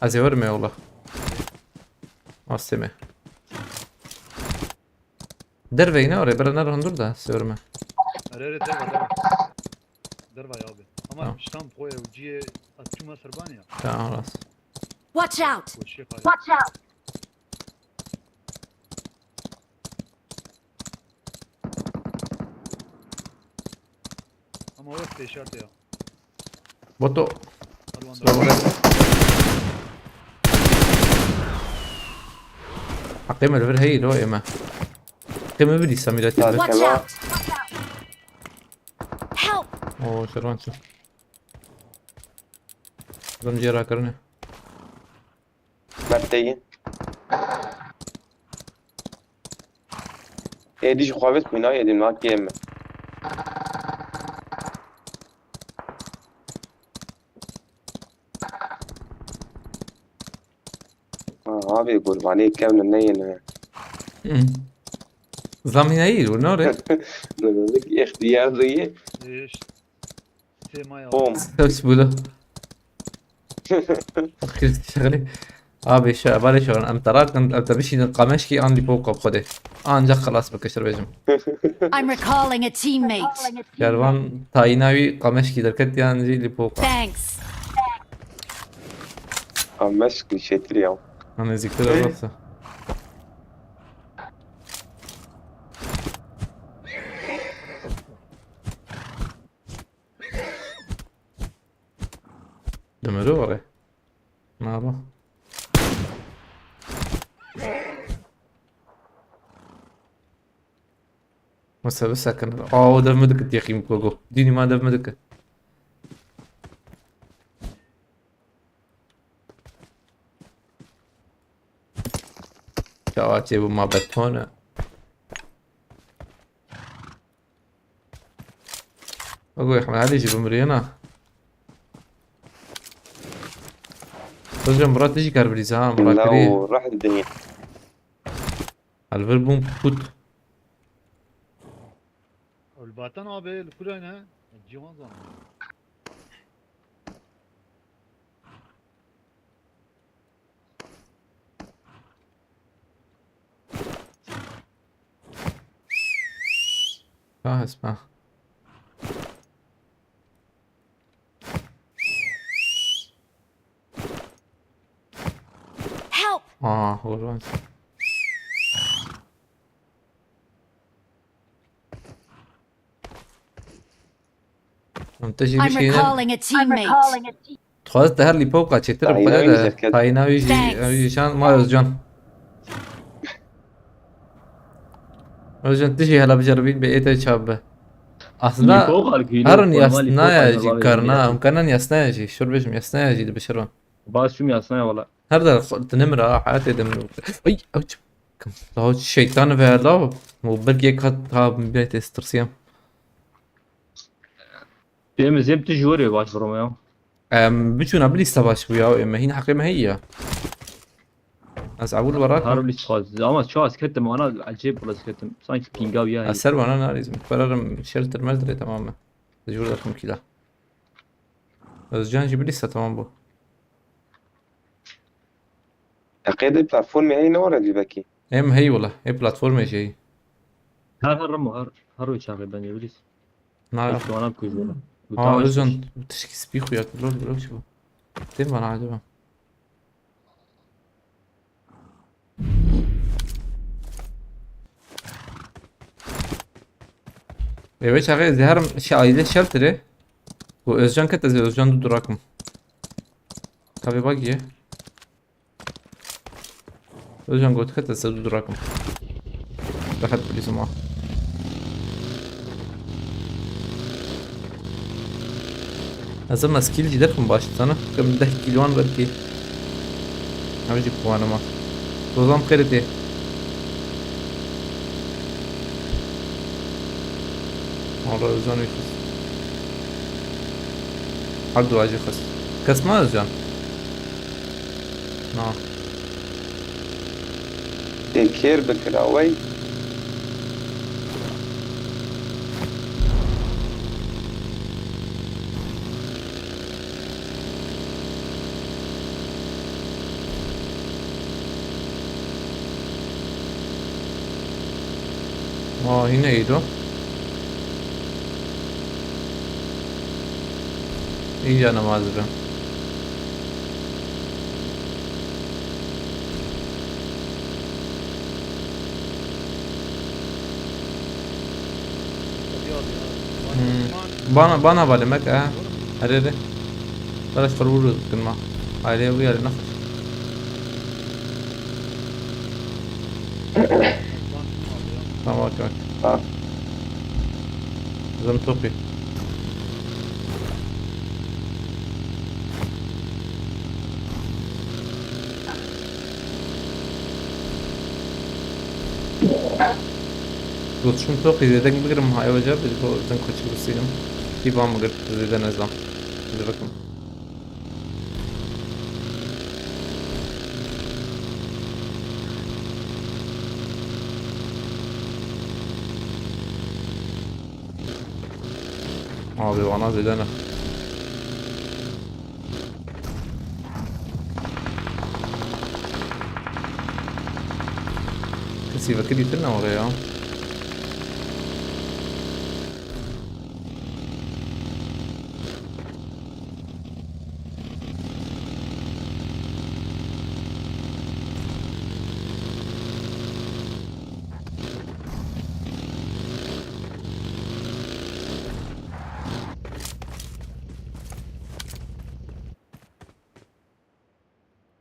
Ez ê werim ê wela. Astê me. Derveyne oraya, bira nere hundur da, ez ê werim ê. Erê, erê, derva, derva. Derva ya abi. Ama tamam. Ştam koya uciye atçuma serbanya. Tamam, rast. Watch out! Koşuya kaydı. Watch out! Ama o hep işaret ya. Boto. Hadi lan. Selamun aleyküm. Heqê me li vir heyî lo ême. Heqê me bidî Samîra tî. Watch out! Help! Oo, şervan çi. Adam cihê rakirinê. Merteyî. Êdî ji xwe vê xwîna êdî nakê me. Abi kurbanê kevne neyêne. Zamînayî û nore. Demek ixtiyar diye. Bom. Tevs bûlo. Şixlî. Abi şu evarê şu an em terakin, em te bişînin qameşkî an lîpoka xwedê. Ancak xelas bike şer bêjim. I'm recalling a teammate. Kervan tayîna wî qameşkî derketiyan jî lîpoka. Thanks. Qameşkî çêtir ya. Ha, nêzîktir e, rast e. Demiri var e. Merhaba. Masa bir sakın. Aa, o dev mi dikit yakayım kogo. Dini ma dev mi dikit. Çawa çê bu ma betone. Ogo Ehmed Ali jî bimriyena. Hocam Murat jî kar birîz ha, Murat La kiri. O rah didinî. Alver bûn put. Elbatan abi, li kurayne. Ciwan zan. Ka hespa. Help! Aa, hor var. Em te jî I'm bişînin. Recalling a teammate. Dixwazit te her lîpoka çêtir bi Tayîna xwedê wî de jî derket. Tayîna wî jî, Thanks. Ew jî şan ma Özcan. Özcan tu jî hela biceribîn bi ê te çav be. Aslında Lîpoka ki, herin lîpoka, yasnaya lîpoka, jî lîpoka, karna, lîpoka. Em karnan yasnaya jî, şor bêjim yasnaya jî dibişirin. Bas şum yasnaya wala. Her der xwe, tu nemira, hayatê de min. Ay, ew çi? Daha şeytan ve lav. O belki kat ta millet estirsiyem. Em zem tu ji werê baş vurma ya. Em, biçûna bilî savaş bû ya, em hîn heqê me heye ya. Ez ebûl verak. Her bilî çaz, ama çaz ketim, ana acayip biraz ketim. Sanki pingav ya. Ez ser bana narizim. Kararim shelter melter tamam mı? Mecbur da kum kila. Özcan jî bilî tamam bu. Eqê de platformê heyî ne were dî vekî? Em hey wala, ê platformê jî heyî. Her her remo her her wê çaxê ben yê bilîs. Na. Eş wana bikujî wala. Ha, Özcan, tişkî spî xuya tu lol lol şu. Tên bana acaba. Eve çaxê ez herim şey aile shelterê. Bu Özcan ket ez Özcan du durakim. Tabi bak ye. Özcan got ket ez du durakim. Rehet bilîsim ha. Ez ema skill jî derkim baş sana. Kim deh kilo an belki. Abi jî puanım ha. Dozan xêrê tê. Wala Özcan ê xist. Her du acî xist. Kes ma Özcan? Na. Tê kêr bikira wey. Aa, yine iyiydi o. İyi canım azdı. Bana, bana bale mek ha. Hadi hadi. Tara xirûr kin ma. Aile bu yeri nexir. Tamam, okey. Ha. Zim topi. Dostum çok iyi. Zeden bir gırım hayvaca. Bir bu zın koçu bu silim. Bir bam gır zeden ezlam. Hadi bakalım. Abi bana zêde ne. Kesî vekirî tune oraya.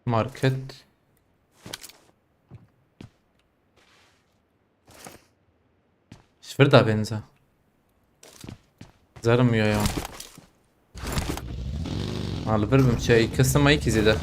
Market. Ji vir da bênze. Zerim ya ya. Ha, li vir bim çi, kes nema yekî zêde.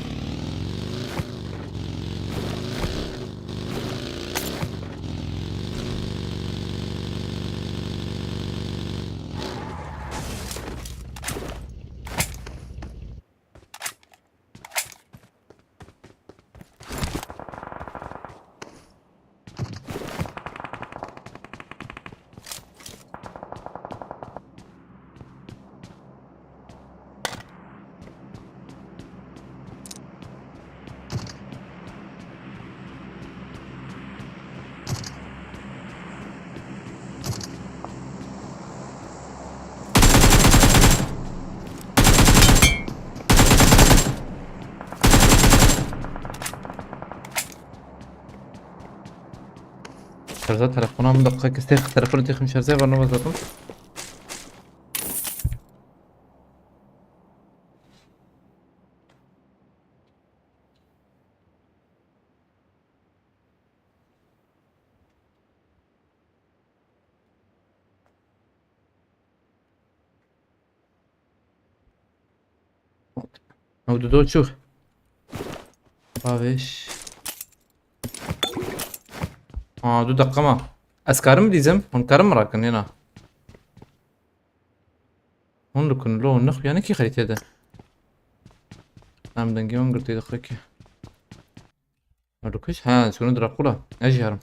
Şarja telefona min daqiqekê sêr telefonê têxim şarjê, var nova zaten. Ew dido çû. Babiş. Aa, du dakika ma. Ez karim bidîzim? Hûn karim min rakin yena. Hûn dikin lo, nexuya ne kî xerîtê de. Em dengê hûn girtê diqe ki. Lukiş? Ha, şunu Drakula. Ez jî herim.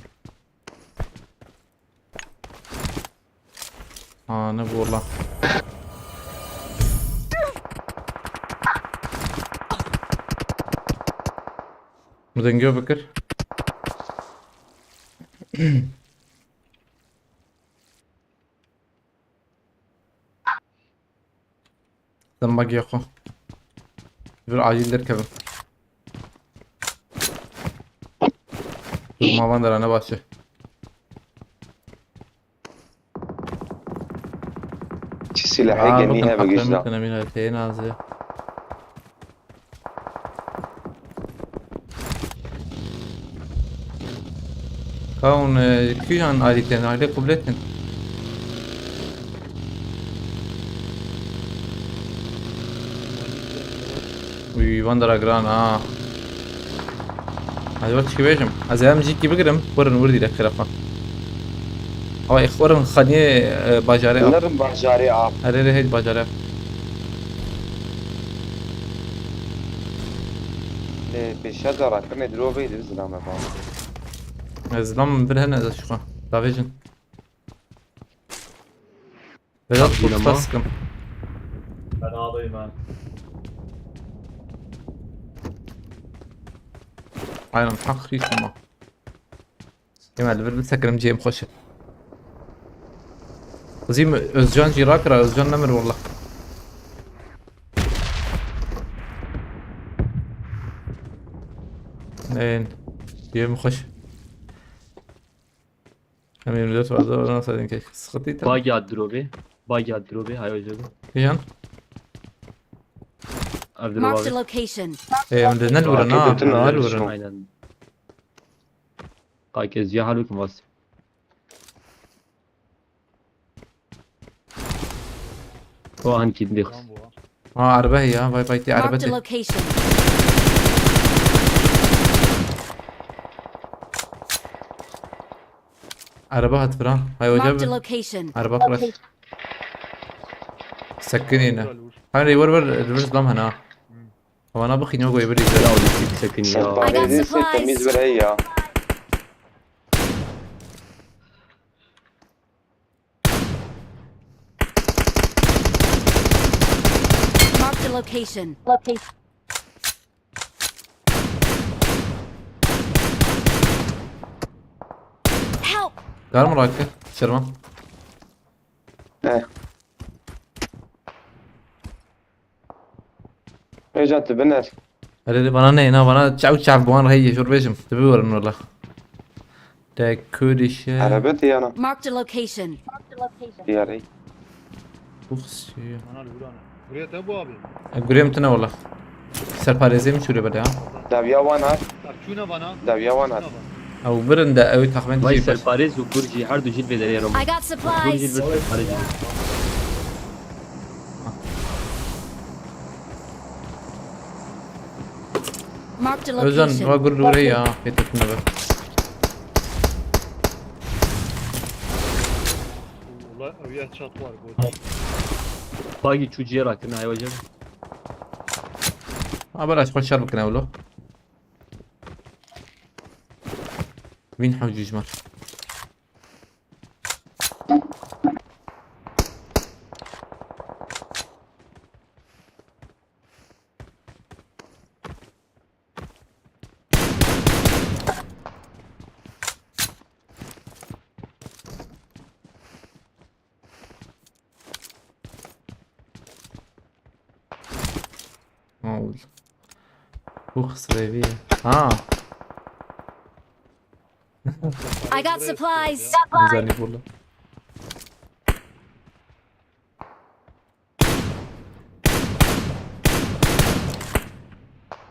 Ha, ne bu la. Bu dengê bikir. Dembagê xwe. Vir acîl derkevin. Durma van dera ne baş e. Çi silahê genî hebe gijda. Têne mîna têne azê. Ka hûn, e, kîjan alî tên? Alî qubletin. Wî, van dera giran ha. Acaba çi bêjim? Ez ê M G kî bigirim, werin wir dîre kira xwe. Ew ê werin xaniyê, e, bajarê av. Nerin bajarê av. Erê, erê, hêt bajarê av. Lê pêşiya carakirnê diro veydir zilame baba. Ez zilam min vir hene ez şixwe. Davêjin. Vedat, Abdülhamid. Kurt Taskım. Ben ağlayayım ha. Aynen, hak hiç ama. Kemal, bir, bir sekirim cem hoşu. Kızım Özcan jî rakira, Özcan nemir valla. Neyin? Cem hoş. Em yirmi dört fazla oradan saydın keşke. Sıkıntı değil. Bagi at drop'i. Bagi at drop'i. Hay hoca. Yan. Marked a location. E, em de ne vuran ha? Marked a location. Aynen. Kake ziya halukum vas. O an kindi. Lan bu ha. Ha, araba ya. Vay vay, araba. Marked a te. Location. Araba hat vira. Hay hoca. Marked a location. Araba kırar. Sakın yine. Hani vur vur, reverse lam hana. Havana bak yine koy bir izle. Ya o bir sakın ya. I got supplies. Temiz bir hey ya. Marked a location. Location. Help! Gar mı rakı? Çırma. Ne? Hocam tu biner. Hele hele bana ne? Na bana çav çav buan hey şur bejim. Tabi varın valla. De Kurdische. Araba tiyana. Marked a location. Diyarı. Uxsi. Ana lurana. Buraya tabu abi. E, gurem tine valla. Serparêzê min şûrê bede ya. Dawiya wan hat. Çûna vana. Dawiya wan hat. Ew birin de ew taxmên Vay jî bes. Serparêz û kur jî her du jî vê derê Roma. I got supplies. Kur jî bir serparêz. Marked a location. Özcan, va gur lûrê ya, hêtetine be. Ula ew ya çat var, bu. Bagi çû ciyê rakirine, hayva cem. Ha, beraş, xwe şer bikine wilo. Wîn hewcî ji me. Oğul. Bu kısrevi. Ha. I got supplies. Güzel vurdu.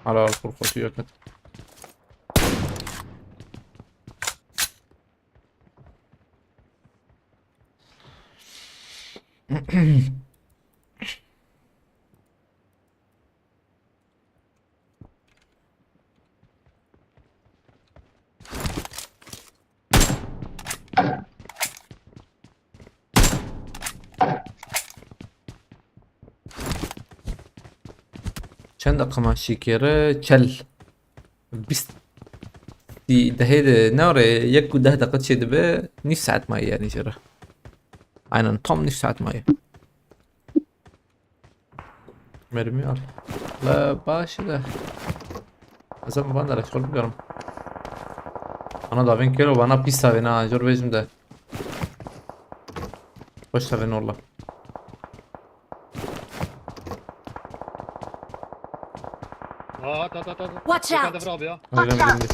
Hala korkutuyor kötü. Çend dakika ma şîkêre? Çel. Bîst. Dehê de ne re yek û deh dakika çê dibe, nîv saet maye yani jê re. Aynen, tam nîv saet maye. Mermi al. La baş da. Azam bana da rekor biliyorum. Bana da ben kero, bana pis abi na, jor bezim de. Hoş da ben orla. Aa, at, at, at, at. Watch out! Yukarıda bir abi ya. Öyle mi bildi?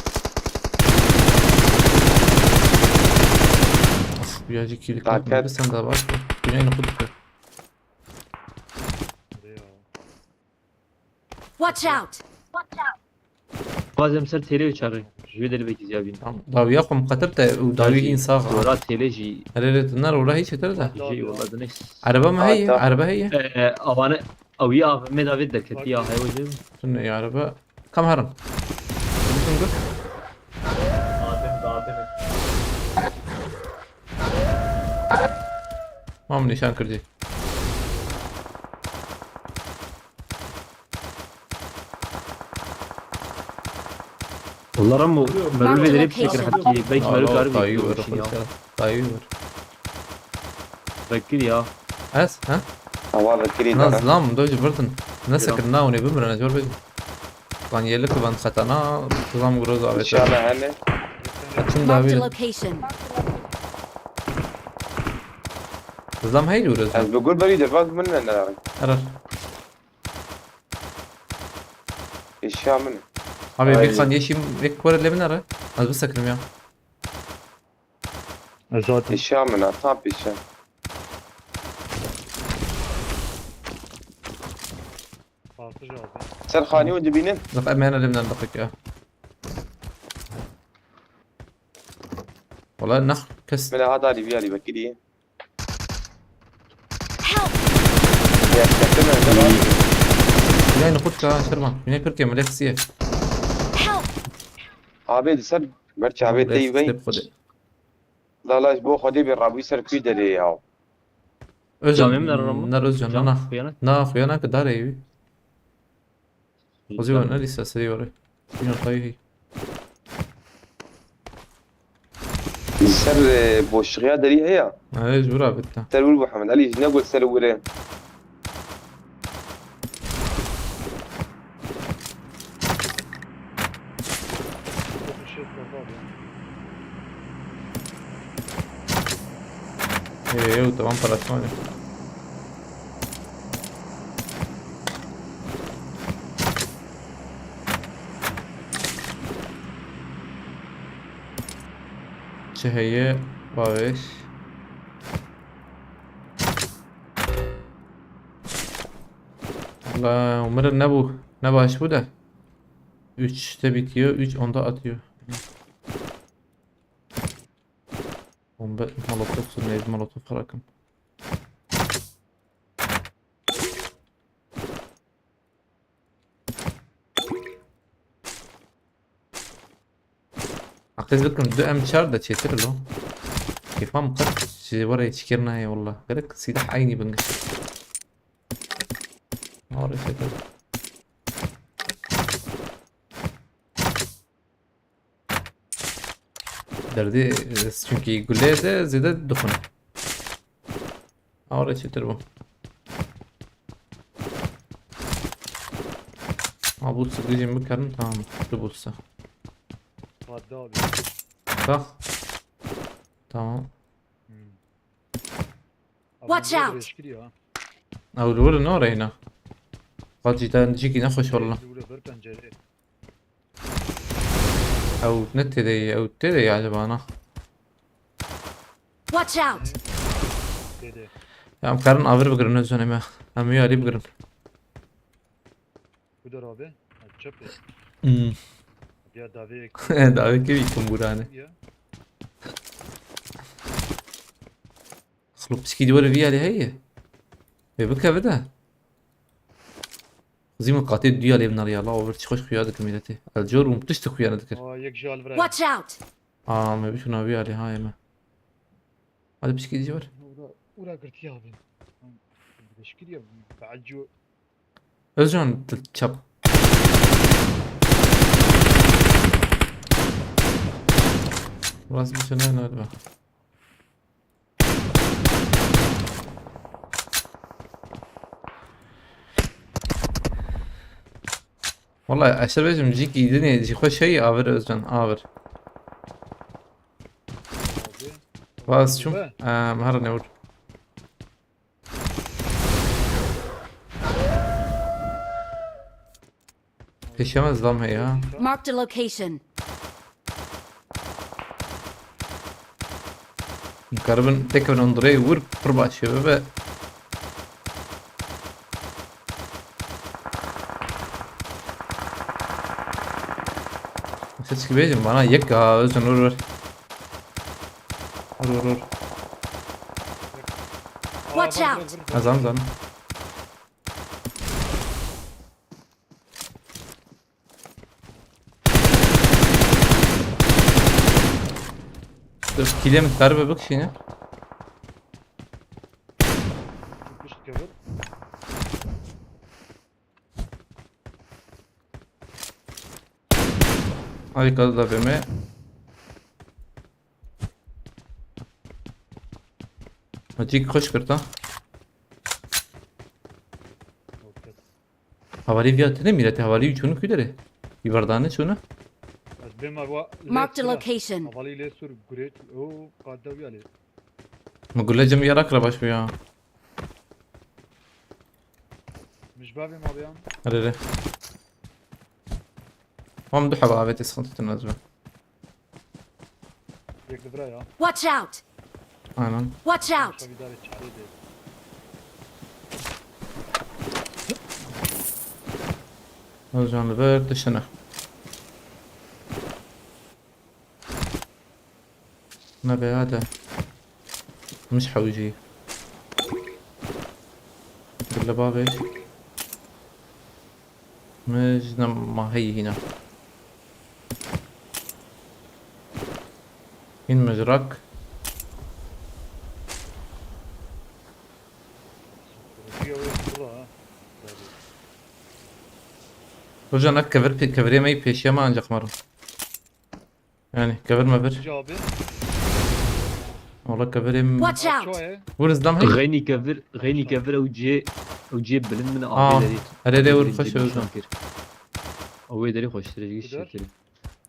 Of, bir acı kilik. Arka. Sen de bak. Güney nokta. Watch out! Bazem ser tele uçarı. Jüve deli bekiz ya bin. Tamam. Dawiya xwe miqetir te û dawî hîn sax. Ora tele jî. Hele hele tu ner ora hiç yeter de. Jî wala dine. Araba mı heye? Araba heye? Ee, avane, awi av me davet derketi ya, hayva jî. Tune ya araba. Kam herin. Bütün dur. Ma min nîşan kirdî. Wallah Ramo, merû vê derê biçêkir Location. Hemkî, belkî merû karibî Tayî kilo were bişîn ya. xulsa. Tayî were. Bekir ya. Ez, ha? Hava vekirî Na dana. Zlam, doj birtin. Ne sekir, na hûnê bimrin, ez were bêjim. Van yê lik van xetana, Zlam groz avêt. İnşallah hele. Açın Marked a davi. Location. Zlam heyl were Zlam. Ez bi gul berî de vaz min ne ne. Erer. Eşya min. Abi Ay. bir kan yeşim, bir kore lebin ara. Az bir sakın ya. Ez zaten. Eşya min ha, tam peşe. Artış aldı. Ser xanî û dibînin. Zaf emeğine lebin bakık ya. Valla nah kes. Min ha darî viyarî vekirî. Help! Ya ketin ne var? Yine nıkut ka şerma. Yine kırk ya millet siye. Help! Abi di ser ber çavê te yî vey. Step kode. Lala ji bo xwedê bê rabûyî ser kuî derê ya. Özcan. Camim nerede Ramo? Ner Özcan. Cam, Na. Kuyanık. Na, Kuyanık dar evi. Xwezî wan erî sesê were. Bîna tayî hî. Li ser e, boşluğa derî heye. Erê ji wira bitte. Ser wir Muhammed Elî ji ne got ser wire. Ê, ew devam parasman e. Çi heye? Baş. Valla umarım ne bu? Ne baş bu da? Üçte bitiyor, üç onda atıyor. Bomba molotof, sonra ev molotof bırakın. Aqez bikim du M çar da çêtir lo. Kêfam qet ji were çikir nayê walla. Gerek silah aynî bin. Were çêtir. Derdê, e, çünkü gulê de zêde dixwin. Awre çêtir bû. Ha, bu sıkıcı mı karın, tamam. Şu bu sa. Madde abi. Bak. Tamam. Hmm. Watch Abi, out. Eşkili ya. Ew li wir ne oreyna? Qat jî te cîkî nexweş walla. Dûre ber pencere. Ew ne tê de ye? Ew tê de ye acaba ana? Watch out! Dede. Ya em karin avir bigirin ne zonê me. Em wî alî bigirin. Kudur abi. Ha, çöp ya. Hmm. Ya davi Davet gibi kumburane. Ya. Xlopskî dîwarê vî alî heye. Vê bikeve de. Xizî min qatê duyê alê binarî ya la, over çi xweş xuya dikir mîletê. El cor û tişt xuya nedikir. Aa, yek jal vira. Watch out! Aa, me bişûna vî alî ha eme. Hadi pişkî dî wer. Ura, ura girtiya abi. Eşkili ya. Be'cu. Özcan, çap. Burası bir şey ne galiba. Vallahi aşırı bêjim cîkî dinê cî xwe şey avir Özcan avir. Vaz çûm. Em, her ne vur. Pêşeme zam heye ha. Marked a location. Karibin tekevin hundirê wir pir baş e bibe. Siz ki bêjin bana yek ha Özcan vur vur. Vur vur vur. Watch out! Azam zan. Dur, kîlê min dikaribe bikişîne. Pişt kevir. Ay, gaz da beme. Hacî xweş kir ta. Hevalî viya tine mîretê hevalî çûnû kû derê. Îberdane çûnû. Ez bê merwa. Marked a location. Hevalî lê sur gurê. O qadda viya lê. Mi gule cem yarak ra baş ya. Mijba bê ma biyan. Hadi de. Hom du heba avêtê sıkıntı tine ez be. Yek li vira ya. Watch out! Aynen. Watch out! Şevîdarê çarê de. Özcan li vir dişine. Ne be hadi. Miş hewcî. Bile bavê. Mij ne maheyî hîna. Hîn mijrak. Kurucu ya öyle burada ha. Hoca ne kevir pe- kevirê me yî pêşiya me ancak maro. Yani kevir me bir. Cevabı. Ola kevirê me. Watch out! Çoğe. Vur izdam hey. Xeynî kevir, xeynî kevir ew cê, ew cê bilind min Aa, avê derê. herê de vur Cê xweş min Özcan. şan kir. Ew wê derê xweştir ji Gider. şekeri.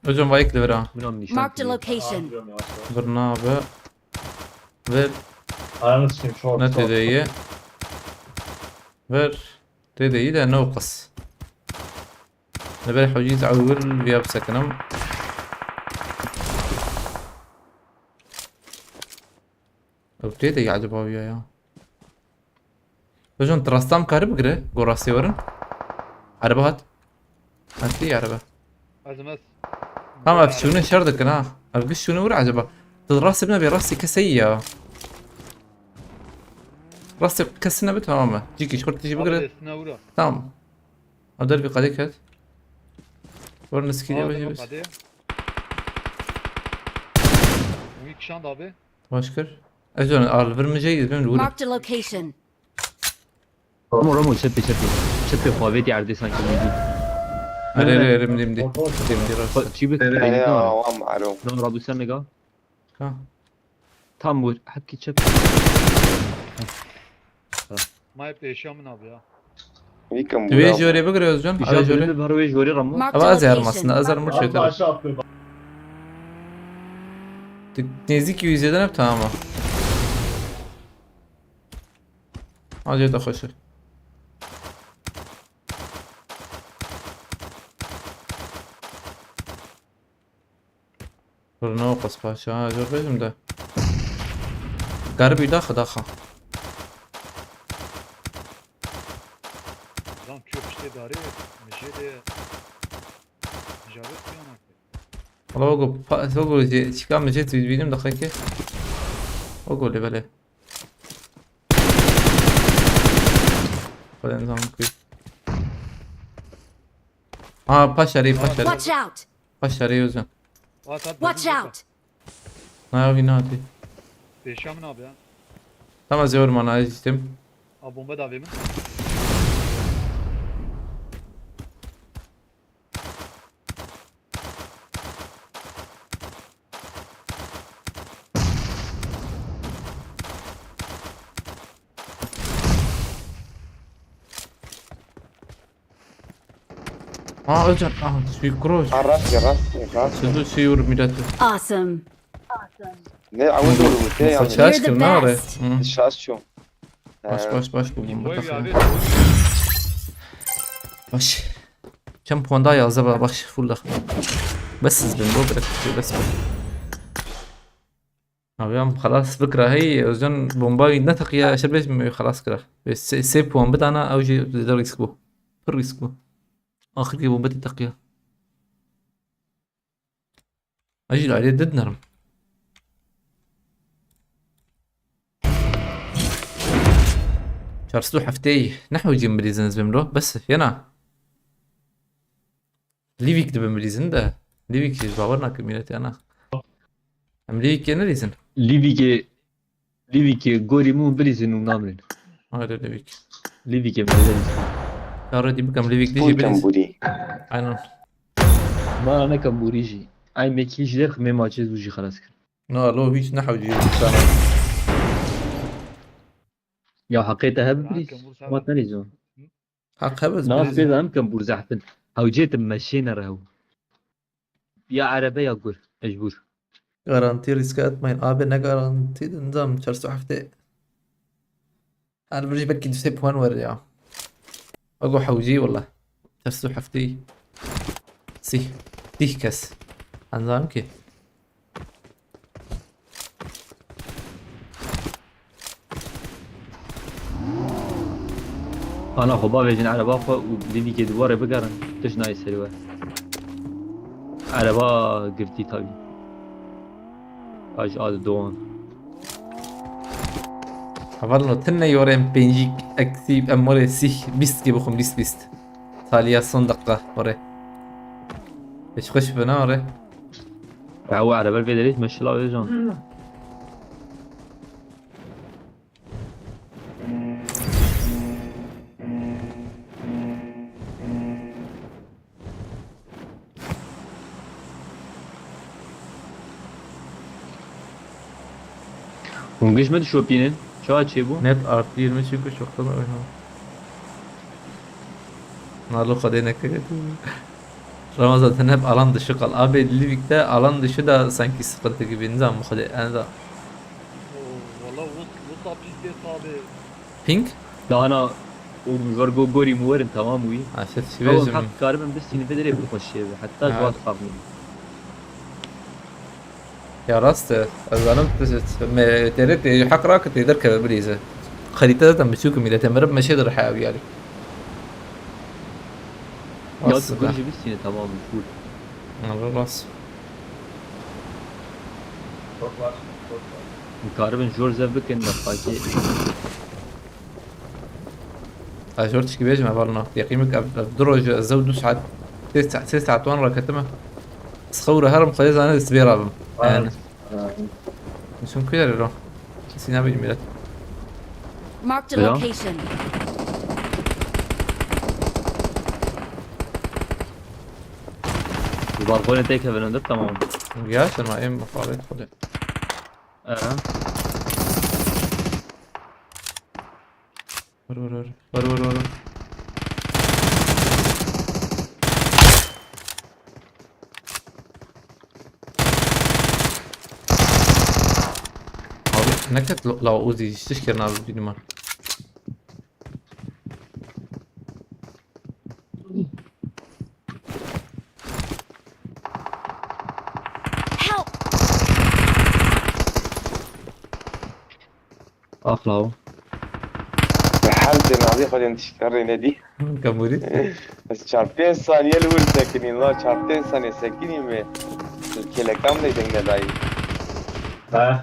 Özcan vayik li vir ha. Min am nîşan Marked a kir. location. Vir nabe. Vir Ananı sikeyim, short, ne short. têde ye. Vir têde ye de ne o qas. Li ber hewcî ez ewil viya bisekinim. Ew tê de acaba viya ya. Özcan, tu rasta em kari bigire, go rastê werin. Araba hat. Hati araba. Ez mes. Tamam, ev şûne şer dikin ha. Ev giş şûne wir acaba. Tu rastê bine bê rastê keseyî ya. Rastê kesine bi tamam mı? Cîkî şort tijî bigire. Sine vura. Tamam. O dervî qadê ket. Werin skîlê Aa, bajê deme biz. qadê. Wî kişand abi. Baş kir. Ez ön al vir mi jey izbim lûr. Marked a location. Ramo, Ramo, çepê, çepê. Çepê xwe avêtî erdê sanki min dî. Are are are milim di. Milim di rast. Xwe çî bik. Seni Beyni ya var. Avam Alo. Lan Rabu sen nega. Ha. Tam vur. Hepkî çep. Ma hep de eşya min abi ya. Wîkim Tu vê jore bigire Özcan. Are Jab jore. Li bar wê jori Ramo. Marked a Ama ez yarım location. aslında. Ez yarım Abla çözer. aşağı atlıyor bak. Nezik yüz yedi hep tamam. Acayip de hoşu. Renault qas paşa ha, jor bejim de. Garibî daxa daxa. Lan kök işte darê. Mijê de. Mijabet bir yanak. Valla o go pa- o go je- çika mi je tu bînim daxa ki. O go le bele. Falan zaman kuy. Ha paşarı paşarı. Watch out! Paşarı Özcan. At at. Watch out! Ne yapayım ne yapayım. Eşya min abi ya. Tamam zor mana izledim. Abi bomba da abi mi? Aa Özcan, aha suyu kuro. Ha rast ya rast ya rast. Sizu suyu vur milleti. Awesome! Ne avuç vurdu bu şey yani. Saçı aç You're the kırın ne var? best. Hı. Şans şu. Baş baş baş bu bomba Bombayı bir takıyor. abi. Baş. Çem puan daha yazdı bana baş full da. Bes siz bin bu bırak bes bırak. Abi em xelas bikira hey Özcan bomba ne takiya şer bes mi xelas kira. Ve se, se puan bidana ew jî zêde risk bu. Pir risk bu. Axirkî bomba te takiya. Acil aile dednerim. Çar sed û heftê. Ne hewcî bilîzin ez bim lo. Bes yena. Livik dibim bilîzin de. Livik jî bawer nakim millet yana. Em Lîvîkê nelîzin. Lîvîkê, Lîvîkê gorî min bilîzin û namrin. Haydi Lîvîk. Lîvîkê mezin. Karê dî bikem Lîvîk dijî bilîz. Kembûrî. Aynen. Mara ne kembûrî jî. Ay mekî ji der ximê maçê zû jî xelas kir. Na lo hiç ne hewcî sana. Ya heqê te hebe bilîz. Mat nelîzo. Heq hebez Nas bilîz. Pê de em kembûr zehfin. Hewcê te meşê nere hew. Ya erebe ya gur. Mecbûr. Garantî riske etmayın. Abi ne garantî de nizam çar sed heftê. Her bir belki düşse puan var ya. Ago hewcî wala. Çar sed heftê. Sih. Sih kes. Anzam ki. Ana xwe bavêjin ereba xwe û Lîvîkê di warê bigerin, tişt nayê serî we. Ereba girtî tabî. Aj ad dowan. Hevalno, tine yorên pêncî eksî em warê sih bîst kê bixwim, bîst bîst. Taliya son dakika warê. Hiç xweş bina warê. Ya o erebe vê derê meşila vêjan. Hûn giş me dişopînin? Çawa çêbû? Net artı yirmi çünkü çoktan oynadım. Nalo Xwedê neke. Ramazan, sen hep alan dışı kal. Abi, Livik'te alan dışı da sanki sıkıntı gibi. Nizam bu kadar. Enza. Oo, valla wis, wisa pîs tê tabê. Ping? Dana û min ver go gorî min werin, tamam wî. Ha, ses Ew em şivêjim. Heq karibin bistînin vê derê bixweşê be. Heta ji Ha. wan dixabînin. Ya rast e. Ez zanim tu, tu, me, têrê tê heq rakir tê derkeve bilîze. Xerîte zaten biçûk e, milletê meriv meşê de rihe ew yarî. Ya Rast tu e. Gur jî bistîne, tamam, full. Rast. Dikaribin jor zev bikin, me xakê. Ez jor tişkî bêjim, hevalno. Yeqîmik ev, ev du roj, ez ew du saet, sê saet, sê saet wan raketime. Ez xew re herim, Xwedê zane ez bê rabim. Aynen. Yani. Aynen. Çimkî yer lo. Kesî nabînim millet. Marked a Selam. Location. Bi balkonê têkevin hundir, tamam. Ya, sen ma em muhabbet xwedê. Ee. Vur, vur, vur. Vur, vur, vur, vur. Abi, neket la, la Uzi, hiç kere abi bilmem. Help! Ax law. Hel tê navê xwe dên tişkarê nedî. Kemûrî. Ez çar pênc saniye li wir sekinîm, la çar pênc saniye sekinîm wê. Kêlekam lê deng nedayî. He.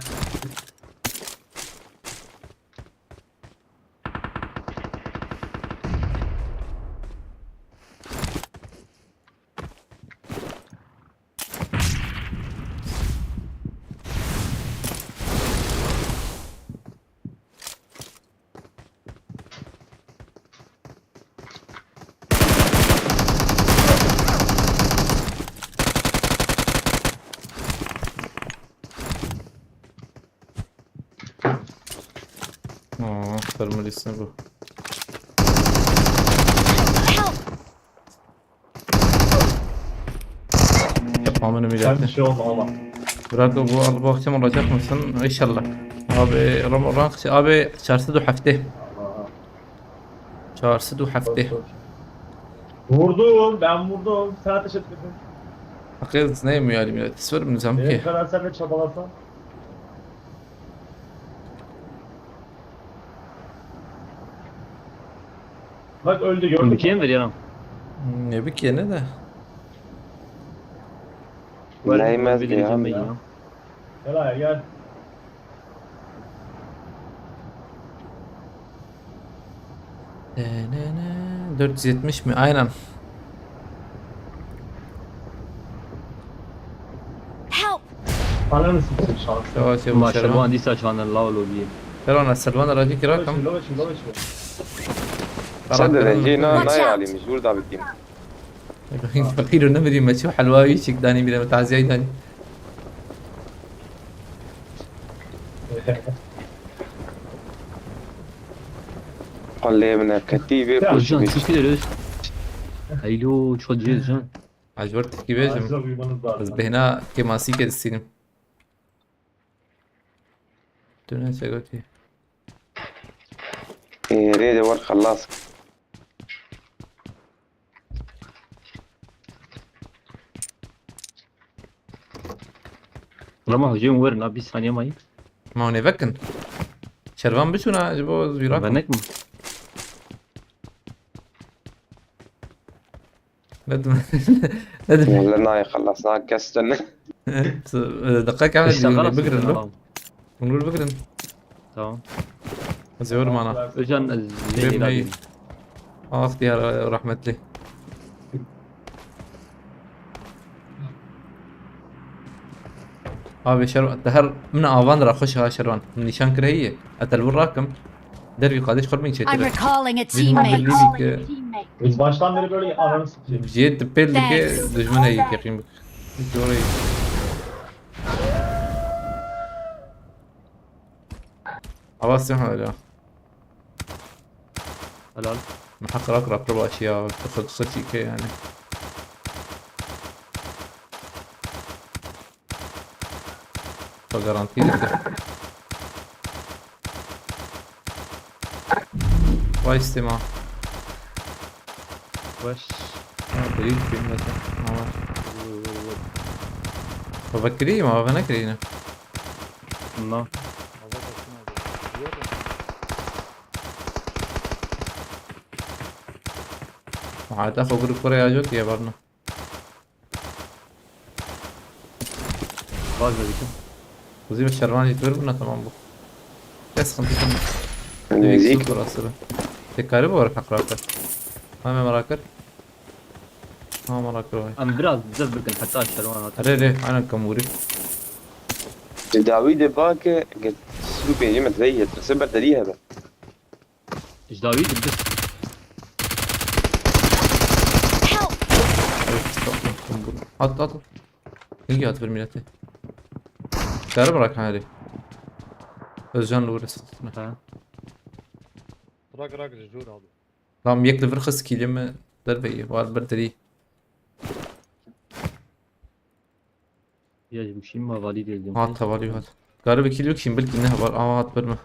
Aa, termalist ne bu? Help! Yapma bunu millet. Sen bir şey olma ama. Bırak o bu, al bu akşam olacak mısın? İnşallah. Abi, Ram-, Rank, abi, çarşı da hafte. Çarşı da hafte. Vurdum, ben vurdum. Sen ateş etmedin. Hakkı ne mi yani millet? Sor mu zam Benim ki? Kadar sen de çabalasan. Bak öldü, gördün mü? Bikini mi veriyorum? Ne bikini de? Neyim ez vereceğim ya? Gel ayağa gel. Ne, ne, ne? Dört yüz yetmiş mi? Aynen. Help! Ananı sikeyim şanslı. Yavaş yavaş. Ma Şervan dîsa şanin law lobiyê. Şervan, ez Şervan racî kira kam. Low çin, low çin, low çin. Sen de Karakterin cê na, Watch nayê out. Alî, mecbur da bitîm. Fakîr û nemirî me çû helwa wî çik danî bîre me taziyayî danî. Qulê min e, ketî vê Ya, Özcan, pişmiş. Çok ileri Öz. Eylo, çok ileri Özcan. Ez wer tişkî bêjim. Ez bêhna kêmasîkê distînim. Tu ne se gotî? Ê, rê de wer xelas. Rema hocam, wer na bîst saniye mayî. Ma hûn ê vekin. Şervan biçûna ji bo zîrak. Venek mi? Nedim. Nedim. Wala nayê xelas, na kes tune. Deqeka Beş dakika bigirin lo. Tamam. Hûn bigirin. Tamam. Ez ê wer mana. Özcan, ez Bê neyî me. Ax diyar rahmetli. Abi Şervan, te her min avan ra xweş ha Şervan. Min nîşan kir heye. Ez te li wir rakim. Dervî qadêş xwe min I'm çêtir e. Recalling a Vî min teammate. Bî ke Biz baştan beri böyle ananı sikeyim. Jê tu pêl dike Thanks. Dijmin heye keqîn bik. Hiç orayı. Ava sen hala. Helal. Min heq rak rak baş ya. Xwe qisa çîke yani. Xwe garantî dike. Vay stima. Baş. Ha, delîl dikeyim zaten. Ama. Vur, vur, vur. Xwe vekirî ma ve nekirî ne? Na. Muhayete xwe girip kure ya jot diye barna. Vaz ve dikim. Kuzî ve şervan jî dur buna tamam bu. Ya sıkıntı yok. Müzik. Burası. Tekari bu arada kakraka. Hemen merak et. Ha merak et. Em biraz zir bikin heta şervan hat. Re re, aynen kamuri. Ji dawî de ba ke, ke sî û pêncî metre yê, tirse ber derî hebe. Ji dawî de bi. Help! At, at, at. Hingî hat bir milleti. Deri bırak hadi. Özcan Loris. Ha. Rak rak ji jor abi. Tam yek li vir xist kîlê min derveyî, war bir derî. Ya ji bişîn ma valî dê. Hat hevalî hat. Garibê kîlê bikişîn bilkî ne heval, ama hat bir mi?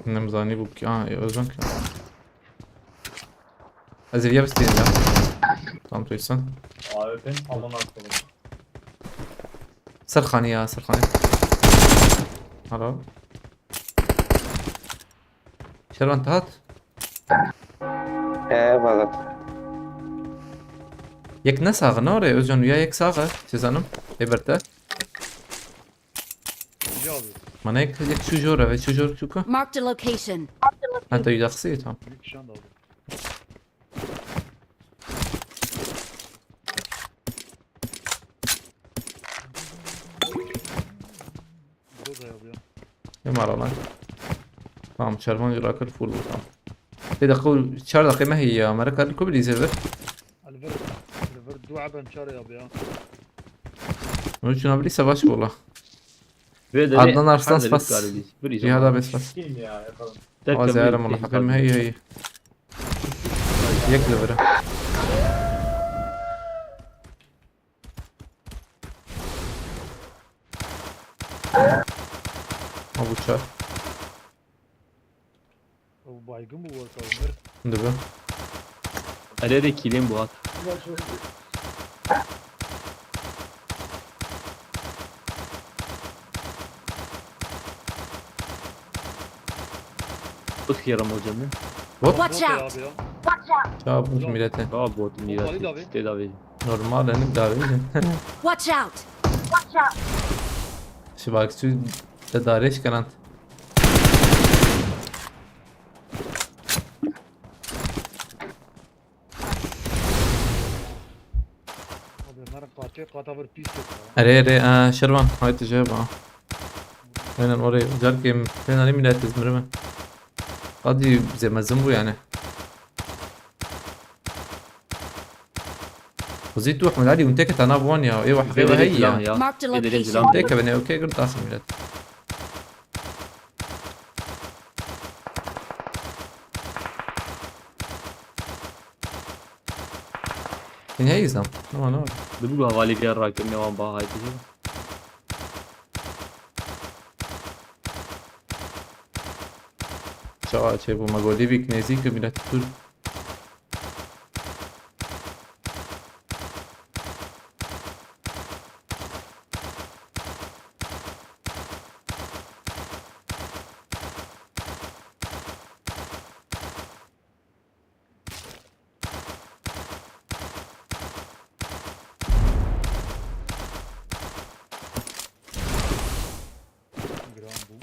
Nemzanî bû ki, aa, e, Özcan ki. Ez ê viya bisteyim ya. Tam tuysan. A W P'nin amına koyayım. Serxanî ya, serxanî. Alo. Şervan te hat? He, valat. Yek ne sax e, ne oraya Özcan, ya yek sax e, siz hanım. Ê ber te. Manayek yek şu jor eve, şu jor çuka. Marked a location. Hatta yüz aksi tam. Büyük kişi anda aldı. Burada da yapıyor. Ne var lan? Tamam, çarpan rakır full bu, tamam. Bir dakika, çar dakika mı ya? Merak ettim, kubili izle ver. Alver, Alver, dua ben çare yapıyor. Onun için abi savaş bu la. Adnan Arslan spas. Cihada bespas. Kim ya, yapalım. Tek az ayarım Allah, haberim hey hey. Yek de vere. Ha, bu çar. Ew baygın bu workout. Dibe. Erê de kîlên bu hat. Bıkıyorum hocam ya. What? Watch out! Çabuk millete. Aa, bot millete. Tê davê. Normal, yani davê. Watch out! Watch out! Şibak su te darê şikenand. Bunların katı kata bir pis yok ya. Erê, erê, e, Şervan, hay tu jê ba. Aynen orayı. Carkê min, pênanî millet ez mirime. Qadî zê mezin bû yani. Xwezî tu Ehmed Elî, hûn têke te nav wan ya. Ê wahqê we heyî ya. Marked a location. Têke bine, okey, gir daxil millet. Hîn heyî zam. Ne var, ne var? Dibu hevalî gel rakirine wan ba haydi. Çawa çêbû me got, Livik nêzîk e, millet tu. Giran bû.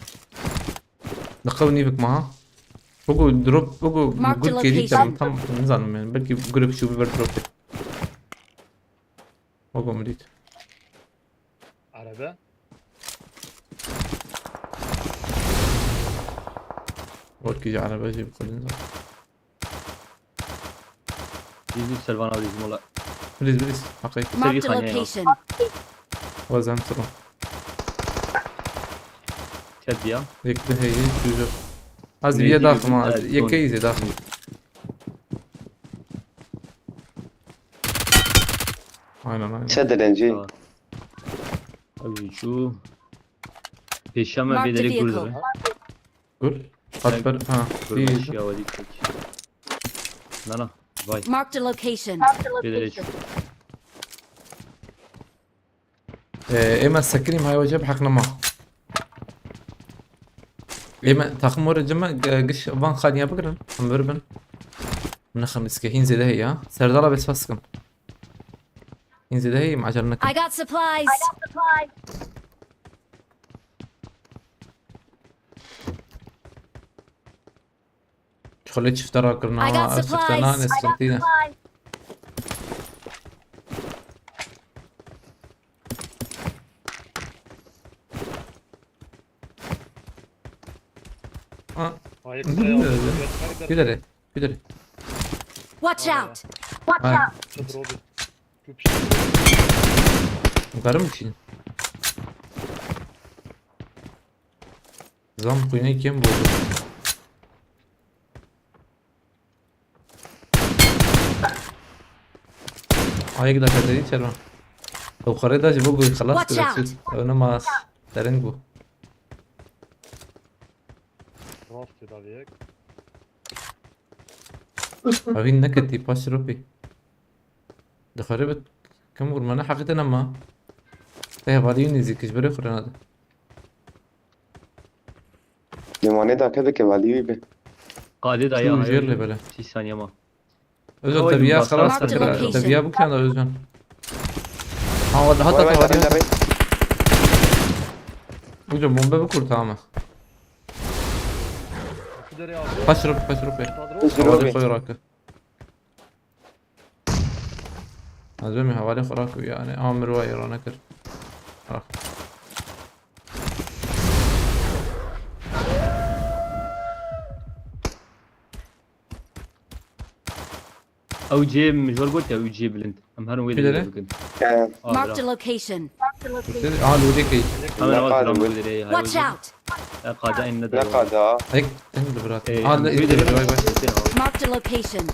Diqew nîvik ma ha. Bigo drop, bigo gul kêdî tam, tam nizanim yani. Belkî gurê biçû biber dropê. Bigo min dît. Araba. Belkî ji araba jî biqulin zan. Dîz dîz Selvan abi dîz mola. Bilîz, bilîz. Haqî. Marked a location. Wazem siro. Çet diya. Yek de heye, çûjok. Az viye daxim ha. Yek heye daxim. Aynen, aynen. Çe direncî. Abi şu. Peşeme bedeli gurdur. Gur. Hatber, ha. Gur, iyi. Baş ya, wadi tek. Nana, vay. Marked a location. Bedeli şu. Ee, ême sekinîm hay weceb heq nema. Ême takım were cime, e, giş van xaniya bigirin. Em birbin. Nexin iske hîn zêde heye ya. Serdala bes fas kim. Hîn zêde heye, em acele nekin. I got supplies. Xwelê çifte rakirina, I got ev çifte supplies. Nane, sıkıntı ne? Ha. Hayır, bilmiyorum. Hayır, hayır. Güleri, güleri. Watch out! Watch out! Çadır oldu. Garım için. Zam kuyuna kim vurdu? Ayık da kaderi çerwa. Yukarı da bu bu xelas. Watch out. Öyle mas. Derin bu. Rast daviyek. Evin ne keti paş ropi. Dixare bit. Kim vurmana hakikaten ama. Te hevalî nêzîk ji berê xwe renade. Nêmanê da ke dike valî wî be. Qadê da ya. Çû jêr lê bele. Çî saniye ma. Özcan, teviya xelas kira. Teviya bikene Özcan. Ha, hata teviya. Hocam bombe bikur, tamam. Kaç rupi, kaç rupi? Kaç rupi? Koy rakı. Ez ê hevalê xwe rakir yani. Amir wa êrane kir. Rak. Ew cihê min ji we gotiye, ew cihê bilind. Em herin wê derê bikin. Marked a location. Aha, lûdê key. Hemen ne kadar wê derê. Watch out! Ya qada in ne. Ne kadar? Ek, en de bırak. Aa, ne, wê derê, bay bay. Marked a location.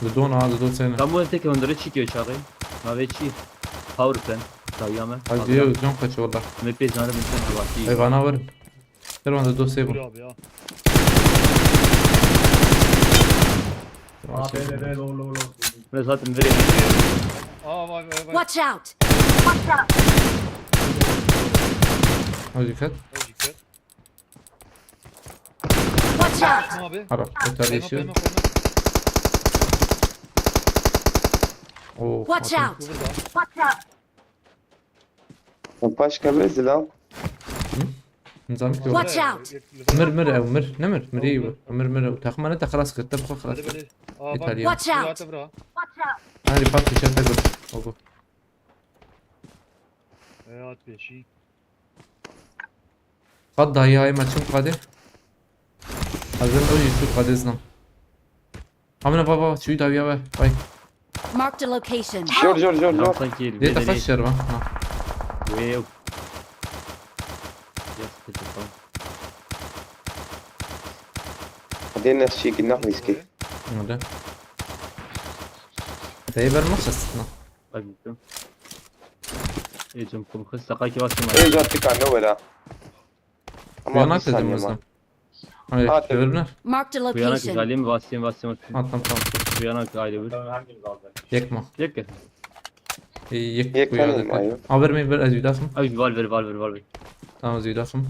Li don, ha, li don sene. Tam bu tek hondere çikiyor çağı. Navê çi? Power plant. Dawiya me. Hadi ya, can kaç valla. Me pê zanibin sen hevaki. Hayvana varım. Ser wanda dostê bû. Abi ya. Tamam, abi, şey. Be, be, be, low, low, low. Ve zaten vereyim. Aa, vay, vay, vay. Watch out! Watch out! Hadi dikkat. Hadi dikkat. Watch out! Abi. Ara, öte değişiyor. Hemen, hemen, hemen. Oo, watch out! Watch out! Paşka be zilav. Hı? Nizam ki. Watch out! Mir, mir, ew, mir. Ne mir? Mir iyi bu. Mir, mir, ew. Takım ne de xelas kir. Tab xelas kir. Belê, belê. Aa, bak. İtalya. Watch out! Bira, bira. Watch out! Hadi pat geçer de gör. Oku. Hayat beşik. Pat daha iyi ayma çim kade. Hazır o yüzü kade znam. Amına baba, şu daviya ve. Vay. Marked a location. Jor, jor, jor, jor. Rampa gir, Diye bir de takas ne? Şer var. Ha. Wê ew. Yes, bitte, tamam. Hadi ne şey ki ne riski. Hadi. Dayı vermez aslında. Hadi, tamam. Ê cem kum xist, seqayekî rast ma. Ê, can tika ne wera. Ama Uyanak bir dedim saniye o yüzden. Var. Hayır, Ha, tabii. Görünür. Marked a Uyanak location. Zalim, Vasim, Vasim, Vasim. Ha, tamam, tamam. Uyanak ayrı bir. Yekma. Yek. Ee, yek Yek bu ya, tanıyım dikkat. Ayı. Haber mi ver, ez vidasım. Ay, var ver, var ver, var ver. Tamam, ez vidasım.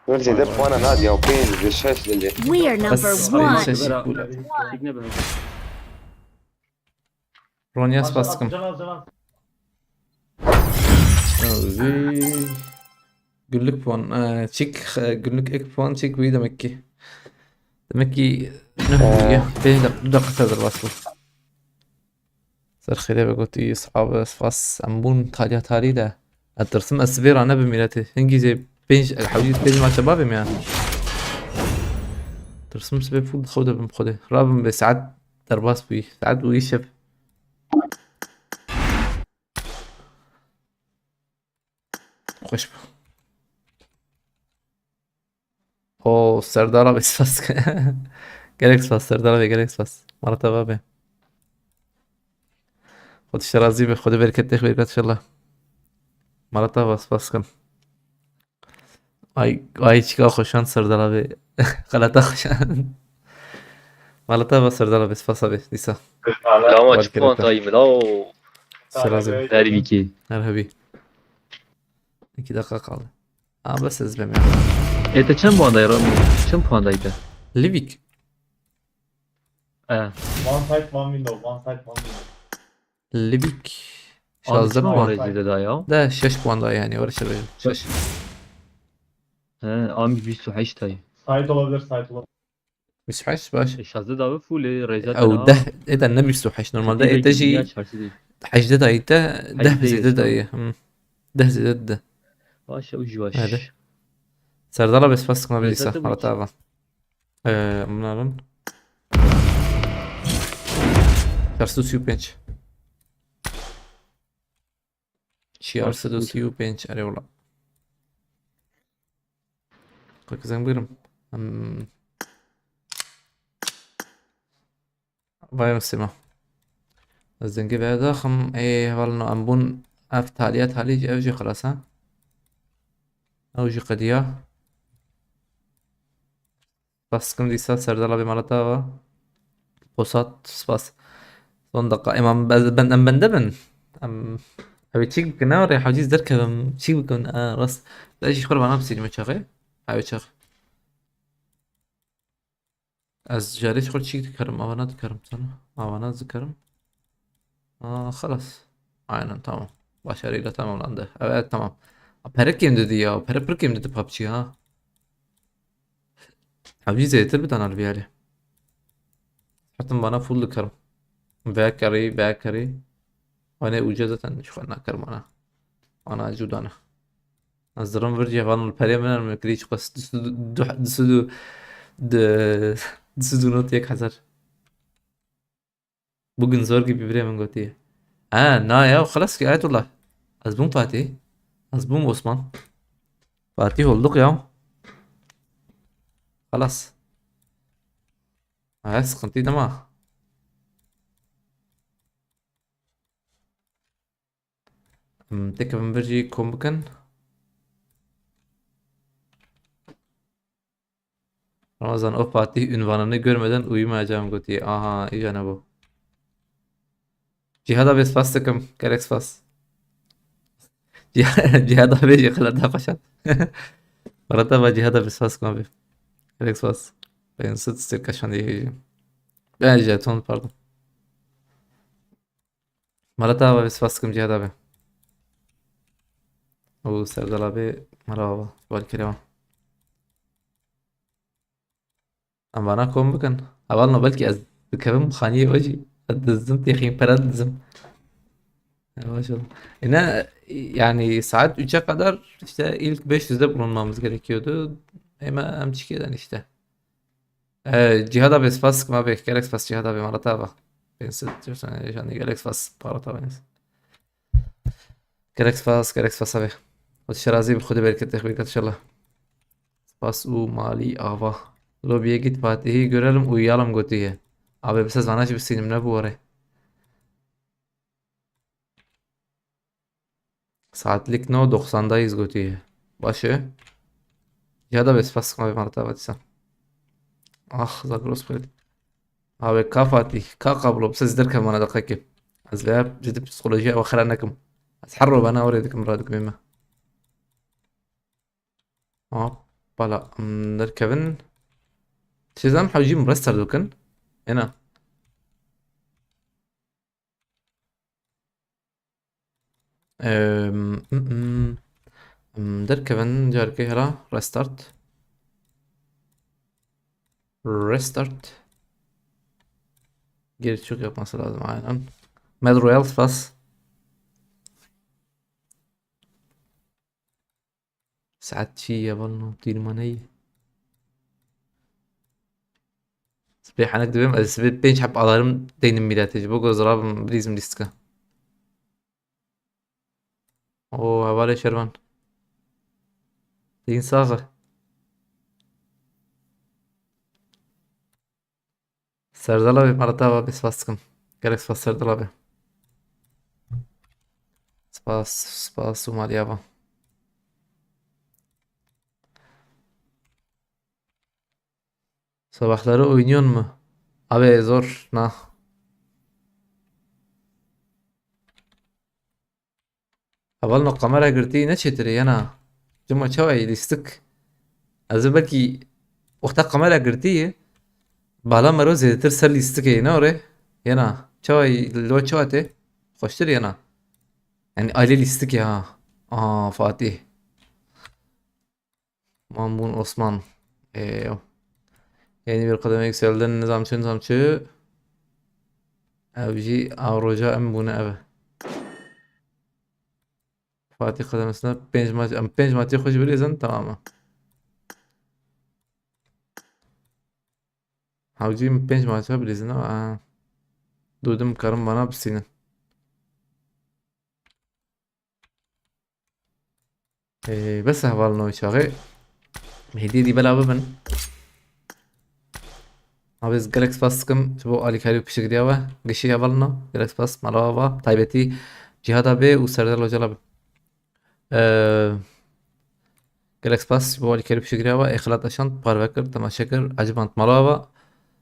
Ver zêde puana nadiya, pênc bi şeş lili. We are number Bas, one. Ses Bera- kule. Tekne bera. Ronya spas kim? Can al, can al. Özü. Günlük puan. Ee, çik, e, günlük ek puan çik bu demek ki. Demek ki ne Ee. Oluyor? Beş dakika, bir dakika hazır bas bu. Ser xêrê ve gotî, "Sabe, spas, em bûn taliya talî de. Ez tirsim ez sibê ranebim mîretê. Hingî jê pênc, hewcî pênc maça bavêm ya." Tirsim sibê full xew de bim xwedê. Rabim bê saet derbas bûyî. Saet bûyî şev. Xweş bû. O Serdar abi spas. Gerek spas Serdar abi, gerek spas. Marat abi abi. Xwedî şerazî be, Xwedî bereket te bereket inşallah. Marat abi spas kim. Ay, ay çika xoşan Serdar abi. Xelata xoşan. Marat abi Serdar abi spas abi dîsa. Lama Var çi kereta. Puan dayım la o. Şerazî. Derviki. Merhebî. İki dakika kaldı. Aa, bes ez bêm ya. E, te çend puandayî Rami? Çend puandayî te? Livik. E. One side, one window, one side, one window. Livik. Şazdeh puan. Abi çima oraya zêde da ya? De şeş puan da yani, orası böyle. Şeş. He, abi yüz heşt ay. Side olabilir, side olabilir. Yüz heşt baş. E, şazdeh da full, e, reza Ew da. Deh, e, de ne yüz heşt normalde, e, te jî hejdeh da, e, te deh zêde da, e. Hmm. Deh zêde de. Baş, ew jî baş. Hadi. Serdar abi spas kına bilisa, Halat abi. Ee, bunların. Çar sed û sî û pênc. Çar sed û sî û pênc, erê wala. Kalk zeng bigirim. Hmm. Vay Müslüman. Ez dengê vê daxim, ê, hevalno em bûn ev taliye talî, ev jî xilas e. Ew jî qediya. Spas kim dîsa Serdal abi Malat ava. Posat, spas. Son dakika, ema ben, ben, em bende bin. Em, ew çîk bikin, ne rê haciz derkevim, çîk bikin, e, rast. Ez jî xwe bana bisînim çaxê. Ew çax. Ez jarê ji xwe çîk dikarim, avana dikarim sana. Avana dikarim. Aa, xelas. Aynen, tamam. Başarıyla tamamlandı. Evet, tamam. Pere kim dedi ya? Pere pir kim dedi PUBG ha? Abi zêtir bir tane bir yani. Hatta bana full dikarim. Ve karı, ve karı. Hani uca zaten şu an nakarım ana. Ana cudana. Ez dirim vir cî hevalno li perê min em kirî çiqas du sed û, du sed û, du, du sed û nod yek hezar. Bugün zor gibi birê min gotiye. Ha, na ya, xelas ki Ayetullah. Ez bûm Fatih. Ez bûm Osman. Fatih olduk ya. Xelas. Ha, sıkıntı dema. Hmm, tek bin bir jî kom bikin. Ramazan, o Fatih ünvanını görmeden uyumayacağım gotiye. Aha, îja ne bu. Cihada be spas dikim. Gerek spas. Cih-, Cihada be jî xelata xweşan. Marata va Cihada be spas dikim abi. Gerek spas. Ben sıt sirka şan diye. Ben jeton, pardon. Malat abi, spas dikim Cihad abi. Û Serdal abi, merhaba, bar kerema. Em vana kom bikin. Hevalno belkî ez dikevim xaniyê we jî. Ez dizim, têxîn pere dizim. Ya, maşallah. E, ne, yani saat üçe kadar işte ilk beş yüzde bulunmamız gerekiyordu. Ema em çikeden işte. E, Cihad abi spas, ma be, gerek spas Cihad abi, malata bak. Ben size diyorsan, yani gerek spas, malata ben. Gerek spas, gerek spas abi. O şerazi bir Xwedê bereket, bereket inşallah. Spas û malî ava. Lobby'ye git Fatih'i görelim, uyuyalım gotiye. Abi, bir ses bana bir sinim ne bu ara? Saatlik no doksandayız gotiye. Başı. Ya da bes pas kma marta batisa. Ah, Zagros xwedî. Abi ka Fatih, ka kablo, siz derkevana deqekê. Ez veya ciddi psikolojiya ve xira nekim. Ez her ro bana oraya dikim, ra dikim ême. Hoppala, hmm, derkevin. Çizem hewcîm restart bikin. Ena. Em, mm, mm. Em, derkevin carekê hela restart. Restart. Geri çık yapması lazım aynen. Med Royal spas. Saet çi ye, valno dîrmaneyî. Sibê henek dibêm, ez sibê pênc heb alarm deynim mîletê, ji bo ku ez rabim bilîzim lîstika. O, hevalê Şervan. Din sax e. Serdal abi, mara te ava bê, spas dikim. Gelek spas Serdal abi. Spas, spas Somaliya va. Sabahları oynuyor mu? Abi zor, na. Hevalno kamera girtî ne çêtir e, yena. Cima çawa yî lîstik? Ez ê belkî wexta kamera girtî ye. Bala mero zêdetir ser lîstikê ye, ne orê? Yena. Çawa yî, li we çawa tê? Xweştir yena. Yani aile lîstikê ha. Aa, Fatih. Mamun Osman. Ee, yeni bir kademe yükseldin. Nizam çi, nizam çi? Ev jî ev roja em bûne ev. Fatih kademesine pênc maç, em pênc maçê xwe jî bilîzin, tamam e. Hewcî min pênc maça bilîzin, ha. Dû din karim vana bisînin. Ee, bes e hevalno çaxê. Hêdî dî bela bibin. Abi ez gelek spas dikim ji bo alîkarî û piştgiriya we. Gişî hevalno. Gelek spas. Mala we va. Taybetî Cihada bê û Serdar Locala bê. Ee, gelek spas ji bo alîkarî û piştgiriya we. Êxilat eşand, parve kir, temaşe kir, eciband mala we va.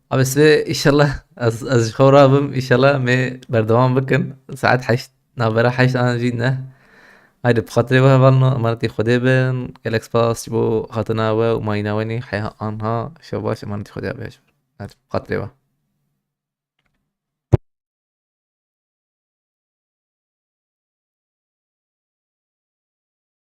Abi sibê, inşallah, ez, ez ji xwe rabim, inşallah, me berdewam bikin. Saet heşt, navbera heşt an jî ne. Haydi, bi xatirê we hevalno, emanetî Xwedê bin. Gelek spas ji bo hatina we û mayîna we nî heya anha. Şev baş, emanetî Xwedê be. Haydi, bi xatirê we.